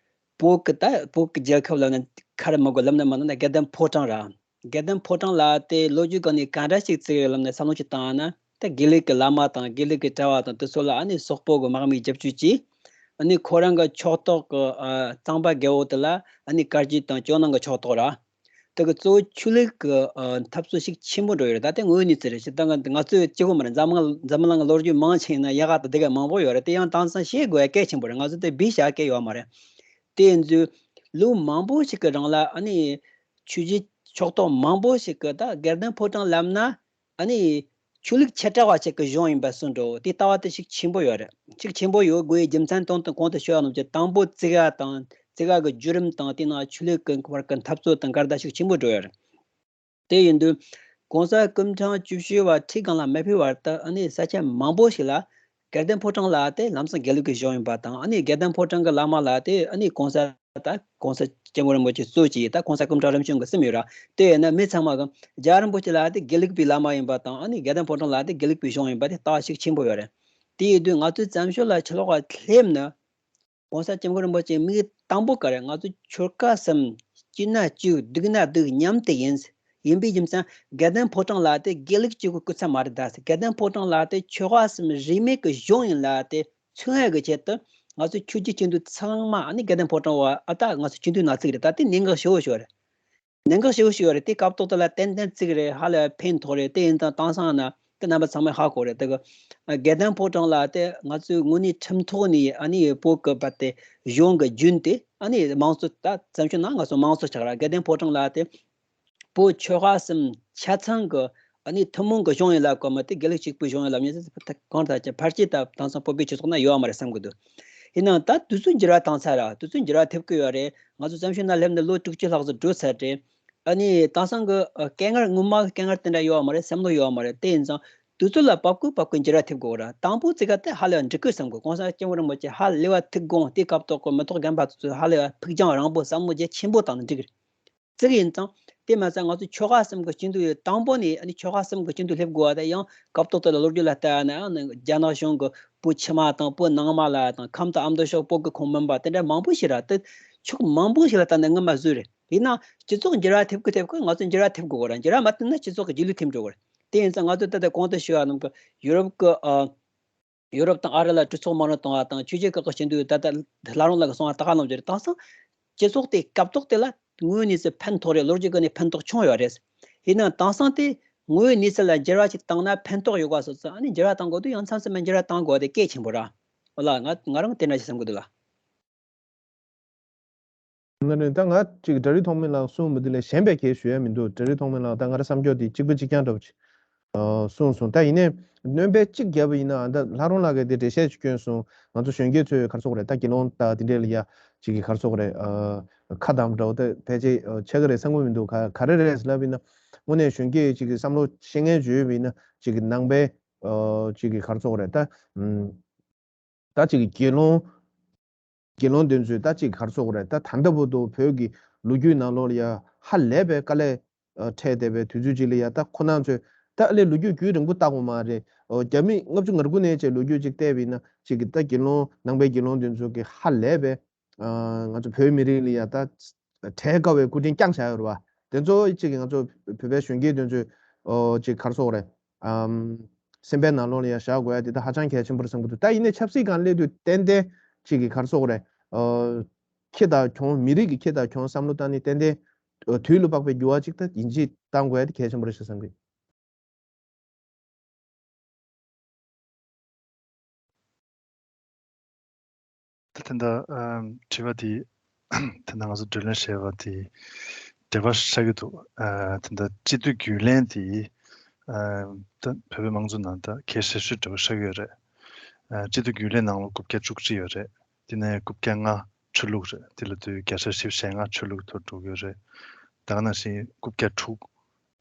བོད་ཀྱི་ད་བོད་ཀྱི་རྒྱལ་ཁབ་ལབ་ན་ཁ་རེ་མི་དགོས། ལབ་ན་མ་ལབ་ན་དགེ་ལྡན་ཕོ་བྲང་ར། དགེ་ལྡན་ཕོ་བྲང་ལ་དེ་ལོ་རྒྱུས་སྒང་ནས་ག་འདྲ་ཞིག་བརྩི་ཡོད་ལབ་ན་བསམ་བློ་ཞིག་བཏང་ན། ད་དགེ་ལུགས་ཀྱི་བླ་མ་དང་དགེ་ལུགས་ཀྱི་གྲྭ་བ་དང་དེ་ཚོ་ལ་ཨ་ནི་སོག་པོ་གི་དམག་མིའི་རྒྱབ་སྐྱོར་གྱིས། ཨ་ནི་ཁོ་རང་གི་ཕྱོགས་གཏོགས་ཀྱི་ཨ་གཙང་པ་རྒེད་འོག་དེ་ལ་ཨ་ནི་བཀའ་བརྒྱུད་དང་ཇོ་ནང་གི་ཕྱོགས་གཏོགས་ར། དེ་གི་གཙོ་བོ་ཆོས་ལུགས་ཀྱི་ཨ་འཐབ་རྩོད་ཞིག་ཆེན་པོ་འགྲོ་ཡོད་རེད། ད་ལྟའི་དངོས་ཡོད་གནས་ཚུལ་རེད། ཞེ་ད་ང་ང་ཚོས་གཅིག་པོ་མ་རེད། འཛམ་གླིང་འཛམ་གླིང་གི་ལོ་རྒྱུས་མང་ཆེ་ཡིན་ན་ཡག་ག་དང་སྡུག་ག་མང་པོ་ཡོད་རེད། དེ་ཡང་དེང་སང་ཤེས་དགོས་ཡ་གལ་ཆེན་པོ་རེད། ང་ཚོ་དེ་སྦས་བཞག་གི་ཡོད་མ་རེད། དེ་ཡིན་དུས་ལོ་མང་པོ་ཞིག་གི་རིང་ལ་ཨ་ནི་ཆོས་བརྒྱུད་ཕྱོགས་གཏོགས་མང་པོ་ཞིག་གི་ད་དགེ་ལྡན་ཕོ་བྲང་ལབ་ན། ཨ་ནི་ཆོས་ལུགས་བྱེ་བྲག་པ་ཅིག་གི་གཞུང་ཡིན་པ་བཟོ་འགྲོ། དེ་ལྟ་བ་དེ་ཤུགས་ཆེན་པོ་ཡོད་རེད། ཤུགས་ཆེན་པོ་ཡོད་དགོས་པའི་རྒྱུ་མཚན་དོན་དུ་གོང་དུ་ཞུ་བ་ནང་བཞིན་དང་པོ་བརྩི་བཀུར་དང་བརྩི་བཀུར་གྱི་བརྒྱུད་རིམ་དང་དེ་ནང་ཆོས་ལུགས་ཀྱི་བར་གྱི་འཐབ་རྩོད་དང་འགལ་ཟླ་ཤུགས་ཆེན་པོ་འགྲོ་ཡོད་རེད། དེ་ཡིན་དུས་གོང་ས་སྐུ་ཕྲེང་བཅུ་བཞི་པ་ཁྲི་སྒང་ལ་མ་ཕེབས་བར་དུ་ཨ་ནི་ས་ཆ་མང་པོ་ཞིག་ལ་དགེ་ལྡན་ཕོ་བྲང་ལ་དེ་ལམ་སང་དགེ་ལུགས་ཀྱི་གཞུང་ཡིན་པ་དང་། ཨ་ནི་དགེ་ལྡན་ཕོ་བྲང་གི་བླ་མ་ལ་དེ་ཨ་ནི་གོང་ས་ད་གོང་ས་སྐྱབས་མགོན་རིན་པོ་ཆེ་གཙོས་ཀྱི་ད་གོང་ས་སྐུ་ཕྲེང་རིམ་བྱོན་གྱི་གསུམ་ཡོད་ར། དེ་ཡིན་ན་མི་ཚང་མ་གི་རྒྱལ་བ་རིན་པོ་ཆེ་ལ་དེ་དགེ་ལུགས་པའི་བླ་མ་ཡིན་པ་དང་། ཨ་ནི་དགེ་ལྡན་ཕོ་བྲང་ལ་དེ་དགེ་ལུགས་པའི་གཞུང་ཡིན་པ་དེ་ལྟ་བ་ཤུགས་ཆེན་པོ་ཡོད་རེད། དེ་ཡིན་དུས་ང་ཚོའི་བཙན་བྱོལ་ལ་ཕྱི་ལོགས་ལ་སླེབས་ན། གོང་ས་སྐྱབས་མགོན་རིན་པོ་ཆེའི་དམིགས་ཡུལ་དང་པོ་ག་རེ། ང་ཚོ་ཆོལ་ཁ་གསུམ་སྐྱིད་ན་སྐྱིད་སྡུག་ན་སྡུག་མཉམ་དུ་ཡིན། ཡིན་པའི་རྒྱུ་མཚན་དགེ་ལྡན་ཕོ་བྲང་ལ་དེ་དགེ་ལུགས་གཅིག་པུའི་སྐུ་ཚབ་མ་རེད་ད། དགེ་ལྡན་ཕོ་བྲང་ལ་དེ་ཆོལ་ཁ་གསུམ་རིས་མེད་ཀྱི་གཞུང་ཡིན་ལ་དེ་མཚོན་ཡག་གི་ཆེད་དུ་ང་ཚོ་ཆོས་བརྒྱུད་སྤྱི་འཐུས་ཚང་མ་ཨ་ནི་དགེ་ལྡན་ཕོ་བྲང་བ་ཨ་ད་ང་ཚོ་སྤྱི་འཐུས་ནང་བརྩི་གི་རེད། ད་དེ་གནད་འགག་ཞེ་པོ་ཞིག་རེད། གནད་འགག་ཞེ་པོ་ཞིག་ཡོད་རེད། དེ་སྐབས་ཐོག་དེ་ལ་ཏན་ཏན་བརྩི་གི་རེད། ཧ་ལས་ཕན་ཐོགས་རེད། དེ་ཡིན་ཙང་དེང་སང་ན་དེ་རྣམ་པ་ཚང་མས་ཧ་གོ་རེད། དེ་གི་དགེ་ལྡན་ཕོ་བྲང་ལ་དེ་ང་ཚོའི་དངོས་གནས་ཁྲིམས་ཐོག་ནས་ཨ་ནི་བོད་ཀྱི་བར་དེ་གཞུང་གི་རྒྱུན་དེ་ཨ་ནི་དམངས་གཙོ། ད་བཙན་བྱོལ་ནང་ང་ཚོ་དམངས་གཙོ་ཆགས་ར། དགེ་ལྡན་ཕོ་བྲང་ལ་དེ་བོད་ཆོལ་ཁ་གསུམ་ཆ་ཚང་གི་ཨ་ནི་ཐུན་མོང་གི་གཞུང་ཡིན་ལབ་དགོས་མ་དེ་དགེ་ལུགས་གཅིག་པུའི་གཞུང་ཡིན་ལབ་མཁན་དེ་གང་ལྟར་ཀྱང་ཕལ་ཆེར་ད་དེང་སང་བོད་པའི་སྤྱི་ཚོགས་ན་ཡོད་མ་རེད་བསམ་གི་འདུག་ཡིན་ནའང་ད་དུས་ཚོད་འགྱུར་བ་བཏང་ཚར་ར། དུས་ཚོད་འགྱུར་བ་ཐེབས་ཀྱི་ཡོད་རེད། ང་ཚོ་བཙན་བྱོལ་ནང་སླེབས་ནས་ལོ་དྲུག་ཅུ་ལྷག་ཙམ་འགྲོ་ཚར་རེད། ཨ་ནི་དེང་སང་གི་ཨ་དཀའ་ངལ་སྔོན་མ་གི་དཀའ་ངལ་དེ་འདྲ་ཡོད་མ་རེད། བསམ་བློ་ཡོད་མ་རེད། དེ་ཡིན་ཙང་དུས་ཚོད་ལ་བབ་ཀུན་བབ་ཀུན་འགྱུར་བ་ཐེབས་དགོས་ར། དང་པོ་བརྩི་བཀུར་དེ་ཧ་ལས་པ་འགྲིག་གི་བསམ་གི། གོང་ས་སྐྱབས་མགོན་རིན་པོ་ཆེ་ཧ་ལས་པ་ཐུགས་དགོངས་དེ་སྐབས་ཐོག་གི་མི་ཐོག་རྒན་པ་ཚོ་ཚོས་ཧ་ལས་པ་ཕུགས་རྒྱང་རིང་པོ་བསམ་བློ་རྒྱ་ཆེན་པོ་བཏང་ནས་འགྲིག་གི་རེད། བརྩི་གི་ཡིན་ཙང་། དེ་མ་ཟད་ང་ཚོ་ཆོལ་ཁ་གསུམ་གྱི་སྤྱི་འཐུས་དང་པོ་ནས་ཨ་ནི་ཆོལ་ཁ་གསུམ་གྱི་སྤྱི་འཐུས་སླེབས་དགོས་པ་དེ་ཡང་སྐབས་ཐོག་དེ་ལ་ལོ་རྒྱུས་ལ་ལྟ་ན་ཨ་ནི་རྒྱ་ནག་གཞུང་གི་བོད་ཕྱི་མ་དང་བོད་ནང་མ་ལ་དང་ཁམས་དང་ཨ་མདོ་ཕྱོགས་བོད་ཀྱི་ཁོངས་མིན་པ་དེ་འདྲ་མང་པོ་ཞིག་ར། དེ་ཕྱོགས་མང་པོ་ཞིག་ལ་ལྟ་ན་ངོ་མ་བཟོས་རེད། ཡིན་ན་སྤྱི་ཚོགས་འགྱུར་བ་ཐེབས་ཀྱི་ཐེབས་ཀྱི་ང་ཚོ་འགྱུར་བ་ཐེབས་དགོས་ར། འགྱུར་བ་མ་ཐེབས་ན་སྤྱི་ཚོགས་ཀྱི་རྗེས་ལུས་ཐེབས་འགྲོ་གི་རེད། དེ་ཡིན་ཙང་ང་ཚོ་ད་ལྟ་གོང་དུ་ཞུས་པ་ནང་གི་ཡུ་རོབ་ཀྱི་ཨ། ཡུ་རོབ་དང་ཨ་རི་ལ་གྲོས་ཚོགས་མང་རུ་གཏོང་བ་དང་ཆོས་བརྒྱུད་ཁག་གི་སྤྱི་འཐུས་ད་ལྟ་ལྷ་རམས་ལགས་ཀྱིས་གསུངས་པ་ད་ག་ནང་བཞིན་རེད། དེང་སང་སྤྱི་ཚོགས་དེ་སྐབས་ཐོག་དེ་ལ་དངོས་གནས་སུ་ཕན་ཐོགས་རེད། ལོ་རྒྱུས་སྒང་ནས་ཕན་ཐོགས་བྱུང་ཡོད་རེད། ཡིན་ནའང་དེང་སང་དེ་དངོས་གནས་སུ་ལ་འགྱུར་བ་ཞིག་བཏང་ན་ཕན་ཐོགས་ཡོད་པ་སོགས་སུ་ཨ་ནི་འགྱུར་བ་བཏང་དགོས་དུས་ཡང་མཚམས་མཚམས་མ་འགྱུར་བ་བཏང་དགོས་དེ་གལ་ཆེན་པོ་ར། འོ་ལ་ང་ང་རང་དེ་འདྲ་ཞིག་བསམ་གི་འདུག་ལ། ང་ནི་ད་ང་ཅིག་འདྲ་རིགས་ཐོག་མེད་ལགས་གསུངས་པ་འདི་ལས་གཞན་པའི་གལ་ཞུ་ཡ་མི་འདུག་འདྲ་རིགས་ཐོག་མེད་ལགས་ད་ང་རང་བསམ་སྐྱོ་དེ་གཅིག་པ་གཅིག་རྐྱང་འདྲ་བོ་ཅིག་ཨ་གསུངས་སོང་། ད་ཡིན་ནའི་སྣོན་པ་གཅིག་བརྒྱབ་པ་ཡིན་ན་ད་ལྷ་རམས་ལགས་ཀྱིས་དེ་འགྲེལ་བཤད་ཅིག་བསྐྱོན་སོང་། ང་ཚོ་གཞོན་སྐྱེས་ཚོས་ག་རེ་ཟེར་དགོས་རེད། ད་དགེ་སློང་ད་དེ་འདྲས་ལ་ཡ་ཅིག་གི་ག་རེ་ཟེར་དགོས་རེད། ཨ་ཁ་བསྡམས་འདྲ་བོ་ད་ཕལ་ཆེར་ཨ་ཆགས་ཀྱི་རེད་བསམ་གྱི་མི་འདུག་ག་ག་རེ་རེད་ལབ་ཡིན་ན་དངོས་གནས་གཞོན་སྐྱེས་ཅིག་གི་བསམ་བློ་བཤད་མཁན་བརྗོད་ཡོད་པ་ཡིན་ན་ཅིག་གི་ནང་པའི་ཨ་ཅིག་གི་ག་རེ་ཟེར་དགོས་རེད། ད་ཨམ། ད་ཅིག་གི་དགེ་སློང་དགེ་སློང་དེ་ཚོས་ད་ཅིག་ག་རེ་ཟེར་དགོས་རེད། ད་ད་ལྟ་བར་དུ་བོད་ཀྱི་ལོ་རྒྱུས་ནང་ལོགས་ལ་ཡ་ཧ་ལས་པའི་དཀའ་ལས་ཨ་འཕྲད་བསྡད་པའི་དུས་ཚོད་ཅིག་ལ་ཡ་ད་ཁོ་རང་ཚོས་ད་ཨ་ལས་ལོ་རྒྱུས་རྒྱུན་རིང་པོ་བལྟ་དགོས་མ་རེད། ཨོ་རྒྱ་མི་ལྔ་བཅུ་ང་དགུ་ནས་བྱས་ལོ་རྒྱུས་ཅིག་བལྟས་པ་ཡིན་ན་ཅིག་གི་ད་དགེ་སློང་ནང་པའི་དགེ་སློང་དེ་ཚོ་གི་ཧ་ལས་པའི་ཨ་ང་ཚོ་བོད་མི་རིགས་ལ་ཡ་ད་བྲལ་དཀའ་བའི་སྐུ་དྲིན་བསྐྱངས་བཞག་ཡོད་རེད་བ། དེ་ཚོ་ཅིག་གི་ང་ཚོ་བོད་པའི་གཞོན་སྐྱེས་དེ་ཚོས་ཨོ་ཅིག་ག་རེ་ཟེར་དགོས་རེད། ཨམ། སེམས་པའི་ནང་ལོགས་ལ་ཡང་བཞག་དགོས་ཡ་དེ་ད་ཧ་ཅང་གལ་ཆེན་པོ་རེད་བསམ་གྱི་འདུག་ད་ཡིན་ནའི་ཆབ་སྲིད་སྒང་སླེབས་དུས་ཏན་ཏན་ཅིག་གི་ག་རེ་ཟེར་དགོས་རེད། ཨོ། ཁེ་དང་གྱོང་མི་རིགས་ཀྱི་ཁེ་དང་གྱོང་བསམ་བློ་བཏང་ནས་ཏན་ཏན་ཨོ་དུས་ལ་དཔག་པའི་འགྱུར་བ་ཅིག་ད་ཡིན་གཅིག་བཏང་དགོས་ཡ་དེ་གལ་ཆེན་པོ་རེད་ཤག་བསམ་གྱི། ད་ད་ལྟ་ཨམ་དྲི་བ་དེ་ད་ལྟ་ང་ཚོ་བགྲོ་གླེང་བྱས་པ་དེ་འབྲེལ་བ་ཆགས་ཀྱི་འདུག་ཨ་ད་ལྟ་སྤྱི་འཐུས་རྒྱུན་ལས་དེ་ཨམ་ད་བོད་པའི་དམངས་གཙོ་ནང་ད་གལ་ཆེ་ཤོས་འབྲེལ་བ་ཆགས་ཀྱི་ཡོད་རེད། ཨ་སྤྱི་འཐུས་རྒྱུན་ལས་ནང་ལ་རྐུབ་བཀྱག་བཅུ་གཅིག་ཡོད་རེད། དེ་ནས་རྐུབ་བཀྱག་ལྔ་ཆོས་ལུགས་རེད། དེ་ལབ་དུས་བརྒྱ་ཆ་བཞི་བཅུ་ཞེ་ལྔ་ཆོས་ལུགས་ཐོག་འགྲོ་གི་ཡོད་རེད། ད་ག་ནང་བཞིན་རྐུབ་བཀྱག་དྲུག་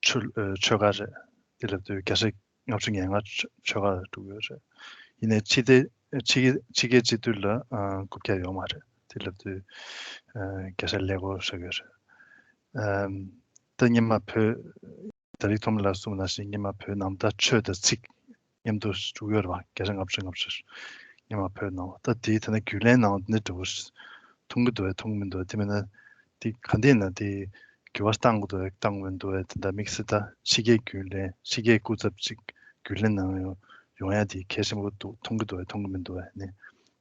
ཆོས་ཨ་ཆོལ་ཁ་རེད། དེ་ལབ་དུས་བརྒྱ་ཆ་ལྔ་བཅུ་ང་ལྔ་ཆོལ་ཁ་ལ་འགྲོ་གི་ཡོད་རེད། ཡིན་ནའི་ཕྱི་སྡེ་ཕྱི་རྒྱལ་ཕྱི་རྒྱལ་སྤྱི་འཐུས་ལ་ཨ་རྐུབ་བཀྱག་ཡོད་མ་རེད། དེ་ལབ་དུས་ཨ་བརྒྱ་ཆ་ཀླད་ཀོར་ཆགས་ཀྱི་ཡོད་རེད། ཨམ་ད་སྔོན་མ་བོད་ད་རིགས་ཐོག་མ་ལ་གསུངས་ནང་བཞིན་སྔོན་མ་བོད་ནང་ད་ཆོས་དང་ཚིག་མཉམ་དུ་བཅུག་ཡོད་རེད་བ། བརྒྱ་ཆ་ལྔ་བཅུ་ང་བཅུ་སྔོན་མ་བོད་ནང་ད་དེའི་ཐད་ན་རྒྱུན་ལས་ནང་དེ་འདྲ་བོ་མཐོང་གི་འདུག་བས་མཐོང་གི་མི་འདུག་བས། དེ་མིན་ན་དེ་ག་འདྲ་ཡིན་ན་དེ་འགྱུར་བ་བཏང་དགོས་འདུག་བས་བཏང་གི་མི་འདུག་བས། དེ་འདྲ་དམིགས་བསལ་ད་ཕྱི་རྒྱལ་རྒྱུན་ལས་ཕྱི་རྒྱལ་སྐུ་ཚབ་ཅིག་རྒྱུན་ལས་ནང་ཡོང་ཡོང་ཡ་དེ་གལ་ཆེན་པོ་འདུག་མཐོང་གི་འདུག་བས་མཐོང་གི་མི་འདུག་བས། ནི་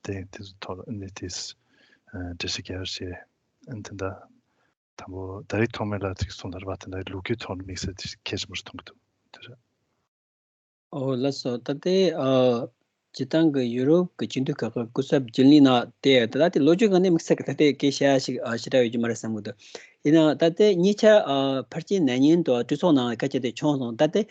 དེ་དེ་ཚོ་ཐོག་ལ་ནི་དེ་འགྲེལ་བཤད་རྒྱག་རོགས་བྱེད། དེ་འདྲ། དང་པོ་ད་རེས་ཐོག་མེད་ལ་ཅིག་གསུངས་དང་རེད་པ། དེ་འདྲ་ལོ་རྒྱུས་ཐོག་ནས་དམིགས་བསལ་ཅིག་གལ་ཆེན་པོ་ཞིག་མཐོང་གི་འདུག་དེ་རེད། ཨོ་ལགས་སོ། ད་ལྟའི་ཨ་སྤྱིར་བཏང་གི་ཡུ་རོབ་ཀྱི་སྤྱི་འཐུས་ཁག་གི་སྐུ་ཚབ་རྒྱུན་ལས་ནང་དེ་ད་ལྟ་དེ་ལོ་རྒྱུས་སྒང་ནས་དམིགས་བསལ་གྱི་ད་ལྟའི་སྐད་ཆ་ཞིག་ཨ་ཞེ་དྲག་ཡོད་རྒྱུ་མ་རེད་བསམ་གི་འདུག་ཡིན་ནའང་ད་ལྟའི་གཉིས་ཆ་ཨ་ཕལ་ཆེར་ན་ནིང་དུ་གྲོས་ཚོགས་ནང་སྐད་ཆ་དེ་བྱུང་སོང་། ད་ལྟའི་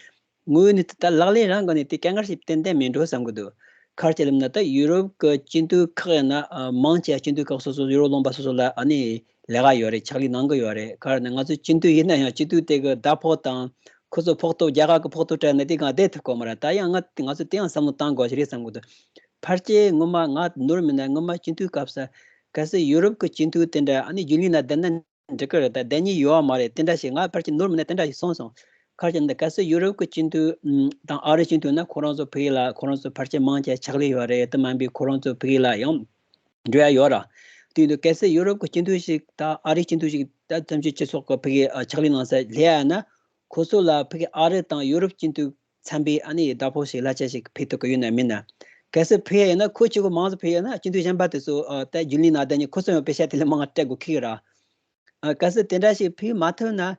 དངོས་ཡོད་གནས་ཚུལ་ད་ལག་ལེན་རང་སྒང་ནས་དེ་དཀའ་ངལ་ཞིག་ཏན་ཏན་མེད་འགྲོ་བསམ་གི་འདུག་ག་རེ་བྱས་ལབ་ན་ད་ཡུ་རོབ་ཀྱི་སྤྱི་འཐུས་ཁག་ཡིན་ན་ཨ་མང་ཆེ་སྤྱི་འཐུས་ཁག་སོ་སོ་ཡུ་རོབ་ལུང་པ་སོ་སོ་ལ་ཨ་ནི་ལས་ཀ་ཡོད་རེད། ཕྱག་ལས་གནང་གི་ཡོད་རེད། ག་རེ་ན་ང་ཚོ་སྤྱི་འཐུས་ཡིན་ན་ཡང་སྤྱི་འཐུས་དེ་གི་ཟླ་ཕོགས་དང་ཁོ་ཚོ་ཕོགས་ཐོབ་རྒྱ་གར་གི་ཕོགས་ཐོབ་སྤྲད་ན་དེ་གང་བསྡད་ཐུབ་ཀྱི་མ་རེད། ད་ཡང་ང་ང་ཚོ་དེ་ཡང་བསམ་བློ་བཏང་དགོས་ཞིག་རེད་བསམ་གི་འདུག་ཕལ་ཆེར་ངོ་མ་ང་ནོར་མིན་ན་ངོ་མ་སྤྱི་འཐུས་སྐབས་སུ་གལ་སྲིད་ཡུ་རོབ་ཀྱི་སྤྱི་འཐུས་དེ་འདྲ་ཨ་ནི་རྒྱུན་ལས་ནང་བསྡད་ན་འགྲིག་གི་རེད། ད་བསྡད་མཁན་ཡོད་མ་རེད། དེ་འདྲ་ཞིག་ང་ཕལ་ཆེར་ནོར་མིན་ན་དེ་འདྲ་ཞིག་སོང་སོང་། ག་རེ་བྱས་ན་གལ་སྲིད་ཡུ་རོབ་ཀྱི་སྤྱི་འཐུས་ཨམ་དང་ཨ་རིའི་སྤྱི་འཐུས་ན་ཁོ་རང་ཚོ་ཕ་གི་ལ་ཁོ་རང་ཚོ་ཕལ་ཆེར་མང་ཆེ་ཕྱག་ལས་ཡོད་རེད། དེ་མིན་པའི་ཁོ་རང་ཚོ་ཕ་གི་ལ་ཡང་འགྲོ་ཡ་ཡོད་ར། དེ་ཡིན་དུས་གལ་སྲིད་ཡུ་རོབ་ཀྱི་སྤྱི་འཐུས་ཤིག་དང་ཨ་རིའི་སྤྱི་འཐུས་ཤིག་ད་ཐམས་ཅད་སྤྱི་ཚོགས་ཀྱི་ཕ་གི་ཨ་ཕྱག་ལས་གནང་ས་སླེབས་ཡ་ན་ཁོ་ཚོ་ལ་ཕ་གི་ཨ་རི་དང་ཡུ་རོབ་སྤྱི་འཐུས་ཚན་པའི་ཨ་ནི་ཟླ་ཕོགས་ཤིག་གླ་ཆ་ཞིག་ཕུལ་ཐུབ་ཀྱི་ཡོད་ན་མིན་ན། གལ་སྲིད་ཕུལ་ཡ་ཡིན་ན་ཁོ་གཅིག་པུ་མང་ཙམ་ཕུལ་ཡ་ན་སྤྱི་འཐུས་གཞན་པ་དེ་ཚོ་ཨ་ད་རྒྱུན་ལས་ནང་བསྡད་མཁན་ཁོ་ཚོ་ཡང་པེ་ཤ་དེ་ལས་མང་བ་སྤྲད་དགོས་ཁེལ་གི་ར། ཨ་གལ་སྲིད་དེ་འདྲ་ཞིག་ཕུལ་མ་ཐུབ་ན་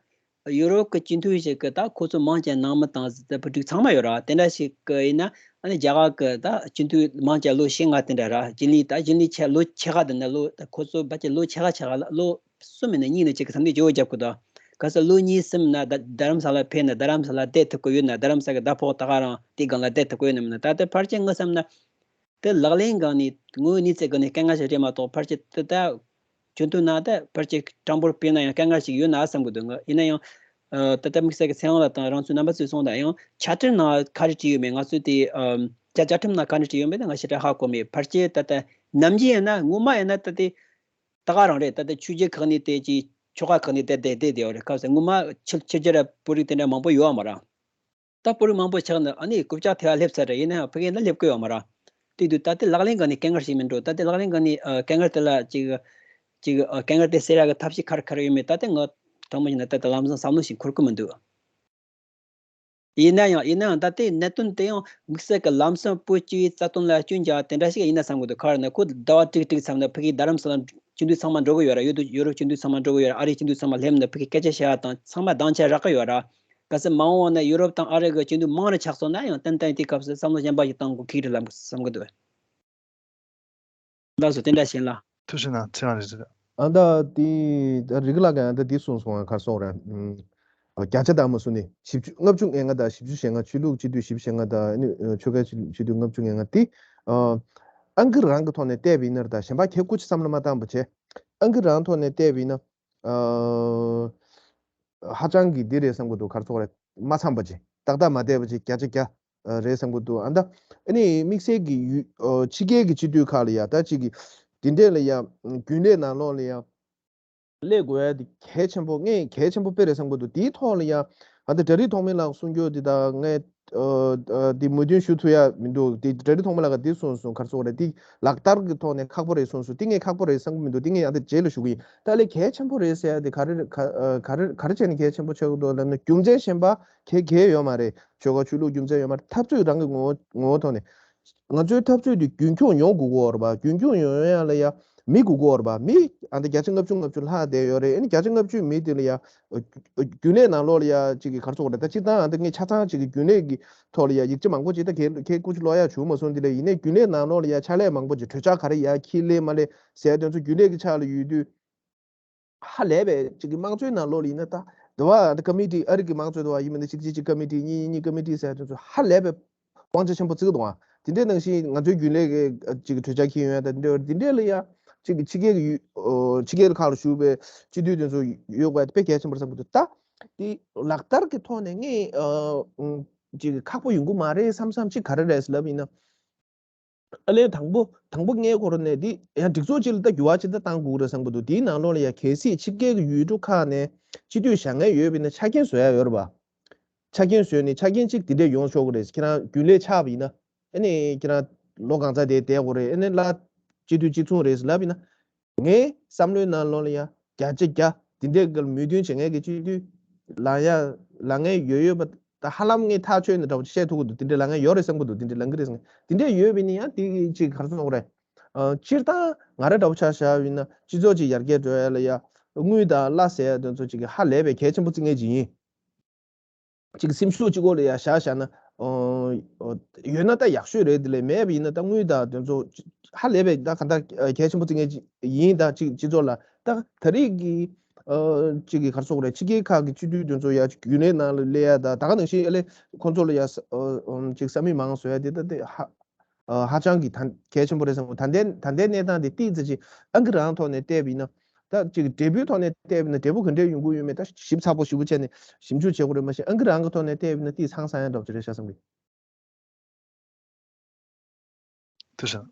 ཡུ་རོབ་ཀྱི་སྤྱི་འཐུས་ཤིག་གི་ད་ཁོ་ཚོ་མང་ཆེ་ནང་མི་དང་ཟི་ད་བུ་ཕྲུག་ཚང་མ་ཡོད་ར། དེ་འདྲ་ཞིག་གི་ཡིན་ན་ཨ་ནི་རྒྱ་གར་གི་ད་སྤྱི་འཐུས་མང་ཆེ་ལོ་བཞི་ལྔ་དེ་འདྲ་ར། རྒྱུན་ལས་ད་རྒྱུན་ལས་ཆེ་ལོ་ཕྱེད་ཀ་དེ་འདྲ་ལོ་ད་ཁོ་ཚོ་ཕལ་ཆེར་ལོ་ཕྱེད་ཀ་ཕྱེད་ཀ་ལ་ལོ་གསུམ་ཡིན་ན་གཉིས་ན་གཅིག་གི་ས་མཐོ་བརྗེ་བོ་རྒྱབ་དགོས་དོ། གལ་སྲིད་ལོ་གཉིས་གསུམ་ན་ད་རྡ་རམ་ས་ལ་ཕེབས་ན་རྡ་རམ་ས་ལ་བསྡད་ཐུབ་ཀྱི་ཡོད་ན་རྡ་རམ་ས་གི་ཟླ་ཕོགས་ད་ག་རང་དེ་སྒང་ལ་བསྡད་ཐུབ་ཀྱི་ཡོད་ན་མིན་ན། ད་ལྟ་ཕལ་ཆེར་ངས་བསམ་ན་དེ་ལག་ལེན་སྒང་ནས་དངོས་ཡོད་གནས་ཚུལ་སྒང་ནས་དཀའ་ངལ་ཞིག་རེད་མ་གཏོགས་ཕལ་ཆེར་ད་ལྟ་ཆུང་དུས་ན་ད་ཕལ་ཆེར་གྲངས་འབོར་སྤེལ་ན་ཡང་དཀའ་ངལ་ཞིག་ཡོད་ན་བསམ་གི་འདུག་ང་ཡིན་ན་ཡང་ད་ལྟ་དམིགས་བསལ་གྱི་ཚེ་དབང་ལགས་དང་རང་ཚོའི་རྣམ་པ་ཚོས་གསུངས་དང་ཡང་ཆ་ཕྲིར་ནང་ག་རེ་བྲིས་ཡོད་མེད་ང་ཚོས་དེ་བཅའ་བཅའ་ཁྲིམས་ནང་ག་རེ་བྲིས་ཡོད་མེད་ད་ང་ཞེ་དྲག་ཧ་གོ་མེད། ཕལ་ཆེར་ད་ལྟ་ནམ་རྒྱུན་ཡིན་ན་ངོ་མ་ཡིན་ན་ད་དེ། ད་ག་རང་རེད། ད་ལྟ་ཆོས་བརྒྱུད་ཁག་ནས་དེ་ཅིག་ཆོལ་ཁ་ཁག་ནས་དེ་དེ་དེ་དེ་ཡོད་རེད། ག་ཟེར་ངོ་མ་ཕྱི་ཕྱི་རྒྱལ་ར་བོད་རིགས་དེ་འདྲ་མང་པོ་ཡོད་མ་རེད། ད་བོད་རིགས་མང་པོ་ཆགས་ནས་ཨ་ནི་རྐུབ་བཀྱག་ཐེབས་སླེབས་ཚར་རེད། ཡིན་ན་ཡང་ཕ་གི་ན་སླེབས་ཀྱི་ཡོད་མ་རེད། དེ་དུས་ད་ལྟ་ལག་ལེན་སྒང་ནས་དཀའ་ངལ་ཞིག་མིན་འགྲོ། ད་ལྟ་ལག་ལེན་སྒང་ནས་ཨ་དཀའ་ངལ་དེ་ལ་ཅིག་ཅིག་ཨ་དཀའ་ངལ་དེ་སེལ་ཡག་གི་ཐབས་ཤེས་ག་རེ་ག་རེ་ཡོད་མེད་ད་ལྟ་ང་དྲང་མོ་བཤད་ན་ད་ལྟ་ལམ་སང་བསམ་བློ་ཞིག་འཁོར་གི་མི་འདུག་ཡིན་ན་ཡང་ཡིན་ན་ཡང་ད་ལྟའི་གནད་དོན་དེ་ཡང་དམིགས་བསལ་གྱི་ལམ་སང་བོད་སྤྱིའི་རྩ་དོན་ལ་སྐྱོན་རྒྱག་དེ་འདྲ་ཞིག་ཡིན་ན་བསམ་གི་འདུག་ག་རེ་ན་ཁོ་ཟླ་བ་དྲུག་དྲུག་ཙམ་ན་ཕ་གིའི་རྡ་རམ་ས་ལ་སྤྱི་འཐུས་ཚང་མ་འགྲོ་གི་ཡོད་ར། ཡོད་དུ་ཡོ་རོབ་སྤྱི་འཐུས་ཚང་མ་འགྲོ་གི་ཡོད་ར། ཨ་རིའི་སྤྱི་འཐུས་ཚང་མ་སླེབས་ནས་ཕ་གིའི་སྐད་ཆ་བཤད་ཡ་དང་ཚང་མ་སྡིངས་ཆ་རག་གི་ཡོད་ར། གལ་སྲིད་མ་འོངས་ན་ཡོ་རོབ་དང་ཨ་རི་གི་སྤྱི་འཐུས་མང་རུ་ཆགས་སོང་ན་ཡང་ཏན་ཏན་དེའི་སྐབས་སུ་བསམ་བློ་གཞན་པ་ཞིག་གཏོང་དགོས་ཀྱི་རེད་ལབ་བསམ་གི་འདུག་ལགས་སོ། དེ་འདྲ་བཞིན་ལ། ཐུགས་རྗེ་གནང་། ཚེ་རིང་རེད། ཨ་ད་དེ་རིག་ལགས་ཀྱང་ཨ་ད་དེ་གསུངས་སོང་ང་། ག་རེ་ཟེར་དགོས་རེད། ཨ་བརྒྱ་ཆ་དང་མ་གསུངས་ནས་བཞི་བཅུ་ལྔ་བཅུ་ང་ལྔ་དང་བཞི་བཅུ་ཞེ་ལྔ། ཆོས་ལུགས་སྤྱི་འཐུས་བཞི་བཅུ་ཞེ་ལྔ་དང་ཨ་ནི་ཆོལ་ཁའི་སྤྱི་འཐུས་ལྔ་བཅུ་ང་ལྔ་དེ་ཨ་ཨང་ཀི་རང་གི་ཐོག་ནས་བལྟས་པ་ཡིན་ན་རེད། ད་གཞན་པ་ཁྱེད་སྐུ་ཅི་བསམ་བློ་མ་བཏང་བ་བྱས། ཨང་ཀི་རང་ཐོག་ནས་བལྟས་པ་ཡིན་ན་ཨ། ཧ་ཅང་གི་འདི་རེད་བསམ་གྱི་འདུག་ག་རེ་ཟེར་དགོས་རེད། མ་འཚམས་པ་ཅིག་ཏག་ཏག་མ་བསྡད་པ་ཅིག་བརྒྱ་ཆ་བརྒྱ་རེད་བསམ་གྱི་འདུག་ཨ་ད་ཨ་ནི་དམིགས་བསལ་གྱི་ཡུལ་ཕྱི་རྒྱལ་གྱི་སྤྱི་འཐུས་ཁག་ལ་ཡ་ད་ཅིག་གི་འདི་འདྲས་ལ་ཡ་རྒྱུན་ལས་ནང་ལོགས་ལ་ཡ་སླེབས་དགོས་ཡ་དེ་གལ་ཆེན་པོ་ངས་གལ་ཆེན་པོ་དཔེ་རེད་བསམ་གྱི་འདུག་དེའི་ཐོག་ལ་ཡ་ཨ་ད་གྲ་སྒྲིག་ཐོག་མའི་ལགས་གསུང་རྒྱུ་འདི་ད་ངས་ཨ་ཨ་འདི་མོས་མཐུན་ཞུ་ཐུབ་ཡ་མི་འདུག་དེ་གྲ་སྒྲིག་ཐོག་མའི་ལགས་ཀྱིས་འདི་གསུངས་སོང་། ག་རེ་ཟེར་དགོས་རེད། འདི་ལག་བསྟར་གྱི་ཐོག་ནས་ཁག་པོ་རེད་གསུངས་སོང་། འདི་ངས་ཁག་པོ་རེད་བསམ་གྱི་མི་འདུག་འདི་ངས་ཡང་ད་རྗེས་ལ་ཞུ་གི་ཡིན། ད་ལས་གལ་ཆེན་པོ་རེད་ཟེར་ཡ་དེ་ག་རེ་ག་རེ་ག་རེ་བྱས་ནས་གལ་ཆེན་པོ་ཆགས་ཀྱི་འདུག་ལབ་ན་རྒྱུ་མཚན་གཞན་པ་གལ་གལ་ཡོད་མ་རེད། ཆོལ་ཁ་ཆོས་ལུགས་རྒྱུ་མཚན་ཡོད་མ་རེད། འཐབ་རྩོད་རང་གི་ངོ་བོ་ངོ་བོ་ཐོག་ནས་ང་ཚོའི་འཐབ་རྩོད་དེ་རྒྱུན་འཁྱོངས་ཡོང་དགོས་ཀྱི་ཡོད་རེད་པ། རྒྱུན་འཁྱོངས་ཡོང་ཡ་ལ་ཡ་མི་དགོས་ཀྱི་ཡོད་རེད་པ། མི་ཨ་འདི་བརྒྱ་ཆ་ལྔ་བཅུ་ལྔ་བཅུ་ལྷག་བསྡད་ཡོད་རེད། ཨ་ནི་བརྒྱ་ཆ་ལྔ་བཅུའི་མི་དེ་ལ་ཡ་རྒྱུན་ལས་ནང་ལོགས་ལ་ཡ་གཅིག་གི་ག་རེ་ཟེར་དགོས་རེད། ད་སྤྱིར་བཏང་ཨ་འདི་ངས་ཆ་ཚང་གཅིག་གི་རྒྱུན་ལས་ཀྱི་ཐོག་ལ་ཡ་ཡིག་ཆ་མང་པོ་ཅིག་ད་ཁྱེད་ཁྱེད་སྐུ་ཅི་ཀློག་ཡ་བྱུང་མ་སོང་། འདི་ལ་ཡིན་ནའི་རྒྱུན་ལས་ནང་ལོགས་ལ་ཡ་ཕྱག་ལས་མང་པོ་ཅིག་གྲོས་འཆར་ག་རེ་ཡ་འཁྱེར་སླེབས་མ་སླེབས་ཟེར་དེ་ཚོ་རྒྱུན་ལས་ཀྱི་ཕྱག་ལ་ཡོད་དུས། ཧ་ལས་པའི་གཅིག་གི་དམངས་གཙོའི་ནང་ལོགས་ལ་ཡིན་ན་ད་དེ་བ་ད་ཀ་མི་ཊི་ཨ་རི་གི་དམངས་གཙོ་དེ་བ་ཡིན་མིན་ད་གཅིག་གཅིག་གཅིག་ཀ་མི་ཊི་གཉིས་གཉིས་ཀ་མི་ཊི་ཟེར་དེ་ཚོ་ཧ་ལས་པའི་དབང་ཆ་ཆེན་པོ་བརྩི་གི་འདུག་ཨ། དེ་འདྲའི་ནང་བཞིན་ང་ཚོའི་རྒྱུན་ལས་ཀྱི་གཅིག་གི་གྲོས་འཆར་འཁྱེར་ཡོང་ཡ་ད་འདི་འདྲ་འདི་འདྲའི་ལ་ཡ་གཅིག་གི་ཕྱི་རྒྱལ་གྱི་ཡུལ་ཕྱི་རྒྱལ་ཁག་ལ་བཞུགས་པའི་སྤྱི་འཐུས་དེ་ཚོ་ཡོད་དགོས་ཡ་དེ་དཔེ་གལ་ཆེན་པོ་རེད་བསམ་གི་འདུག་ད་དེ་ལག་བསྟར་གྱི་ཐོག་ནས་ངས་གཅིག་གི་ཁག་པོ་ཡོང་གི་མ་རེད་བསམ་བསམ་ཅིག་ག་རེ་རེད་ལབ་ཡིན་ན། ཨ་ལས་དང་པོ་དང་པོ་ངའི་ཁོ་ར་ནས་འདི་ཡང་སྒྲིག་འཛུགས་གཅིག་ལ་ད་འགྱུར་བ་ཅིག་ད་བཏང་དགོས་རེད་བསམ་གི་འདུག་དེའི་ནང་ལོགས་ལ་ཡང་གལ་སྲིད་ཕྱི་རྒྱལ་གྱི་ཡུལ་གྲུ་ཁག་ནས་སྤྱི་འཐུས་བཞེངས་མཁན་ཡོད་པ་ཡིན་ན་ཆ་རྐྱེན་བཟོ་ཡ་ཡོད་རེད་པ། ཆ་རྐྱེན་བཟོས་ནས་ཆ་རྐྱེན་གཅིག་འདི་འདྲས་ཡོང་ཆོག་གི་རེད། ཁྱེད་རང་རྒྱུན་ལས་ཆགས་པ་ཡིན་ན་ཨ་ནི་ཁྱེད་རང་ལོ་གང་ཚ་དེ་བསྡད་དགོས་རེད། ཨ་ནི་ལ་སྤྱི་འཐུས་གཅིག་མཚུངས་རེད་ལབ་ཡིན་ན། ངའི་བསམ་བློའི་ནང་ལོགས་ལ་ཡ་བརྒྱ་ཆ་བརྒྱ་འདི་འདྲའི་སྐོར་མོས་མཐུན་བྱེད་མཁན་གྱི་སྤྱི་འཐུས་ལངས་ཡ་ལངས་མཁན་ཡོད་ཡོད་པ་ད་ཧ་ལམ་ངས་ཐག་ཆོད་ནས་འདྲ་པོ་བཤད་ཐུབ་ཀྱི་འདུག་དེ་འདྲའི་ལངས་མཁན་ཡོད་རེད་བསམ་གྱི་འདུག་དེ་འདྲའི་ལངས་ཀྱི་རེད་བསམ་མཁན་དེ་འདྲའི་ཡོད་པ་ཡིན་ན་ཡང་དེ་ཅིག་ག་རེ་ཟེར་དགོས་རེད། ཨ་སྤྱིར་བཏང་ང་རང་འདྲ་པོ་ཆ་བཞག་པ་ཡིན་ན་སྤྱི་ཚོགས་ཅིག་ཡར་རྒྱས་འགྲོ་ཡ་ལ་ཡ་ དངུལ་དང་གླ་ཟེར་ཡ་དེ་ཚོ་ཅིག་གི་ཧ་ལས་པའི་གལ་ཆེན་པོ་བརྩི་མཁན་ཅིག་ཡིན། ཅིག་སེམས་ཤུགས་གཅིག་པོ་ལ་ཡ་བཞག་བཞག་ན། ཨོ། ཨོ། ཡོད་ན་ད་ཡག་ཤོས་རེད། དེ་ལས་མེད་པ་ཡིན་ན་ད་དངུལ་དང་དེ་ཚོ་ཧ་ལས་པའི་ད་ག་འདྲ་གལ་ཆེན་པོ་བརྩི་མཁན་ཅིག་ཡིན། ད་ཅིག་སྤྱི་ཚོགས་ལ་ད་ད་རེས་ཀྱི་ཨོ། ཅིག་གི་ག་རེ་ཟེར་དགོས་རེད། ཕྱི་རྒྱལ་ཁག་གི་སྤྱི་འཐུས་དེ་ཚོ་ཡ་ཅིག་རྒྱུན་ལས་ནང་ལ་སླེབས་ཡ། ད་ད་ག་ནང་བཞིན་ཨ་ལས་ཁོང་ཚོ་ལ་ཡ་ས་ཨོ། ཨོ། ཅིག་ས་མིག་མང་བཟོ་ཡ་དེ་ད་དེ་ཧ། ཨ། ཧ་ཅང་གི་ད་གལ་ཆེན་པོ་རེད་བསམ་གི། ད་ལྟའི་ད་ལྟའི་གནས་སྟངས་དེ་ཏོག་ཙམ་ཅིག་ཨང་ཀི་རང་ཐོག་ནས་བལྟས་པ་ཡིན་ན། ད་ཅིག་འབྲས་བུའི་ཐོག་ནས་བལྟས་པ་ཡིན་ན་འབྲས་བུ་ག་འདྲས་ཡོང་གི་ཡོད་མེད་ད་ཞིབ་ཚགས་པོ་ཞིབ་པོ་བྱས་ནས་ཞིབ་འཇུག་བྱེད་དགོས་རེད། མ་གཞི་ཨང་ཀི་རང་གི་ཐོག་ནས་བལྟས་པ་ཡིན་ན་ཏོག་ཙམ་ཧང་སང་ཡ་འདྲ་པོ་ཅིག་རེད་ཤག་བསམ་གི། ཐུགས་རྗེ་གནང་།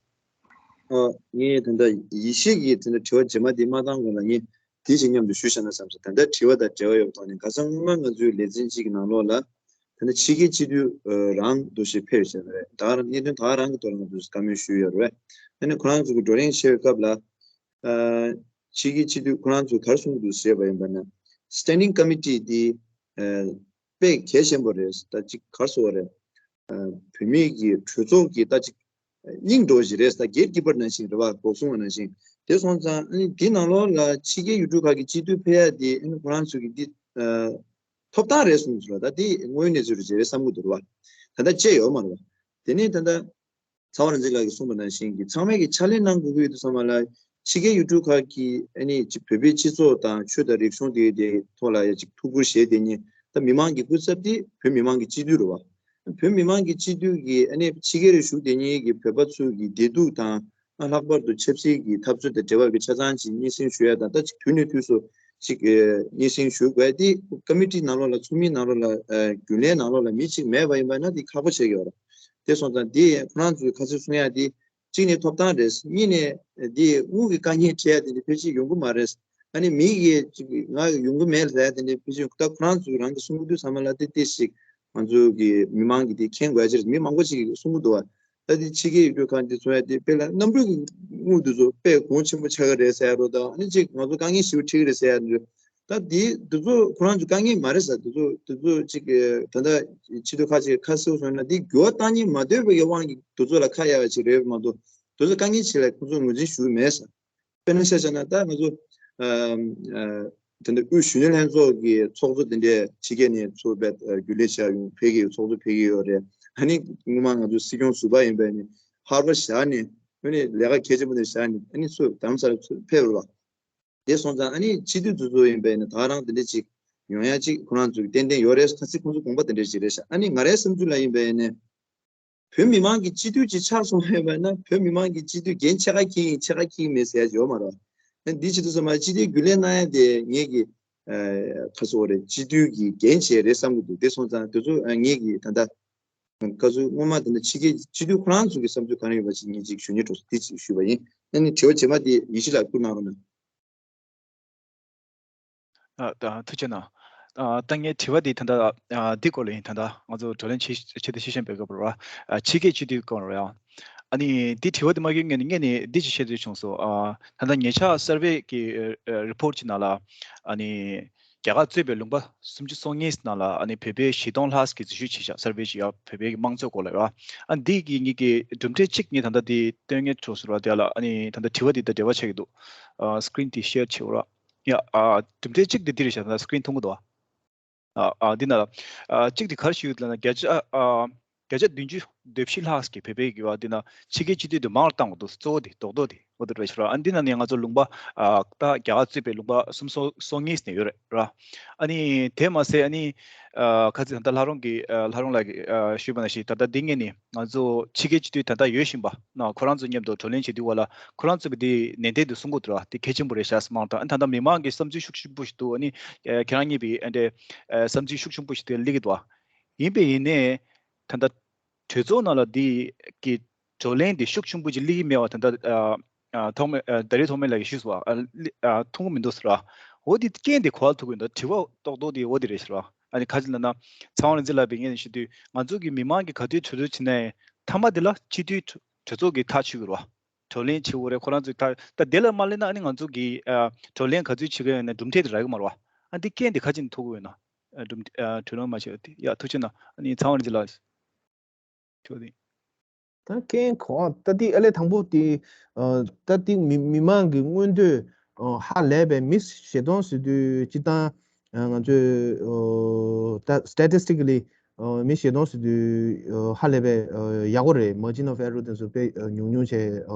ཨ། ངས་ད་ལྟ་ཡེ་ཤེས་ཀྱི་ད་ལྟ་དྲི་བ་རྗེས་མ་དེ་མ་བཏང་གོང་ལ་ངས་དེ་ཞིག་མཉམ་དུ་ཞུས་བཞག་ན་བསམ་སོང་། ད་ལྟ་དྲི་བ་དང་འབྲེལ་བ་ཡོད་པའི་ཐོག་ནས། ཁ་སང་སྔོན་མ་ང་ཚོའི་ལས་འཛིན་གཅིག་གི་ནང་ལོགས་ལ་ད་ལྟ་ཕྱི་རྒྱལ་སྤྱི་འཐུས་རང་འདུ་ཤེས་ཕེབས་བཞག་པ་རེད། ད་ག་རང་གནད་དོན་ད་ག་རང་གི་ཐོག་ལ་ང་ཚོས་བཀའ་མོལ་ཞུས་ཡོད་རེད། ཨ་ནི་ཁོ་རང་ཚོ་གི་བགྲོ་གླེང་བྱེད་པའི་སྐབས་ལ། ཨ། ཕྱི་རྒྱལ་སྤྱི་འཐུས་ཁོ་རང་ཚོས་ག་རེ་གསུང་གི་འདུག་ཟེར་བ་ཡིན་པ་ན། Standing Committee འདི་ཨ། དཔེ་གལ་ཆེན་པོ་རེད། ད་ཅིག་ག་རེ་ཟེར་དགོས་རེད། ཨ། བོད་མི་གི་གྲོས་ཚོགས་ཀྱི་ད་ཅིག་སྙིང་འདོགས་ཤིག་རེད། ད་གེ་ཊི་ཀི་པར་ནང་བཞིན་རེད་བ། འགོག་སྲུང་བ་ནང་བཞིན། དེ་སོང་ཙང་ཨ་ནི་དེ་ནང་ལོགས་ལ་ཕྱི་རྒྱལ་ཡུལ་གྲུ་ཁག་གི་སྤྱི་འཐུས་ཕེབས་ཡ་དེ་ཨ་ནི་ཁོ་རང་ཚོ་གི་འདི་ཨ། ཐོབ་ཐང་རེད་གསུངས་སོང་། ད་དེ་དངོས་ཡོད་གནས་ཚུལ་རེད་རེད་བསམ་གི་འདུག་རེད་བ། ད་ལྟ་བཅད་ཡོད་མ་རེད་བ། དེ་ནས་ད་ལྟ་ཚེ་དབང་རིག་འཛིན་ལགས་ཀྱིས་གསུངས་པ་ནང་བཞིན་གྱི་ཚང་མས་ཀྱི་ཕྱག་ལས་གནང་དགོས་ཀྱི་ཡོད་དུས་ཙམ་པ་ལ། ཕྱི་རྒྱལ་ཡུལ་གྲུ་ཁག་གི་ཨ་ནི་ཅིག་བོད་པའི་སྤྱི་ཚོགས་དང་ཆོས་དང་རིག་གཞུང་དེ་དེ་ཐོག་ལ་ཡ་ཅིག་ཐུགས་ཁུར་བཞེས་བསྡད་མཁན་ད་མི་མང་གི་སྐུ་ཚབ་དེ་བོད་མི་མང་གི་སྤྱི་འཐུས་རེད་བ། བོད་མི་མང་གི་སྤྱི་འཐུས་ཀྱིས་ཨ་ནི་ཕྱི་རྒྱལ་རུ་བཞུགས་བསྡད་མཁན་གྱི་བོད་པ་ཚོ་གི་བདེ་སྡུག་དང་། ལྷག་པར་དུ་ཆབ་སྲིད་ཀྱི་འཐབ་རྩོད་དང་འབྲེལ་བ་གི་ཆ་ཚང་ཅིག་སྙན་སེང་ཞུ་ཡ་དང་། ད་ཅིག་དུས་ནས་དུས་སུ་ཅིག་ཨ། སྙན་སེང་ཞུ་དགོས་ཡ་དེ་ཀ་མི་ཊི་ནང་ལོགས་ལ། ཚོགས་མི་ནང་ལོགས་ལ། ཨ། རྒྱུན་ལས་ནང་ལོགས་ལ་མི་གཅིག་མེད་པ་ཡིན་པ་ན་དེ་ཁག་པོ་ཆགས་ཀྱི་ཡོད་རེད། དེ་སོང་ཙང་དེ་ཁོ་རང་ཚོས་ཁ་སང་གསུང་ཡ་དེ། གཅིག་ནས་ཐོབ་ཐང་རེད། གཉིས་ནས་དེ་དངུལ་གྱི་དཀའ་ངལ་འཕྲད་ཡ་དེ་འདྲ་ཕལ་ཆེར་ཡོང་གི་མ་རེད། ཨ་ནི་མི་གིས་ཅིག་ང་ཡོང་གི་མེད་ཟེར་ཡ་དེ་འདྲ་ཕལ་ཆེར། ད་ཁོ་རང་ཚོས་རང་གིས་གསུང་གི་དུས་ཙམ་པ་ལ་དེ་ཏོག་ཙམ་ང་ཚོ་གི་མི་མང་གིས་དེ་མཁྱེན་དགོས་ཡ་ཅིག་རེད། མི་མང་པོ་ཅིག་གིས་གསུང་གི་འདུག་བ། ད་དེ་ཕྱི་རྒྱལ་ཡུལ་གྲུ་ཁག་འདི་ཚོ་ཡ་དེ་དཔེ་ལ་གནམ་གྲུ་གི་དངུལ་འདི་ཚོ་དཔེ་གོང་ཆེན་པོ་ཆགས་ཀྱི་རེད་ཟེར་ཡ་རོ། ད་ཨ་ནི་ཅིག་ང་ཚོ་དཀའ་ངལ་ཞེ་པོ་འཕྲད་ཀྱི་རེད་ཟེར་ཡ་འདི། ད་དེ་འདི་ཚོ་ཁོ་རང་ཚོ་དཀའ་ངལ་མ་རེད་ཟེར། འདི་ཚོ་འདི་ཚོ་ཅིག་ད་ལྟ་སྤྱི་འཐུས་ཁག་ཅིག་ཁ་གསལ་བོ་སོང་ན་དེ་འགྱུར་བ་གཏང་སྙིང་མ་འདོད་པའི་དབང་གིས་འདི་ཚོ་ལ་ཁ་གཡར་བ་ཅིག་རེད་མ་གཏོགས། འདི་ཚོ་དཀའ་ངལ་ཆེ་ལ་ཁོ་ཚོ་ངོས་འཛིན་ཞུ་གི་མེད་ཟེར། དཔེར་ན་ཆ་བཞག་ན་ད་ང་ཚོ་ཨ། ཨ། དེ་འདྲ་དབུས་གཞོན་ནུ་ལྷན་ཚོགས་ཀྱི་ཚོགས་གཙོ་དེ་འདྲས་ཕྱི་རྒྱལ་ནས་ཚུར་ཕེབས། ཨ། རྒྱུན་ལས་བྱས་ཡོང་ཕེབས་ཀྱི་ཡོད། ཚོགས་གཙོ་ཕེབས་ཀྱི་ཡོད་རེད། ཨ་ནི་སྔོན་མ་ང་ཚོ་སྲིད་སྐྱོང་ཟུར་པ་ཡིན་པ་ནི་ཧར་པ་བཞག་ནས། ཨ་ནི་ལས་ཀ་གལ་ཆེན་པོ་དེ་བཞག་ནས་ཨ་ནི་ཚུར་རྡ་རམ་ས་ལ་ཚུར་ཕེབས་རེད་བ། དེ་སོང་ཙང་ཨ་ནི་སྤྱི་འཐུས་ཚོ་ཚོ་ཡིན་པས་ནི་ད་རང་དེ་འདྲ་ཅིག་ཡོང་ཡ་ཅིག་ཁོ་རང་ཚོ་གི་ཏན་ཏན་ཡོད་རེད། ཁ་སང་ཁོང་ཚོ་དགོངས་པ་དེ་འདྲ་ཅིག་རེད་ཤག་ཨ་ནི་ང་རའི་བསམ་ཚུལ་ལ་ཡིན་པས་ནི། བོད་མི་མང་གི་སྤྱི་འཐུས་ཅིག་ཆགས་སོང་ཡོད་པ་ན། བོད་མི་མང་གི་སྤྱི་འཐུས་འགན་ཆེ་ཁག་འཁྱེར་ཡིན་ཆེ་ཁག་འཁྱེར་མེད་ཟེར་ཡ་ཅིག་ཡོད་མ་རེད། ཨ་ནི་འདི་བྱེད་དུས་ཙམ་པ་སྤྱི་འཐུས་རྒྱུན་ལས་གནང་ཡ་དེ་ངེད་ཀྱི་ཨ། ཁ་སོ་རེད། སྤྱི་འཐུས་ཀྱི་འགན་བྱས་རེད་བསམ་གྱི་འདུག་དེ་སོང་ཙང་དེ་ཚོ་ཨ། ངེད་ཀྱི་ད་ལྟ་ཁ་སོ་སྔོན་མ་དེ་འདྲ་ཕྱི་རྒྱལ་སྤྱི་འཐུས་ཁོ་རང་ཚོ་གི་བསམ་ཚུལ་ག་རེ་ཡོད་པ་ཅིག་ངེད་ཅིག་ཞུ་སྙིང་འདོད་སོང་། དེ་ཅིག་ཞུས་པ་ཡིན། ཨ་ནི་དྲི་བ་རྗེས་མ་དེ་ཡེ་ཤེས་ལགས་བསྐུར་གནང་རོགས་གནང་། ཨ། ད་ཐུགས་རྗེ་གནང་། ཨ། ད་ངའི་དྲི་བ་འདི་ད་ལྟ་ཨ། འདི་སྐོར་ལ་ཡིན། ད་ལྟ་ང་ཚོ་བགྲོ་གླེང་བྱེད་བྱེད་དུ་ཕྱི་བཤམས་པའི་སྐབས་རེད་བ། ཨ། ཕྱི་རྒྱལ་སྤྱི་འཐུས་སྐོར་རེད་ཨ། ཨ་ནི་འདི་དྲི་བ་འདི་མ་བཀོད་སྔོན་ནས་སྔོན་ནས་འདི་ཅིག་བཤད་འདོད་བྱུང་སོང་། ཨ། ད་ལྟ་ཉེ་ཆར་སར་ཝེ་གི་ཨ། རི་པོར་ཊི་ཅིག་ནང་ལ། ཨ་ནི་རྒྱ་གར་གཙོས་པའི་ལུང་པ་སུམ་ཅུ་སོ་གཉིས་ནང་ལ་ཨ་ནི་བོད་པའི་བཞི་སྟོང་ལྷག་གིས་འཛུལ་ཞུགས་བྱས་ཤག་སར་ཝེ་ཅིག་ཡ། བོད་པའི་གི་དམངས་གཙོའི་སྐོར་ལ་རེད་བ། ཨ། འདི་གི་ངེད་ཀྱི་གྲུབ་འབྲས་གཅིག་ངས་ད་ལྟ་འདི་སྟོན་སྙིང་འདོད་སོང་ར། དེ་ལ་ཨ་ནི་ད་ལྟ་དྲི་བ་འདི་དང་འབྲེལ་བ་ཆགས་ཀྱི་འདུག་ཨ། སི་ཀི་རིན་འདི་ཤེར་བྱེད་འོ་ར། ཡ། ཨ། གྲུབ་འབྲས་གཅིག་འདི་འདི་རེད་ཤག་ད་ལྟ་སི་ཀི་རིན་མཐོང་གི་འདུག་བ། ཨ། ཨ། འདི་ན་ལ། ཨ། གཅིག་འདི་ག་རེ་ཞུ་ཡོད་ལབ་ན། བརྒྱ་ཆ་ཨ། བརྒྱ་ཆ་བདུན་ཅུ་དོན་བཞི་ལྷག་གིས་བོད་པའི་གི་བ་འདི་ན་ཕྱི་རྒྱལ་སྤྱི་འཐུས་འདི་མང་རུ་བཏང་དགོས་འདུག་གཙོ་བོ་འདི་རྡོག་རྡོག་འདི་འོ་འདི་རེད་ཤག་ར། ཨ། འདི་ན་ནི་ང་ཚོ་ལུང་པ་ཨ། ད་རྒྱ་གར་གཙོས་པའི་ལུང་པ་སུམ་ཅུ་སོ་གཉིས་ནས་ཡོད་རེད་ར། ཨ་ནི་དེ་མ་ཟད་ཨ་ནི་ཨ། ཁ་ཚིག་ད་ལྟ་ལྷ་རོང་གི་ཨ། ལྷ་རོང་ལགས་ཀྱིས་ཨ། ཞུས་པ་ནང་བཞིན་ད་ལྟ་འདི་ངས་ནི་ང་ཚོ་ཕྱི་རྒྱལ་སྤྱི་འཐུས་ད་ལྟ་ཡོད་བཞིན་པ་ན་ཁོ་རང་ཚོ་མཉམ་དུ་བགྲོ་གླེང་བྱེད་དུས་བ་ལ་ཁོ་རང་ཚོ་གི་འདི་ནན་ཏན་དུ་གསུང་གི་འདུག་ར། འདི་གལ་ཆེན་པོ་རེད་ཤག་སྨྲ་དང་། ཨ་ནི་ད་ལྟ་མི་མང་གི་བསམ་ཚུལ་ཤུགས་ཆེན་པོ་ཞིག་འདུག་ཨ་ནི་ཨ། ཁྱེད་རང་གཉིས་པའི་ཨ་འདྲའི་ཨ། བསམ་ཚུལ་ཤུགས་ཆེན་པོ་ཞིག་དེ་སླེབས་ཀྱི་འདུག་ཡིན་པས་ཡིན་ནའི་ད་ལྟ་གྲོས་ཚོགས་ནང་ལ་འདི་གི་བགྲོ་གླེང་འདི་ཤུགས་ཆེན་པོ་ཅིག་སླེབས་ཀྱི་མེད་པ་ད་ལྟ་ཨ། ཨ། ཐོགས་མེད་ཨ། ད་རེས་ཐོགས་མེད་ལགས་ཀྱིས་ཞུས་སོང་བ། ཨ། སླེ་ཨ། མཐོང་གི་མི་འདུག་ཟེར་བ། འོ་འདི་རྐྱེན་འདི་ག་པར་ཐུག་གི་འདུག་དྲི་བ་རྡོག་རྡོག་འདི་འོ་འདི་རེད་ཟེར་བ། ཨ་ནི་ག་ཅི་ལབ་ན་ཚེ་དབང་རིག་འཛིན་ལགས་པས་ངས་ནས་ཞུ་དུས་ང་ཚོ་གི་མི་མང་གིས་ག་དུས་གྲོས་བསྡུར་བྱེད་ནའི་མཐའ་མ་འདི་ལ་སྤྱི་འཐུས་གྲོས་ཚོགས་ཀྱིས་ཐག་ཆོད་ཀྱི་རེད་བ། བགྲོ་གླེང་བྱེད་དགོས་རེད། ཁོ་རང་ཚོས་ད་ད་དེ་ལ་མ་སླེབས་ན་ཨ་ནི་ང་ཚོ་གིས་ཨ། བགྲོ་གླེང་ག་ཚོད་བྱེད་ཀྱི་ཡོད་ན་གྲུབ་འབྲས་དེ་རག་གི་མ་རེད་བ། ཨ། འདི་རྐྱེན་དེ་ག་ཅི་ནས་ཐུག་གི་ཡོད་ན། ཨ། གྲུབ་ཨ། གྲོས་ལོང་མ་བྱས་པ་དེ། ཡ། ཐུགས་རྗེ་གནང་། ཨ་ནི་ཚེ་དབང་རིག་འཛིན་ལགས། ཐུགས་རྗེ་གནང་། ད་རྐྱེན་གང་ད་དེ་ཨ་ལས་དང་པོ་དེ་ཨ། ད་དེ་མི་མི་མང་གི་མངོན་འདོད་ ཨོ་ཧ་ལས་པའི་མི་ཞེ་སྟོང་ཟེར་དུས་སྤྱིར་བཏང་ང་ཚོས་ད་statistically་མི་ཞེ་སྟོང་ཟེར་དུས་ཧ་ལས་པའི་ཡག་པོ་རེད། margin of error་དེ་ཚོ་དཔེ་ཉུང་ཉུང་བྱས་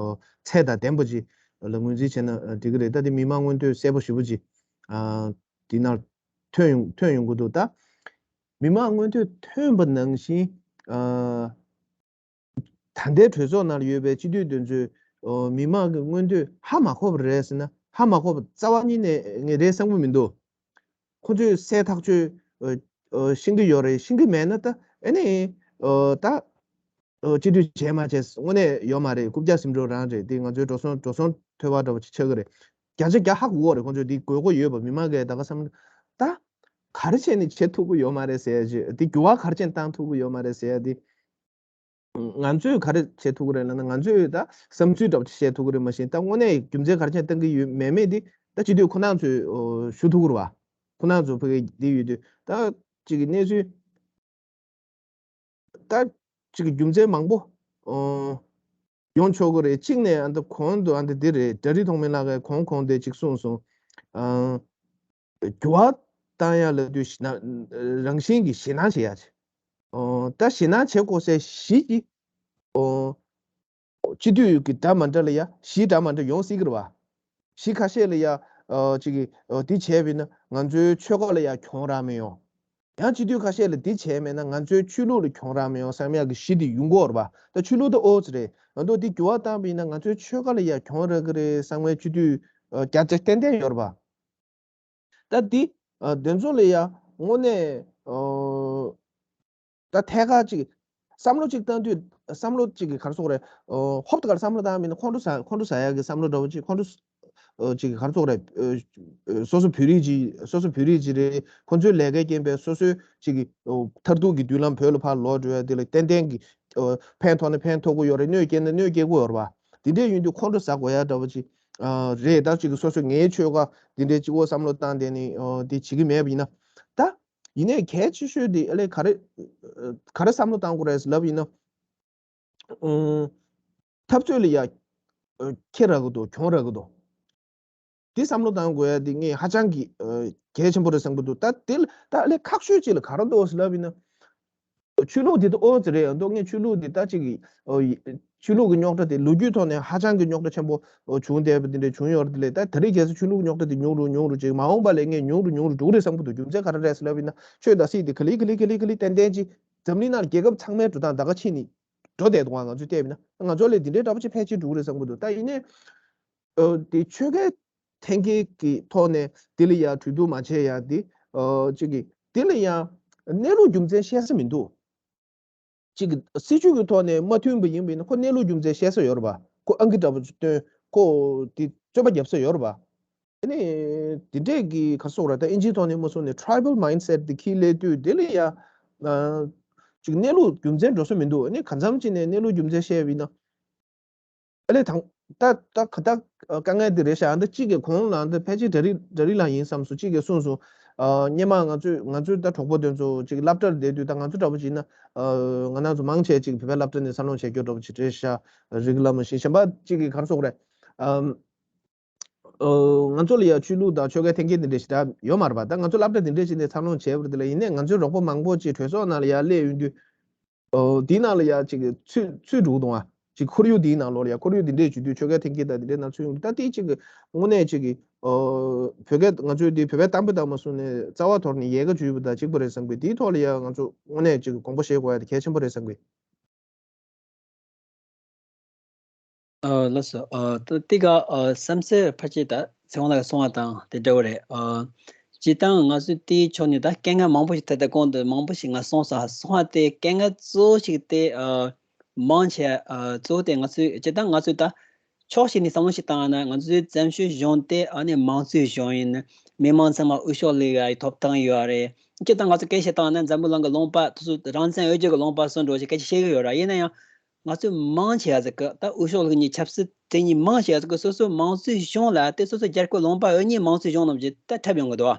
ཚད་དང་ལྡན་པོ་ཅིག་ལ་ངོས་འཛིན་བྱས་ན་འགྲིག་གི་རེད། ད་དེ་མི་མང་མངོན་འདོད་གསལ་པོ་ཞེ་པོ་ཅིག་འདི་ནང་ཐོན་ཡོང་ཐོན་ཡོང་གི་འདུག་ད་མི་མང་མངོན་འདོད་ཐོན་པ་ནང་བཞིན་ད་ལྟའི་གྲོས་ཚོགས་ནང་ཡོད་པའི་སྤྱི་འཐུས་དེ་ཚོས་མི་མང་གི་མངོན་འདོད་ཧ་མ་གོ་བ་རེད་ཟེར་ན་ཧ་མ་གོ་བ་རྩ་བ་ཉིད་ནས་ངས་རེད་བསམ་གྱི་མི་འདུག་ཁོ་ཚོས་གསལ་ཐག་ཆོད་ཤེས་ཀྱི་ཡོད་རེད། ཤེས་ཀྱི་མེད་ན་ད་ཨ་ནི་ད་སྤྱི་འཐུས་བྱས་མ་བྱས་དངོས་གནས་ཡོད་མ་རེད། རྐུབ་བཀྱག་ཟིན་འགྲོ་རང་རེད། དེ་ང་ཚོའི་འགྲོ་སོང་འགྲོ་སོང་ཐོལ་པ་འདྲ་བོ་ཅིག་ཆགས་ཀྱི་རེད། བརྒྱ་ཆ་བརྒྱ་ཧ་གོ་གི་རེད། ཁོ་ཚོས་འདི་དགོས་མཁོ་ཡོད་པ་མི་མང་གིས་ད་ག་བསམ་ད་ག་རེ་བྱས་ནས་བྱེད་ཐུབ་ཀྱི་ཡོད་མ་རེད་ཟེར་ཡ་ཅིག་དེ་འགྱུར་བ་ག་རེ་བྱས་ནས་བཏང་ཐུབ་ཀྱི་ཡོད་མ་རེད་ཟེར་ཡ་དེ། ང་ཚོས་ག་རེ་བྱེད་ཐུབ་ཀྱི་རེད་ལབ་ན་ང་ཚོས་ད་བསམ་ཚུལ་འདྲ་བོ་ཅིག་བཤད་ཐུབ་ཀྱི་རེད། མ་གཞི་ད་དངོས་གནས་རྒྱུ་མཚན་ག་རེ་བྱས་ནས་བཏང་གི་ཡོད་མེད་མེད་དེ་ད་སྤྱི་འཐུས་ཁོ་རང་ཚོས་ཞུ་ཐུབ་ཀྱི་རེད་བ། ཁོ་རང་ཚོ་ཕ་གི་འདི་ཡོད་དུས་ད་ཅིག་གི་གནས་ཚུལ་ད་ཅིག་གི་རྒྱུ་མཚན་མང་པོ་ཡོང་ཆོག་གི་རེད། གཅིག་ནས་ཨ་ད་གོང་དུ་ཨ་ད་འདི་རེད། གྲ་རི་ཐོགས་མེད་ལགས་ཀྱིས་གོང་གོང་དེ་ཅིག་གསུངས་སོང་། འགྱུར་བ་བཏང་ཡ་ལབ་དུས་ཤི་ན་རང་བཞིན་གྱི་ཞེད་སྣང་བྱེད་ཡ་ཆེ། ཨོ་ད་ཞེད་སྣང་བྱེད་དགོས་སའི་གཞི་གི་ཨོ་སྤྱི་འཐུས་ཀྱི་འདྲ་མ་འདྲ་ལ་ཡ་གཞི་འདྲ་མ་འདྲ་ཡོང་སྲིད་ཀྱི་རེད་བ། གཞི་ཁ་ཤས་ལ་ཡ་ཨོ་ཅིག་གི་ཨོ་འདི་བྱས་པས་ན་ང་ཚོའི་ཆོལ་ཁ་ལ་ཡ་གྱོང་རག་མི་ཡོང་། ཡང་སྤྱི་འཐུས་ཁ་ཤས་ལ་འདི་བྱས་མེད་ན་ང་ཚོའི་ཆོས་ལུགས་ལ་གྱོང་རག་མི་ཡོང་བསམ་ཡ་གི་གཞི་འདི་ཡོང་གི་ཡོད་རེད་བ། ད་ཆོས་ལུགས་ད་ཨོ་ཙི་རེད། ང་ཚོ་འདི་འགྱུར་བ་བཏང་པས་ན་ང་ཚོའི་ཆོལ་ཁ་ལ་ཡ་གྱོང་རག་གི་རེད་བསམ་པའི་སྤྱི་འཐུས་ཨོ་བརྒྱ་ཆ་ཏན་ཏན་ཡོད་རེད་བ། ད་འདི་ཨ་དེ་ཚོ་ལ་ཡ་དངོས་གནས་ཨ་ད་ཐད་ཀར་ཅིག་བསམ་བློ་ཅིག་བཏང་དུས་བསམ་བློ་ཅིག་གི་ག་རེ་ཟེར་དགོས་རེད། ཨ་ཧོབ་ཏེ་ག་རེ་བསམ་བློ་བཏང་མིན་ན་ཁོང་ཁྲོ་ཟ་ཁོང་ཁྲོ་ཟ་ཡ་གི་བསམ་བློ་འདྲ་བོ་ཅིག་ཁོང་ཁྲོ་ཨ་ཅིག་གི་ག་རེ་ཟེར་དགོས་རེད། ཨ་སོ་སོ་བོད་རིགས་ཅིག་སོ་སོ་བོད་རིགས་ཅིག་རེད། ཁོང་ཚོའི་ལས་ཀའི་རྐྱེན་པས་སོ་སོའི་ཅིག་གི་ཨ་མཐར་ཐུག་གི་མདུན་ལམ་བོད་ལ་ཕར་ལོག་འགྲོ་ཡ་དེ་ལ་ཏན་ཏན་གྱི་ཨ་ཕན་ཐོགས་ན་ཕན་ཐོགས་ཀྱི་ཡོད་རེད། གནོད་སྐྱེལ་ན་གནོད་སྐྱེལ་གྱི་ཡོད་རེད་བ། དེ་འདྲས་ཡིན་དུས་ཁོང་ཁྲོ་ཟ་དགོས་ཡ་འདྲ་བོ་ཅིག་ཨ་རེད། ད་ཅིག་སོ་སོ་ངའི་ཆོལ་ཁ་འདི་འདྲས་གཅིག་པོ་བསམ་བློ་བཏང་བསྡད་ནས་ཨ་འདི་བྱེད་ཀྱི་མེད་པ་ཡིན་ན། ད་ཡིན་ནའི་གལ་ཆེ་ཤོས་དེ་ཨ་ལས་ག་རེ་ག་རེ་བསམ་བློ་བཏང་དགོས་རེད་ལབ་ཡིན་ན། ཨ་འཐབ་རྩོད་ལ་ཡ་ཨ་ཁེ་རག་གི་འདུག་གྱོང་རག་གི་འདུག་དེ་བསམ་བློ་བཏང་དགོས་ཡ་དེ་ངས་ཧ་ཅང་གི་ཨ་གལ་ཆེན་པོ་རེད་བསམ་གྱི་འདུག་ད་དེ་ལ་ད་ཨ་ལས་ཁག་ཤོས་ཅིག་ལ་ག་རེ་འདུག་ཟེར་ལབ་ཡིན་ན། ཆོས་ལུགས་འདི་ད་ཨོ་ཙི་རེད་འདུག་ངས་ཆོས་ལུགས་འདི་ད་ཅིག་གི་ཨོ་ཡི་ཆོས་ལུགས་ཀྱི་རྙོག་དྲ་དེ་ལོ་རྒྱུས་ཐོག་ནས་ཧ་ཅང་གི་རྙོག་དྲ་ཆེན་པོ་ཨོ་བྱུང་བསྡད་པ་འདི་འདྲ་བྱུང་ཡོད་རེད། དེ་ལས་ད་ད་རེས་གལ་སྲིད་ཆོས་ལུགས་རྙོག་དྲ་དེ་ཉུང་རུ་ཉུང་རུ་ཅིག་མ་འོངས་པ་ལ་ངས་ཉུང་རུ་ཉུང་རུ་འགྲོ་གི་རེད་བསམ་གྱི་འདུག་རྒྱུ་མཚན་ག་རེ་རེད་ཟེར་ལབ་ཡིན་ན་ཆོས་དང་སྲིད་དེ་ག་ལེ་ག་ལེ་ག་ལེ་ག་ལེ་ཏན་ཏན་ཅིག་འཛམ་གླིང་ནང་རྒྱལ་ཁབ་ཚང་མའི་འགྲོ་སྟངས་ད་ག་ཕྱིན་ནས་འགྲོ་བསྡད་འདུག་ང་ཚོས་བལྟས་པ་ཡིན་ན་ང་ཚོ་ལ་འདི་འདྲའི་འདྲ་པོ་ཅིག་ཕལ་ཆེར་འགྲོ་གི་རེད་བསམ་གྱི་འདུག་ད་ཡིན་ནའི་ཨོ་དེ་ཆོལ་ཁའི་འཐེན་འཁྱེར་གྱི་ཐོག་ནས་དེ་ལ་ཡང་གྲོས་བསྡུར་མ་བྱས་ཡ་དེ་ཨོ་ཅིག་གི་དེ་ལ་ཡང་གནས་ལུགས་རྒྱུ་མཚན་བཤད་ས་མི་འདུག་ཅིག་གི་སྲིད་ཇུས་ཀྱི་ཐོག་ནས་མ་མཐུན་པ་ཡིན་པ་ཡིན་ན་ཁོ་གནས་ལུགས་རྒྱུ་མཚན་བཤད་ས་ཡོད་རེད་པ། ཁོ་ཨང་ཀི་འདྲ་པོ་ཅིག་སྟོན་ཁོ་དེ་རྩོད་པ་རྒྱབ་ས་ཡོད་རེད་པ། ཨ་ནི་དེ་འདྲས་ཀྱི་ག་རེ་ཟེར་དགོས་རེད། ད་ཨིན་ཇིའི་ཐོག་ནས་མ་སོང་ནས་tribal mindset་དེ་འཁྱེར་སླེབས་དུས་དེ་ལ་ཡང་ཅིག་གནས་ལུགས་རྒྱུ་མཚན་འགྲོ་ས་མི་འདུག་ཨ་ནི་གང་འཚམ་ཅིག་ནས་གནས་ལུགས་རྒྱུ་མཚན་བཤད་པ་ཡིན་ན། ཨ་ལས་དང་ད་ད་ག་ད་དཀའ་ངལ་འདི་རེད་ཤག་ཨ་ད་གཅིག་གི་གོང་ལ་ཨ་ད་ཕལ་ཆེར་གྲ་རི་གྲ་རི་ལ་ཡིན་བསམ་སོང་། གཅིག་གིས་གསུངས་སོང་། ཨ་སྔོན་མ་ང་ཚོས་ང་ཚོའི་ད་གྲོགས་པོ་དེ་ཚོ་གཅིག་སློབ་གྲྭར་བསྡད་དུས་ད་ང་ཚོ་འདྲ་པོ་བྱས་ན་ཨ་ང་རང་ཚོ་མང་ཆེ་གཅིག་བོད་པའི་སློབ་གྲྭ་ནས་འཚར་ལོངས་བྱས་རྒྱུ་འདྲ་པོ་ཅིག་རེད་ཤག་རིགས་ལ་མ་ཤེས་གཞན་པ་གཅིག་གིས་ག་རེ་ཟེར་དགོས་རེད། ཨ་ཨ་ང་ཚོ་ལ་ཡང་ཆོས་ལུགས་དང་ཆོལ་ཁའི་འཐེན་འཁྱེར་འདི་འདྲ་ཞིག་ད་ཡོད་མ་རེད་པ། ད་ང་ཚོ་སློབ་གྲྭ་འདི་འདྲ་ཞིག་ནས་འཚར་ལོངས་བྱས་པ་རེད། དེ་ལ་ཡིན་ནའི་ང་ཚོའི་གྲོགས་པོ་མང་པོ་ཅིག་གྲོས་ཚོགས་ནང་ལ་ཡར་སླེབས་ཡོང་དུས། ཨོ་དེའི་ནང་ལ་ཡ་ཅིག་ཚུད་ཚུད་འགྲོ་གི་འདུག་ཨ། ཅིག་ཁོར་ཡུག་དེའི་ནང་ལོགས་ལ་ཡ་ཁོར་ཡུག་དེ་འདྲས་བྱེད་དུས་ཆོལ་ཁའི་འཐེན་འཁྱེར་དང་དེ་འདྲས་ནང་ཚུད་ཡོང་གི་འདུག་ད་དེ་ཅིག་གི་དངོས་གནས་ཅིག་གི་ཨོ་བོད་སྐད་ང་ཚོའི་དེ་བོད་པའི་གཏམ་དཔེ་དང་མ་སོང་ནས་རྩ་བ་དོར་ནས་ཡལ་ག་འཇུས་པ་དང་གཅིག་པ་རེད་བསམ་གི། དེའི་ཐོག་ལ་ཡ་ང་ཚོ་དངོས་གནས་ཅིག་གི་དགོངས་པ་བཞེས་དགོས་ཡ་དེ་གལ་ཆེན་པོ་རེད་བསམ་གི། ཨ་ལགས་སོ། ཨ་ད་དེ་ག་ཨ་བསམ་ཚུལ་ཕལ་ཆེར་ད་ཚེ་དབང་ལགས་གསུངས་པ་དང་དེ་འདྲ་བོ་རེད། ཨ་སྤྱིར་བཏང་ང་ཚོས་དེའི་ཕྱོགས་ནས་ད་དཀའ་ངལ་མང་པོ་ཞིག་ད་ལྟ་གོང་དུ་མང་པོ་ཞིག་ང་གསུངས་སོང་། གསུངས་པ་དེ་དཀའ་ངལ་གཙོ་བོ་ཞིག་དེ་ཨ་མང་ཆེ་ཨ་གཙོ་བོ་དེ་ང་ཚོས་སྤྱིར་བཏང་ང་ཚོས་ད་ཕྱོགས་གཅིག་ནས་བསམ་བློ་ཞིག་བཏང་ན་ང་ཚོའི་བཙན་བྱོལ་གཞུང་དེ་ཨ་ནི་མང་གཙོའི་གཞུང་ཡིན། མི་མང་ཚང་མ་འོས་ཤོག་ལེན་ཡ་ཡི་ཐོབ་ཐང་ཡོད་རེད། སྤྱིར་བཏང་ང་ཚོ་སྐད་ཆ་བཏང་ན་འཛམ་བུ་གླིང་གི་ལུང་པ་དེ་ཚོ་རང་བཙན་འོས་བསྡུ་གི་ལུང་པ་སུ་འགྲོ་ཞེས་སྐད་ཆ་བཤད་ཀྱི་ཡོད་ར། ཡིན་ན་ཡང་། ང་ཚོས་མང་ཆེ་བ་ཟིག་གི་ད་འོས་ཤོག་ལེན་མཁན་ཆབ་སྲིད་དེ་གཉིས་མང་ཆེ་བ་ཟིག་གི་སོ་སོའི་མང་གཙོའི་གཞུང་ལ་དེ་སོ་སོའི་རྒྱལ་ཁབ་ལུང་པ་འོས་གཉིས་མང་གཙོའི་གཞུང་རྣམས་ཀྱི་ད་འཁྲབ་ཡོང་གི་འདུག་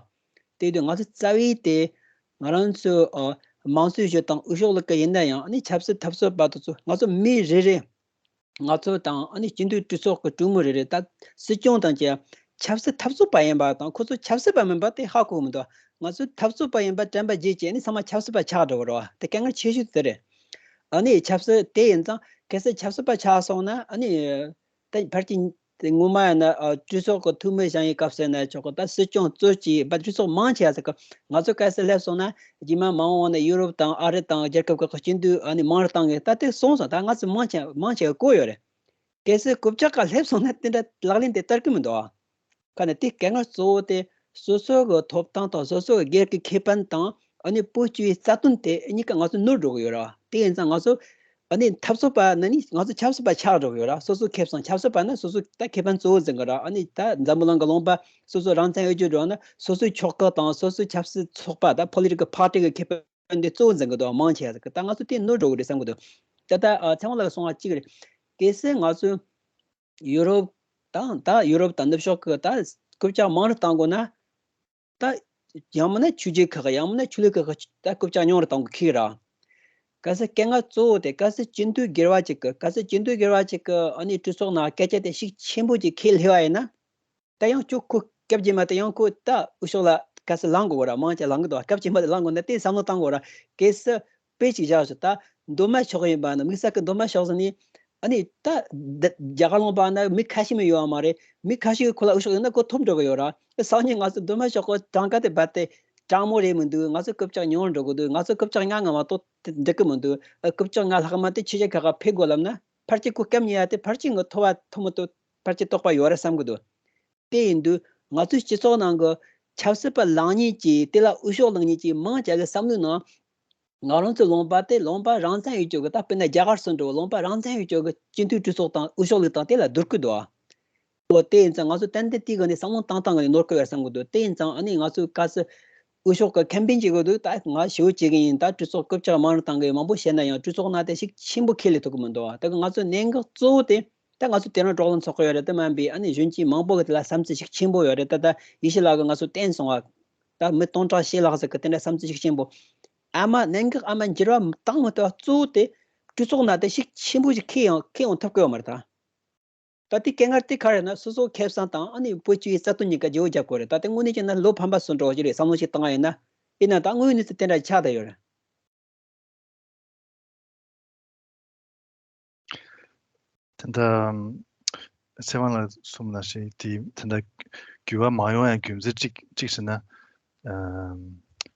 དེ་དུས་ང་ཚོ་རྩ་བའི་དེ་ང་རང་ཚོ་ཨ་མང་གཙོའི་གཞུང་དང་འོས་ཤོག་ལེན་གི་ཡིན་ན་ཡང་ཨ་ནི་ཆབ་སྲིད་འཐབ་རྩོད་པ་དེ་ཚོ་ང་ཚོ་མི་རེ་རེ་ང་ཚོ་དང་ཨ་ནི་སྤྱི་འཐུས་གྲོས་ཚོགས་ཀྱི་གྲོས་མོལ་རེ་རེ་ད་སྲིད་སྐྱོང་དང་བཅས་ ཆབ་སྲིད་འཐབ་རྩོད་པ་ཡིན་པ་དང་ཁོ་ཚོ་ཆབ་སྲིད་པ་མིན་པ་དེ་ཧ་གོ་གི་མི་འདུག་ང་ཚོ་འཐབ་རྩོད་པ་ཡིན་པ་དྲན་པ་བརྗེད་བྱས་ནས་ཚང་མ་ཆབ་སྲིད་པ་ཆགས་འགྲོ་གི་རེད་བ། དེ་དཀའ་ངལ་ཆེ་ཤོས་དེ་རེད། ཨ་ནི་ཆབ་སྲིད་དེ་ཡིན་ཙང་གལ་སྲིད་ཆབ་སྲིད་པ་ཆགས་སོང་ན་ཨ་ནི། ད་ཕལ་ཆེར་དེ་སྔོན་མ་ཡིན་ན་ཨ་གྲོས་ཚོགས་ཀྱི་འཐུས་མི་བཞེངས་ཡས་སྐབས་སུ་ཡིན་ན་ཆོག་གི་ད་སྲིད་སྐྱོང་གཙོས་ཀྱི་བ་གྲོས་ཚོགས་མང་ཆེ་བ་ཟེར་གི་ང་ཚོ་གལ་སྲིད་སླེབས་སོང་ན་རྗེས་མ་མ་འོངས་ན་ཡུ་རོབ་དང་ཨ་རི་དང་རྒྱལ་ཁབ་ཁག་གི་སྤྱི་འཐུས་ཨ་ནི་མང་རུ་བཏང་གི་ད་དེ་སོང་སོང་ད་ང་ཚོ་མང་ཆེ་མང་ཆེ་བ་གོ་ཡོད་རེད། གལ་སྲིད་རྐུབ་བཀྱག་ག་སླེབས་སོང་ན་དེ་འདྲ་ལག་ལེན་དེ་བསྟར་གི་མི་འདུག་ཨ། ཁ་ནས་དེ་དཀའ་ངལ་གཙོ་བོ་དེ་སོ་སོ་གི་ཐོབ་ཐང་དང་སོ་སོ་གི་སྒེར་གྱི་ཁེ་ཕན་དང་ཨ་ནི་བོད་སྤྱི་པའི་རྩ་དོན་དེ་གཉིས་ཀ་ང་ཚོ་ནོར་འགྲོ་གི་ཡོད་ར། དེ་ཡིན་ཙང་ང་ཚོ་ཨ་ནི་འཐབ་རྩོད་པ་ནི་ནི་ང་ཚོ་ཆབ་སྲིད་པ་ཆགས་འགྲོ་གི་ཡོད་ར། སོ་སོ་ཁེ་བཟང་ཆབ་སྲིད་པ་ནི་སོ་སོ་ད་ཁེ་ཕན་གཙོ་བོ་འཛིན་གི་ར། ཨ་ནི་ད་འཛམ་བུ་གླིང་གི་ལུང་པ་སོ་སོ་རང་བཙན་ཡོད་རྒྱུ་འགྲོ་ན་སོ་སོའི་ཕྱོགས་གི་དང་སོ་སོའི་ཆབ་སྲིད་ཚོགས་པ་ད་political party གི་ཁེ་ཕན་དེ་གཙོ་བོ་འཛིན་གི་འདུག་མང་ཆེ་ཟིག་གི་ད་ང་ཚོ་དེ་ནོར་འགྲོ་གི་རེད་བསམ་གི་འདུག་ད་ད་ཨ་ཚེ་དབང་ལགས་གསུངས་པ་གཅིག་རེད། གལ་སྲིད་ང་ཚོས་ཡུ་རོབ་དང་ད་ཡུ་རོབ་དང་ནུབ་ཕྱོགས་ཀྱི་ད་རྐུབ་བཀྱག་མང་རུ་བཏང་དགོས་ན། ད་ཡང་མིན་ན་ཆོས་བརྒྱུད་ཁག་ཡང་མིན་ན་ཆོས་ལུགས་ཁག་གི་ད་རྐུབ་བཀྱག་ཉུང་རུ་བཏང་དགོས་ཁེལ་ར། གལ་སྲིད་དཀའ་ངལ་གཙོ་བོ་དེ་གལ་སྲིད་སྤྱི་འཐུས་སྒེར་བ་གཅིག་གི་གལ་སྲིད་སྤྱི་འཐུས་སྒེར་བ་གཅིག་གི་ཨ་ནི་གྲོས་ཚོགས་ནང་སྐད་ཆ་དེ་ཤུགས་ཆེན་པོ་ཅིག་ཁས་ལེན་པ་ཡིན་ན། ད་ཡང་ཁྱོད་ཁོ་སྐབས་རྗེས་མ་དེ་ཡང་ཁོ་ད་འུ་ཤོག་ལ་གལ་སྲིད་ལངས་དགོས་ར་མང་ཆེ་ལངས་གི་འདུག་སྐབས་རྗེས་མ་དེ་ལངས་དགོས་ན་དེ་བསམ་བློ་བཏང་དགོས་ར། གལ་སྲིད་དཔེ་ཅིག་བཞག་ཞོག་ད་མདོ་སྨད་ཕྱོགས་ཡིན་པ་ན་དམིགས་བསལ་གི་མདོ་སྨད་ཕྱོགས་ཟེར་ནི་ཨ་ནི་ད་ད་རྒྱ་གར་ལུང་པ་ན་མི་ཁ་ཤས་མི་ཡོད་པ་མ་རེད། མི་ཁ་ཤས་ཁོ་ལ་འུ་ཤོག་ཡོད་ན་ཁོ་ཐོབ་འགྲོ་གི་ཡོད་ར། སང་ཉིན་ང་ཚོ་མདོ་སྨད་ཕྱོགས་གི་གྲངས་ཀ་དེ་རྦད་དེ་གྲངས་མོ་རེད་མི་འདུག་ང་ཚོ་རྐུབ་བཀྱག་ཉུང་རུ་འགྲོ་གི་འདུག་ང་ཚོ་རྐུབ་བཀྱག་ལྔ་ལྔ་མ་གཏོགས་འགྲིག་གི་མི་འདུག་ཨ་རྐུབ་བཀྱག་ལྔ་ལྷག་མ་དེ་ཕྱི་རྒྱལ་ཁག་ག་ཕེབས་དགོས་ལབ་ན་ཕལ་ཆེར་ཁོ་སྐབས་ཉེ་ཡ་དེ་ཕལ་ཆེར་ངོ་ཐོབ་པ་ཐོབ་མི་ཐོབ་ཕལ་ཆེར་དོགས་པ་ཡོད་རེད་བསམ་གི་འདུག་དེ་ཡིན་དུས་ང་ཚོའི་སྤྱི་ཚོགས་ནང་གི་ཆབ་སྲིད་པ་ལངས་མཁན་གྱིས་དེ་ལ་འུ་ཤོག་ལངས་མཁན་གྱིས་མང་ཆེ་གི་བསམ་བློའི་ནང་ང་རང་ཚོའི་ལུང་པ་དེ་ལུང་པ་རང་བཙན་ཡོད་ཅོག་གི་ད་དཔེར་ན་རྒྱ་གར་སུ་འགྲོ་ལུང་པ་རང་བཙན་ཡོད་ཅོག་གི་སྤྱི་འཐུས་གྲོས་ཚོགས་དང་འུ་ཤོག་ལུགས་དང་དེ་ལ་བསྡུར་གི་འདུག་ཨ། འོ་དེ་ཡིན་ཙང་ང་ཚོ་ཏན་ཏན་དེའི་སྒང་ནས་བསམ་བློ་བཏང་སྟངས་སྒང་ནས་ནོར་གི་ཡོད་བསམ་གི་འདུག་དེ་ཡིན་ཙང་ཨ་ནི་ང་ཚོའི་སྐབས་སུ་འུ་ཤོག་གི་ཁེམ་པེན་བྱེད་དགོས་འདུག་ད་ང་ཞེ་པོ་བྱེད་གི་ཡིན། ད་གྲོས་ཚོགས་རྐུབ་བཀྱག་མང་རུ་བཏང་གི་ཡོད། མང་པོ་བཤད་ན་ཡང་གྲོས་ཚོགས་ནང་དེ་ཤུགས་ཆེན་པོ་ཁས་ལེན་ཐུབ་གི་མི་འདུག་ད་གི་ང་ཚོའི་གནད་འགག་གཙོ་བོ་དེ་ད་ང་ཚོ་དེ་རིང་གྲོགས་ལ་འཚོགས་གི་ཡོད་རེད། དེ་མིན་པའི་ཨ་ནི་གཞོན་སྐྱེས་མང་པོ་གི་དེ་ལ་བསམ་ཚུལ་ཤུགས་ཆེན་པོ་ཡོད་རེད། ད་ད་ཡེ་ཤེས་ལགས་གི་ང་ཚོ་བསྟན་སོང་བ། ད་མི་སྟོང་ཕྲག་བཞི་ལྷག་ཟིག་གི་དེ་འདྲ་བསམ་ཚུལ་ཤུགས་ཆེན་པོ། ཨ་མ་གནད་འགག་ཨ་མ་འགྱུར་བ་བཏང་མི་ཐུབ་པ་གཙོ་བོ་དེ་གྲོས་ཚོགས་ནང་དེ་ཤུགས་ཆེན་པོ་ཞིག་ཁེལ་ཡོང་ཁེལ་ཡོང་ཐུབ་ཀྱི་ཡོད་མ་རེད་ད། ད་དེ་དཀའ་ངལ་དེ་ག་རེ་ན་སོ་སོ་ཁེ་བཟང་དང་ཨ་ནི་བོད་སྤྱི་པའི་རྩ་དོན་གཉིས་ཀ་བརྗེ་བོ་རྒྱབ་དགོས་རེད། ད་དེ་དངོས་གནས་བྱས་ན་བློ་ཕམ་པ་བཟོ་འགྲོ་གི་རེད་བསམ་བློ་ཞིག་བཏང་བ་ཡིན་ན། ཡིན་ན་ད་དངོས་ཡོད་གནས་ཚུལ་དེ་འདྲ་ཆགས་བསྡད་ཡོད་རེད། དེ་འདྲ་ཚེ་དབང་ལགས་གསུངས་ནང་བཞིན་དེ་དེ་འདྲ་འགྱུར་བ་མ་ཡོང་ཡ་རྒྱུ་མཚན་གཅིག་གཅིག་ཟེར་ན། ཨམ།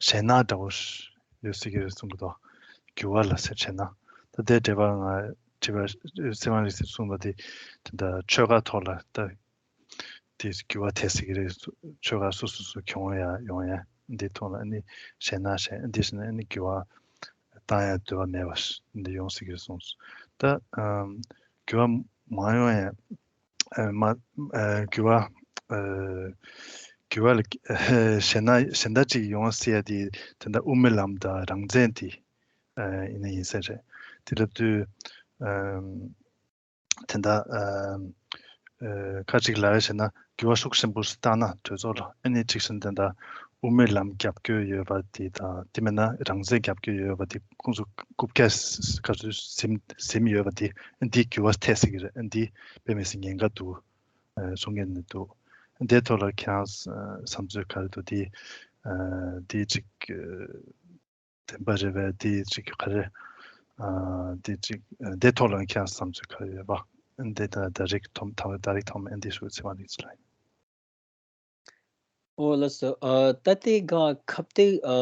ཞེད་སྣང་འདྲ་བོ་ཡོད་སྲིད་ཀྱི་རེད་གསུང་གི་འདུག་འགྱུར་བ་ལ་ཟེར་ཞེད་སྣང་། ད་དེ་འབྲེལ་བ་ང་དྲི་བ་ཚེ་དབང་ལགས་ཀྱིས་གསུངས་པ་དེ་དེ་འདྲ་ཆོལ་ཁ་ཐོག་ལ་ད་དེ་འགྱུར་བ་ཐེབས་སྲིད་ཀྱི་རེད། ཆོལ་ཁ་སོ་སོ་སོ་གྱོང་ཡ་ཡོང་ཡ་འདི་ཐོག་ལ་ཨ་ནི་ཞེད་སྣང་ཞེད་འདི་ཟེར་ན་ཨ་ནི་འགྱུར་བ་བཏང་ཡ་འདོད་པ་མེད་པ་འདི་ཡོང་སྲིད་ཀྱི་རེད་གསུངས་སོང་། ད་ཨམ། འགྱུར་བ་མ་ཡོང་ཡ། ཨ་མ། ཨ་འགྱུར་བ། ཨ་འགྱུར་བ་ལ་ཨ་ཞེད་སྣང་ཞེད་སྣང་ཅིག་ཡོང་སྲིད་ཡ་དེ་དེ་འདྲ་དབུ་མའི་ལམ་དང་རང་བཙན་དེ་ཨ་ཡིན་ན་ཡིན་ས་རེད། དེ་ལབ་དུས་ཨ་དེ་འདྲ་ཨ་ཨ་ཁ་ཅིག་ལབ་ཡ་བྱས་ན་འགྱུར་བ་ཤུགས་ཆེན་པོ་ཞིག་བཏང་ན་གྲོས་ཚོགས་ལ་ཨ་ནི་གཅིག་བྱས་ན་དེ་འདྲ་དབུ་མའི་ལམ་རྒྱབ་སྐྱོར་ཡོད་པ་དེ་དང་དེ་མིན་ན་རང་བཙན་རྒྱབ་སྐྱོར་ཡོད་པ་དེ་ཁོང་ཚོ་རྐུབ་བཀྱག་ག་ཚོད་ཟིན་ཟིན་ཡོད་པ་དེ་འདི་འགྱུར་བ་ཐེབས་སྲིད་ཀྱི་རེད། འདི་དཔེ་མི་སྲིད་ཉེན་ཁ་འདུག་ཨ་གསུང་མཁན་ནི་འདུག་འདིའི་ཐོག་ལ་ཁྱེད་རང་བསམ་ཚུལ་ག་རེ་འདུག་འདི་ཨ་འདི་ཅིག་བདེན་པ་རེད་པས། འདི་ཅིག་ག་རེ་ཨ་འདི་ཅིག་འདིའི་ཐོག་ལ་ཁྱེད་རང་བསམ་ཚུལ་ག་རེ་ཡོད་པ། འདི་ད་ད་རེས་ཐོམ་ཐ་ད་རེས་ཐོམ་འདི་ཞུ་ཚེ་མ་རིག་ཚེ་ལ། ཨོ་ལགས་སོ། ཨ་ད་ལྟའི་སྒང་ཁ་གཏད་ཨ་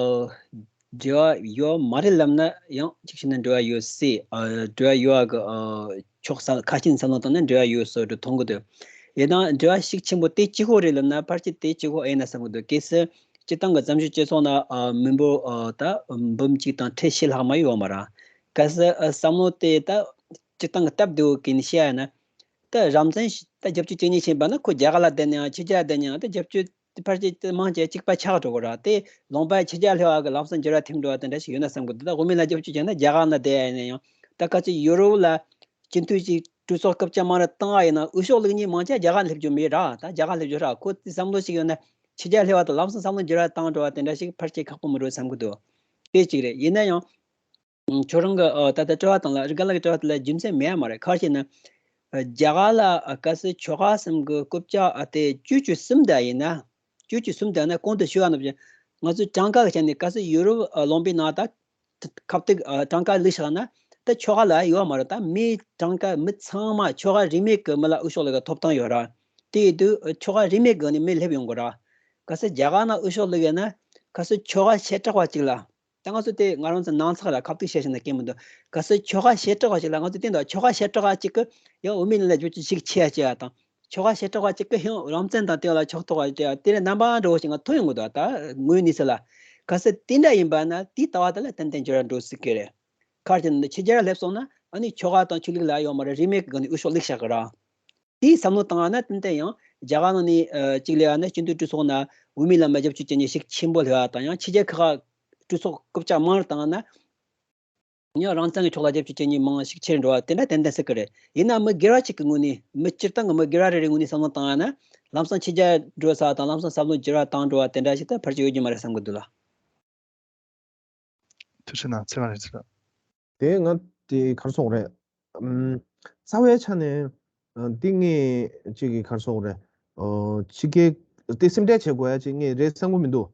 འབྲེལ་བ་ཡོད་མ་རེད་ལབ་ན་ཡང་གཅིག་བྱས་ན་འབྲེལ་བ་ཡོད་སྲིད། ཨ་འབྲེལ་བ་ཡོད་གི་ཨ་ཕྱོགས་ས་ཁ་ཤས་བསམ་བློ་བཏང་ན་འབྲེལ་བ་ཡོད་བཟོ་འདྲ་མཐོང་གི་འདུག་ཡིན་ནའང་འབྲེལ་བ་ཤུགས་ཆེན་པོ་དེ་གཅིག་པོ་རེད་ལབ་ན་ཕལ་ཆེར་དེ་གཅིག་པོ་ཨེ་ཡིན་ན་བསམ་གི་འདུག་གལ་སྲིད་སྤྱི་བཏང་གི་འཛམ་གཞི་སྤྱི་ཚོགས་ནང་ཨ་མི་འབོར་ཨ་ད་འབུམ་གཅིག་དང་ཁྲི་བཞི་ལྷག་མ་ཡོད་མ་རེད། གལ་སྲིད་ཨ་བསམ་བློ་དེ་ད་སྤྱི་བཏང་གི་སྟབས་བདེ་བོ་གི་ནས་བཤད་ཡ་ན། ད་རང་བཙན་ཞིག་ད་རྒྱབ་སྐྱོར་བྱེད་མཁན་ཞིག་ཡིན་པ་ན་ཁོ་རྒྱ་གར་ལ་བསྡད་ན་ཡང་ཕྱི་རྒྱལ་བསྡད་ན་ཡང་ད་རྒྱབ་སྐྱོར་དེ་ཕལ་ཆེར་དེ་མང་ཆེ་གཅིག་པ་ཆགས་འགྲོ་གི་རེད། དེ་ལུང་པ་ཕྱི་རྒྱལ་སླེབས་པ་གི་ལམ་སང་འགྱུར་བ་ཐེབས་འགྲོ་བ་དེ་འདྲ་ཞིག་ཡོད་ན་བསམ་གི་འདུག་ད་དབུ་མའི་ལམ་རྒྱབ་སྐྱོར་བྱས་ན་རྒྱ་གར་ན་བསྡད་ཡ་ཡིན་ན་ཡང་ད་ག་ཚོད་ཡུ་རོབ་ལ་སྤྱི་འཐུས་ཅིག་གྲོས་ཚོགས་སྐབས་བཅོ་ལྔ་རེ་བཏང་བ་ཡིན་ན་འུ་ཤོག་ལུགས་གཉིས་མང་ཆེ་རྒྱ་གར་སླེབས་རྒྱུ་མེད་ར། ད་རྒྱ་གར་སླེབས་རྒྱུ་ར་ཁོ་དེ་བསམ་བློ་ཞིག་ཡོད་ན་ཕྱི་རྒྱལ་སླེབས་པ་དང་ལམ་སང་བསམ་བློ་འགྱུར་བ་བཏང་འགྲོ་བ་དེ་འདྲ་ཞིག་ཕལ་ཆེར་ཁག་པོ་མི་འགྲོ་བསམ་གི་འདུག་དེ་གཅིག་རེད། ཡིན་ན་ཡང་། ཁྱོད་རང་གི་ཨ་ད་ལྟ་དྲི་བ་དང་ལ་རི་ག་ལ་གི་དྲི་བ་དེ་ལ་རྒྱུ་མཚན་མེད་ཡ་མ་རེད། ག་རེ་ཟེར་ན། རྒྱ་གར་ལ་གལ་སྲིད་ཆོལ་ཁ་གསུམ་གྱི་རྐུབ་བཀྱག་ཨ་དེ་བཅུ་གཅིག་གསུམ་དེ་ཡིན་ན། བཅུ་གཅིག་གསུམ་དེ་ན་གོང་དུ་ཞུས་པ་ནང་བཞིན་ང་ཚོའི་གྲངས་ཀ་གི་ཆ་ནས་གལ་སྲིད་ཡུ་རོབ་ལུང་པའི་ནང་ད་ཁ་གཏུག་གྲངས་ཀ་ལུས་བཞག་ན་ད་ཆོལ་ཁ་ལ་ཡོད་མ་རེད། ད་མིའི་གྲངས་ཀ་མི་ཚང་མ་ཆོལ་ཁ་རིས་མེད་ཀྱི་མི་ལ་འོས་ཤོག་ལ་གི་ཐོབ་ཐང་ཡོད་ར། དེ་ཡིན་དུས་ཆོལ་ཁ་རིས་མེད་ཀྱི་ནི་མི་སླེབས་ཡོང་གི་ར། གལ་སྲིད་རྒྱ་གར་ནང་འོས་ཤོག་ལུས་ཡོད་ན་གལ་སྲིད་ཆོལ་ཁ་བྱེ་བྲག་པ་གཅིག་ལ། ད་ང་ཚོ་དེ་ང་རང་ཚོ་ནང་ཚགས་ལ་ཁ་གཏུག་བྱས་ཤིང་ན་སྐད་མི་འདུག་གལ་སྲིད་ཆོལ་ཁ་བྱེ་བྲག་པ་ཞིག་ལ་ང་ཚོ་བསྟན་དང་ཆོལ་ཁ་བྱེ་བྲག་པ་གཅིག་གི་ཡང་འོས་མི་ལ་བཅུ་གཅིག་ཆེ་ཡ་ཆེ་ཡ་དང་། ཆོལ་ཁ་བྱེ་བྲག་པ་གཅིག་གི་ཡང་རང་བཙན་དང་དེ་ལ་ཕྱོགས་གཏོགས་པ་དེ་དེ་རེད། རྣམ་པ་འདྲ་བོ་ཞིག་ང་ཐོན་ཡོང་གི་འདུག་ད་དངོས་གནས་ཟེར་ལ། གལ་སྲིད་དེ་འདྲ་ཡིན་པ་ན་དེའི་ལྟ་བ་དེ་ལ་ཏན་ཏན་འགྱུར་བ་འགྲོ་སྲིད་ཀྱི་རེད། ག་རེ་བྱས་ན་ཕྱི་རྒྱལ་སླེབས་སོང་ན་ཨ་ནི་ཆོལ་ཁ་དང་ཆོས་ལུགས་ལ་ཡོད་མ་རེད། རིས་མེད་ཀྱི་སྒང་ནས་འོས་ཤོག་ལུག་བཞག་གི་ར། དེའི་བསམ་བློ་བཏང་བ་ན་ཏན་ཏན་ཡང་རྒྱ་གར་ནང་ནས་ཨ་གཅིག་ལས་ཡང་ན་སྤྱི་འཐུས་གྲོས་ཚོགས་ནང་འོས་མི་ལ་མ་རྒྱབ་སྐྱོར་བྱེད་མཁན་ཞིག་ཆེན་པོ་སླེབས་པ་དང་ཡང་ཕྱི་རྒྱལ་ཁག་གྲོས་ཚོགས་རྐུབ་བཀྱག་མང་རུ་བཏང་ན་ཡང་རང་བཙན་གྱི་ཕྱོགས་ལ་རྒྱབ་སྐྱོར་བྱེད་མཁན་མང་ཞིག་ཆེར་འགྲོ་བ་དེ་འདྲ་ཏན་ཏན་སྲིད་ཀྱི་རེད། ཡིན་ནའང་མི་སྒེར་བ་གཅིག་གི་ངོས་ནས་མི་སྤྱིར་བཏང་གི་མི་སྒེར་བ་རེ་རེའི་ངོས་ནས་བསམ་བློ་བཏང་བ་ན་ལམ་སང་ཕྱི་རྒྱལ་འགྲོ་ས་དང་ལམ་སང་བསམ་བློ་འགྱུར་བ་བཏང་འགྲོ་བ་དེ་འདྲ་ཞིག་ད་ཕལ་ཆེར་ཡོད་རྒྱུ་མ་རེད་བསམ་གྱི་འདུག་ལ། ཐུགས་རྗེ་གནང་། ཚེ་རིང་ལགས། དེ་ང་དེ་ག་རེ་ཟེར་དགོས་རེད། ཨམ། རྩ་བའི་ཆ་ནས་ཨ་འདི་ངས་གཅིག་གི་ག་རེ་ཟེར་དགོས་རེད། ཨོ། ཕྱི་རྒྱལ་དེ་སེམས་ཁྲལ་བྱེད་དགོས་ཡ་ཅིག་ངས་རེད་བསམ་གྱི་མི་འདུག་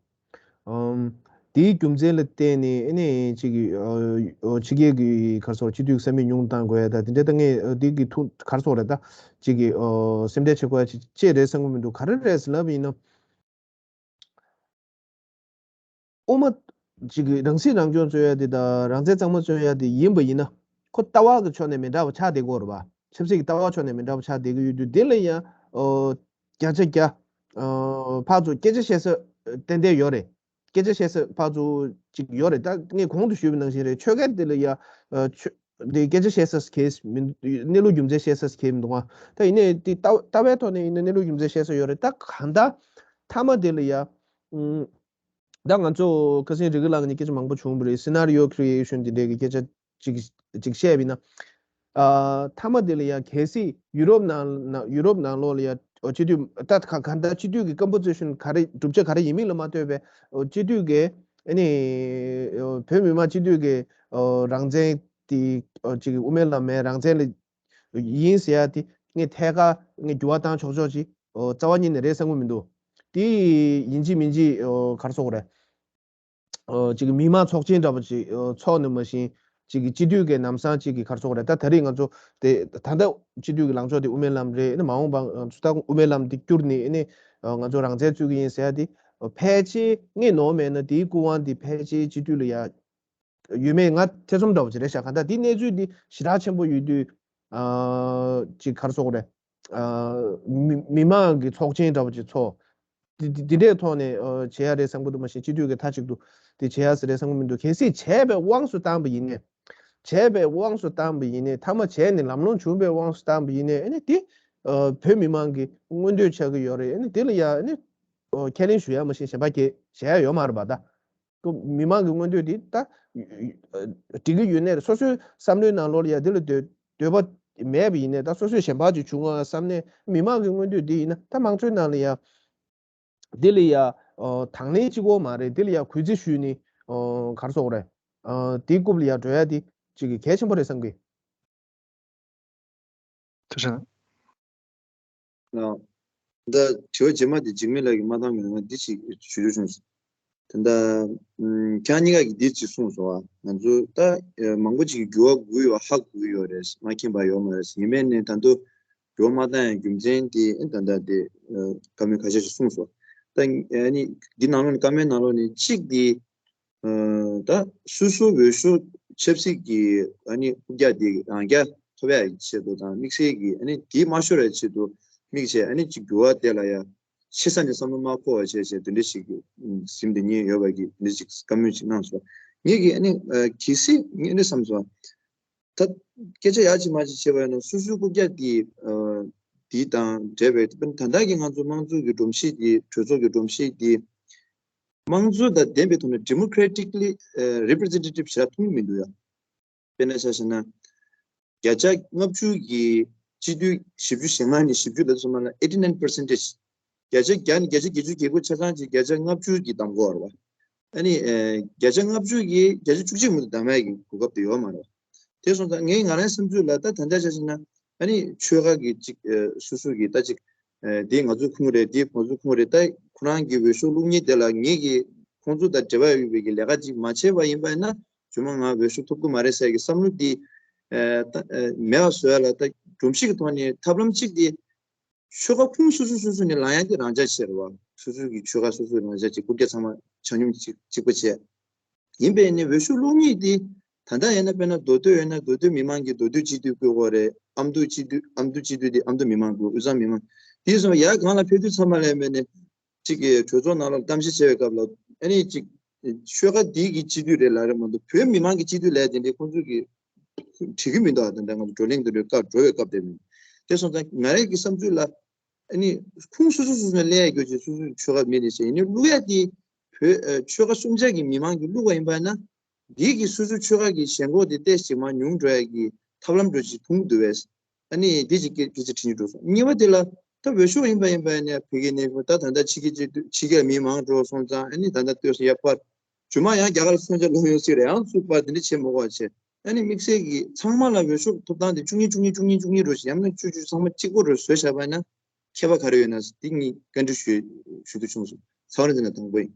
ཨམ། དེའི་རྒྱུ་མཚན་ལ་བརྟེན་ནས་ཨ་ནི་གཅིག་གི་ཨོ་ཕྱི་རྒྱལ་གྱི་ག་རེ་ཟེར་དགོས་རེད། སྤྱི་འཐུས་ཀྱི་ས་མིག་ཉུང་བཏང་དགོས་ཡ་ད་དེ་འདྲ་ད་ངས་ཨ་འདི་གི་ཐུགས་ག་རེ་ཟེར་དགོས་རེད། ད་གཅིག་གི་ཨོ་སེམས་ཁྲལ་བྱེད་དགོས་ཡ་ཅིག་ཅེས་རེད་བསམ་གྱི་མི་འདུག་ག་རེ་རེད་ཟེར་ལབ་ཡིན་ན། དབུ་མ་གཅིག་གི་རང་སྲིད་རང་སྐྱོང་རྩོད་ཡ་དེ་དང་རང་བཙན་གཙང་མ་རྩོད་ཡ་དེ་ཡིན་པ་ཡིན་ན། ཁོ་ལྟ་བ་གི་ཕྱོགས་ནས་མི་འདྲ་བ་ཆགས་བསྡད་ཀྱི་ཡོད་རེད་པ། ཆབ་སྲིད་ཀྱི་ལྟ་བ་ཕྱོགས་ནས་མི་འདྲ་བ་ཆགས་བསྡད་ཀྱི་ཡོད་དུས་དེ་ལ་ཡང་ཨོ་བརྒྱ་ཆ་བརྒྱ་ཨོ་ཕར་ཚུར་སྐད་ཆ་བཤད་ས་ཏན་ཏན་ཡོད་རེད། སྐད་ཆ་བཤད་ས་ཕར་ཚུར་ཅིག་ཡོད་རེད། ད་ངས་གོང་དུ་ཞུས་པ་ནང་བཞིན་རེད། ཆོལ་ཁ་དེ་ལ་ཡ་ཨོ་ཆོ་དེ་སྐད་ཆ་བཤད་ས་གལ་མི་གནས་ལུགས་རྒྱུ་མཚན་བཤད་ས་གལ་མི་འདུག་ཨ། ད་ཡིན་ནའི་དེ་ལྟ་ལྟ་བའི་ཐོག་ནས་ཡིན་ན་གནས་ལུགས་རྒྱུ་མཚན་བཤད་ས་ཡོད་རེད། ད་གང་ལྟར་མཐའ་མ་དེ་ལ་ཡ་ཨུམ། ད་ང་ཚོ་ཁ་སང་རིག་ལགས་ནས་སྐད་ཆ་མང་པོ་བྱུང་བ་རེད། scenario creation དེ་འདྲའི་གི་སྐད་ཆ་ཅིག་ཅིག་བཤད་པ་ཡིན་ན། ཨ་མཐའ་མ་དེ་ལ་ཡང་གལ་སྲིད་ཡུ་རོབ་ནང་ནང་ཡུ་རོབ་ནང་ལོགས་ལ་ཡང་སྤྱི་འཐུས་ད་ག་ག་ད་སྤྱི་འཐུས་ཀྱི་ཀམ་པོ་ཛི་ཤན་ག་རེ་གྲུབ་ཆ་ག་རེ་ཡིན་མིན་ལ་མ་ལྟོས་པའི་སྤྱི་འཐུས་ཀྱི་ཨ་ནི་བོད་མི་མང་སྤྱི་འཐུས་ཀྱི་རང་བཙན་དེ་ཅིག་དབུ་མའི་ལམ་མའི་རང་བཙན་ལ་ཡིན་ཟེར་ཡ་དེ་ངས་ཐད་ཀར་ངས་འགྱུར་བ་བཏང་ཆོག་ཆོག་ཅིག་རྩ་བ་ཉིད་ནས་རེད་བསམ་གྱི་མི་འདུག་དེ་ཡིན་གཅིག་མིན་གཅིག་ག་རེ་ཟེར་དགོས་རེད། ཅིག་མི་མང་ཚོགས་ཆེན་འདྲ་པོ་ཅིག་ཚོགས་ནས་མ་གཞི་ཅིག་གི་སྤྱི་འཐུས་ཀྱི་ལམ་སང་ཅིག་གི་ག་རེ་ཟེར་དགོས་རེད། ད་ད་རེས་ང་ཚོ་དེ་ད་ལྟ་སྤྱི་འཐུས་ཀྱི་ལངས་ཕྱོགས་དེ་དབུ་མའི་ལམ་རེད། ཨ་ནི་མ་འོངས་པ་ང་ཚོ་ད་དབུ་མའི་ལམ་དེ་བསྐྱུར་ནས་ཨ་ནི་ང་ཚོ་རང་བཙན་རྩོད་ཀྱི་ཡིན་ཟེར་ཡ་དེ་ཕལ་ཆེར་ངས་ནོར་མེད་ན་དེའི་སྐུ་དབང་དེ་ཕལ་ཆེར་སྤྱི་འཐུས་ལ་ཡ་ཡོད་མེད་ང་ཐེ་ཚོམ་འདྲ་པོ་ཅིག་རེད་ཤག་གང་ལྟར་དེའི་གནས་ཚུལ་འདི་ཞེ་དྲག་ཆེན་པོ་ཡོད་དུས་ཨ་ཅིག་ག་རེ་ཟེར་དགོས་རེད། ཨ་མི་མི་མང་གི་ཚོགས་ཆེན་འདྲ་པོ་ཅིག་ཚོགས། དེ་དེ་དེ་འདྲའི་ཐོག་ནས་ཨ་བྱེད་ཡ་རེད་བསམ་གྱི་འདུག་མ་གཞི་སྤྱི་འཐུས་ཀྱི་མཐའ་གཅིག་ཏུ་དེ་བྱེད་ཡ་ཟེར་རེད་བསམ་གྱི་མི་འདུག་གལ་སྲིད་བྱས་པའི་དབང་དུ་བཏང་པ་ཡིན་ནའི། བྱས་པའི་དབང་དུ་བཏང་པ་ཡིན་ནའི་མཐའ་མ་བྱས་ནས་ལམ་ལྷོང་བྱུང་བའི་དབང་དུ་བཏང་པ་ཡིན་ནའི་ཨ་ནི་དེ་ཨ་བོད་མི་མང་གི་མངོན་འདོད་ཆགས་ཀྱི་ཡོད་རེད། ཨ་ནི་དེ་ལ་ཡ་ཨ་ནི་ཨ་ཁས་ལེན་ཞུ་ཡ་མ་གཞི་གཞན་པ་གས་བྱས་ཡ་ཡོད་མ་རེད་པ་ད། ཁོ་མི་མང་གི་མངོན་འདོད་དེ་ད་འགྲིག་གི་ཡོད་ནའི་སོ་སོའི་བསམ་བློའི་ནང་ལོགས་ལ་ཡ་དེ་ལ་འདོད་འདོད་པ་མེད་པ་ཡིན་ནའི་ད་སོ་སོས་གཞན་པ་ཅིག་བྱུང་ང་བསམ་ནས་མི་མང་གི་མངོན་འདོད་དེ་ཡིན་ན་ད་མང་གཙོའི་ནང་ལ་ཡ་དེ་ལ་ཡ་དང་ལེན་གཅིག་པོ་མ་རེད། དེ་ལ་ཡ་གུས་བརྩི་ཞུས་ནས་ག་རེ་ཟེར་དགོས་རེད། དེའི་རྐུབ་ལ་ཡ་འགྲོ་ཡ་དེ་ཅིག་གི་གལ་ཆེན་པོ་རེད་བསམ་གི། ཐུགས་རྗེ་གནང་། ལགས། ད་དྲི་བ་རྗེས་མ་དེ་འཇིགས་མེད་ལགས་ཀྱིས་མ་བཏང་མྱོང་ན་འདི་ཅིག་ཞུ་རྒྱུ་བྱུང་སོང་། ད་ལྟ་ཨམ་ཁྱེད་རང་གཉིས་ཀ་གིས་འདི་ཅིག་གསུངས་སོང་བ། ང་ཚོ་ད་ཨ་མང་པོ་ཅིག་གིས་འགྱུར་བ་དགོས་ཡོད་ཧ་གོ་གི་ཡོད་རེད། མ་མཁྱེན་པ་ཡོད་མ་རེད། ཡིན་མིན་ནི་ད་དུང་འགྱུར་བ་མ་བཏང་ཡ་རྒྱུ་མཚན་དེ་ད་ལྟ་དེ་ཨ་བཀའ་མོལ་ཁ་ཤས་ཤིག་གསུངས་སོང་། ད་ཨ་ནི་འདི་ནང་ལོགས་ནས་བཀའ་མོལ་ནང་ལོགས་ནས་གཅིག་དེ། ཨ་ད་སོ་སོ་འོས་ཤོག་ཆབ་སྲིད་ཀྱི་ཨ་ནི་རྐུབ་བཀྱག་དེ་རང་རྐྱ་ཐོབ་ཡ་ཆེད་དུ་དང་དམིགས་བསལ་གྱི་ཨ་ནི་དེ་མ་ཤོར་བའི་ཆེད་དུ་དམིགས་བྱས་ཨ་ནི་ཅིག་འགྱུར་བ་དེ་ལ་ཡ་ཆེ་ས་ནས་བསམ་བློ་མ་འཁོར་བ་བྱས་བྱས་དེ་འདྲ་ཞིག་གི་ཟིན་པའི་ཉེན་ཡོད་པ་གི་དེ་འདྲ་ཞིག་བཀའ་མོལ་ཅིག་གནང་སོང་། ངེད་ཀྱིས་ཨ་ནི་ཨ་གལ་སྲིད་ངས་འདི་བསམ་སོང་། ད་སྐད་ཆ་ཡག་ཅིག་མ་ཅིག་བྱས་པ་ཡིན་ན་སོ་སོའི་རྐུབ་བཀྱག་དེ་ཨ་དེ་དང་འབྲེལ་བའི་ད་ལྟ་གི་ང་ཚོ་དམངས་གཙོ་གི་སྒྲོམ་གཞི་དེ་གྲོས་ཚོགས་ཀྱི་སྒྲོམ་གཞི་དེ། དམངས་གཙོ་དང་ལྡན་པའི་ཐོག་ནས་democratically representative བྱེད་ཐུབ་མི་འདུག་ཡ། དཔེར་ན་ཆ་བཞག་ན། བརྒྱ་ཆ་ལྔ་བཅུ་གི་སྤྱི་འཐུས་བཞི་བཅུ་ཞེ་ལྔ་ནས་བཞི་བཅུ་ལ་སོང་ན་ལ་eighty nine percentage། བརྒྱ་ཆ་བརྒྱ་ནས་བརྒྱ་ཆ་བརྒྱད་ཅུ་གྱ་དགུ་ཆ་ཚང་གཅིག་བརྒྱ་ཆ་ལྔ་བཅུ་གི་གདམ་གོ་བ་རེད་བ། ཨ་ནི་ཨེ་བརྒྱ་ཆ་ལྔ་བཅུ་གི་བརྒྱ་ཆ་བཅུ་གཅིག་མ་གཏོགས་གདམ་ཡ་གི་གོ་སྐབས་དེ་ཡོད་མ་རེད་བ། དེ་སོང་ཙང་ངས་ང་རང་བསམ་ཚུལ་ལ་ད་ད་ལྟ་ཆ་བཞག་ན། ཨ་ནི་ཆོལ་ཁ་གི་ཅིག་ཨ་སོ་སོ་གི་ད་ཅིག་ཨ་འདི་ང་ཚོའི་ཁུངས་རེད། འདི་ང་ཚོའི་ཁུངས་རེད། ད་ཁོ་རང་གི་འོས་ཤོག་བླུག་མཁན་དེ་ལ་ངེད་ཀྱིས་ཁོང་ཚོ་དང་འབྲེལ་བ་ཡོད་པའི་གི་ལས་ཀ་ཅིག་མ་བྱས་པ་ཡིན་པ་ཡིན་ན་རྗེས་མ་ང་འོས་ཤོག་ཐོབ་ཀྱི་མ་རེད་ཟེར་གི་བསམ་བློ་འདི་ཨ་ད་ཨ་མེད་པ་བཟོ་ཡ་ལ་ད་སྒྲོམ་གཞི་གི་ཐོག་ནས་ཐབས་ལམ་གཅིག་དེ། ཆོལ་ཁ་ཁུངས་སོ་སོ་སོ་སོ་ནས་ལངས་ཡ་དེ་རང་འཇགས་བྱས་རེད་བ། སོ་སོ་གི་ཆོལ་ཁ་སོ་སོ་རང་འཇགས་བྱས། རྐུབ་བཀྱག་ཚང་མ་ཆ་སྙོམས་གཅིག་གཅིག་པ་བྱས། ཡིན་པས་ནས་འོས་ཤོག་བླུག་མཁན་དེ་ད་ལྟ་ཡིན་ན་དཔེར་ན་མདོ་སྟོད་ཡིན་ན་མདོ་སྟོད་མི་མང་གིས་མདོ་སྟོད་སྤྱི་འཐུས་བསྐོ་གི་རེད། ཨ་མདོ་སྤྱི་འཐུས་ཨ་མདོ་སྤྱི་འཐུས་དེ་ཨ་མདོ་མི་མང་གི་དབུས་གཙང་མི་མང་། དེ་སོང་ཡར་སྒང་ལ་ཕེབས་དུས་ཚང་མ་ལ་ཡིན་པས་ནས་གཅིག་གི་གྲོས་ཚོགས་ནང་ལ་གཏམ་བཤད་བྱེད་པའི་སྐབས་ལ་ཨ་ནི་གཅིག་ཆོལ་ཁ་འདི་གི་སྤྱི་འཐུས་རེད་ལབ་རེད་མ་གཏོགས་བོད་མི་མང་གི་སྤྱི་འཐུས་ལབ་དེ་འདྲའི་ཁོང་ཚོས་ཀྱི་བྲིས་ཀྱི་མི་འདུག་ཨ་ད་ལྟ་ང་ཚོ་བགྲོ་གླེང་དེ་འདྲའི་སྐབས་འགྲོ་བའི་སྐབས་དེ་མིན། དེ་སོང་ཙང་ང་རང་གི་བསམ་ཚུལ་ལ་ཨ་ནི་ཁུངས་སོ་སོ་སོ་སོ་ནས་ལེན་ཡ་རྒྱུ་ཅིག་སོ་སོའི་ཆོལ་ཁ་མི་རེད་ཟེར་ཡིན་ནའི་བླུག་ཡ་དེ་བོད་ཨ་ཆོལ་ཁ་གསུམ་ཆ་གི་མི་མང་གིས་བླུག་པ་ཡིན་པ་ན་འདི་གི་སོ་སོའི་ཆོལ་ཁ་གི་ཞེན་ཁོག་དེ་ཏོག་ཙམ་མར་ཉུང་འགྲོ་ཡ་གི་ཐབས་ལམ་འགྲོ་ཅིག་མཐོང་གི་འདུག་བས། ཨ་ནི་འདི་ཅིག་སྐད་ཆ་དྲི་ཉེ་འགྲོ་སོང་། གཉིས་པ་དེ་ལ་ད་འོས་ཤོག་ཡིན་པ་ཡིན་པ་ནས་བོད་ཀྱི་གནས་བབ་ད་ད་ལྟ་ཕྱི་རྒྱལ་ཅིག་ཕྱི་རྒྱལ་མི་མང་འགྲོ་སོང་ཙང་ཨ་ནི་ད་ལྟ་ལྟོས་སོང་ཡ་པར་རྗེས་མ་ཡང་རྒྱ་གར་ལ་མཚོན་ཆ་སློང་ཡོང་སྲིད་རེད། ཡང་ཚུར་པར་དེ་འདྲ་བྱེད་མ་དགོས་པ་བྱས། ཨ་ནི་དམིགས་བསལ་གྱི་ཚང་མ་ལ་འོས་ཤོག་ཐོབ་ཐང་དེ་བཅུ་གཉིས་བཅུ་གཉིས་བཅུ་གཉིས་བཅུ་གཉིས་རོ་ཞིག་ཡང་ན་བཅུ་བཅུ་ཚང་མ་གཅིག་པོ་རོ་བཟོས་བཞག་པ་ན་ཁྱད་པར་ག་རེ་ཡོད་ན་འདི་གཉིས་བཀའ་འདྲི་ཞུ་ཞུ་འདོད་བྱུང་སོང་། ཚང་མ་འདི་ན་དང་པོ་ཡིན།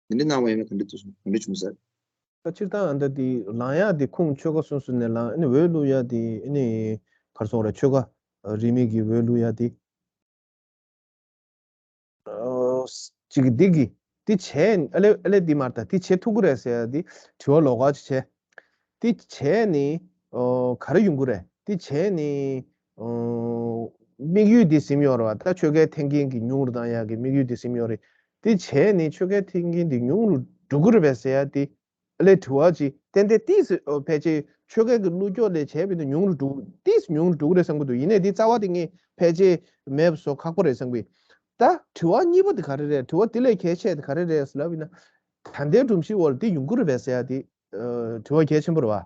འདི་འདྲ་གནང་བ་ཡིན་ན་ག་འདྲ་འདུག་སོང་ག་འདྲ་བྱུང་ཟེར། ད་སྤྱིར་བཏང་ཨ་ད་དེ་ལངས་ཡག་དེ་ཁུངས་ཆོལ་ཁ་སོ་སོ་ནས་ལངས་ཨ་ནི་འོས་བླུག་ཡག་དེ་ཨ་ནི་ག་རེ་ཟེར་དགོས་རེད། ཆོལ་ཁ་རིས་མེད་ཀྱི་འོས་བླུག་ཡག་དེ། ཨོ། ཅིག་འདི་གི་འདི་བྱས་ཨ་ལེ་ཨ་ལེ་འདི་མར་ད་འདི་བྱེད་ཐུབ་ཀྱི་རེད་ཟེར་ཡ་འདི་དྲི་བ་ལོགས་ཀ་ཅིག་བྱས། འདི་བྱས་ནི་ཨོ་ག་རེ་ཡོང་གི་རེད། འདི་བྱས་ནི་ཨོ་དམིགས་ཡུལ་འདི་ཟིན་ཡོད་རེད་བ། ད་ཆོལ་ཁའི་འཐེན་འཁྱེར་གྱི་ཉུང་རུ་བཏང་ཡག་གི་དམིགས་ཡུལ་འདི་ཟིན་ཡོད་རེད། འདི་བྱས་ནི་ཆོལ་ཁའི་འཐེན་འཁྱེར་འདི་ཉུང་རུ་འགྲོ་གི་རེད་པས་ཟེར་ཡ་འདི། ཨ་ལས་དྲི་བ་ཅིག་ཏན་ཏན་ཏིས་ཕལ་ཆེར་ཆོལ་ཁའི་གི་བློ་སྐྱོར་ལས་བྱས་པའི་ནི་ཉུང་རུ་འགྲོ་ཏིས་ཉུང་རུ་འགྲོ་གི་རེད་བསམ་གི་འདུག་ཡིན་ནའི་འདི་རྩ་བ་དེ་ངས་ཕལ་ཆེར་མེད་པ་བཟོ་ཁག་པོ་རེད་བསམ་གི། ད་དྲི་བ་གཉིས་པ་དེ་ག་རེ་རེད། དྲི་བ་དེ་ལས་གལ་ཆེ་དེ་ག་རེ་རེད་ཟེར་ལབ་ཡིན་ན། ད་ལྟའི་སྒྲོམ་གཞི་འོག་ལ་དེ་ཡོང་གི་རེད་པས་ཟེར་ཡ་དེ་དྲི་བ་གལ་ཆེན་པོ་རེད་བ།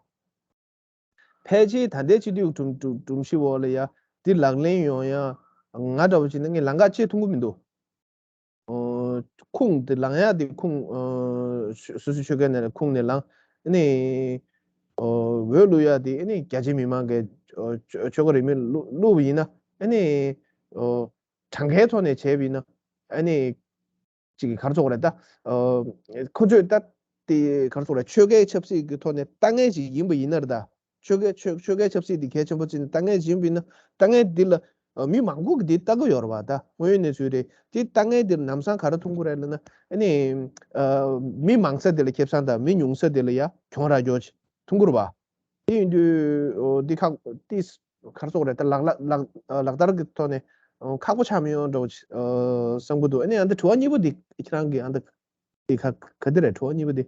ཕལ་ཆེར་ད་ལྟའི་སྤྱི་འཐུས་སྒྲོམ་སྒྲོམ་གཞི་འོག་ལ་ཡ་དེ་ལག་ལེན་ཡོང་ཡ་ང་འདྲ་བོ་བྱས་ན་ངས་ལམ་ཁ་ཕྱེ་ཐུབ་གི་མི་འདུག་ཁུངས་དེ་ལངས་ཡག་དེ་ཁུངས་སོ་སོའི་ཆོལ་ཁའི་ནས་ཁུངས་ནས་ལངས། ཨ་ནི་འོས་བླུག་ཡག་དེ་ཨ་ནི་རྒྱ་ཆེ་མི་མང་གི་ཆོལ་ཁ་རིས་མེད་བླུག་བླུག་པ་ཡིན་ན་ཨ་ནི་གྲངས་ཀའི་ཐོག་ནས་བྱས་པ་ཡིན་ན་ཨ་ནི་ཅིག་གི་ག་རེ་ཟེར་དགོས་རེད། ད་ཁོ་ཚོས་ད་དེ་ག་རེ་ཟེར་དགོས་རེད། ཆོལ་ཁའི་ཆབ་སྲིད་ཀྱི་ཐོག་ནས་ལྟ་མཁན་ཞིག་ཡིན་པ་ཡིན་ན་རེད་ད། ཆོལ་ཁའི་ཆོལ་ཆོལ་ཁའི་ཆབ་སྲིད་འདི་གལ་ཆེན་པོ་བརྩིས་ནས་ལྟ་མཁན་ཡིན་པ་ཡིན་ན་ལྟ་མཁན་འདི་ལ་མི་མང་པོ་གིས་འདི་ལྟ་གི་ཡོད་རེད་བ། ད་དངོས་ཡོད་གནས་ཚུལ་རེད། འདི་ལྟ་མཁན་འདིར་ལམ་སང་ག་རེ་མཐོང་གི་རེད་ལབ་ན་ཨ་ནི་མི་མང་ས་དེ་ལ་ཁེ་བཟང་དང་མི་ཉུང་ས་དེ་ལ་ཡ་གྱོང་རག་ཀྱོག་ཅིག་མཐོང་གི་རེད་བ། དེ་ཡིན་དུས་འདི་ཁག་འདི་ག་རེ་ཟེར་དགོས་རེད། ད་ལག་ལག་ལག་ལག་བསྟར་གི་ཐོག་ནས་ཁག་པོ་ཆགས་མི་ཡོང་འགྲོ་བསམ་གི་འདུག་ཨ་ནི་ཨ་འདི་དྲི་བ་གཉིས་པ་འདི་ཁྱེད་རང་གི་ཨ་འདི་འདི་ག་ག་འདི་རེད། དྲི་བ་གཉིས་པ་འདི།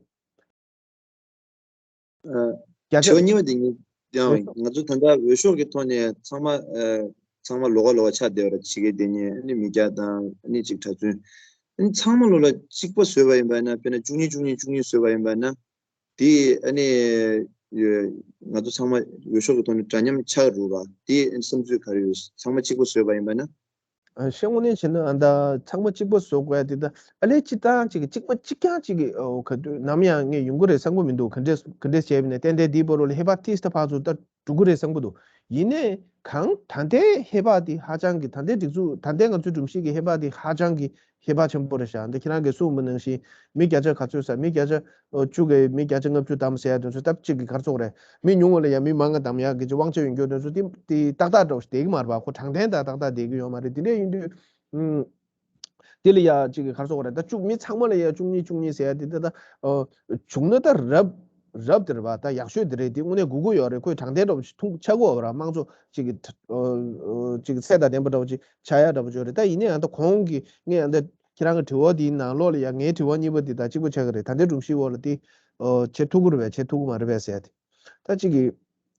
ཨ། རྒྱ་དྲི་བ་གཅོད་གཉིས་པ་དེ་ངས་ཡང་འོས་ཤོག་ང་ཚོ་ད་ལྟ་འོས་ཤོག་གི་ཐོག་ནས་ཚང་མ་ཨ་ཚང་མ་ལོགས་ཀ་ལོགས་ཀ་ཆགས་བསྡད་པ་རེད། ཕྱི་རྒྱལ་བསྡད་མཁན་ཨ་ནི་མི་སྐྱ་དང་ཨ་ནི་ཅིག་གྲྭ་བཙུན་ཨ་ནི་ཚང་མ་ལོགས་ལ་གཅིག་པ་བཟོས་པ་ཡིན་པ་ན་དཔེར་ན་བཅུ་གཉིས་བཅུ་གཉིས་བཅུ་གཉིས་བཟོས་པ་ཡིན་པ་ན་དེ་ཨ་ནི་ང་ཚོ་ཚང་མ་འོས་ཤོག་གི་ཐོག་ནས་འདྲ་མཉམ་ཆགས་འགྲོ་བ་དེ་ཨ་ནི་བསམ་ཚུལ་ག་རེ་ཡོད། ཚང་མ་གཅིག་པ་བཟོས་པ་ཡིན་པ་ན། ཨ་ཤེས་དངོས་གནས་བྱས་ན་ཨ་ད་ཚང་མ་གཅིག་པ་བཟོ་དགོས་ཡ་དེ་ད་ཨ་ལས་གཅིག་བཏང་གཅིག་གི་གཅིག་པ་གཅིག་རྐྱང་གཅིག་གི་ཨོ་ག་དུས་ནམ་ཡང་ངས་ཡོང་གི་རེད་བསམ་གི་མི་འདུག་ག་འདྲས་ག་འདྲས་བྱས་པ་ནས་ཏན་ཏན་འདིའི་བར་ལ་ཧེ་བག་ཏིས་ད་ཕར་ཚུར་ད་འགྲོ་གི་རེད་བསམ་གི་འདུག་ཡིན་ནའི་གང་ད་ལྟའི་ཧེ་བག་དེ་ཧ་ཅང་གི་ད་ལྟའི་སྒྲིག་འཛུགས་ད་ལྟའི་ང་ཚོའི་སྒྲོམ་གཞི་གི་ཧེ་བག་དེ་ཧ་ཅང་གི་ཧེ་བག་ཆེན་པོ་རེད་ཤག་འདི་ཁྱེད་རང་གིས་གསུངས་པ་ནང་བཞིན་མི་བརྒྱ་ཆ་ག་ཚོད་ཟེར། མི་བརྒྱ་ཆ་བཅུ་གིས་མི་བརྒྱ་ཆ་ལྔ་བཅུ་བདམས་ཟེར་ཡ་དེ་ཚོ་སྟབས་གཅིག་གི་ག་རེ་ཟེར་དགོས་རེད། མི་ཉུང་བ་ལ་ཡང་མི་མང་ང་བདམས་ཡག་གི་ཅིག་དབང་ཆ་ཡོད་རྒྱུ་དེ་ཚོ་དེ་དེ་ཏག་ཏག་འདྲ་བོ་ཞིག་བསྡད་ཀྱི་མ་རེད་པ། ཁོ་དྲང་བདེན་དང་ཏག་ཏག་བསྡད་ཀྱི་ཡོད་མ་རེད། དེ་འདྲ་ཡིན་དུས་ཨུམ། དེ་ལ་ཡ་གཅིག་གི་ག་རེ་ཟེར་དགོས་རེད། ད་བཅུ་མི་ཚང་མ་ལ་ཡ་བཅུ་གཉིས་བཅུ་གཉིས་ཟེར་ཡ་དེ་ད་ད་ཨོ་བྱུང་ན་ད་རབ་རབ་དེ་རེད་པ། ད་ཡག་ཤོས་དེ་རེད། དེ་དངོས་གནས་དགོས་ཀྱི་ཡོད་རེད། ཁོས་དྲང་བདེན་འདྲ་བོ་ཞིག་མཐོང་ཆགས་ཀྱི་ཡོད་པ་ར། དམངས་གཙོ་གཅིག་གི་ཨོ་ཨོ་གཅིག་གི་ཚད་དང་ལྡན་པ་འདྲ་བོ་ཅིག་ཆགས་ཡ་འདྲ་བོ་ཅིག་ཡོད་རེད། ད་ཡིན་ནའི་ཡང་ད་གོང་གི་ངས་ཡང་ད་ཁྱེད་རང་གི་དྲི་བ་དེའི་ནང་ལོགས་ལ་ཡང་ངའི་དྲི་བ་གཉིས་པ་དེ་དང་གཅིག་པ་ཆགས་ཀྱི་རེད། ད་ལྟའི་སྒྲོམ་གཞིའི་འོག་ལ་དེ་ཨོ་བྱེད་ཐུབ་ཀྱི་རེད་པས་བྱེད་ཐུབ་ཀྱི་མ་རེད་པས་ཟེར་ཡ་དེ། ད་གཅིག་གི་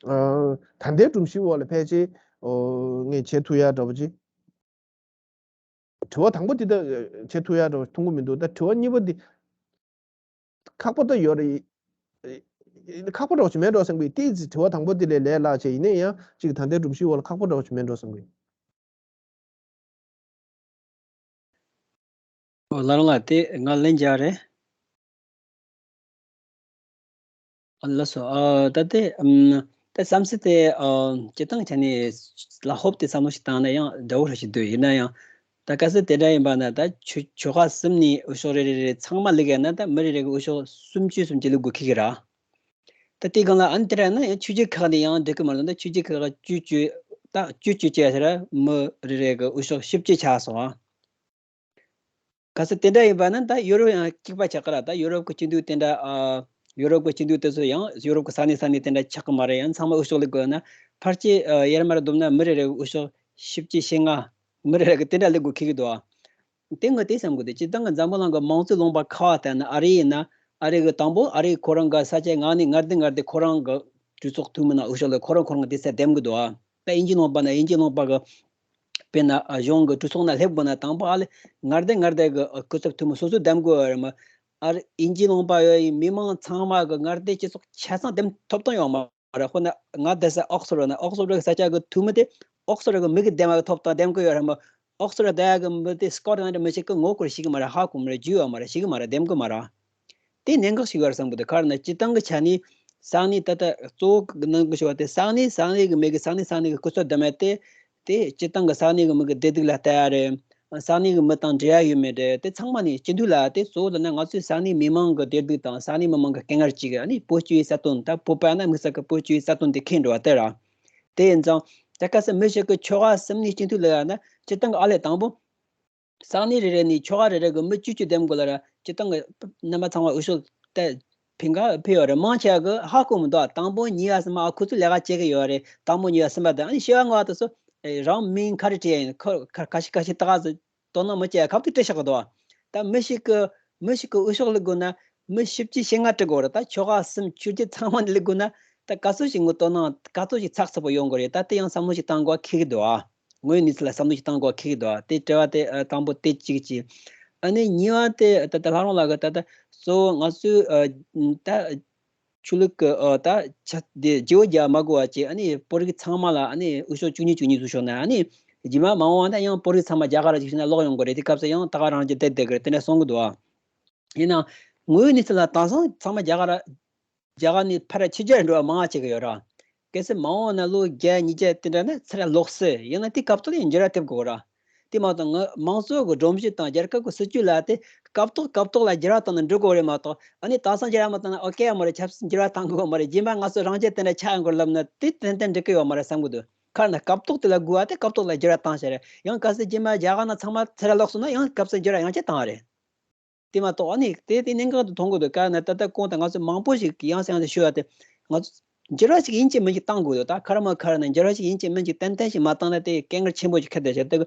ཨོ་ད་ལྟའི་སྒྲོམ་གཞིའི་འོག་ལ་ཕལ་ཆེར་ཨོ་ངས་བྱེད་ཐུབ་ཡ་འདྲ་བོ་ཅིག་དྲི་བ་དང་པོ་འདི་ལྟ་བྱེད་ཐུབ་ཡ་འདྲ་བ་མཐོང་གི་མི་འདུག་ད་དྲི་བ་གཉིས་པ་འདི་ཁག་པོ་ད་ཡོད་རེད། ཁག་པོ་འདྲ་བ་ཞིག་མེད་འགྲོ་བསམ་གི། ཏིས་དྲི་བ་དང་པོ་འདི་ལས་ལས་སླ་བྱས་ཡིན་ནའི་ཡང་གཅིག་ད་ལྟའི་སྒྲོམ་གཞིའི་འོག་ལ་ཁག་པོ་འདྲ་བ་ཞིག་མེད་འགྲོ་བསམ་གི། ཨོ་ལགས་ལགས་དེ་ང་ལན་རྒྱག་རེད། ཨ་ལགས་སོ། ཨ་ད་དེ་ཨམ་ ད་བསམ་ཚུལ་དེ་ཨ་སྤྱིར་བཏང་ཆ་ནས་ལ་ཧོབ་སྟེ་བསམ་བློ་ཞིག་བཏང་ན་ཡང་འདྲ་བོ་ར་ཞིག་འདུག་ཡིན་ན་ཡང་། ད་གལ་སྲིད་དེ་འདྲ་ཡིན་པ་ན་ད་ཆོས་ཆོལ་ཁ་གསུམ་ནས་འོས་ཤོག་རེ་རེ་རེ་ཚང་མ་བླུག་ཡ་ན་ད་མི་རེ་རེ་གི་འོས་ཤོག་སུམ་ཅུ་སུམ་ཅུ་བླུག་དགོས་ཁེལ་གི་ར། ད་དེའི་སྒང་ལ་ཨ་ནི་དེ་འདྲ་ཡིན་ན་ཡང་ཆོས་བརྒྱུད་ཁག་ནས་ཡང་འགྲིག་གི་མ་རེད། ད་ཆོས་བརྒྱུད་ཁག་བཅུ་བཅུ་ད་བཅུ་བཅུ་བྱས་ཟེར་ར་མི་རེ་རེ་གི་འོས་ཤོག་བཞི་བཅུ་ཆགས་སོང་ཨ། གལ་སྲིད་དེ་འདྲ་ཡིན་པ་ན་ད་ཡུ་རོབ་ཡང་གཅིག་པ་ཆགས་ཀྱི་ར། ད་ཡུ་རོབ་ཀྱི་སྤྱི་འཐུས་དེ་འདྲ་ཨ་ཡུ་རོབ་ཀྱི་སྤྱི་འཐུས་དེ་ཚོ་ཡང་ཡུ་རོབ་ཀྱི་ས་གནས་ས་གནས་དེ་འདྲ་ཆགས་ཀྱི་མ་རེད། ཡང་ཚང་མ་འོས་ཤོག་བླུག་དགོས་ན་ཕལ་ཆེར་ཨ་ཡར་མར་བསྡོམས་ན་མི་རེ་རེ་འོས་ཤོག་བཞི་བཅུ་ཞེ་ལྔ་མི་རེ་རེ་གི་དེ་འདྲ་བླུག་དགོས་ཁེལ་གི་འདུག་ཨ། དེ་ངས་དེ་བསམ་གི་འདུག་སྤྱིར་བཏང་གི་འཛམ་བུ་གླིང་གི་མང་གཙོའི་ལུང་པ་ཁ་བ་ལྟ་ན་ཨ་རི་ཡིན་ན་ཨ་རི་གི་དང་པོ་ཨ་རི་ཁོ་རང་གི་ས་ཆའི་ངོས་ནས་ངར་དེ་ངར་དེ་ཁོ་རང་གི་གྲོས་ཚོགས་འཐུས་མི་ནང་འོས་ཤོག་ལ་ཁོ་རང་ཁོ་རང་གི་དེ་ཚད་འདེམས་གི་འདུག་ཨ། ད་དབྱིན་ཇིའི་ལུང་པ་ན་དབྱིན་ཇིའི་ལུང་པ་གི་དཔེར་ན་ཨ་གཞུང་གི་གྲོས་ཚོགས་ནང་སླེབས་དགོས་ན་དང་པོ་ཨ་ལེ་ངར་དེ་ངར་དེ་གི་སྐུ་ཚབ་འཐུས་མི་སོ་སོས་འདེམས་དགོས་རེད་མ། ཨ་རི་དབྱིན་ཇིའི་ལུང་པ་ཡོད་ཡི་མི་མང་ཚང་མ་གི་ངར་དེ་སྤྱི་ཚོགས་ཆ་ཚང་འདེམས་ཐོབ་ཐང་ཡོད་མ་རེད། དཔེར་ན་ང་བསྡད་ས་ཨོག་སི་ཕོར་ན་ཨོག་སི་ཕོར་གི་ས་ཆ་གི་འཐུས་མི་དེ་ཨོག་སི་ཕོར་གི་མི་གི་འདེམས་པ་གི་ཐོབ་ཐང་འདེམས་གི་ཡོད་རེད་མ། ཨོག་སི་ཕོར་བསྡད་ཡ་གི་མི་དེ་སི་ཀོ་ཊི་ལན་ཌི་མི་ཞིག་གི་ངོ་སྐོར་ཤེས་གི་མ་རེད། ཧ་གོ་མ་རེད། རྒྱུས་ཡོད་མ་རེད། ཤེས་གི་མ་རེད། འདེམས་གི་མ་རེད། དེ་གནད་འགག་ཞིག་ཡོད་རེད་བསམ་གི་འདུག་ག་རེ་ན་སྤྱིར་བཏང་གི་ཆ་ནས་ས་གནས་ད་ལྟ་གཙོ་བོ་གི་ནང་གི་ཞུ་བ་དེ་ས་གནས་ས་གནས་གི་མི་གི་ས་གནས་ས་གནས་གི་སྐུ་ཚབ་འདེམས་ཡ་དེ་དེ་སྤྱིར་བཏང་གི་ས་གནས་གི་མི་གི་བདེ་སྡུག་ལ་ལྟ་ཡ་རེད། ས་གནས་གི་མི་དང་འབྲེལ་ཡ་ཡོད་མེད་རེད། དེ་ཚང་མ་ནས་སྤྱི་འཐུས་ལ་དེ་གཙོ་བོ་ལ་ན་ང་ཚོའི་ས་གནས་མི་མང་གི་བདེ་སྡུག་དང་ས་གནས་མི་མང་གི་དཀའ་ངལ་གཅིག་ཨ་ནི་བོད་སྤྱི་པའི་རྩ་དོན་ད་བོད་པ་ན་དམིགས་བསལ་གི་བོད་སྤྱི་པའི་རྩ་དོན་དེ་ཁེལ་འགྲོ་བ་དེ་ར། དེ་ཡིན་ཙང་ད་གལ་སྲིད་མི་ཞིག་གི་ཆོལ་ཁ་གསུམ་ནས་སྤྱི་འཐུས་ལ་ཡ་ན་སྤྱིར་བཏང་གི་ཨ་ལས་དང་པོ། ས་གནས་རེ་རེ་ནས་ཆོལ་ཁ་རེ་རེ་གི་མི་བཅུ་བཅུ་འདེམས་དགོས་ལ་ར་སྤྱིར་བཏང་གི་རྣམ་པ་ཚང་མ་འོས་ཤོག་ཏེ་ཕན་ཁ་ཕེ་ཡོད་རེད། མང་ཆེ་གི་ཧ་གོ་མི་འདུག་དང་པོ་གཉིས་པ་གསུམ་པ་ཨ་ཁོ་ཚོ་ལས་ཀ་བྱེད་གི་ཡོད་རེད། དང་པོ་གཉིས་པ་གསུམ་པ་དང་ཨ་ནི་བྱེ་བ་ལྔ་པ་དེ་ཚོ་རང་མིང་ཁ་རེ་བྲིས་ཡིན་ཁོ་ཁ་ཁ་ཤས་ཁ་ཤས་ད་ག་ཚོད་དོ་སྣང་མི་བྱེད་ཁབ་ཏུ་སྤྲད་བཞག་གི་འདུག་ད་མི་ཞིག་གི་མི་ཞིག་གི་འོས་ཤོག་བླུག་དགོས་ན་མི་བཞི་བཅུ་ཞེ་ལྔ་སྤྲད་དགོས་རེད། ད་ཆོལ་ཁ་གསུམ་ཆོས་བརྒྱུད་ཚང་མ་ནས་བླུག་དགོས་ན་ད་ག་ཚོད་ཞིག་ངོ་དོ་སྣང་ག་ཚོད་ཞིག་ཚགས་ཚུད་པོ་ཡོང་དགོས་རེད། ད་དེ་ཡང་བསམ་བློ་ཞིག་བཏང་དགོས་ཁེལ་གི་འདུག་ཨ། དངོས་ཡོད་གནས་ཚུལ་ལ་བསམ་བློ་ཞིག་བཏང་དགོས་ཁེལ་གི་འདུག་ཨ། དེ་དྲི་བ་དེ་ཨ་དང་པོ་དེ་གཅིག་གཅིག་ཨ་ནི་གཉིས་པ་དེ་ད་ལྟ་ལྷ་རམས་ལགས་ཀྱིས་ད་ལྟ་གཙོ་བོ་ང་ཚོའི་ཨ་ད་ཆོས་ལུགས་ཀྱི་ཨ་ད་ཆ་དེ་བརྗེ་བོ་རྒྱག་མ་དགོས་པ་བྱས་ཨ་ནི་བོད་རིགས་ཚང་མ་ལ་ཨ་ནི་འོས་ཤོག་བཅུ་གཉིས་བཅུ་གཉིས་བཟོ་ཤོག་ན་ཨ་ནི་རྗེས་མ་མ་འོངས་པ་ད་ཡང་བོད་རིགས་ཚང་མ་རྒྱ་གར་ཅིག་ཕྱིན་ན་ལོག་ཡོང་དགོས་རེད། དེ་སྐབས་སུ་ཡང་ད་ག་རང་གི་བསྡད་བསྡད་ཀྱི་རེད། དེ་འདྲ་གསུང་གི་འདུག་ཨ། ཡིན་ནའང་དངོས་ཡོད་གནས་ཚུལ་ལ་དེང་སང་ཚང་མ་རྒྱ་གར་རྒྱ་གར་ནས་ཕར་ཕྱི་རྒྱལ་འགྲོ་བ་མང་བ་བྱེད་ཀྱི་ཡོད་ར། གལ་སྲིད་མ་འོངས་ན་ལོ་བརྒྱ་ཉིས་བརྒྱ་དེ་འདྲ་ན་ཚུར་ལོག་སྲིད་ཡིན་ན་དེ་སྐབས་ཐོག་ལ་འགྱུར་བ་ཐེབས་དགོས་ར། དེ་མ་གཏོགས་ང་མང་གཙོ་གི་སྒྲོམ་གཞི་དང་རྒྱལ་ཁབ་ཀྱི་སྲིད་ཇུས་ལ་དེ་སྐབས་ཐོག་སྐབས་ཐོག་ལ་འགྱུར་བ་བཏང་ན་འགྲིག་གི་རེད་མ་གཏོགས་ཨ་ནི་དེང་སང་འགྱུར་བ་མ་བཏང་ན་ཨོ་ཀེ་ཡ་མ་རེད། ཆབ་སྲིད་འགྱུར་བ་བཏང་དགོས་མ་རེད། རྗེས་མ་ང་ཚོ་རང་རྒྱལ་དེ་འདྲ་ཆགས་ཡོང་གི་རེད་ལབ་ན་དེ་ཏན་ཏན་འགྲིག་གི་ཡོད་མ་རེད་བསམ་གི་འདུག་ག་རེ་ན་སྐབས་ཐོག་དེ་ལ་དགོས་པ་དེ་སྐབས་ཐོག་ལ་འགྱུར་བ་བཏང་བྱས་རེད། ཡང་གལ་སྲིད་རྗེས་མ་རྒྱ་གར་ན་ཚང་མ་ཚུར་ལོག་སོང་ན་ཡང་སྐབས་སུ་འགྱུར་བ་ཡང་ཆེ་བཏང་བ་རེད། དེ་མ་གཏོགས་ཨ་ནི་དེ་དེ་གནད་འགག་ཏུ་མཐོང་གི་འདུག་ག་ན་ད་ལྟ་གོང་དུ་ང་ཚོ་མང་པོ་ཞིག་ཡང་སེ་ཡང་སེ་ཞུ་བ་དེ་ང་ཚོ་འགྱུར་བ་ཞིག་ཡིན་གཅིག་མིན་གཅིག་བཏང་དགོས་འདུག་ད་ཁ་ར་མ་ཁ་ར་ན་འགྱུར་བ་ཞིག་ཡིན་གཅིག་མིན་གཅིག་ཏན་ཏན་ཞིག་མ་བཏང་ན་དེ་དཀའ་ངལ་ཆེན་པོ་ཞིག་འཁེལ་བསྡད་ཤག་དེ་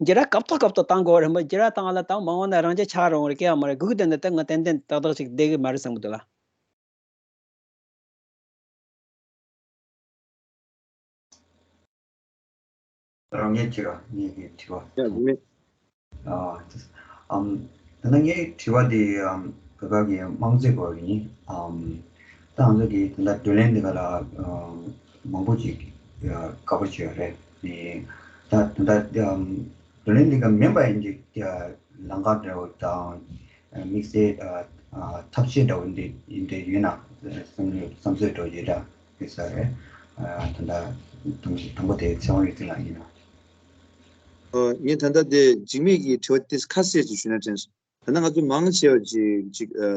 འགྱུར་བ་སྐབས་ཐོག་སྐབས་ཐོག་བཏང་དགོས་རེད་མ། འགྱུར་བ་བཏང་ལ་ད་མ་འོངས་ན་རང་རྒྱལ་ཆགས་རུང་རེད། སྐད་ཡ་མ་རེད། སྒུག་བསྡད་ན་ད་ང་ཏན་ཏན་ཏག་ཏག་ཞིག་བསྡད་གི་མ་རེད་བསམ་གི་འདུག་ལ། རང་ཉིད་ཀྱི་རང་ཉིད་ཀྱི་དྲི་བ། ཡ་ཡིན། ཨམ། ད་ནང་ངའི་དྲི་བ་དེ་ཨམ་བོད་པ་གི་དམངས་གཙོའི་སྐོར་ཡིན། ཨམ། ད་ང་ཚོ་གི་ད་ལྟ་བགྲོ་གླེང་འདི་ག་ལ་ཨམ་མང་པོ་ཅིག་ཨ་དགའ་པོ་བྱེད་ཡོད་རེད། ནི་ད་ད་ལྟ་ཨམ་བགྲོ་གླེང་འདི་ག་མིན་པ་ཡིན་ཅིག་ཨ་ལམ་ཁ་འདྲ་བོ་དང་དམིགས་བསལ་ཨ་ཨ་ཐབས་ཤེས་འདྲ་བོ་འདི་འདི་ཡོད་ན་བསམ་བསམ་ཚུལ་འདྲ་བོ་ཅིག་འདྲ། ཡོད་ས་རེད། ཨ་ད་ལྟ་དང་དང་པོ་དེ་ཚེ་དབང་ཡོད་ཚད་ལགས་ཡིན་ན། ཨ་ངས་ད་ལྟ་དེ་འཇིགས་མེད་ཀྱི་དྲི་བ་དེ་ཁ་གསལ་ཅིག་ཞུས་ན་དྲན་སོང་། ད་ལྟ་ང་ཚོ་མང་ཆེ་བ་ཅིག་ཅིག་ཨ་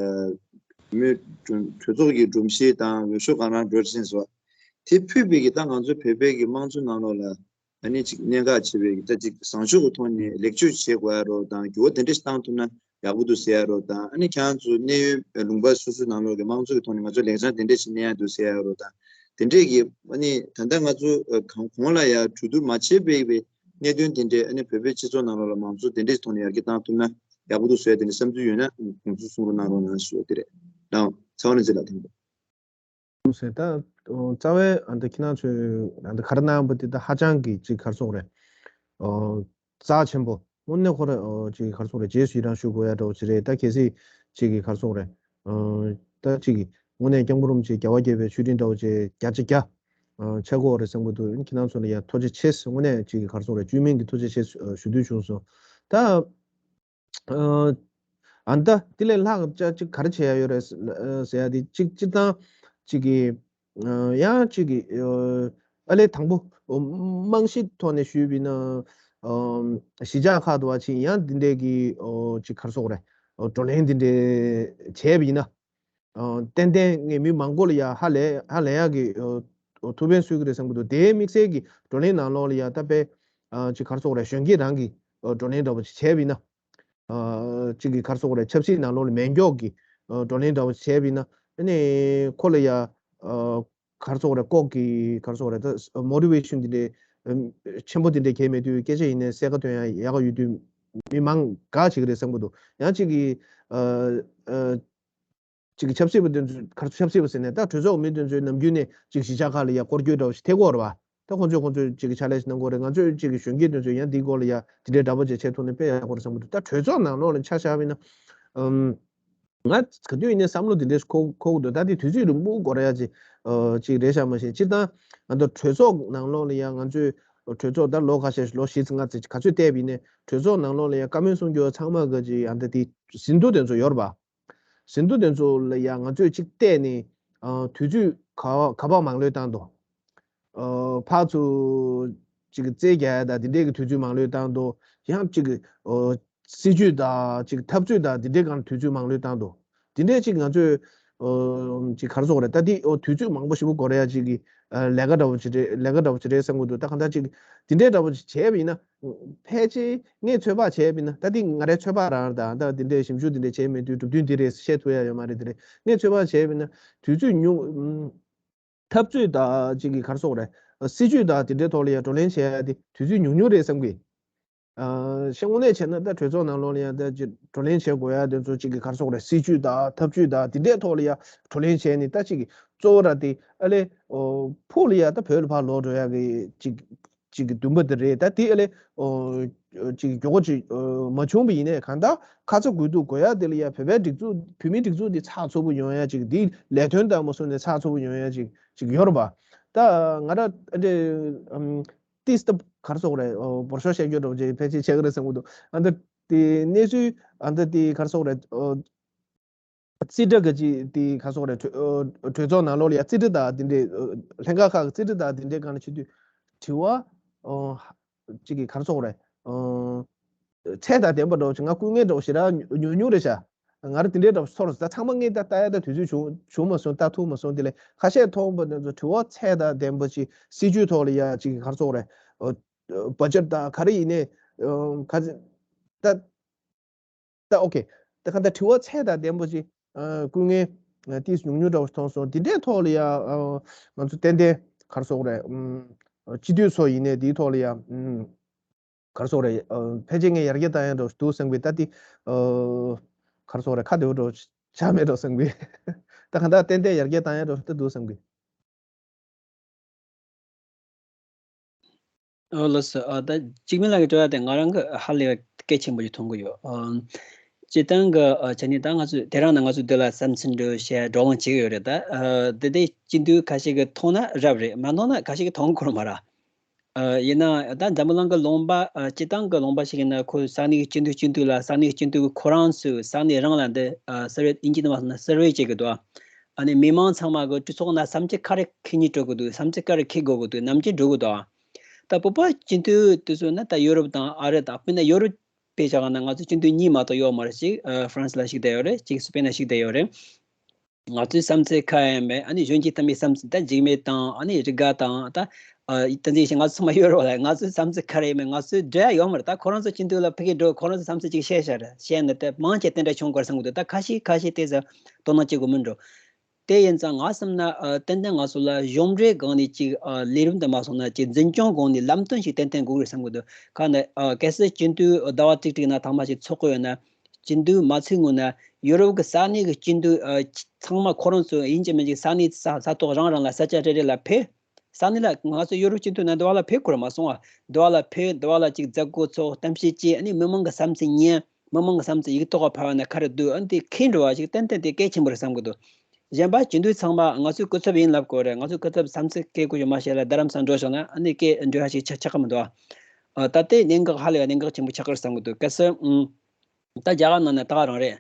མི་གྲོས་ཚོགས་ཀྱི་སྒྲོམ་གཞི་དང་འོས་ཤོག་གང་རང་འགྲོ་ཟིན་སོང་། དེ་ཕུད་པའི་གི་ད་ང་ཚོ་བོད་པའི་གི་དམངས་གཙོ་ནང་ལོགས་ལ་ཨ་ནི་ཅིག་གནད་འགག་ཆེ་བའི་གི་ད་ཅིག་བཟང་སྤྱོད་ཀྱི་ཐོག་ནས་ལེགས་བཅོས་བྱེད་དགོས་ཡ་རོ་དང་འགྱུར་བ་དེ་འདྲ་ཞིག་བཏང་ཐུབ་ན། ཡག་པོ་འདུག་ཟེར་ཡ་རོ་དང་། ཨ་ནི་ཁྱེད་རང་ཚོ་གནས་ཡུལ་ལུང་པ་སོ་སོའི་ནང་ལོགས་ཀྱི་དམངས་གཙོ་གི་ཐོག་ནས་ང་ཚོ་ལེགས་བྱང་དེ་འདྲས་ཞིག་གནས་ཡ་འདུག་ཟེར་ཡ་རོ་དང་། དེ་འདྲས་ཀྱི་ཨ་ནི་ད་ལྟ་ང་ཚོ་གང་གོང་ལ་ཡ་གྲོས་བསྡུར་མ་བྱས་པའི་པའི་གནད་དོན་དེ་འདྲས་ཨ་ནི་བོད་པའི་སྤྱི་ཚོགས་ནང་ལོགས་ལ་མང་གཙོ་དེ་འདྲས་ཐོག་ནས་ཡར་རྒྱས་བཏང་ཐུབ་ན་ཡག་པོ་འདུག་ཟེར་ཡ་དེ་འདྲས་བསམ་ཚུལ་ཡོད་ན་དགོངས་ཚུལ་གསུང་རོགས་གནང་རོགས་གནང་ཞུ་བ་དེ་རེད། ད་ཚེ་དབང་རིག་འཛིན་ལགས་དང་པོ། ཟེར་ད་རྩ་བའི་ཨ་འདི་ཁྱེད་རང་ཚོས་ཨ་འདི་ག་རེ་གནང་པ་འདི་ད་ཧ་ཅང་གི་ཅིག་ག་རེ་ཟེར་དགོས་རེད། ཨོ། རྩ་ཆེན་པོ་དངོས་གནས་ཁོ་རེ་ཨོ་ཅིག་ག་རེ་ཟེར་དགོས་རེད། རྗེས་སུ་ཡི་རང་ཞུ་དགོས་ཡ་འདྲ་བོ་ཅིག་རེད། ད་གལ་སྲིད་ཅིག་གི་ག་རེ་ཟེར་དགོས་རེད། ཨོ། ད་ཅིག་གི་དངོས་གནས་སྐྱབས་མགོན་རིན་པོ་ཆེ་རྒྱལ་བ་དགྱེས་པའི་མཆོད་སྤྲིན་འདྲ་བོ་ཅིག་བརྒྱ་ཆ་བརྒྱ་ཨོ་ཆགས་དགོས་རེད་བསམ་གྱི་འདུག་ཁྱེད་རང་ཚོ་ལ་ཡ་ཐུགས་རྗེ་ཆེ། དངོས་གནས་ཅིག་གི་ག་རེ་ཟེར་དགོས་རེད། བཅོས་མིན་གྱི་ཐུགས་རྗེ་ཆེ་ཞུ་འདོད་བྱུང་སོང་། ད། ཨ་ད་དེ་ལས་ལྷག་ཅིག་ག་རེ་བྱེད་ཡ་ཡོད་རེད་ཟེར་ཡ་དེ་གཅིག་སྤྱིར་བཏང་གཅིག་གི་ ཡང་གཅིག་གི་ཨ་ལས་དང་པོ་རྨང་གཞི་ཐོག་ནས་ཞུས་པ་ཡིན་ན་གཞིས་ཆགས་ཁག་ཏུ་བ་ཅིན་ཡང་འདི་འདྲའི་གི་ཅིག་ག་རེ་ཟེར་དགོས་རེད། བགྲོ་གླེང་འདི་འདྲའི་བྱས་པ་ཡིན་ན། ཏན་ཏན་ངས་མི་མང་པོ་ལ་ཡ་ཧ་ལས་ཧ་ལས་ཡག་གི་ཐུགས་ཕན་གསོས་ཀྱི་རེད་བསམ་གྱི་འདུག་དེའི་དམིགས་བསལ་གྱི་བགྲོ་གླེང་ནང་ལོགས་ལ་ཡ་ད་དཔེ་ཅིག་ག་རེ་ཟེར་དགོས་རེད། གཞོན་སྐྱེས་རང་གི་བགྲོ་གླེང་འདྲ་པོ་ཅིག་བྱས་པ་ཡིན་ན། གཅིག་གི་ག་རེ་ཟེར་དགོས་རེད། ཆབ་སྲིད་ནང་ལོགས་ལ་མེ་སྒྱོགས་ཀྱི་བགྲོ་གླེང་འདྲ་པོ་ཅིག་བྱས་པ་ཡིན་ན། ཨ་ནི་ཁོ་ལ་ཡ་ག་རེ་ཟེར་དགོས་རེད། ལྐོག་གི་ག་རེ་ཟེར་དགོས་རེད། ད་མོ་ཊི་ཝེ་ཤན་འདི་འདྲའི་ཆེན་པོ་འདི་འདྲའི་གང་ཡང་མེད་དུས་སྐད་ཆ་ཡིན་ནའི་གསལ་ཁ་ཐོན་ཡ་ཡག་ག་ཡོད་དུས་མི་མང་དགའ་བྱེད་ཀྱི་རེད་བསམ་གྱི་འདུག་ཡང་གཅིག་གི་ཅིག་གི་ཆབ་སྲིད་པ་དེ་ཚོས་ག་རེ་ཆབ་སྲིད་པ་ཟེར་ནས་ད་གྲོས་ཚོགས་མི་དེ་ཚོས་ནམ་རྒྱུན་ནས་ཅིག་གཞིས་ཆགས་ཁག་ལ་ཡ་སྐོར་སྐྱོད་འདྲ་བོ་ཞིག་ཐེབས་ཀྱི་ཡོད་རེད་པ། ད་ཁོང་ཚོས་ཁོང་ཚོས་ཅིག་གི་ཕྱག་ལས་ཤིག་གནང་གི་ཡོད་རེད། ང་ཚོས་ཅིག་གི་གཞོན་སྐྱེས་དེ་ཚོས་ཡང་འདིའི་སྐོར་ལ་ཡ་དེ་འདྲའི་འདྲ་པོ་ཅིག་བྱེད་ཐུབ་ན་དཔེ་ཡག་པོ་རེད་བསམ་གྱི་འདུག་ད་གྲོས་ཚོགས་ནང་ལོགས་ལ་ཆ་བཞག་པ་ཡིན་ན། ཨམ། ང་ག་དུས་ཡིན་ནའི་བསམ་བློ་དེ་འདྲས་འཁོར་འཁོར་གྱི་འདུག་ད་དེ་དུས་ཚོད་རིང་པོ་འགོར་ཡ་ཅིག་ཨ་ཅིག་རེད་ཤག་མ་གཞི་སྤྱིར་བཏང་ང་ཚོ་གྲོས་ཚོགས་ནང་ལོགས་ལ་ཡ་ང་ཚོས་གྲོས་ཚོགས་ད་ལོ་ཁ་ཤས་ལོ་བཞི་ཙམ་ལྔ་ཙམ་ག་ཚོད་བལྟས་པ་ཡིན་ནའི་གྲོས་ཚོགས་ནང་ལོགས་ལ་ཡ་བཀའ་མོལ་གསུང་རྒྱུ་ཚང་མ་གི་ཅིག་ཡང་ད་དེ་ཟིན་ཐོ་དེ་ཚོ་ཡོད་རེད་པ། ཟིན་ཐོ་དེ་ཚོ་ལ་ཡ་ང་ཚོས་ཅིག་བལྟས་ནས་ཨ་དུས་ཚོད་ག་ག་པར་མང་ལོས་བཏང་འདུག་ཨ་ཕར་ཚུར་ཅིག་རྩོད་རྒྱག་ཡ་དང་དེ་འདྲས་ཀྱི་དུས་ཚོད་མང་ལོས་བཏང་འདུག་ཡང་ཅིག་ཨ་སྲིད་ཇུས་དང་ཅིག་འཐབ་རྩོད་དང་དེ་འདྲའི་སྒང་དུས་ཚོད་མང་ལོས་བཏང་འདུག་དེ་འདྲའི་ཅིག་ང་ཚོས་ཨ་ཅིག་ག་རེ་ཟེར་དགོས་རེད། ད་དེ་ཨོ་དུས་ཚོད་མང་པོ་ཞེ་པོ་འགོར་ཡ་ཅིག་གི་ཨ་ལས་ཀ་འདྲ་པོ་ཅིག་རེད། ལས་ཀ་འདྲ་པོ་ཅིག་རེད་བསམ་གྱི་འདུག་ད་གང་ལྟར་ཅིག་དེ་འདྲའི་འདྲ་པོ་ཅིག་བྱས་པ་ཡིན་ན་ཕལ་ཆེར་ངས་ཚོད་དཔག་བྱས་པ་ཡིན་ན་ད་དེ་ང་རའི་ཚོད་དཔག་རང་རེད། ད་ད་དེ་འདྲའི་ཞིབ་འཇུག་དེ་འདྲ་བྱས་མེད་དུས་གྲུབ་དོན་འདི་རེད་བཤད་ཐུབ་ཡ་ཡོད་མ་རེད། དེ་རེད། ངས་ཚོད་དཔག་བྱས་པ་ཡིན་ན་དུས་ཚོད་ཉུང་ཨུམ། འཐབ་རྩོད་དང་ཅིག་གི་ག་རེ་ཟེར་དགོས་རེད། སྲིད་ཇུས་དང་དེ་འདྲའི་ཐོག་ལ་ཡ་བགྲོ་གླེང་བྱེད་ཡ་དེ་དུས་ཚོད་ཉུང་ཉུང་རེད་བསམ་གི། ཨ་ཤེས་དངོས་གནས་བྱས་ན་ད་གྲོས་ཚོགས་ནང་ལོགས་ལ་ཡ་ད་ཅིག་བགྲོ་གླེང་བྱེད་དགོས་ཡ་དེ་ཚོ་ཅིག་གི་ག་རེ་ཟེར་དགོས་རེད། སྲིད་ཇུས་དང་འཐབ་ཇུས་དང་དེ་འདྲའི་ཐོག་ལ་ཡ་བགྲོ་གླེང་བྱས་ནས་ད་ཅིག་གི་གཙོ་བོ་ར་དེ་ཨ་ལས་ཨོ་ཕུགས་ལ་ཡ་ད་བོད་ལ་ཕར་ལོག་འགྲོ་ཡ་གི་ཅིག་ཅིག་གི་འདུན་པ་དེ་རེད། ད་དེ་ཨ་ལས་ཨོ་ཅིག་མགྱོགས་པོ་ཅིག་ཨོ་མ་བྱུང་བ་ཡིན་ནའི་གང་ལྟར་ཁ་ཚ་དགོས་གཏུག་དགོས་ཡ་དེ་ལ་ཡ་བོད་པའི་སྒྲིག་འཛུགས་བོད་མིའི་སྒྲིག་འཛུགས་འདི་ཚགས་ཚུད་པོ་ཡོང་ཡ་ཅིག་འདི་ལས་དོན་དང་མ་སོང་ནས་ཚགས་ཚུད་པོ་ཡོང་ཡ་ཅིག་ཅིག་ཡོད་རེད་པ། ད་ང་ར་ཨ་འདྲེ་ཨམ་ཏིས་ད་ག་རེ་ཟེར་དགོས་རེད། ཨོ་འབོར་ཤོག་བཤད་རྒྱུ་འདྲ་པོ་ཅིག་ཕལ་ཆེར་བྱེད་ཀྱི་རེད་བསམ་གྱི་འདུག་ཨ་འདྲ་དེ་གནས་ཚུལ་ཨ་འདྲ་དེ་ག་རེ་ཟེར་དགོས་རེད། ཨོ་རྩིས་ཁྲ་གི་ཅིག་དེ་ག་རེ་ཟེར་དགོས་རེད། གྲོས་ཨོ་གྲོས་ཚོགས་ནང་ལོགས་ལ་ཡ་རྩིས་ཁྲ་དང་དེ་འདྲའི་ཨོ་ལྷན་ཁག་ཁག་གི་རྩིས་ཁྲ་དང་དེ་འདྲའི་སྒང་ལ་བྱེད་དུས་དྲི་བ་ཨོ་ཅིག་གི་ག་རེ་ཟེར་དགོས་རེད། ཨོ་ཚད་དང་ལྡན་པ་འདྲ་པོ་ཅིག་ང་སྐུ་ངལ་འདྲ་པོ་ཞེ་དྲག་ཉུང་ཉུང་རེད་ཤག་ང་རང་དེ་འདྲའི་འདྲ་པོ་ཚོར་སོང་། ད་ཚང་མ་ངས་ད་ལྟ་ཡ་ད་དུས་ཚོད་བྱུང་བྱུང་མ་སོང་། ལྟ་ཐུབ་མ་སོང་། དེ་ལས་ཁ་ཤས་མཐོང་བ་དེ་ཚོ་དྲི་བ་ཚད་དང་ལྡན་པ་ཅིག་སྲིད་ཇུས་ཐོག་ལ་ཡ་ཅིག་ག་རེ་ཟེར་དགོས་རེད། ཨོ་བ་ཇེཊ་དང་ག་རེ་ཡིན་ནའི་ཨོ་ག་ཚོད་ད། ད་ཨོ་ཁེ། ད་ག་ད་དྲི་བ་ཚད་དང་ལྡན་པ་ཅིག་ཨ་སྐུ་ངལ་ཨ་ཏིས་ཉུང་ཉུང་འདྲ་པོ་མཐོང་སོང་། འདི་འདྲའི་ཐོག་ལ་ཡ་ཨ་ང་ཚོ་ཏན་ཏན་ག་རེ་ཟེར་དགོས་རེད། ཨམ་སྤྱི་འཐུས་ཚོ་ཡིན་ནའི་འདིའི་ཐོག་ལ་ཡ་ཨམ་ག་རེ་ཟེར་དགོས་རེད། ཨ་ཕལ་ཆེར་ངས་ཡར་རྒྱས་བཏང་ཡ་འདྲ་པོ་འདུག་བསམ་གི། ད་དེ་ཨ་ག་རེ་ཟེར་དགོས་རེད། ཁ་བདེ་པོ་འདྲ་པོ་ཆགས་མེད་འགྲོ་བསམ་གི། ད་ག་ད་ཏན་ཏན་ཡར་རྒྱས་བཏང་ཡ་འདྲ་པོ་ད་འདུག་བསམ་གི། ཨོ་ལགས་སོ། ཨ་ད་འཇིགས་མེད་ལགས་ཀྱི་དྲི་བ་དེ་ང་རང་གི་ཧ་ལས་པའི་གལ་ཆེན་པོ་ཞིག་མཐོང་གི་ཡོད། ཨ་སྤྱིར་བཏང་གི་ཨ་ཆ་ནས་ད་ང་ཚོས་དེ་རིང་ནས་ང་ཚོས་འདི་ལ་བསམ་ཚུལ་འགྲོ་བཤད་བགྲོ་གླེང་བྱེད་ཀྱི་ཡོད་རེད། ད་ཨ་འདི་དེ་སྤྱི་འཐུས་ཁ་ཤས་ཀྱིས་མཐོང་ན་རབ་རེད། མ་མཐོང་ན་ཁ་ཤས་ཀྱིས་མཐོང་གི་ཡོད་མ་རེད། ཨ་ཡིན་ནའང་ད་འཛམ་བུ་གླིང་གི་ལུང་པ་ཨ་སྤྱིར་བཏང་གི་ལུང་པ་ཞིག་ཡིན་ན་ཁོ་ས་གནས་ཀྱི་སྤྱི་འཐུས་སྤྱི་འཐུས་ལ་ས་གནས་ཀྱི་སྤྱི་འཐུས་ཁོ་རང་ཚོས་ས་གནས་རང་ལ་འདི་ཨ་སར་ཝེ་དབྱིན་ཇི་ནང་མ་སོང་ན་སར་ཝེ་བྱེད་ཀྱི་འདུག་ཨ་ནི་མི་མང་ཚང་མ་གི་གྲོས་ཚོགས་ནང་བསམ་ཚུལ་ག་རེ་འཁྱེར་སྙིང་འདོད་ཀྱི་འདུག་བསམ་ཚུལ་ག་རེ་འཁྱེར་དགོས་ཀྱི་འདུག་ནམ་རྒྱུན་འགྲོ་གི་འདུག་ད་བོད་པ་སྤྱི་འཐུས་དེ་ཚོ་ནི་ད་ཡོ་རོབ་དང་ཨ་རི་དང་དཔེར་ན་ཡོ་རོབ་དཔེ་བཞག་ན་ང་ཚོ་སྤྱི་འཐུས་གཉིས་མ་གཏོགས་ཡོད་མ་རེད། གཅིག་ཨ་ཧྥ་རན་སི་ལ་ཞུགས་བསྡད་ཡོད་རེད། གཅིག་སི་པེན་ལ་ཞུགས་བསྡད་ཡོད་རེད། ང་ཚོའི་བསམ་ཚུལ་ག་ཡང་མེད། ཨ་ནི་གཞོན་སྐྱེས་ཐམས་ཅད་བསམ་ཚུལ་ད་འཇིགས་མེད་དང་ཨ་ནི་རི་དགའ་དང་ད་ཨ་ད་ཅིག་ང་ཚོ་ཚང་མ་ཡོད་རེད་པ། ང་ཚོའི་བསམ་ཚུལ་ག་རེ་ཡིན་མིན་ང་ཚོས་འགྲོ་ཡ་ཡོད་མ་རེད། ད་ཁོ་རང་ཚོ་སྤྱི་འཐུས་ལ་ཕ་གིར་འགྲོ། ཁོ་རང་ཚོའི་བསམ་ཚུལ་ཅིག་བཤད་བཞག་རེད། བཤད་ན་དེ་མང་ཆེ་དེ་འདྲ་བྱུང་དགོས་བསམ་གི་འདུག་ད་ཁ་ཤས་ཁ་ཤས་དེ་ཚོ་དོ་སྣང་བྱེད་དགོས་མིན་འགྲོ། དེ་ཡིན་ཙང་ང་བསམ་ན་ཨ་ཏན་ཏན་ང་ཚོ་ལ་གཞུང་འབྲེལ་སྒང་ནས་ཅིག་ཨ་ལས་རིམ་དུ་མ་སོང་ན་ཅིག་འཛིན་སྐྱོང་སྒང་ནས་ལམ་སྟོན་ཞིག་ཏན་ཏན་དགོས་རེད་བསམ་གི་འདུག་ག་ནས་ཨ་གལ་སྲིད་སྤྱི་འཐུས་ཟླ་བ་གཅིག་གཅིག་ནང་ཐེངས་མ་ཞིག་ཚོགས་ཀྱི་ཡོད་ན། སྤྱི་འཐུས་མ་ཚུད་སྔོན་ན་ཡོ་རོབ་ཀྱི་ས་གནས་ཀྱི་སྤྱི་འཐུས་ཨ་ཚང་མ་ཁོ་རང་ཚོ་ཡིན་གཅིག་མིན་གཅིག་ས་གནས་ས་ས་ཐོག་རང་རང་ལ་ས་ཆ་རེ་རེ་ལ་ཕེབས། ས་གནས་ལ་ང་ཚོ་ཡོ་རོབ་སྤྱི་འཐུས་ནང་འདི་བ་ལ་ཕེབས་དགོས་རེད་མ་སོང་ང་། འདི་བ་ལ་ཕེབས། འདི་བ་ལ་ཅིག་མཛད་སྒོ་ཚོགས། གཏམ་བཤད་བྱས། ཨ་ནི་མི་མང་གི་བསམ་ཚུལ་ཉན། མི་མང་གི་བསམ་ཚུལ་ཡིག་ཐོག་ག་ཕབ་ན་ག་རེ་འདུག་ཨ་ནི་དེ་མཁྱེན་འགྲོ་བ་ཞིག་ཏན་ཏན་དེ་གལ་ཆེན་པོ་རེད་བསམ་གི་འདུག་གཞན་པ་སྤྱི་འཐུས་ཚང་མ་ང་ཚོའི་སྐུ་ཚབ་ཡིན་ལབ་དགོས་རེད། ང་ཚོའི་སྐུ་ཚབ་བསམ་ཚུལ་སྐད་གོ་ཡོད་མ་ཤེས་ལ་རྡ་རམ་ས་འགྲོ་བྱུང་ན་ཨ་ནི་སྐད་འགྲོ་ཡ་ཞིག་ཆགས་ཆགས་ཀྱི་མི་འདུག་ཨ་ད་ལྟའི་གནད་འགག་ཧ་ལས་པ་གནད་འགག་ཆེན་པོ་ཆགས་ཀྱི་རེད་བསམ་གི་འདུག་གལ་སྲིད་ཨུམ། ད་རྒྱ་གར་ནང་ནས་ད་ག་རང་རེད།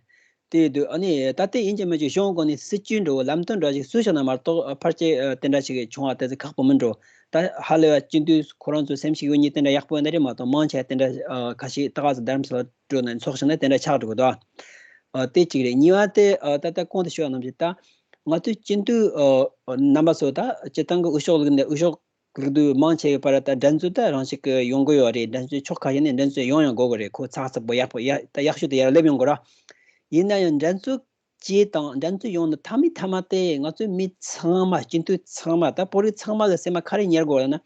དེ་འདུག་ཨ་ནི་ད་ལྟ་ཡིན་གྱི་མིན་གྱི་གཞུང་གོང་ནས་སྲིད་ཇུས་འགྲོ་ལམ་སྟོན་འགྲོ་ཞིག་སུས་བྱུང་ན་མ་གཏོགས་ཕལ་ཆེར་དེ་འདྲ་ཞིག་བྱུང་བ་དེ་ཚོ་ཁག་པོ་མིན་འགྲོ། ད་ཧ་ལས་པ་སྤྱི་འཐུས་ཁོ་རང་ཚོའི་སེམས་ཤིག་ཡོད་ཉིད་དེ་འདྲ་ཡག་པོ་ཡོད་ན་རེད་མ་གཏོགས་མང་ཆེ་བ་དེ་འདྲ་ཁ་ཤས་ད་ག་ཚོད་རྡ་རམ་ས་ལ་འགྲོ་ན་ཚོགས་བྱུང་ན་དེ་འདྲ་ཆགས་འགྲོ་གི་འདུག་དེ་གཅིག་རེད། གཉིས་པ་དེ་ད་ལྟ་གོང་དུ་ཞུས་པ་ནང་བཞིན་ད་ང་ཚོའི་སྤྱི་འཐུས་རྣམ་པ་ཚོ་ད་སྤྱི་བཏང་གི་འོས་ཤོག་བླུགས་ནས་འོས་ཤོག་ལུགས་དུས་མང་ཆེ་བའི་བར་ད་འགྲན་རྩོད་ད་རང་ཞིག་གི་ཡོང་གི་ཡོད་རེད། འགྲན་རྩོད་ཕྱོགས་ཁ་ཤས་ནས་འགྲན་རྩོད་ཡོང་ཡང་དགོས་གི་རེད། ཁོ་ཚགས་ཚུད་པོ་ཡག་པོ་ཡ་ད་ཡག་ཤོས་དེ་ཡར་སླེབས་ཡོང་གི་ར། ཡིན་ན་ཡང་འགྲན་རྩོད་བྱས་དང་འགྲན་རྩོད་ཡོང་ནི་མཐའ་མའི་མཐའ་མ་དེ་ང་ཚོའི་མི་ཚང་མ་སྤྱི་འཐུས་ཚང་མ་ད་བོད་རིགས་ཚང་མ་གི་སེམས་མ་ག་རེ་ཉར་དགོས་ལབ་ན་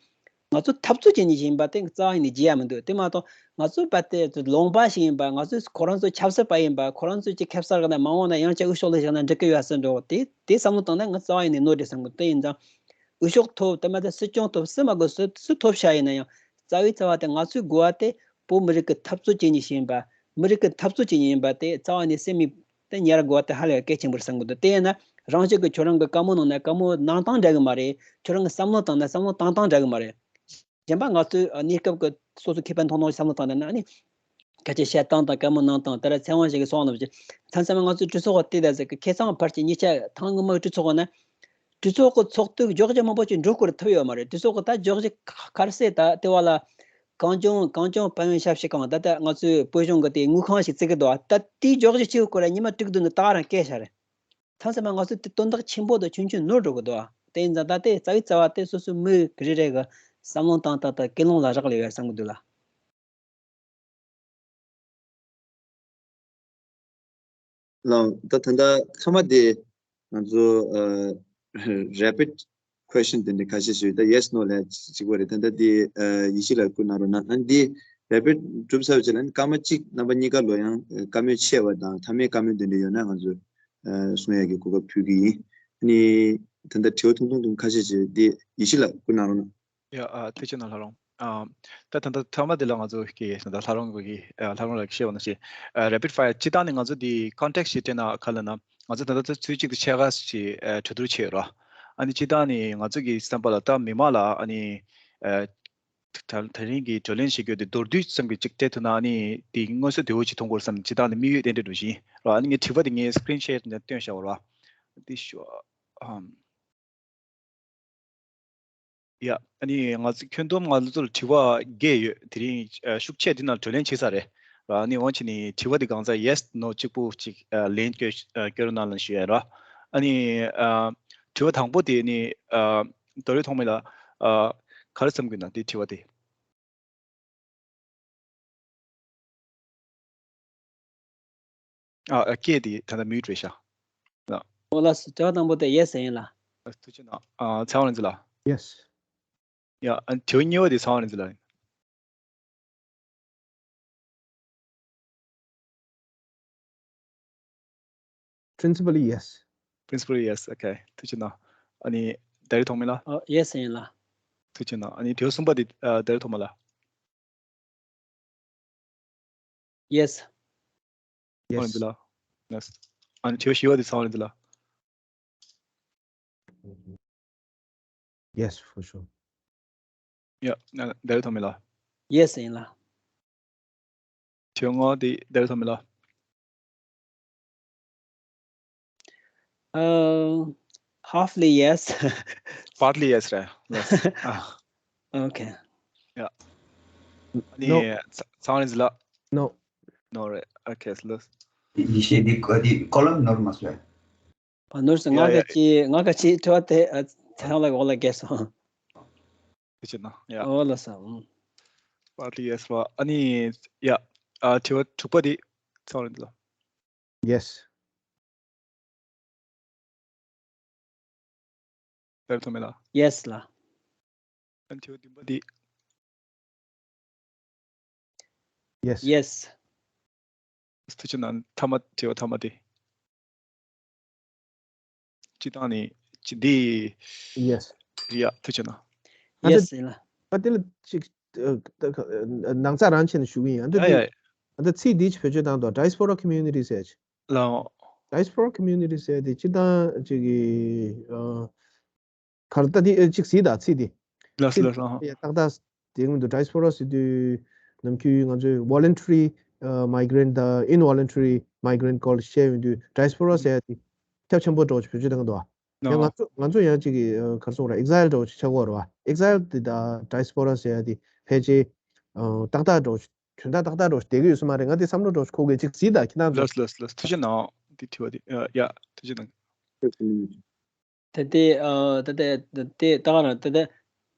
ང་ཚོ་འཐབ་རྩོད་བྱེད་མཁན་ཞིག་ཡིན་པ་དེ་རྩ་བ་ནས་བརྗེད་ཡ་མི་འདུག་དེ་མ་གཏོགས་ང་ཚོ་བ་དེ་ལུང་པ་ཞིག་ཡིན་པ། ང་ཚོ་ཁོ་རང་ཚོ་ཆབ་སྲིད་པ་ཡིན་པ། ཁོ་རང་ཚོ་ཅིག་ཁེ་བཟང་གི་ན་མ་འོངས་ན་ཡང་ཅིག་འོས་ཤོག་ལ་བཞག་ན་འགྲིག་གི་ཡོད་བསམ་འགྲོ། དེ་དེ་བསམ་བློ་བཏང་ན་ང་རྩ་བ་ནས་ནོར་འགྲིག་བསམ་གི། དེ་ཡིན་ཙང་། འོས་ཤོག་ཐོབ་དེ་མ་ཐག་སྲིད་སྐྱོང་ཐོབ་སུ་མ་དགོས་སུ་སུ་ཐོབ་ཤག་ཡིན་ན་ཡང་རྩ་བའི་རྩ་བ་དེ་ང་ཚོའི་དགོས་པ་དེ་བོད་མི་རིགས་ཀྱི་འཐབ་རྩོད་བྱེད་མཁན་ཞིག་ཡིན་པ། མི་རིགས་ཀྱི་འཐབ་རྩོད་བྱེད་མཁན་ཡིན་པ་དེ་རྩ་བ་ནས་སེམས་མི་དེ་ཉར་དགོས་པ་དེ་ཧ་ལས་གལ་ཆེན་པོ་རེད་བསམ་གི་འདུག་དེ་ཡིན་ན་རང་ཅག་གི་ཁྱོད་རང་གི་བཀའ་མོལ་གནང་ན་བཀའ་མོལ་གནང་སྟངས་འདྲ་གི་མ་རེད། ཁྱོད་རང་གི་བསམ་བློ་བཏང་ན་བསམ་བློ་བཏང་སྟངས་འདྲ་གི་མ་རེད། གཞན་པ་ང་ཚོའི་གནས་སྐབས་ཀྱི་སོ་སོའི་ཁེ་ཕན་མཐོང་མཐོང་བསམ་བློ་བཏང་ན་ཨ་ནི། སྐད་ཆ་བཤད་སྟངས་དང་བཀའ་མོལ་གནང་སྟངས་དེ་ལ་ཚེ་དབང་ཞིག་གིས་གསུངས་པ་ནང་བཞིན་མཚམས་མཚམས་ང་ཚོའི་གྲོས་ཚོགས་ཁག་དེ་དང་ཟེར་གི་ཁ་སང་ཕལ་ཆེར་ཉེ་ཆར་ཐེངས་སྔོན་མའི་གྲོས་ཚོགས་ཁག་ན། གྲོས་ཚོགས་ཀྱི་ཚོགས་དུས་འཇོག་རྒྱུ་མང་པོ་ཅིག་འགྲོ་སྐོར་ཐུབ་ཡོད་མ་རེད། གྲོས་ཚོགས་ཀྱི་ད་འཇོག་རྒྱུ་ཁ་ཁར་སེ་ད་ལྟེ་བ་ལ་གངས་ལྗོངས་གངས་ལྗོངས་བལ་ཡུལ་ཞབས་ཞུ་ཁང་ད་ལྟ་ང་ཚོའི་བོད་གཞུང་གི་དེ་དངུལ་ཁང་ཞིག་བརྩི་གི་འདུག་ད་དེའི་འཇོག་རྒྱུ་ཆེ་བའི་སྐོར་ལ་ཉི་མ་དྲུག་བདུན་ནས་ད་ག་རང་བསྐྱལ་བཞག་རེད། མཚམས་མཚམས་ང་ཚོས་དེ་དོན་དག་ཆེན་པོ་དང་ཆུང་ཆུང་ནོར་འགྲོ་གི་འདུག་དེ་ཡིན་ཙང་ད་ལྟའི་རྩ་བའི་རྩ་བ་དེ་སོ་སོའི་མི་རེ་རེ་གི་བསམ་བློ་བཏང་སྟངས་དང་ཀུན་སློང་ལ་རག་ལས་ཡོད་བསམ་གི་འདུག་ལ། ལགས། ད་ད་ལྟ་མཐའ་མ་དེ་ང་ཚོ་ཨ་rapid question དེ་འདྲ་ཁ་ཤས་ཤིག་ད་yes no ལ་གཅིག་པ་རེད། ད་ལྟ་དེ་ཨ་ཡེ་ཤེས་ལགས་སྐུ་གནང་རོགས་གནང་། ཨ་ནི་དེ་rapid གྲུབ་ཚར་བའི་རྗེས་ལ་ཨ་ནི་སྐར་མ་གཅིག་རྣམ་པ་གཉིས་ཀ་ལོ་ཡང་ཨ་བཀའ་མོལ་ཆེ་བ་དང་མཐའ་མའི་བཀའ་མོལ་དེ་འདྲ་ཡོད་ན་ང་ཚོ་ཨ་གསུང་ཡག་གི་གོ་སྐབས་ཕུལ་གི་ཡིན། ཨ་ནི་ད་ལྟ་དྲི་བ་ཐུང་ཐུང་ཐུང་ཁ་ཤས་ཤིག་དེ་ཡེ་ཤེས་ལགས་སྐུ་གནང་རོགས་གནང་། ཡ། ཨ། ཐུགས་རྗེ་གནང་། ལྷ་རོང་། ཨ། ད་ད་ལྟ་ཐ་མ་འདི་ལ་ང་ཚོ་གི་ད་ལྷ་རོང་གི་ཨ་ལྷ་རོང་ལགས་ཀྱིས་བཤད་པ་ནང་བཞིན་ཨ་rapid fire སྤྱིར་བཏང་ནས་ང་ཚོ་འདི་context ཞིག་སྤྲད་ན་ག་ལབ་ན་ང་ཚོ་ད་ལྟ་ཚོད་ཚོད་གཅིག་ཏུ་ཕྱེད་ཀ་ཞིག་ཨ་གྲོས་བསྡུར་བྱས་ཡོད་ར། ཨ་ནི་སྤྱིར་བཏང་ནས་ང་ཚོ་གི་བསམ་པ་ལ་ད་མི་མང་ལ་ཨ་ནི་ཨ་ད་ད་རིང་གི་བགྲོ་གླེང་བྱེད་རྒྱུ་དེ་མདོར་བསྡུས་ཙམ་གྱི་གཅིག་སྤྲད་ཐུབ་ན་ཨ་ནི་དེ་མངོན་གསལ་དོད་པོ་ཅིག་མཐོང་གི་རེད་བསམ། སྤྱིར་བཏང་ནས་དམིགས་ཡུལ་ཏན་ཏན་འགྲོ་བཞིན་ར། ཨ་ནི་ངས་དྲི་བ་དེ་ངས་screen share ནས་སྟོན་བཞག་ཡོད་ར། དེ་ཤོ་ཨམ། ཡ། ཨ་ནི་ང་ཚོ་ཁྱོན་བསྡོམས་ང་ཚོ་ལ་དྲི་བ་བརྒྱད་ཡོད། དེ་རིང་ཨ་ཤུགས་ཆེ་འདི་ནང་བགྲོ་གླེང་བྱེད་ས་རེད། ཨ་ནི་འོང་བྱས་ནས་དྲི་བ་འདི་གང་ཚ་yes no གཅིག་པུ་གཅིག་ཨ་ལན་སྐྱོན་ཨ་སྐྱོན་རོགས་གནང་ལབ་ཞུ་ཡ་ར། ཨ་ནི་ཨ་དྲི་བ་དང་པོ་དེ་ནི་ཨ་རྡོ་རི་ཐོགས་མེད་ལགས་ཨ་ག་རེ་བསམ་གྱི་ན་དེ་དྲི་བ་དེ། ཨ་ཨ་སྐད་དེ་ད་ལྟ་mute རེད་ཤག་ལགས། ཨོ་ལགས་སོ། དྲི་བ་དང་པོ་དེ་yes ཡིན་ལགས། ཨ་ཐུགས་རྗེ་གནང་། ཨ་ཚེ་དབང་རིག་འཛིན་ལགས། Yes. ཡ། ཨ་དྲི་བ་གཉིས་པ་དེ་ཚེ་དབང་རིག་འཛིན་ལགས། Principally yes. Principally yes. Okay. ཐུགས་རྗེ་གནང་། ཨ་ནི་རྡོ་རི་ཐོགས་མེད་ལགས། ཨ་yes ཡིན་ལགས། ཐུགས་རྗེ་གནང་། ཨ་ནི་དྲི་བ་གསུམ་པ་དེ་ཨ་རྡོ་རི་ཐོགས་མེད་ལགས། Yes. Yes. ལགས། Yes. ཨ་ནི་དྲི་བ་བཞི་པ་དེ་ཚེ་དབང་རིག་འཛིན་ལགས། Yes, for sure. ཡ། ཨ་རྡོ་རི་ཐོགས་མེད་ལགས། Yes ཡིན་ལགས། དྲི་བ་ལྔ་པ་དེ་རྡོ་རི་ཐོགས་མེད་ལགས། Uh, halfly yes. Partly yes རེད། ལགས། ཨ། Okay. ཡ། ཨ་ནི་No. ཚེ་དབང་རིག་འཛིན་ལགས། No. No རེད། Okay ལགས། ཡེ་ཤེས་འདི་ཀོ་འདི་ཀོ་ལོམ་ནོར་མ་སོང་། ཨ་ནོར་སོང་། ཡ་ང་ཡ། ག་ཅི་ང་ག་ཅི་དྲི་བ་དེ་ཨ་ཚེ་དབང་ལགས་འོག་ལ་བརྒལ་སོང་། དེ་བྱས་ན་ཡ། ཨོ་ལགས་སོ། ཨུམ། Partly yes རེད་པ། ཨ་ནི་ཡ། ཨ་དྲི་བ་དྲུག་པ་དེ་ཚེ་དབང་རིག་འཛིན་ལགས། Yes. རྡོ་རི་ཐོགས་མེད་ལགས། Yes ལགས། ཨ་ནི་དྲི་བ་བདུན་པ་དེ། Yes. Yes. ཐུགས་རྗེ་གནང་། མཐའ་མ་དྲི་བ་མཐའ་མ་དེ། སྤྱིར་བཏང་ནས་ཅི་འདི། Yes. ཡ། ཐུགས་རྗེ་གནང་། ཨ་ད། Yes ཡིན་ལགས། ཨ་དེ་ལ་ཅིག་ཨ་ད་ནང་ཚགས་རང་བྱས་ནས་ཞུ་གི་ཡིན། ཨ་ད་ཡ་འདི་ཡ། ཨ་ད་ཚིག་འདི་ཅིག་བེད་སྤྱོད་བཏང་འདུག diaspora community ཟེར་ཅིག་ལགས། Diaspora community ཟེར་དེ་སྤྱིར་བཏང་ཅིག་གི་ཨ། གར་ལྟ་དེ་ཨེ་གཅིག་གཟིགས་དང་ཚིག་དེ། ལགས་སོ་ཚིག་ལགས་སོ། ཡ་ཏག་ཏག་དེ་སྔོན་དུ་diaspora ཟེར་དུས་ནམ་རྒྱུན་ང་ཚོས་voluntary ཨ་migrant དང་involuntary migrant སྐོར་བཤད་ཡོང་དུས་diaspora ཟེར་ཡ་དེ་ཁྱབ་ཆེན་པོ་འདྲ་བོ་ཞིག་བེད་སྤྱོད་གཏོང་གི་འདུག་བ། ཡང་ང་ནོ། ཚོ་ང་ཚོ་ཡང་ཅིག་གི་ཨ་ག་རེ་ཟེར་དགོས་རེད། exile འདྲ་བོ་ཞིག་ཆགས་ཀྱི་ཡོད་རེད་བ། exile དེ་དང་diaspora ཟེར་ཡ་དེ་ཕལ་ཆེར་ཨ་ཏག་ཏག་འདྲ་བོ་ཞིག་དོན་དག་ཏག་ཏག་འདྲ་བོ་ཞིག་བསྡད་ཀྱི་ཡོད་ས་མ་རེད། ང་དེ་བསམ་བློ་འདྲ་བོ་ཞིག་འཁོར་གི་ཅིག་གཟིགས་དང་ཁྱེད་རང་ཚོ། ལགས་ལགས་ལགས། ཐུགས་རྗེ་གནང་། འདི་དྲི་བ་འདི་ཡ་ཡ་ཐུགས་རྗེ་གནང་། ད་ལྟའི་ཨ་ད་ལྟའི་ད་ལྟའི་ད་ག་རང་ད་ལྟ་དེ་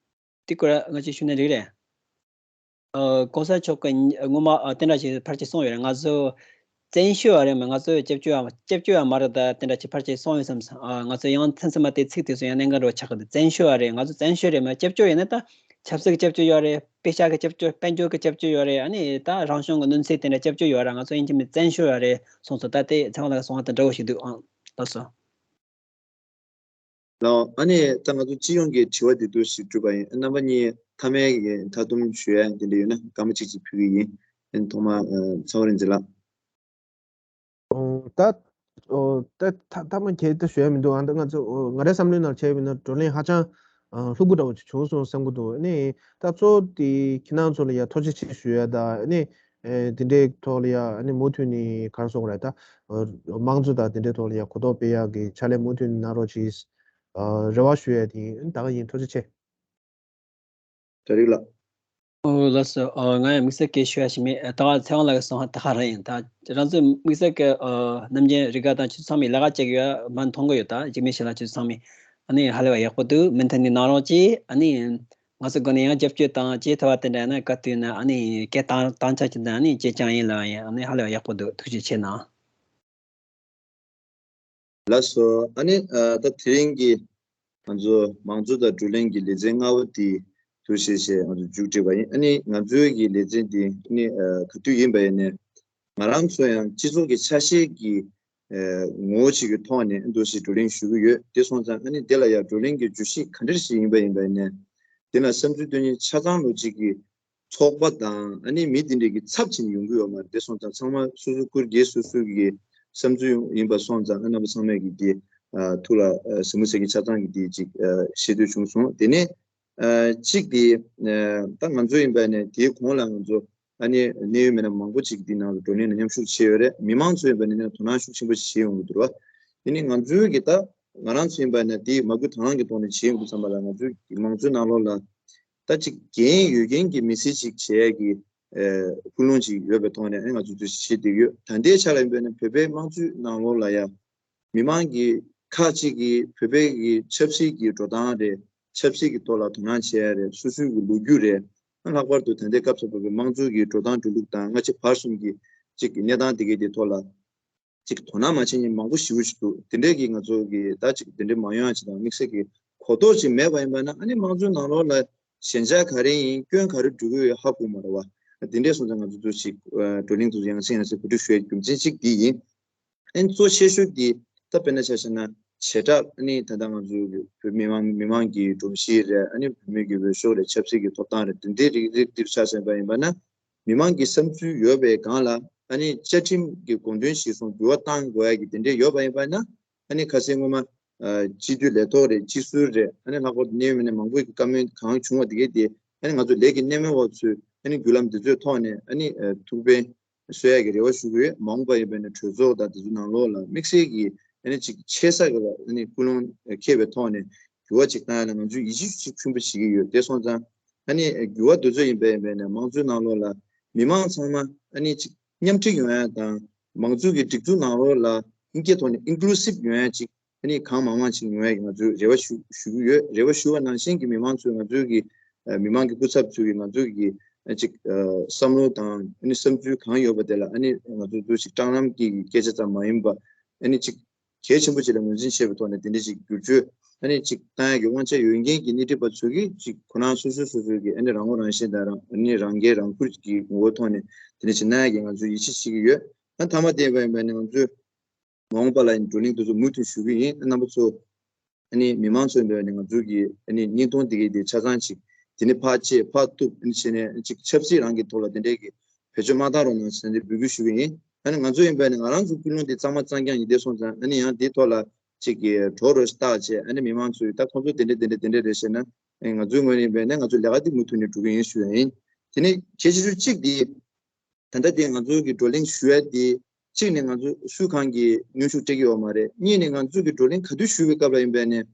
སྐོར་ང་ཅིག་ཞུ་ན་འགྲིག་རེད། ཨ་གོང་ས་མཆོག་གི་སྔོན་མ་ཨ་དེ་འདྲ་ཞིག་ཕལ་ཆེར་གསུངས་ཡོད་རེད། ང་ཚོ་བཙན་བྱོལ་བ་རེད་མ། ང་ཚོ་སྐྱབས་བཅོལ་བ་སྐྱབས་བཅོལ་བ་མ་རེད། ད་དེ་འདྲ་ཞིག་ཕལ་ཆེར་གསུངས་ཡོད་བསམ་སོང་། ཨ་ང་ཚོ་ཡང་མཚན་མཚན་མ་དེ་ཚིག་དེ་ཚོ་ཡང་གནད་འགག་འདྲ་བོ་ཆགས་ཀྱི་འདུག་བཙན་བྱོལ་བ་རེད། ང་ཚོ་བཙན་བྱོལ་རེད་མ། སྐྱབས་བཅོལ་ཡིན་ན་ད་ཆབ་སྲིད་ཀྱི་སྐྱབས་བཅོལ་ཡོད་རེད། དཔེ་ཆ་གི་སྐྱབས་བཅོལ། དཔལ་འབྱོར་གྱི་སྐྱབས་བཅོལ་ཡོད་རེད། ཨ་ནི་ད་རང་བྱུང་གི་གནོད་འཚེ་དེ་འདྲ་སྐྱབས་བཅོལ་ཡོད་རེད། ང་ཚོ་ཡིན་གཅིག་མིན་བཙན་བྱོལ་བ་རེད་གསུངས་སོང་། ད་དེ་ཚེ་དབང་ལགས་གསུངས་པ་དང་འདྲ་བོ་ཞིག་འདུག་ཨང་ལགས་སོ། ལགས། ཨ་ནི་ད་ང་ཚོ་སྤྱི་ཡོངས་ཀྱི་དྲི་བ་འདི་འདྲ་ཞིག་གྲུབ་པ་ཡིན། རྣམ་པ་གཉིས་མཐའ་མའི་གི་མཐའ་སྡོམ་ཞུ་ཡ་འདི་འདྲ་ཡོད་ན་སྐར་མ་གཅིག་ཅིག་ཕུལ་གྱི་ཡིན། ཨ་ནི་ཐོག་མར་ཨ་ཚེ་དབང་རིག་འཛིན་ལགས། ཨོ་ད་ཨོ་ད་ཐ་མཐའ་མ་གལ་ཏེ་ཞུ་ཡ་མི་འདུག་ཨ་ད་ང་ཚོ་ཨོ་ང་རའི་བསམ་བློའི་ནང་བྱས་པ་ཡིན་ན་བགྲོ་གླེང་ཧ་ཅང་ཨ་ལྷུག་པོ་འདྲ་བོ་ཅིག་བྱུང་སོང་བསམ་གྱི་འདུག་ཨ་ནི་ད་གཙོ་བོ་དེ་ཁྱེད་རང་ཚོ་ལ་ཡ་ཐུགས་རྗེ་ཆེ་ཞུ་ཡ་ད། ཨ་ནི་ཨེ་དེ་འདྲའི་ཐོག་ལ་ཡ་ཨ་ནི་མུ་མཐུད་ནས་ག་རེ་ཟེར་དགོས་རེད། ད་ཨ་དམངས་གཙོ་དང་དེ་འདྲའི་ཐོག་ལ་ཡ་གོ་རྟོགས་སྤེལ་ཡ་གི་ཕྱག་ལས་མུ་མཐུད་ནས་གནང་རོགས་གྱིས། ཨ་རེ་བ་ཞུ་ཡ་དེ་ཡིན། ད་ག་ཡིན། ཐུགས་རྗེ་ཆེ། གྲ་སྒྲིག་ལགས། ཨོ་ལགས་སོ། ཨོ་ང་ཡང་དམིགས་བསལ་གྱི་ཞུ་ཡ་ཞིག་མེད། ད་ག་ཚེ་དབང་ལགས་ཀྱིས་གསུངས་པ་ད་ག་རང་ཡིན། ད་རང་ཚོའི་དམིགས་བསལ་གྱི་ཨོ་ནམ་རྒྱུན་རེ་འགའ་དང་ཁྱེད་ཚོ་ཚང་མས་ལས་ཀ་བྱེད་ཀྱི་ཡོད་མ་མཐོང་གི་ཡོད། ད་འཇིགས་མེད་ཞལ་ལགས་ཁྱེད་ཚོ་ཚང་མས་ཨ་ནི་ཧ་ལས་པ་ཡག་པོ་འདུག་མུ་མཐུད་ནས་གནང་རོགས་གྱིས། ཨ་ནི་ང་ཚོ་སྒོ་ནས་ཡང་རྒྱབ་སྐྱོར་དང་བྱེད་ཐུབ་པ་དེ་འདྲ་ཡིན་ན་སྐབས་དུས་ན་ཨ་ནི་སྐད་བཏང་བཏང་ཆ་ཅིག་དང་ཨ་ནི་བྱེད་རྐྱང་ཡིན་ལ་ཡིན། ཨ་ནི་ཧ་ལས་པ་ཡག་པོ་འདུག་ཐུགས་རྗེ་ཆེ་གནང་། ལགས་སོ། ཨ་ནི་ཨ་ད་དེ་རིང་གི་ང་ཚོ་མང་གཙོ་དང་བགྲོ་གླེང་གི་ལེ་ཚན་ལྔ་པ་དེ་ཐུགས་རྗེ་ཆེ་ང་ཚོ་མཇུག་སྒྲིལ་བ་ཡིན། ཨ་ནི་ང་ཚོའི་གི་ལེ་ཚན་དེ་ཨ་ནི་ཨ་ག་དུས་ཡིན་པ་ཡིན་ནའི་ང་རང་ཚོ་ཡང་སྤྱི་ཚོགས་ཀྱི་ཆ་ཤས་ཀྱི་ཨ་ངོ་བོ་ཞིག་གི་ཐོག་ནས་ཨ་འདུག་སེ་བགྲོ་གླེང་ཞུ་གི་ཡོད། དེ་སོང་ཙང་ཨ་ནི་དེ་ལ་ཡང་བགྲོ་གླེང་གི་བརྗོད་གཞི་ག་འདྲ་ཞིག་ཡིན་པ་ཡིན་པ་ཡིན་ནའི་དེ་ལ་བསམ་ཚུལ་སྟོན་མཁན་ཆ་ཚང་ལོ་གཅིག་གི་ཚོགས་པ་དང་ཨ་ནི་མི་དེ་འདྲས་ཀྱི་ཚབ་བྱས་ནས་ཡོང་གི་ཡོད་མ་རེད། དེ་སོང་ཙང་ཚང་མ་སོ་སོའི་སྐུ་སྒེར་སོ་སོ་གི་བསམ་ཚུལ་ཡིན་པ་སོང་ཙང་ཨ་རྣམ་པ་ཚང་མས་ཀྱི་དེ་ཨ་ཐུགས་ལ་ཨ་ཟིན་མོ་ཟེར་གྱི་ཆ་ཚང་གི་དེ་ཅིག་ཨ་བཤད་འདོད་བྱུང་སོང་། དེ་ནས་ཨ་གཅིག་དེ་ཨ་ད་ང་ཚོ་ཡིན་པ་ནས་དེའི་གོང་ལ་ང་ཚོ་ཨ་ནི་གནད་ཡོད་མི་སྣ་མང་པོ་ཅིག་དེ་ནང་ལ་བགྲོ་གླེང་ལ་མཉམ་ཞུགས་བྱས་ཡོད་རེད། མི་མང་ཚོ་ཡིན་པ་ནས་དོ་སྣང་ཤུགས་ཆེན་པོ་ཞིག་བྱས་ཡོང་གི་འདུག་ར། དེ་ནས་ང་ཚོའི་གི་ད་ང་རང་ཚོ་ཡིན་པ་ནས་དེ་མ་བསྐུལ་དང་བླངས་ཀྱི་ཐོག་ནས་བྱས་ཡོང་དུས་ཙམ་པ་ལ་ང་ཚོའི་མང་གཙོའི་ནང་ལོགས་ལ་ད་ཅིག་འགན་ཡོད་མཁན་གྱི་མི་སེར་ཅིག་བྱེད་ཡས་ཀྱི་ཨེ་ཀུན་སློང་ཅིག་ཡོད་པའི་ཐོག་ནས་ཨེ་ང་ཚོས་འདུ་ཤེས་བྱེད་བསྡད་ཡོད། ད་ལྟའི་ཆ་ལ་ཡིན་པ་ན་བོད་པའི་དམངས་གཙོའི་ནང་ལོགས་ལ་ཡང་མི་མང་གི་ཁག་ཅིག་གིས་བོད་པའི་གི་ཆབ་སྲིད་ཀྱི་འགྲོ་སྟངས་རེད། ཆབ་སྲིད་ཀྱི་ཐོག་ལ་དོ་སྣང་བྱེད་ཡ་རེད། སོ་སོའི་གི་ལོ་རྒྱུས་རེད། ལྷག་པར་དུ་ད་ལྟའི་སྐབས་སུ་བབས་པའི་དམངས་གཙོའི་གི་འགྲོ་སྟངས་འགྲོ་ལུགས་དང་སྔ་ཕྱི་བར་གསུམ་གྱི་ཅིག་གི་གནས་སྟངས་དེ་གའི་དེ་ཐོག་ལ་ཅིག་དོ་སྣང་མ་བྱེད་མཁན་མང་པོ་ཞེ་པོ་ཞིག་འདུག་དེ་འདྲས་ཀྱིས་ང་ཚོ་གི་ད་ཅིག་དེ་འདྲས་མ་ཡོང་ཡ་ཅིག་དང་དམིགས་བསལ་གྱི་གོ་རྟོགས་ཅིག་མེད་པ་ཡིན་པ་ན་ཨ་ནི་དམངས་གཙོའི་ནང་ལོགས་ལ་ཞན་ཆ་ག་རེ་ཡིན། སྐྱོན་ག་རེ་འགྲོ་གི་ཡོད་ཧ་གོ་མ་རེད་བ། དེ་འདྲས་སོང་ཙང་ང་ཚོ་ཚོ་ཞིག་བགྲོ་གླེང་དུ་ཡང་སེ་ཡང་སེ་གོ་སྒྲིག་ཞུ་ཡའི་རྒྱུ་མཚན་གཅིག་འདི་ཡིན། ཨ་ནི་གཙོ་ཆེ་ཤོས་འདི་ད་དཔེར་ན་ཆ་བཞག་ན་བྱེ་བྲག་ཨ་ནི་ད་ལྟ་ང་ཚོ་གི་བོད་མི་མང་མི་མང་གི་སྒྲོམ་གཞི་རེད། ཨ་ནི་བོད་མི་གི་འོས་ཤོག་རེད། ཆབ་སྲིད་ཀྱི་ཐོབ་ཐང་རེད། དེ་འདྲའི་རིགས་རིགས་འདིར་ཆ་བཞག་པ་ཡིན་པ་ན་མི་མང་གི་བསམ་ཚུལ་ཡོད་པའི་སྒང་ལ་ཨ་ནི་བཅའ་ཁྲིམས་ཀྱི་དགོངས་དོན་གཞིར་བཟུང་འགྱུར་བ་གཏང་དགོས་ཡ་གི་དེ་འདྲས་ཡོད་པ་ཡིན་པ་ན་ཨ་ནི་ཁ་སང་སྔོན་མ་ཨ་སྤྱི་འཐུས་ལས་ཐོག་རེད། སྤྱི་ཟུར་རེད། ཨ་ནི་ལྷག་པར་དུ་གནད་ཡོད་མི་སྣ་མང་པོ་གི་བཀའ་མོལ་གང་བྱུང་བ་དེ་གའི་དེ་ཨ་ནི་ང་ཚོ་ལས་ཀྱི་སྣེ་མོ་བ་ཚོས་ཨ་ནི་བརྒྱུད་ལམ་འདི་ཚོའི་ཐོག་ནས་ཨ་ནི་ཨ་ཐུགས་ཕན་གསོས་ཡ་གི་རེ་བ་ཞུ་གི་ཡོད། མ་འོངས་པ་ཡིན་པ་ནས་གྲོས་ཚོགས་དང་དེ་ཚོའི་ནང་ལོགས་ལ་དམིགས་བསལ་གྱི་ཨ་ནི་ཅིག་ཆེ་ས་གི་ལ་ཨ་ནི་ཀུན་སློང་འཁྱེར་བའི་ཐོག་ནས་འགྱུར་བ་ཅིག་བཏང་ཡ་ལ་ང་ཚོས་ཡིད་ཆེས་ཤུགས་ཆེན་པོ་བྱེད་ཀྱི་ཡོད། དེ་སོང་ཙང་ཨ་ནི་འགྱུར་བ་འདི་ཚོ་ཡིན་པ་ཡིན་པ་ནས་མང་གཙོའི་ནང་ལོགས་ལ་མི་མང་ཚང་མ་ཨ་ནི་ཅིག་མཉམ་འཁྲིད་ཡོང་ཡ་དང་མང་གཙོའི་གི་སྒྲིག་འཛུགས་ནང་ལོགས་ལ་ཨིན་སྐད་ཐོག་ནས་ཨིན་ཀུ་ལུ་སིབ་ཡོང་ཡ་ཅིག་ཨ་ནི་གང་མང་མང་ཅིག་ཡོང་ཡ་གི་ང་ཚོས་རེ་བ་ཞུ་ཞུ་གི་ཡོད། རེ་བ་ཞུ་བ་ནང་བཞིན་གྱི་མི་མང་ཚོས་ང་ཚོའི་གི་ཨ་མི་མང་གི་སྐུ་ཚབ་ཚོས་གི་ང་ཚོའི་གི་ཨ་ཅིག་ཨ་བསམ་བློ་དང་ཨ་ནི་བསམ་ཚུལ་གང་ཡོད་པ་དེ་ལ་ཨ་ནི་ང་ཚོ་ཚོ་ཞིག་སྤྲང་ལམ་གྱི་སྐད་ཆ་ཙམ་མ་ཡིན་པ་ཨ་ནི་ཅིག་གལ་ཆེན་པོ་ཅིག་ལ་ངོས་འཛིན་བྱས་པའི་ཐོག་ནས་དེ་འདྲ་ཅིག་བསྒྱུར་བཅོས་ཨ་ནི་ཅིག་བཏང་ཡ་གི་དབང་ཆ་ཡོད་མཁན་གྱི་སྣེ་ཁྲིད་པ་ཚོས་གི་ཅིག་ཁོ་རང་སོ་སོ་སོ་སོའི་གི་ཨ་ནི་རང་ངོ་རང་ཤེས་དང་རང་ཨ་ནི་རང་འགན་རང་འཁུར་གྱི་ངོ་བོ་ཐོག་ནས་དེ་འདྲ་ཅིག་གནང་ཡ་གི་ང་ཚོས་ཡིད་ཆེས་བྱེད་ཀྱི་ཡོད། ཨ་མཐའ་མ་དེ་བས་བས་ནས་ང་ཚོས་མ་འོངས་པ་ལ་ཡང་བགྲོ་གླེང་དེ་ཚོ་མུ་མཐུད་ཞུ་གི་ཡིན། རྣམ་པ་ཚོ་ཨ་ནི་མི་མང་ཚོའི་འདོད་ནས་ང་ཚོའི་གི་ཨ་ནི་བརྙན་ཐུང་དེ་གའི་དེ་ཆ་ཚང་ཅིག་དེ་ནས་ཕར་བཅད་ཕར་གཏུབ་ཨ་ནི་བྱས་ནས་ཅིག་ཆབ་སྲིད་རང་གི་ཐོག་ལ་དེ་འདྲའི་གི་བེད་སྤྱོད་མ་བཏང་རོགས་གནང་ཟེར་ནས་འབོད་སྐུལ་ཞུ་གི་ཡིན། ཨ་ནི་ང་ཚོ་ཡིན་པ་ནི་ང་རང་ཚོ་ཀུན་སློང་དེ་གཙང་མ་གཙང་རྐྱང་ཡིན། དེ་སོང་ཙང་ཨ་ནི་ཡང་དེའི་ཐོག་ལ་ཅིག་གི་གྲོགས་རོགས་ཞིག་བཏགས་བྱས་ཨ་ནི་མི་མང་ཚོས་ད་ཁོང་ཚོ་དེ་འདྲ་དེ་འདྲ་དེ་འདྲ་རེད་ཟེར་ན་ཨ་ནི་ང་ཚོའི་ངོས་ནས་ཡིན་པ་ནི་ང་ཚོ་ལས་ཀ་དེ་མུ་མཐུད་ནས་འགྲོ་གི་ཡིན་ཞུ་ཡ་ཡིན། དེ་ནས་གལ་ཆེ་ཤོས་གཅིག་དེ། ད་ལྟ་དེ་ང་ཚོ་གི་བགྲོ་གླེང་ཞུ་ཡ་དེ་གཅིག་ནས་ང་ཚོ་སུའི་གང་གི་གནོན་ཤུགས་སྤྲད་ཀྱི་ཡོད་མ་རེད། གཉིས་ནས་ང་ཚོ་གི་བགྲོ་གླེང་ག་དུས་ཞུ་བའི་སྐབས་ལ་ཡིན་པ་ནས་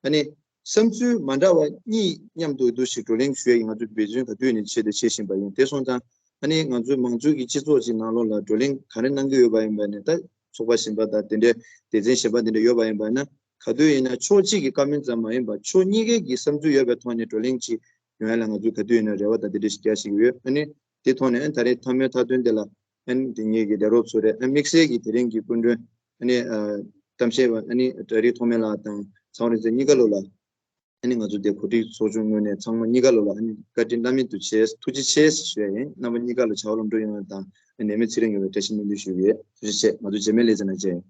ཨ་ནི་བསམ་ཚུལ་མ་འདྲ་བ་གཉིས་མཉམ་དུ་འདུ་ཞིག་བགྲོ་གླེང་ཞུ་ཡ་ཡིན། ང་ཚོ་འབད་བརྩོན་ག་དུས་ནས་ཆེད་དུ་བྱེད་བཞིན་པ་ཡིན། དེ་སོང་ཙང་ཨ་ནི་ང་ཚོའི་མང་གཙོའི་གི་སྤྱི་ཚོགས་ཀྱི་ནང་ལོགས་ལ་བགྲོ་གླེང་ག་རེ་གནང་གི་ཡོད་པ་ཡིན་པ་ནས་ད་ཚོགས་པ་གཞན་པ་དང་དེ་འདྲའི་སྡེ་ཚན་གཞན་པ་དེ་འདྲ་ཡོད་པ་ཡིན་པ་ན་ག་དུས་ཡིན་ན་ཕྱོགས་གཅིག་གི་བཀའ་མོལ་ཙམ་མ་ཡིན་པ་ཕྱོགས་གཉིས་ཀའི་གི་བསམ་ཚུལ་ཡོད་པའི་ཐོག་ནས་བགྲོ་གླེང་ཅིག་ཡོང་ཡ་ལ་ང་ཚོས་ག་དུས་ཡིན་ན་རེ་བ་དང་དེ་འདྲ་ཞིག་རྒྱག་བཞིན་ཡོད། ཨ་ནི་དེ་ཐོག་ནས་ཨ་ད་རེས་མཐའ་མའི་མཐའ་དོན་དེ་ལ་ཨ་ནི་དེ་ངེད་ཀྱི་ལས་རོགས་ཚོ་རེད། ཨ་དམིགས་བསལ་གྱི་དེ་རིང་གི་སྐུ་མགྲོན་ཨ་ནི་གཏམ་བཤད་པ་ཨ་ནི་གྲ་རིག་ཐོགས་མེད་ལགས་དང་ཚང་རིག་འཛིན་གཉིས་ཀ་ལོ་ལ་ཨ་ནི་ང་ཚོ་དེ་གོ་སྒྲིག་ཚོགས་ཆུང་ངོས་ནས་ཚང་མ་གཉིས་ཀ་ལོ་ལ་ཨ་ནི་བཀའ་དྲིན་བླ་མེད་དུ་ཆེ། ཐུགས་རྗེ་ཆེ་ཞུ་ཡ་ཡིན། རྣམ་པ་གཉིས་ཀ་ལ་བྱ་བ་ལམ་འགྲོ་ཡོང་བ་དང་ནད་མེད་ཚེ་རིང་ཡོང་བའི་བཀྲ་ཤིས་སྨོན་འདུན་ཞུ་གི་ཡོད། ཐུགས་རྗེ་ཆེ། ང་ཚོ་རྗེས་མའི་ལེ་ཚན་ནང་མཇལ་ཡོང་།